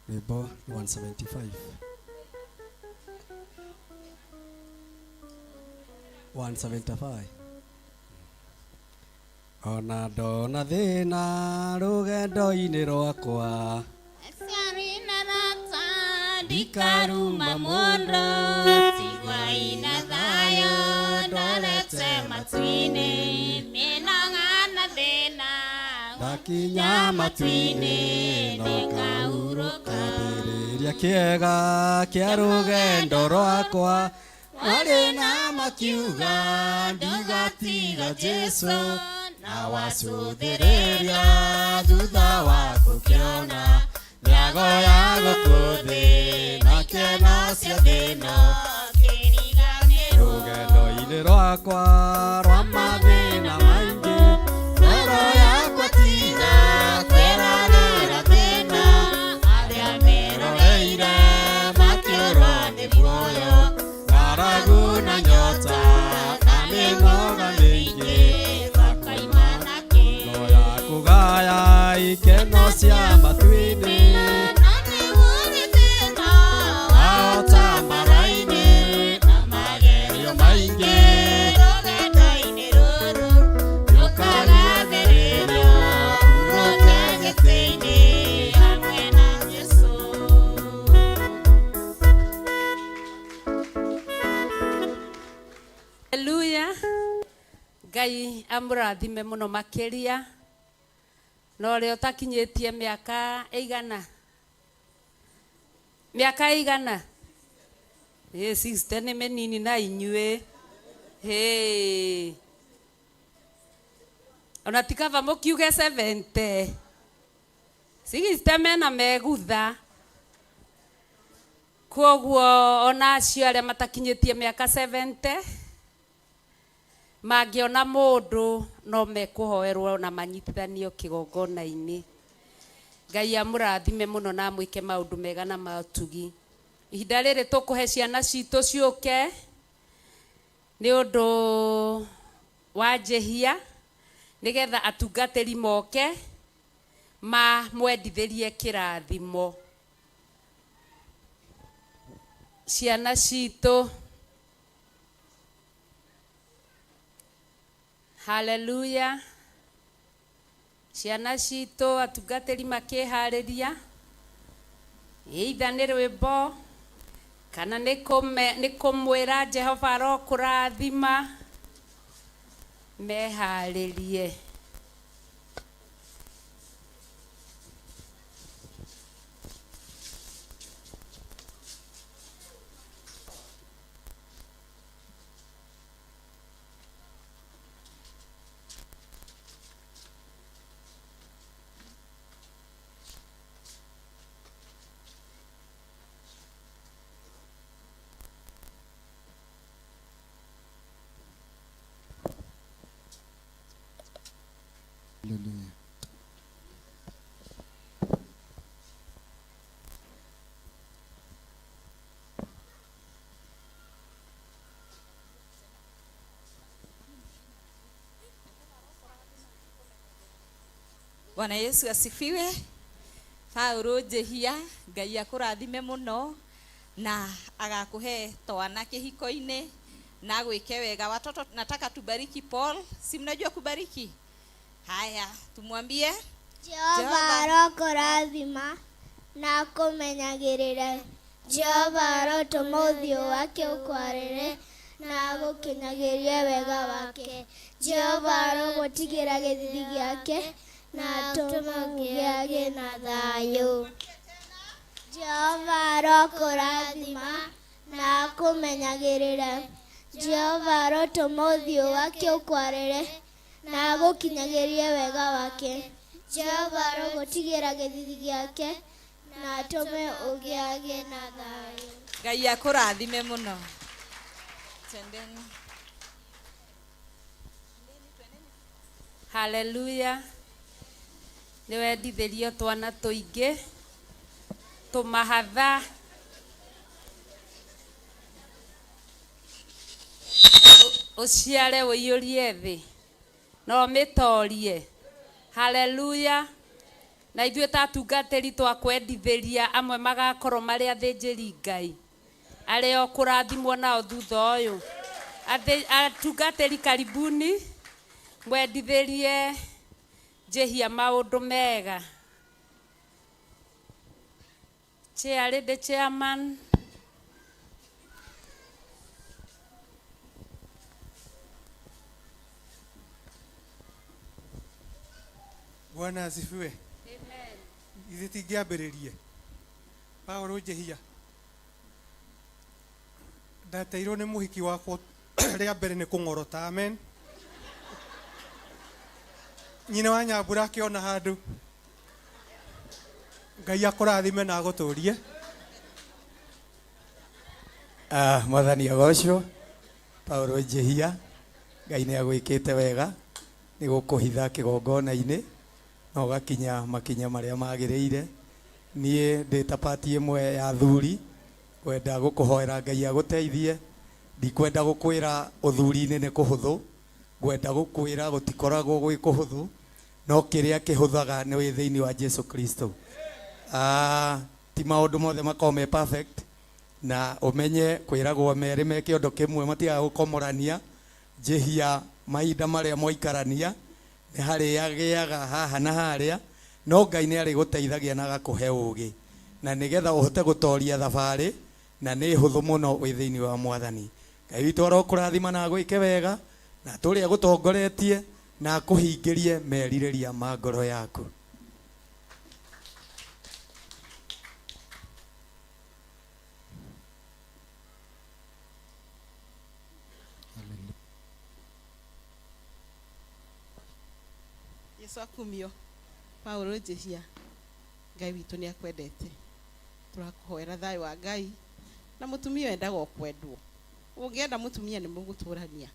Rwĩmbo 175. 175. Ona ndona thĩna rũgendo-inĩ rwakwa, ndikaruma mũndũ, tigwai na thayũ ndorete matu-inĩ, mĩnoga na thĩna ndakinya matu-inĩ no ngahurũka. Kĩambĩrĩria kĩega kĩa rũgendo rwakwa, marĩ na makiuga ndigatiga Jesu, na wacũthĩrĩria thutha wa gũkĩona mĩago ya gũkũ thĩ na kĩeno cia thĩ-ĩno. Rũgendo-inĩ rwakwa rwa mathĩna maingĩ, ngoro yakwa tiga kwĩrorera thĩna, arĩa meroreire makĩũrwo nĩ muoyo, ng'aragu na nyota na mĩnoga mĩingĩ, ngo ya kũgaya ikeno cia matu-inĩ, ahota mara-inĩ na magerio maingĩ, rũkagathĩrĩrio hurũke gĩtĩ-inĩ hamwe na Jesũ. Haleluya. Ngai amũrathime mũno makĩria na ũrĩa ũtakinyĩtie mĩaka ĩigana, mĩaka ĩigana ĩ 60 nĩ mĩnini na inyuĩ. Hĩ, ona ti kaba mũkiuge 70 60 mena megutha. Koguo ona acio arĩa matakinyĩtie mĩaka 70 mangĩona mũndũ no mekũhoerwo na manyitithanio kĩgongona-inĩ. Ngai amũrathime mũno na amwĩke maũndũ mega na matugi. Ihinda rĩrĩ tũkũhe ciana citũ ciũke nĩ ũndũ wa njĩhia, nĩgetha atungatĩri moke mamwendithĩrie kĩrathimo. Ciana citũ, haleluya. Ciana citũ atungatĩri makĩharĩria either nĩ rwĩmbo kana nĩ kũmwĩra Jehova arokũrathima meharĩrie. Hallelujah. Bwana Yesu asifiwe. Paulo Njihia, Ngai akũrathime mũno na agakũhe twana kĩhiko-inĩ na agwĩke wega. Watoto nataka tubariki Paul, si mnajua kubariki? Haya, tumwambie Jehova arokũrathima na akũmenyagĩrĩre. Jehova arotũma ũthiũ wake ũkwarĩre na agũkinyagĩrie wega wake. Jehova arogũtigĩra gĩthithi gĩake na atũme ũgĩage na thayũ. Jehova arokũrathima na akũmenyagĩrĩre. Jehova arotũma ũthiũ wake ũkwarĩre na agũkinyagĩrie wega wake. Jehova arogũtigĩra gĩthithi gĩake na atũme ũgĩage na thayũ. Ngai akũrathime mũno. Tendeni. Haleluya. Nĩ wendithĩrio twana tũingĩ tũmahatha ũciare ũiyũrie thĩ na ũmĩtorie. Haleluya. Na ithuĩ ta atungatĩri twakwendithĩria amwe magakorwo marĩ athĩnjĩri Ngai arĩa ũkũrathimwo nao thutha ũyũ. Atungatĩri karibuni mwendithĩrie Njihia maũndũ mega. Chair, lady chairman. Bwana asifiwe. Amen. Ithuĩ tingĩambĩrĩrie. Paulo Njihia. Ndateirwo nĩ mũhiki wakwa rĩa mbere nĩ kũng'orota. Amen. Nyina wa Nyambura akĩona handũ. Ngai akũrathime na agũtũrie. Mwathani agocwo. Paulo Njihia, Ngai nĩ agwĩkĩte wega nĩ gũkũhitha kĩgongona-inĩ na ũgakinya makinya marĩa magĩrĩire. Niĩ ndĩ ta pati ĩmwe ya athuri ngwenda gũkũhoera Ngai agũteithie. Ndikwenda gũkwĩra ũthuri-inĩ nĩ kũhũthũ, ngwenda gũkwĩra gũtikoragwo gwĩ kũhũthũ, no kĩrĩa kĩhũthaga nĩ wĩ thĩinĩ wa Jesu Kristo. Ti maũndũ mothe makoragwo me perfect, na ũmenye kwĩragwo merĩ me kĩondo kĩmwe matigaga gũkomorania. Njihia mahinda marĩa mwaikarania nĩ harĩagĩaga haha na harĩa, no Ngai nĩ arĩgũteithagia na agakũhe ũgĩ, na nĩgetha ũhote gũtoria thabarĩ, na nĩ hũthũ mũno wĩ thĩinĩ wa Mwathani. Ngai witũ arokũrathima na agwĩke wega, na atũũre agũtongoretie na akũhingĩrie merirĩria ma ngoro yaku. Yesu akumio. Paulo Njihia, Ngai witũ nĩ akwendete. Tũrakũhoera thayũ wa Ngai na mũtumia endaga o kwendwo. Ũngĩenda mũtumia nĩ mũgũtũrania,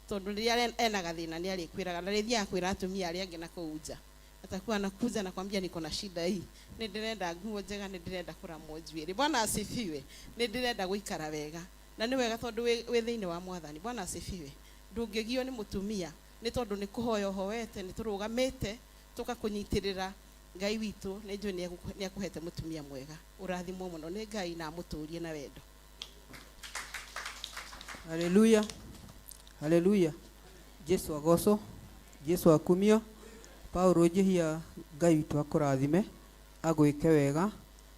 tondũ rĩrĩa ena gathĩna nĩ arĩkwĩraga, na rĩthiaga kwĩra atumia arĩa angĩ na kũu nja. Atakuwa anakuja na kwambia niko na shida hii, nĩ ndĩrenda nguo njega, nĩ ndĩrenda kũramwo njuĩrĩ. Bwana asifiwe. Nĩ ndĩrenda gũikara wega, na nĩ wega tondũ wĩ thĩinĩ wa Mwathani. Bwana asifiwe. Ndũngĩgio nĩ mũtumia nĩ tondũ nĩ kũhoya ũhoete, nĩ tũrũgamĩte tũgakũnyitĩrĩra. Ngai witũ nĩ njũĩ nĩ akũhete mũtumia mwega. Ũrathimwo mũno nĩ Ngai na amũtũrie na wendo. Haleluya. Haleluya. Jesu agocwo. Jesu akumio. Paulo njĩhia Ngai witũ akũrathime, agwĩke wega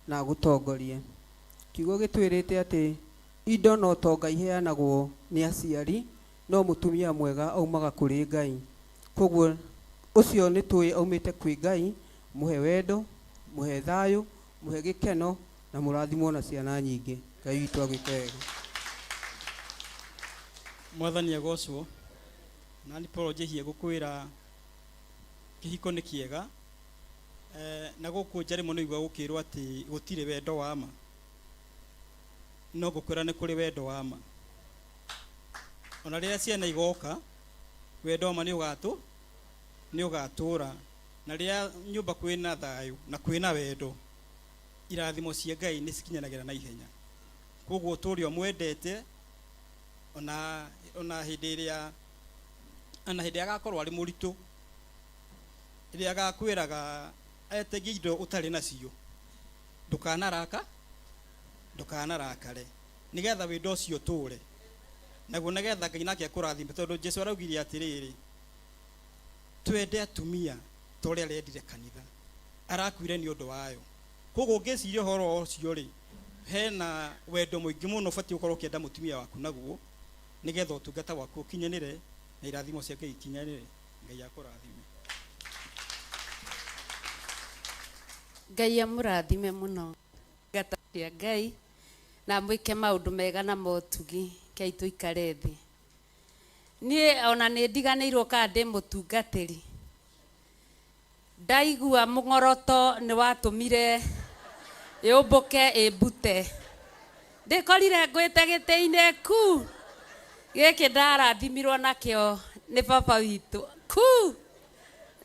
na agũtongorie. Kiugo gĩtwĩrĩte atĩ indo na ũtonga iheanagwo nĩ aciari, no mũtumia mwega aumaga kũrĩ Ngai. Koguo ũcio nĩ tũĩ aumĩte kwĩ Ngai, mũhe wendo, mũhe thayũ, mũhe gĩkeno na mũrathimwo na ciana nyingĩ. Ngai witũ agwĩke wega. Mwathani agocwo. Nani Paul njĩhie gũkwĩra kĩhiko nĩ kĩega. Eh, na gũkũ nja rĩmwe nĩ ũiguaga gũkĩrwo atĩ gũtirĩ wendo wa ma. No ngũkwĩra nĩ kũrĩ wendo wa ma. Ona rĩrĩa ciana igoka, wendo wa ma nĩ ũgatũ nĩ ũgatũra. Na rĩrĩa nyũmba kwĩna thayũ na kwĩna wendo, irathimo cia Ngai nĩ cikinyanagĩra na ihenya. Koguo ũtũre ũmwendete ona ona hĩndĩ ĩrĩa ona hĩndĩ ĩrĩa agakorwo arĩ mũritũ, ĩrĩa agakwĩraga etegie indo ũtarĩ nacio, ndũkanaraka ndũkanarakare, nĩgetha wendo ũcio ũtũre naguo, nĩgetha Ngai nake akũrathime, tondũ Jesu araugire atĩrĩrĩ, twende atumia ta ũrĩa arendire kanitha, arakuire nĩ ũndũ wayo. Koguo ũngĩciria ũhoro ũcio rĩ, hena wendo mũingĩ mũno ũbatiĩ gũkorwo ũkĩenda mũtumia waku naguo, nĩgetha ũtungata waku ũkinyanĩre na irathimo cia Ngai ikinyanĩre. Ngai akũrathime. Ngai amũrathime mũno ngata cia Ngai na amwĩke maũndũ mega na motugi. Kei tũikare thĩ. Niĩ ona nĩ ndiganĩirwo kana ndĩ mũtungatĩri. Ndaigua mũng'oroto nĩ watũmire yũmbũke ĩmbute. Ndĩkorire ngwĩte gĩtĩ-inĩ ku gĩkĩ ndarathimirwo nakĩo nĩ baba witũ ku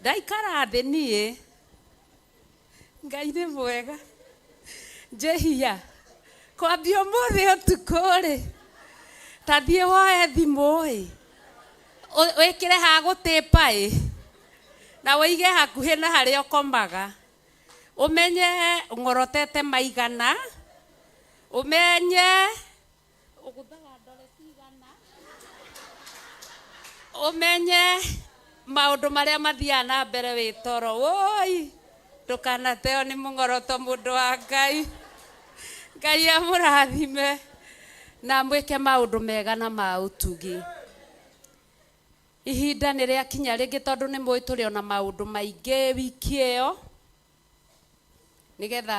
ndaikara thĩ niĩ. Ngai nĩ mwega. Njĩhia kwambia ũmũthĩ ũtukũ rĩ, ta thiĩ woe thimũ ĩ, wĩkĩre ha gũtĩpa ĩ, na wĩige hakuhĩ na harĩa ũkomaga, ũmenye ũng'orotete maigana, ũmenye ũgũthaga ndore cigana, ũmenye maũndũ marĩa mathiaga na mbere wĩ toro. Woi, ndũkanateo nĩ mũng'oroto mũndũ wa Ngai. Ngai amũrathime na amwĩke maũndũ mega na ma ũtugi. Ihinda nĩ rĩakinya rĩngĩ, tondũ nĩ mũĩ tũrĩ ona maũndũ maingĩ wiki ĩyo, nĩgetha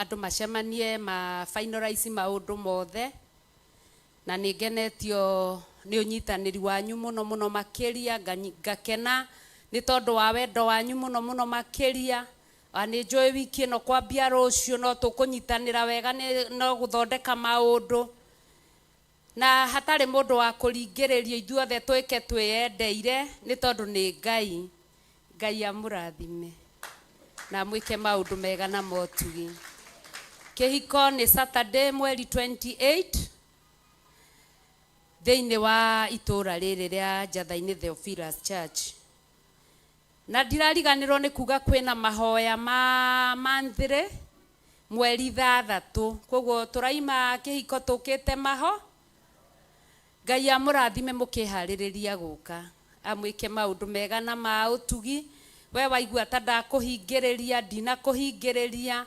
andũ macemanie ma finalize maũndũ mothe. Na nĩ ngenetio nĩ ũnyitanĩri wanyu mũno mũno makĩria, ngakena nĩ tondũ wa wendo wanyu mũno mũno makĩria. Nĩ njũĩ wiki ĩno kwambia rũciũ no tũkũnyitanĩra wega nĩ no gũthondeka maũndũ, na hatarĩ mũndũ wa kũringĩrĩrio, ithuothe twĩke twĩyendeire, nĩ tondũ nĩ Ngai. Ngai amũrathime na amwĩke maũndũ mega na motugi. Kĩhiko nĩ Saturday mweri 28 thĩinĩ wa itũũra rĩrĩ rĩa Njatha-inĩ Theophilus Church. Na ndirariganĩrwo nĩ kuga kwĩna mahoya ma monthly mweri 6, koguo tũraima kĩhiko tũkĩte maho. Ngai amũrathime mũkĩharĩrĩria gũka, amwĩke maũndũ mega na ma ũtugi. We waigua ta ndakũhingĩrĩria, ndinakũhingĩrĩria.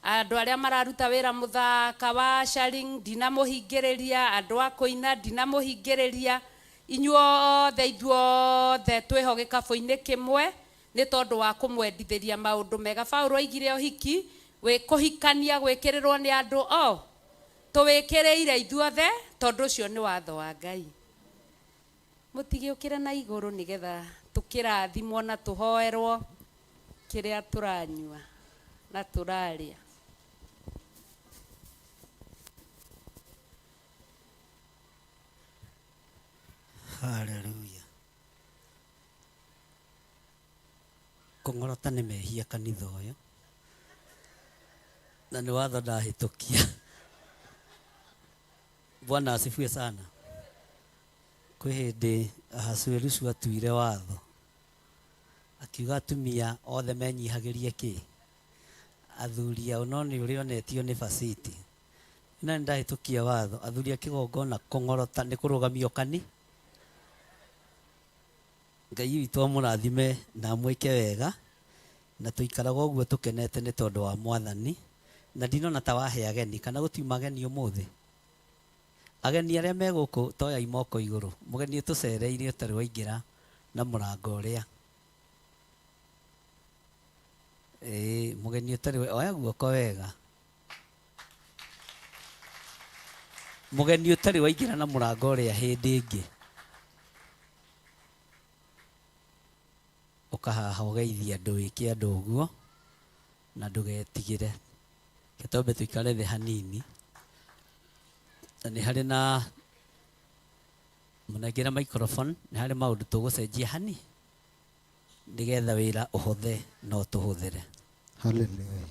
Andũ arĩa mararuta wĩra mũthaka wa ushering, ndinamũhingĩrĩria. Andũ a kũina, ndinamũhingĩrĩria. Inyuothe, ithuothe twĩho gĩkabũ-inĩ kĩmwe nĩ tondũ wa kũmwendithĩria maũndũ mega. Paulo oigire ũhiki wĩ kũhikania gwĩkĩrĩrwo nĩ andũ o tũwĩkĩrĩire ithuothe, tondũ ũcio nĩ watho wa Ngai. Mũtigĩũkĩre na igũrũ nĩgetha tũkĩrathimwo na tũhoerwo kĩrĩa tũranyua na tũrarĩa. Haleluya. Kũng'orota nĩ mehia kanitha ũyũ, na nĩ watho ndahĩtũkia. Bwana asifiwe sana. Kwĩ hĩndĩ Ahasuerusu atuire watho akiuga atumia othe menyihagĩrie kĩ athuri ao, no nĩ ũrĩa onetio nĩ Vasiti. Na nĩ ndahĩtũkia watho athuri a kĩgongona kũng'orota nĩ kũrũgamio kani. Ngai witũ amũrathime na amwĩke wega, na tũikaraga ũguo tũkenete nĩ tondũ wa Mwathani. Na ndinona ta wahe ageni, kana gũtiuma ageni ũmũthĩ? Ageni arĩa me gũkũ toyai moko igũrũ. Mũgeni ũtũcereire ũtarĩ waingĩra na mũrango ũrĩa. Ĩĩ, mũgeni ũtarĩ oya guoko wega. Mũgeni ũtarĩ waingĩra na mũrango ũrĩa hĩndĩ ĩngĩ. Ũka haha ũgeithie andũ, wĩke andũ ũguo na ndũgetigĩre. Reke twambe tũikare thĩ hanini. Na nĩ harĩ na mũnengere microphone, nĩ harĩ maũndũ tũgũcenjia hani nĩgetha wĩra ũhũthe no tũhũthĩre. Hallelujah.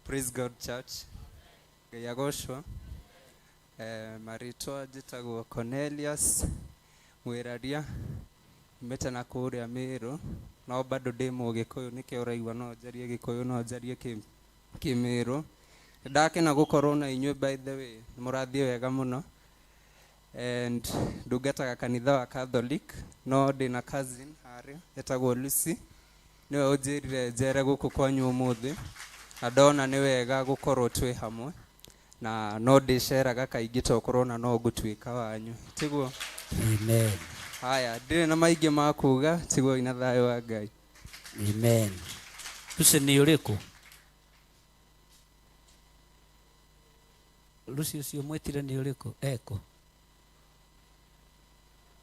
Praise God Church. Ngai agocwo. Marĩtwa njĩtagwo Cornelius Mwĩraria, nyumĩte na kũrĩa Mĩrũ, no bado ndĩ Mũgĩkũyũ, nĩkĩo ũraigua no njarie Gĩkũyũ, no njarie Kĩmĩrũ. Nĩndakena gũkorwo na inyuĩ, by the way, nĩmũrathiĩ wega mũno. And ndungataga kanitha wa Catholic, no ndĩna cousin harĩa etagwo Lucy, nĩwe ũnjĩrire njere gũkũ kwanyu ũmũthĩ, na ndona nĩ wega gũkorwo twĩ hamwe, na no ndĩceraga kaingĩ tokorwo na no ngũtuĩka wanyu, tiguo? Amen. Haya, ndirĩ na maingĩ ma kuga, tiguo ina thayũ wa Ngai. Amen. Lucy nĩ ũrĩkũ? Lucy ũcio mwĩtire nĩ ũrĩkũ? Eko.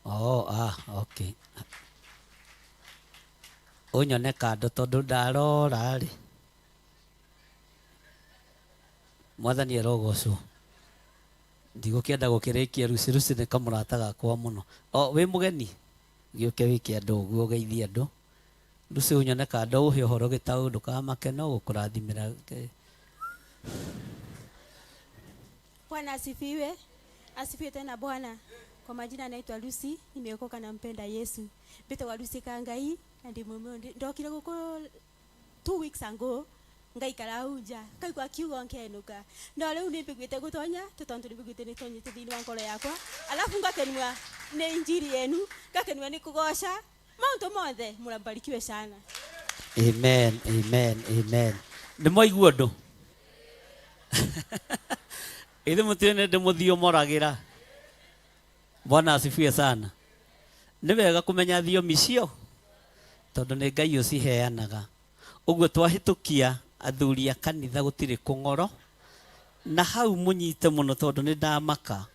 Oh, ah, okay. Ũnyone kando tondũ ndarora rĩ. Mwathani arogocwo. Ndigũkĩenda gũkĩrĩkia Lucy. Lucy nĩ kamũrata gakwa mũno. O, wĩ mũgeni? Gĩũke wĩke andũ ũguo, ũgeithie andũ. Lucy ũnyone kando ũhe ũhoro gĩtaũ, ndũkamake no gũkũrathimĩra. Bwana asifiwe. Asifiwe tena Bwana. Kwa majina naitwa Lucy, nimeokoka na mpenda Yesu. Mbitagwa Lucy Kangai na ndi mume ndokire guku 2 weeks ago ngaikara hau nja ngaigua kiugo nkenuka no riu ni mbiguite gutonya tondu ni mbiguite ni tonyete thiini wa ngoro yakwa, alafu ngakenua ni injiri yenu, ngakenua ni kugoca maundu mothe. Murabarikiwe sana. Amen, amen, amen. Nĩ mwaigua ũndũ? Ithe mũtiũĩ nĩ ndĩmũthiomoragĩra. Bwana asifiwe sana. Nĩ wega kũmenya thiomi cio tondũ nĩ Ngai ũciheanaga. Ũguo twahĩtũkia athuri a kanitha gũtirĩ kũng'oro, na hau mũnyite mũno tondũ nĩ ndamaka.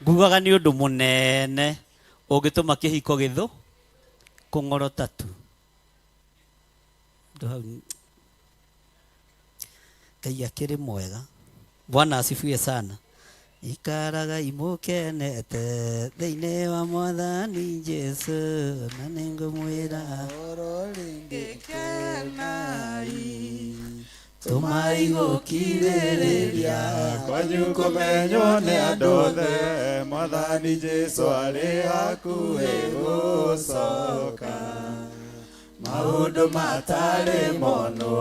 Ngugaga nĩ ũndũ mũnene ũngĩtũma kĩhiko gĩthũ kũng'oro tatu. Ũndũ hau Ngai akĩrĩ mwega. Bwana asifiwe sana. Ikaraga imũkenete thĩinĩ wa Mwathani Jesu, na nĩngũmwĩra tũmai gũkirĩrĩria kwanyu kũmenywo nĩ andũ othe, Mwathani Jesu arĩ hakuhĩ gũcoka. Maũndũ matarĩ monwo,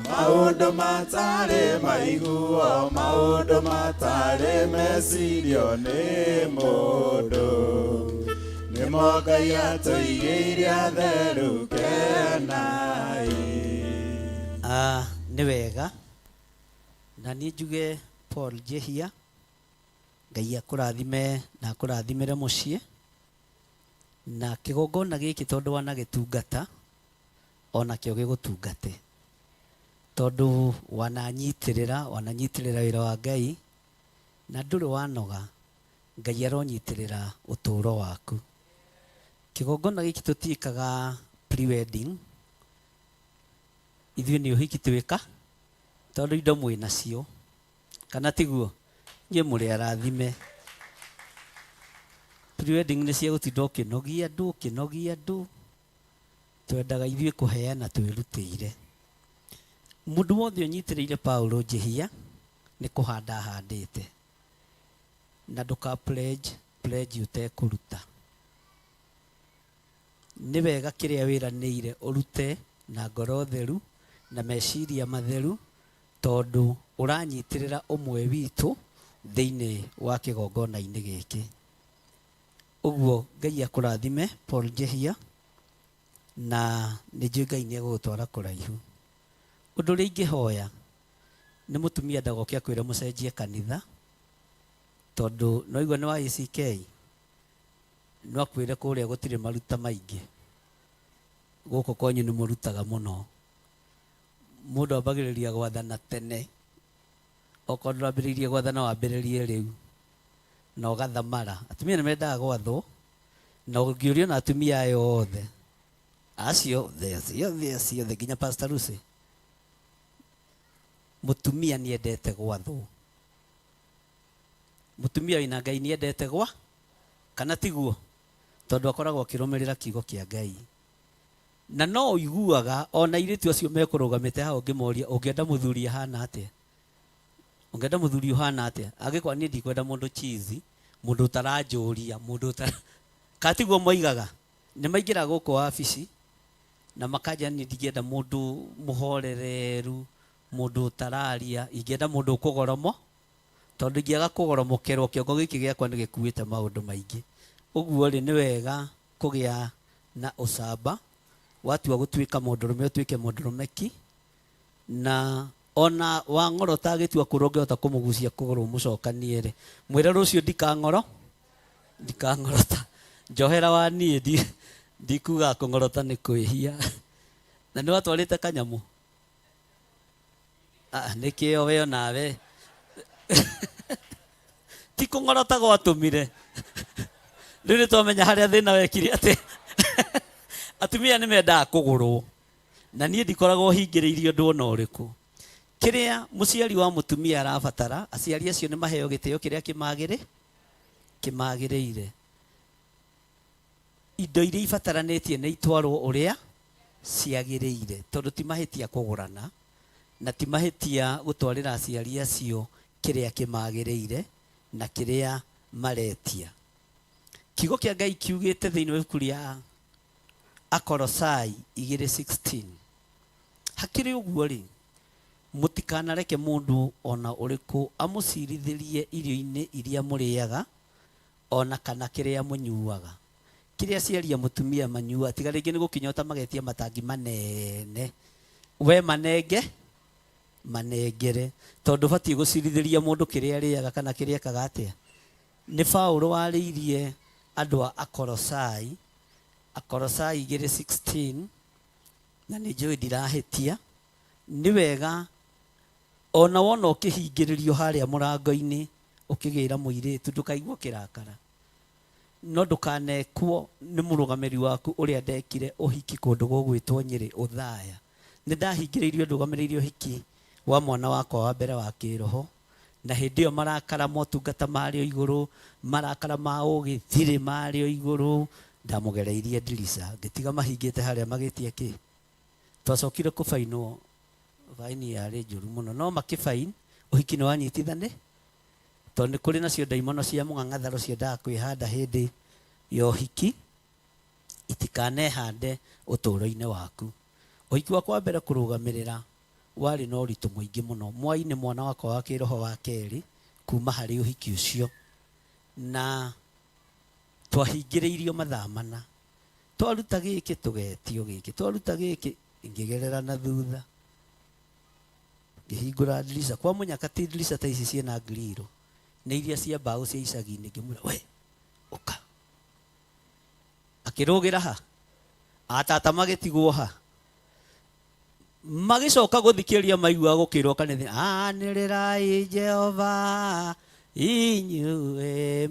maũndũ matarĩ maiguo, maũndũ matarĩ mecirio nĩ mũndũ, nĩmo Ngai atũigĩire atheru, kenai. Nĩ wega na niĩ njuge Paul Njehia, Ngai akũrathime na akũrathimĩre mũciĩ na kĩgongona gĩkĩ tondũ wanagĩtungata onakĩo gĩgũtungate, tondũ wananyitĩrĩra wĩra wa Ngai na ndũrĩ wanoga, Ngai aronyitĩrĩra ũtũũro waku. Kĩgongona gĩkĩ tũtiĩkaga pre-wedding, ithuĩ nĩ ũhiki twĩka tondũ indo mwĩ nacio, kana tiguo? Inyuĩ mũrĩ arathime. Pre-wedding nĩ cia gũtinda ũkĩnogia andũ, ũkĩnogia andũ. Twendaga ithuĩ kũheana twĩrutĩire. Mũndũ wothe ũnyitĩrĩire Paulo Njehia nĩ kũhanda ahandĩte, na ndũka pledge pledge ũtekũruta. Nĩ wega kĩrĩa wĩranĩire ũrute na ngoro theru na meciria matheru, tondũ ũranyitĩrĩra ũmwe witũ thĩinĩ wa kĩgongona-inĩ gĩkĩ. Ũguo Ngai akũrathime Paul Njehia, na nĩ njũĩ Ngai nĩ egũgũtwara kũraihu. Ũndũ ũrĩa ingĩhoya nĩ mũtumia ndagoke akwĩre mũcenjie kanitha, tondũ nĩwaigua nĩ wa ACK, no akwĩre kũrĩa gũtirĩ maruta maingĩ, gũkũ kwanyu nĩ mũrutaga mũno. Mũndũ ambagĩrĩria gwathana tene, okorwo ndũrambĩrĩirie gwathana wambĩrĩrie rĩu, na ũgathamara. Atumia nĩ mendaga gwathwo, na ũngĩũrio na atumia aya othe, acio othe, acio othe, acio othe, nginya Pastor Lucy, mũtumia nĩ endete gwathwo. Mũtumia wĩna Ngai nĩ endete gwa, kana tiguo? Tondũ akoragwo akĩrũmĩrĩra kiugo kĩa Ngai. Na no ũiguaga ona airĩtu acio mekũrũgamĩte hau ũngĩmoria ũngĩenda mũthuri ahana atĩa? Ũngĩenda mũthuri ũhana atĩa? Angĩkorwo niĩ ndikwenda mũndũ chizi, mũndũ ũtaranjũria, mũndũ ũtara... Kana tiguo moigaga? Nĩ maingĩraga gũkũ wabici na makanja niĩ ndingĩenda mũndũ mũhorereru, mũndũ ũtararia, ingĩenda mũndũ ũkũgoromo, tondũ ingĩaga kũgoromokerwo kĩongo gĩkĩ gĩakwa nĩ gĩkuĩte maũndũ maingĩ. Ũguo rĩ, nĩ wega kũgĩa na ũcamba, watua gũtuĩka mũndũrũme ũtuĩke mũndũrũme ki, na ona wang'orota agĩtua kũrũ ũngĩhota kũmũgucia kũgũrũ ũmũcokanie rĩ, mwĩre rũciũ ndikang'oro, ndikang'orota, njohera wa niĩ ndikuga kũng'orota nĩ kwĩhia. Na nĩ watwarĩte kanyamũ? Ah, nĩkĩo we onawe ti kũng'orota gwatũmire. Rĩu nĩ twamenya harĩa thĩna wekire atĩ atumia nĩ mendaga kũgũrwo, na niĩ ndikoragwo hingĩrĩirie ũndũ ona ũrĩkũ. Kĩrĩa mũciari wa mũtumia arabatara, aciari acio nĩ maheo gĩtĩo kĩrĩa kĩmagĩrĩire. Indo iria ibataranĩtie nĩ itwarwo ũrĩa ciagĩrĩire, tondũ ti mahĩtia kũgũrana, na ti mahĩtia gũtwarĩra aciari acio kĩrĩa kĩmagĩrĩire na kĩrĩa maretia. Kiugo kĩa Ngai kiugĩte thĩinĩ wa ibuku rĩa Akolosai 2:16, hakĩrĩ ũguo rĩ, mũtikanareke mũndũ ona ũrĩkũ amũcirithĩrie irio-inĩ iria mũrĩaga ona kana kĩrĩa mũnyuaga. Kĩrĩa aciari a mũtumia manyuaga, tiga rĩngĩ nĩ gũkĩnyota magetia matangi manene, we manenge, manengere, tondũ ũbatiĩ gũcirithĩria mũndũ kĩrĩa arĩaga kana kĩrĩa ekaga atĩa. Nĩ Paũlũ warĩirie andũ a Akolosai, Akolosai 2:16, na nĩ njũĩ ndirahĩtia. Nĩ wega ona wona ũkĩhingĩrĩrio harĩa mũrango-inĩ ũkĩgĩra mũirĩtu, ndũkaigue ũkĩrakara, no ndũkanekwo nĩ mũrũgamĩrĩri waku ũrĩa ndekire ũhiki kũndũ gũgwĩtwo Nyĩrĩ Ũthaya. Nĩ ndahingĩrĩirio ndũgamĩrĩire ũhiki wa mwana wakwa wa mbere wa kĩroho, na hĩndĩ ĩyo marakara motungata marĩ o igũrũ, marakara ma ũgĩthirĩ marĩ o igũrũ, ndamũgereirie ndirica ngĩtiga mahingĩte harĩa magĩtie kĩ. Twacokire kũbainwo, baini yarĩ njũru mũno, no makĩbain, ũhiki nĩ wanyitithane, tondũ nĩ kũrĩ nacio ndaimono cia mũng'ang'atharũ ciendaga kwĩhanda hĩndĩ ya ũhiki, itikanehande ũtũũro-inĩ waku. Ũhiki wakwa wa mbere kũrũgamĩrĩra warĩ na ũritũ mũingĩ mũno. Mwai nĩ mwana wakwa wa kĩroho wa kerĩ kuma harĩ ũhiki ũcio, na twahingĩrĩirio mathaa mana. Twaruta gĩkĩ tũgetio gĩkĩ, twaruta gĩkĩ, ngĩgerera na thutha, ngĩhingũra ndirica. Kwa mũnyaka ti ndirica ta ici ciĩna ngiriro, nĩ iria cia mbaũ cia icagi-inĩ. Ngĩmwĩra, we ũka. Akĩrũgĩra ha, atata magĩtigwo ha. Magĩcoka gũthikĩrĩria maigua gũkĩrwo kanitha, anĩrĩrai Jehova inyuĩ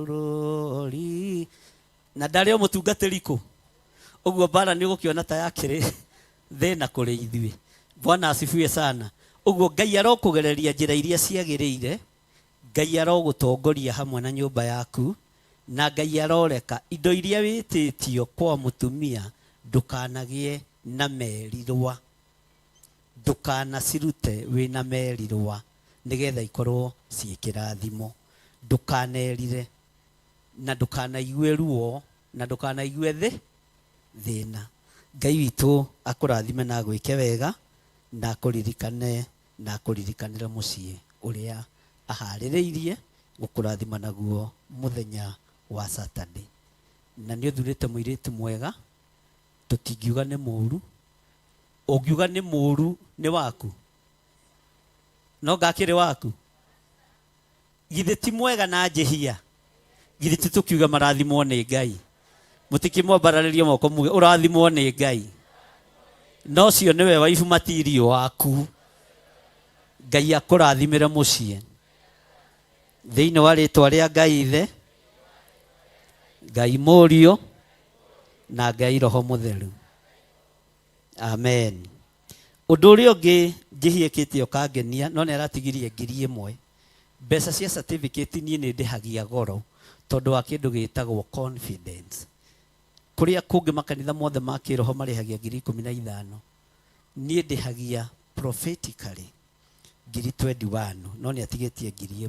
mabũrũri. Na ndarĩ o mũtungatĩri kũ. Ũguo mbara nĩ ũgũkĩona ta yakĩrĩ thĩna kũrĩ ithuĩ. Bwana asifiwe sana. Ũguo Ngai arokũgereria njĩra iria ciagĩrĩire, Ngai arogũtongoria hamwe na nyũmba yaku, na Ngai aroreka indo iria wĩtĩtio kwa mũtumia ndũkanagĩe na merirwa, ndũkanacirute wĩna merirwa, nĩgetha ikorwo ciĩ kĩrathimo. Ndũkanerire, na ndũkanaigue ruo, na ndũkanaigue thĩna. Ngai witũ akũrathime na agwĩke wega, na akũririkane, na akũririkanĩre mũciĩ ũrĩa aharĩrĩirie. Gũkũrathima naguo mũthenya wa Saturday. Na nĩ ũthurĩte mũirĩtu mwega, tũtingiuga nĩ mũru. Ũngiuga nĩ mũru nĩ waku, no ngakĩrĩ waku. Githĩ ti mwega na njĩhia? Githĩ ti tũkiuga marathimwo nĩ Ngai? Mũtikĩmwambararĩrie moko muge ũrathimwo nĩ Ngai. Na ũcio nĩwe waifu matirio waku. Ngai akũrathimĩre mũciĩ. Thĩinĩ wa rĩtwa rĩa Ngai Ithe, Ngai Mũriũ na Ngai Roho Mũtheru. Amen. Ũndũ ũrĩa ũngĩ njĩhiĩkĩte ũkangenia, no nĩ aratigirie 1000. Mbeca cia certificate niĩ nĩ ndĩhagia goro tondũ wa kĩndũ gĩtagwo confidence. Kũrĩa kũngĩ makanitha mothe ma kĩroho marĩhagia 15,000. Niĩ ndĩhagia prophetically 21,000, no nĩ atigĩtie 1000.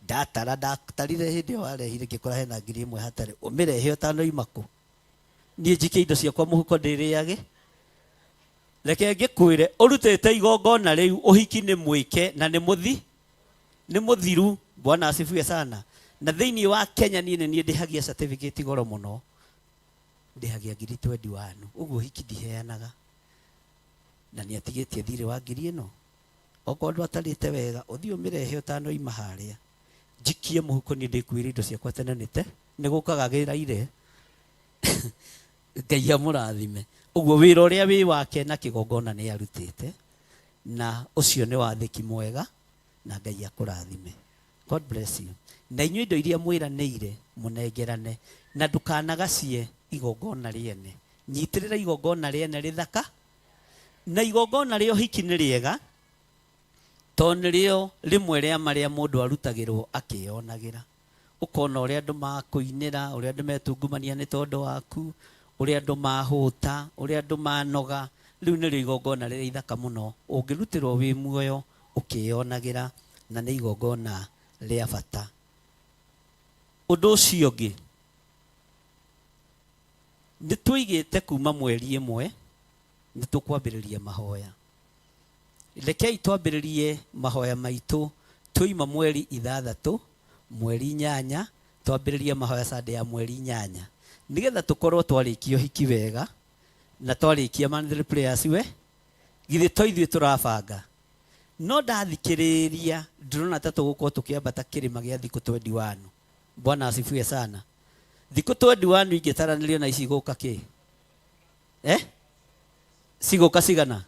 Ndatara, ndatarire hĩndĩ ĩyo arehire ngĩkora hena 1000 hatarĩ. Ũmĩrehe ũtanoima kũ? Niĩ njikie indo ciakwa mũhuko ndĩrĩage. Reke ngĩkwĩre, ũrutĩte igongona rĩu, ũhiki nĩ mwĩke na nĩ mũthi, nĩ mũthiru. Bwana asifiwe sana. Na thĩinĩ wa Kenya niĩ nĩ niĩ ndĩhagia certificate goro mũno, ndĩhagia 21,000. Ũguo ũhiki ndiheanaga. Na nĩ atigĩtie thirĩ wa ngiri ĩno. Okorwo ndwatarĩte wega, ũthiĩ ũmĩrehe ũtanoima harĩa. Njikie mũhuko niĩ ndĩkuĩre indo ciakwa tene nĩ te, nĩ gũkaga gĩraire. Ngai amũrathime. Ũguo wĩra ũrĩa wĩ wake na kĩgongona nĩ arutĩte, na ũcio nĩ wathĩki mwega, na Ngai akũrathime. God bless you. Na inyuĩ indo iria mwĩranĩire mũnengerane, na ndũkanagacie igongona rĩene. Nyitĩrĩra igongona rĩene rĩthaka, na igongona rĩa ũhiki nĩ rĩega, tondũ nĩrĩo rĩmwe rĩa marĩa mũndũ arutagĩrwo akĩyonagĩra. Ũkona ũrĩa andũ makũinĩra, ũrĩa andũ metungumania nĩ tondũ waku, ũrĩa andũ mahũta, ũrĩa andũ manoga. Rĩu nĩrĩo igongona rĩrĩa ithaka mũno ũngĩrutĩrwo wĩ muoyo ũkĩyonagĩra, na nĩ igongona rĩa bata. Ũndũ ũcio ũngĩ, nĩ tũigĩte kuma mweri ĩmwe nĩ tũkwambĩrĩria mahoya. Rekei twambĩrĩrie mahoya maitũ twoima mweri ithathatũ, mweri inyanya, twambĩrĩrie mahoya Sunday ya mweri inyanya, nĩgetha tũkorwo twarĩkia ũhiki wega na twarĩkia monthly prayers we, githĩ to ithuĩ tũrabanga? No ndathikĩrĩria ndĩrona ta tũgũkorwo tũkĩambata kĩrĩma gĩa thikũ 21. Bwana asifiwe sana. Thikũ 21 ingĩtaranĩrio na ici igũka kĩ? Eh? Cigũka cigana?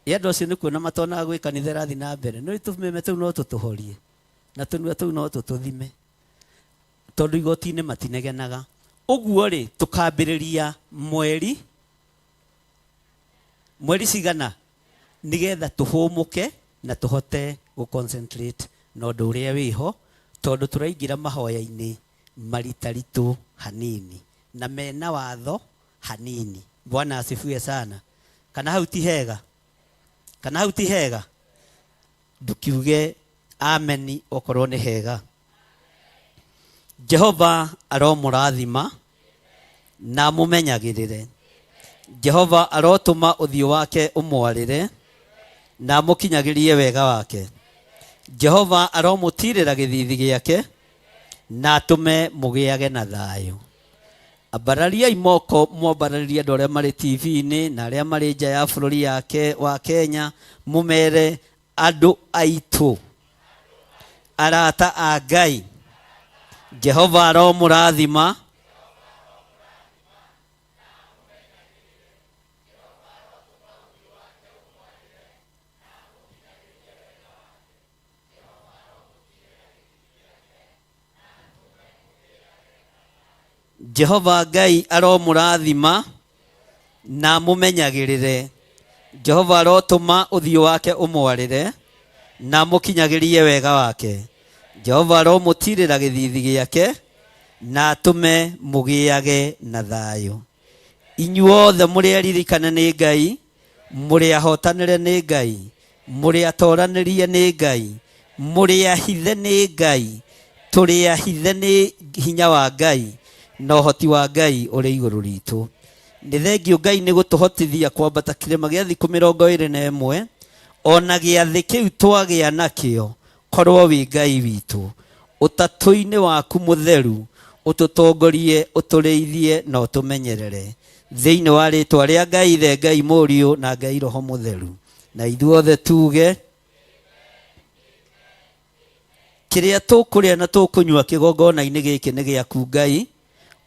Ĩ andũ acio nĩ kuona matonaga gwĩ kanitha ĩrathiĩ na mbere. Nĩ tũmeme tũu no tũtũhorie na tũnua tũu no tũtũthime, tondũ igoti-inĩ matinegenaga. Ũguo rĩ, tũkambĩrĩria mweri mweri cigana nĩgetha tũhũmũke na tũhote gũ concentrate na ũndũ ũrĩa wĩho, tondũ tũraingĩra mahoya-inĩ maritaritũ hanini na mena watho hanini. Bwana asifiwe sana. Kana hau ti hega? Kana hau ti hega? Ndũkiuge ameni okorwo nĩ hega. Jehova aromũrathima na amũmenyagĩrĩre. Jehova arotũma ũthiũ wake ũmwarĩre na amũkinyagĩrie wega wake. Jehova aromũtirĩra gĩthithi gĩake na atũme mũgĩage na thayũ. Ambarariai moko mwambararirie andũ arĩa marĩ TV-inĩ na arĩa marĩ nja ya bũrũri yake wa Kenya, mũmere andũ aitũ, arata a Ngai, Jehova aromũrathima. Jehova Ngai aromũrathima na amũmenyagĩrĩre. Jehova arotũma ũthiũ wake ũmwarĩre na amũkinyagĩrie wega wake. Jehova aromũtirĩra gĩthithi gĩake na atũme mũgĩage na thayũ. Inyuothe mũrĩ aririkane nĩ Ngai, mũrĩ ahotanĩre nĩ Ngai, mũrĩ atoranĩrie nĩ Ngai, mũrĩ ahithe nĩ Ngai, tũrĩ ahithe nĩ hinya wa Ngai na ũhoti wa Ngai ũrĩ igũrũ ritũ. Nĩ thengiũ Ngai nĩ gũtũhotithia kwambata kĩrĩma gĩa thikũ 21, ona gĩathĩ kĩu twagĩa nakĩo. Korwo wĩ Ngai witũ ũtatũ-inĩ waku mũtheru, ũtũtongorie, ũtũrĩithie na ũtũmenyerere thĩinĩ wa rĩtwa rĩa Ngai Ithe, Ngai Mũriũ na Ngai Roho Mũtheru. Na ithuothe tuge kĩrĩa tũkũrĩa na tũkũnyua kĩgongona-inĩ gĩkĩ nĩ gĩaku Ngai,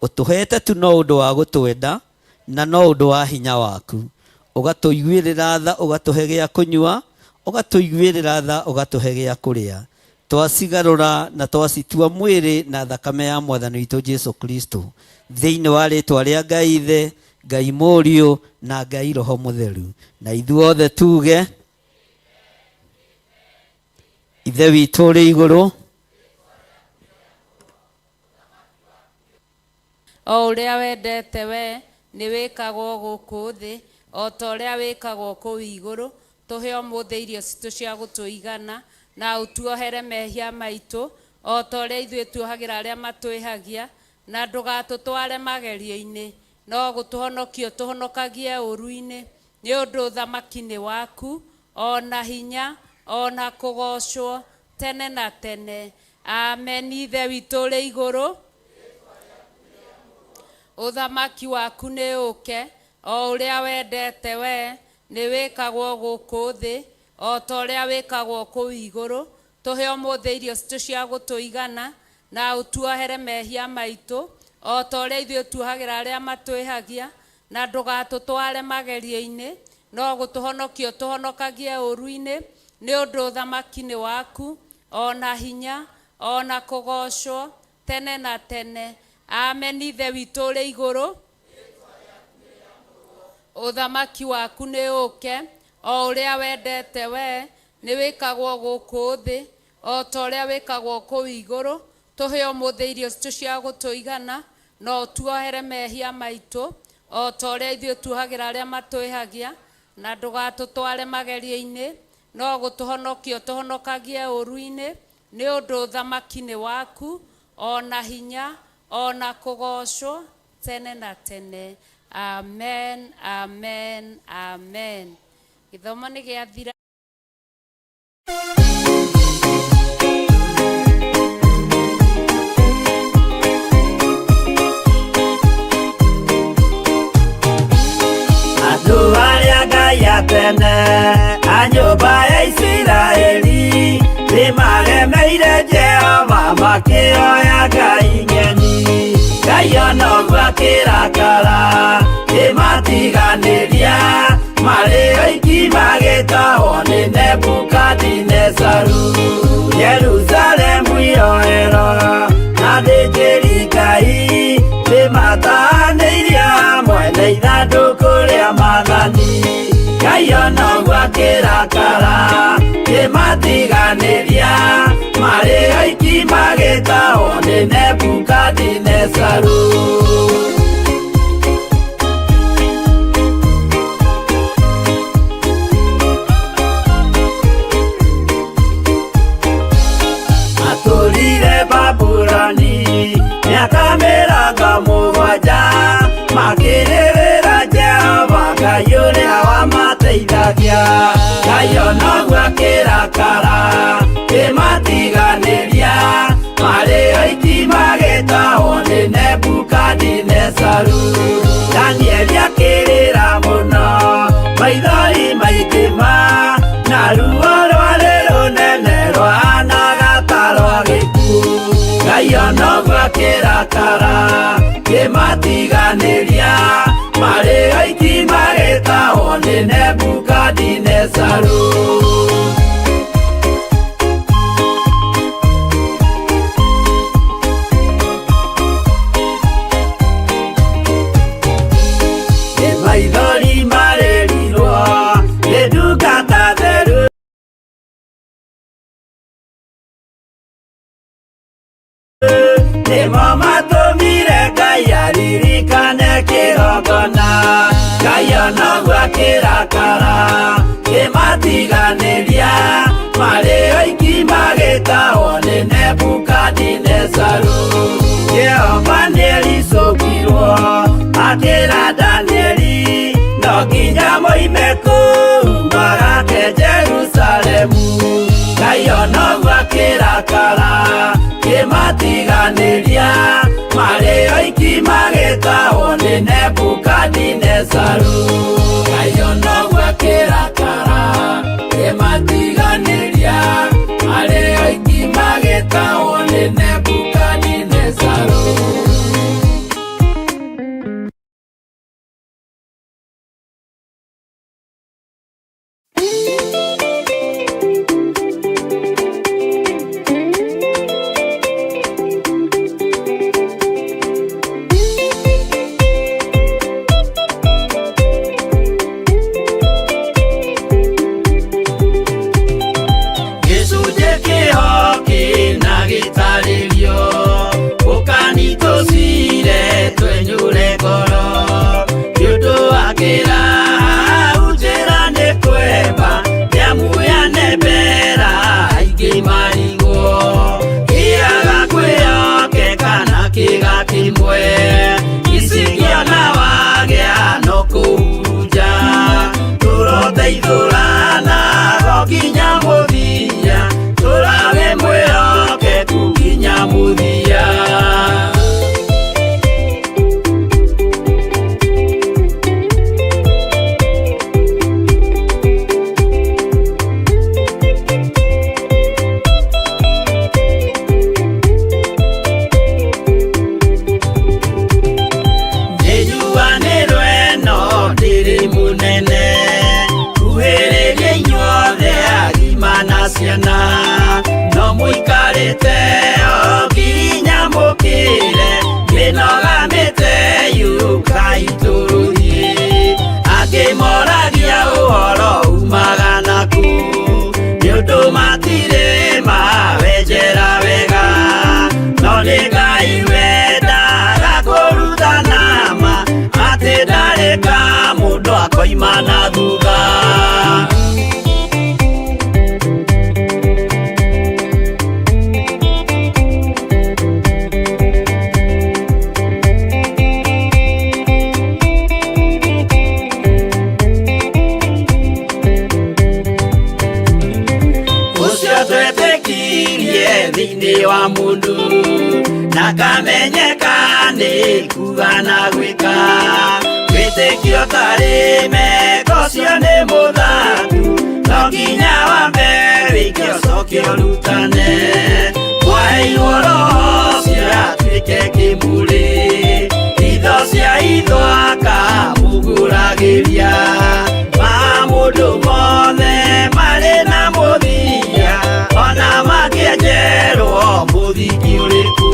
ũtũhete tu no ũndũ wa gũtwenda na no ũndũ wa hinya waku. Ũgatũiguĩrĩra tha, ũgatũhe gĩa kũnyua, ũgatũiguĩrĩra tha, ũgatũhe gĩa kũrĩa. Twacigarũra na twacitua mwĩrĩ na thakame ya Mwathani witũ Jesu Kristo, thĩinĩ wa rĩtwa rĩa Ngai Ithe, Ngai Mũriũ na Ngai Roho Mũtheru. Na ithuothe tuge Ithe witũ ũrĩ igũrũ. O ũrĩa wendete wee, nĩ wĩkagwo gũkũ thĩ, o ta ũrĩa wĩkagwo kũu igũrũ. Tũhe ũmũthĩ irio citũ cia gũtũigana, na ũtuohere mehia maitũ, o ta ũrĩa ithuĩ tuohagĩra arĩa matwĩhagia, na ndũgatũtware magerio-inĩ, no gũtũhonokia ũtũhonokagie ũũru-inĩ. Nĩ ũndũ ũthamaki nĩ waku, o na hinya, o na kũgoocwo, tene na tene. Amen. Ithe witũ ũrĩ igũrũ, ũthamaki waku nĩ ũke, o ũrĩa wendete wee, nĩ wĩkagwo gũkũ thĩ, o ta ũrĩa wĩkagwo kũu igũrũ. Tũhe ũmũthĩ irio citũ cia gũtũigana, na ũtuohere mehia maitũ, o ta ũrĩa ithuĩ tuohagĩra arĩa matwĩhagia, na ndũgatũtware magerio-inĩ, no gũtũhonokia ũtũhonokagie ũũru-inĩ. Nĩ ũndũ ũthamaki nĩ waku, o na hinya, o na kũgoocwo, tene na tene. Amen. Ithe witũ ũrĩ igũrũ, ũthamaki waku nĩ ũke, o ũrĩa wendete wee, nĩ wĩkagwo gũkũ thĩ, o ta ũrĩa wĩkagwo kũu igũrũ. Tũhe ũmũthĩ irio citũ cia gũtũigana, na ũtuohere mehia maitũ, o ta ũrĩa ithuĩ tuohagĩra arĩa matwĩhagia, na ndũgatũtware magerio-inĩ, no gũtũhonokia ũtũhonokagie ũũru-inĩ. Nĩ ũndũ ũthamaki nĩ waku, o na hinya, o na kũgoocwo, tene na tene. Amen, amen, amen. Gĩthomo nĩ gĩathira. Andũ arĩa Ngai atene a nyũmba ya Isiraeli nĩmaremeire Jehova makĩoya ngai ng'eni. Ngai ona ũguo akĩrakara kĩmatiganĩria marĩ oiki magĩtahwo nĩ Nebukadinezaru. Jerusalemu iroero na thĩnjĩri Ngai nĩmatahanĩirie hamwe na ithandũkũ rĩa maathani. Ngai ona ũguo akĩrakara kĩmatiganĩria marĩ oiki magĩtahwo nĩ Nebukadinezaru. Matũrire Babuloni mĩaka mĩrongo mũgwanja makĩrĩrĩra Jehova Ngai ũrĩa wamateithagia. Ngai ona ũguo akĩrakara kĩmatiganĩria marĩ oiki magĩtahwo nĩ Nebukadinezaru. Danieli akĩrĩra mũno maithori maingĩ ma na ruo rwarĩ rũnene rwahanaga ta rwa gĩkuũ. Ngai ona ũguo akĩrakara kĩmatiganĩria marĩ oiki magĩtahwo nĩ Nebukadinezaru. Nĩ maithori marĩrirwo nĩ ndungata theru. Nĩmo matũmire Ngai aririkane kĩgongona. Ngai ona ũguo akĩrakara kĩmatiganĩria marĩ oiki magĩtahwo nĩ Nebukadinezaru. Jehova nĩericũkirwo akĩra Danieli no nginya moime kũu magake Jerusalemu. Ngai ona ũguo akĩrakara Nebukadinezaru. Ngai ona gwakĩrakara ĩmatiganĩria marĩ oiki magĩtahwo nĩ Nebukadinezaru. Gĩcunjĩ kĩho kĩna gĩtarĩrio ũkani tũcire twenyũre ngoro nĩ ũndũ wa kĩraha njĩra nĩ kwemba nĩamu yanembera aingĩ marigwo kĩaga kwĩyokeka na kĩga kĩmwe icigĩona wagĩa no kũhurunja tũroteithũrana go nginya mũthia tũrawe mwĩhokeku nginya mũthia. Nĩnjuanĩrwo ĩno ndĩrĩ mũnene kuhĩrĩria inyuothe agima na ciana no mũikarĩte o nginya mũkĩre mĩnoga mĩte yũkai tũrũthiĩ angĩ moragia ũhoro umaga naku nĩ ũndũ matirĩ mawenjera wega no nĩ Ngai wendaga kũrutana ma atĩ ndarĩ ka mũndũ akoima na thutha. Ũcio twetĩkirie thĩinĩ wa mũndũ na kamenyeka nĩ kuga na gwĩka wĩtĩkio tarĩ meko ũcio nĩ mũthaku no nginya wambe wĩke ũcoke ũrutane mwaheirwo roho ũcio atuĩke kĩmũrĩ itho cia itho akamũgũragĩria ma mũndũ mothe marĩ na mũthia ona makĩenjerwo mũthingi ũrĩkũ.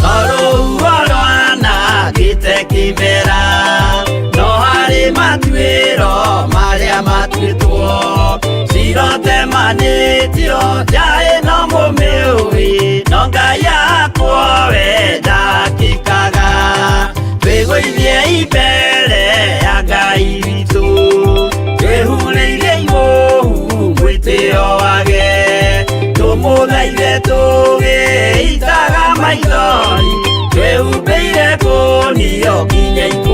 Tondũ rwanangĩte kĩmera no harĩ matuĩro marĩa matuĩtwo cirotemanĩtio nja ĩno mũmĩũĩ no Ngai akwo we ndakĩkaga twĩgũithie mbere ya Ngai witũ twĩhurĩirie imũhu mwĩtĩo wage tũmũthaithe tũgĩitaga maithori twĩhumbĩire kũnio nginya ikuũ.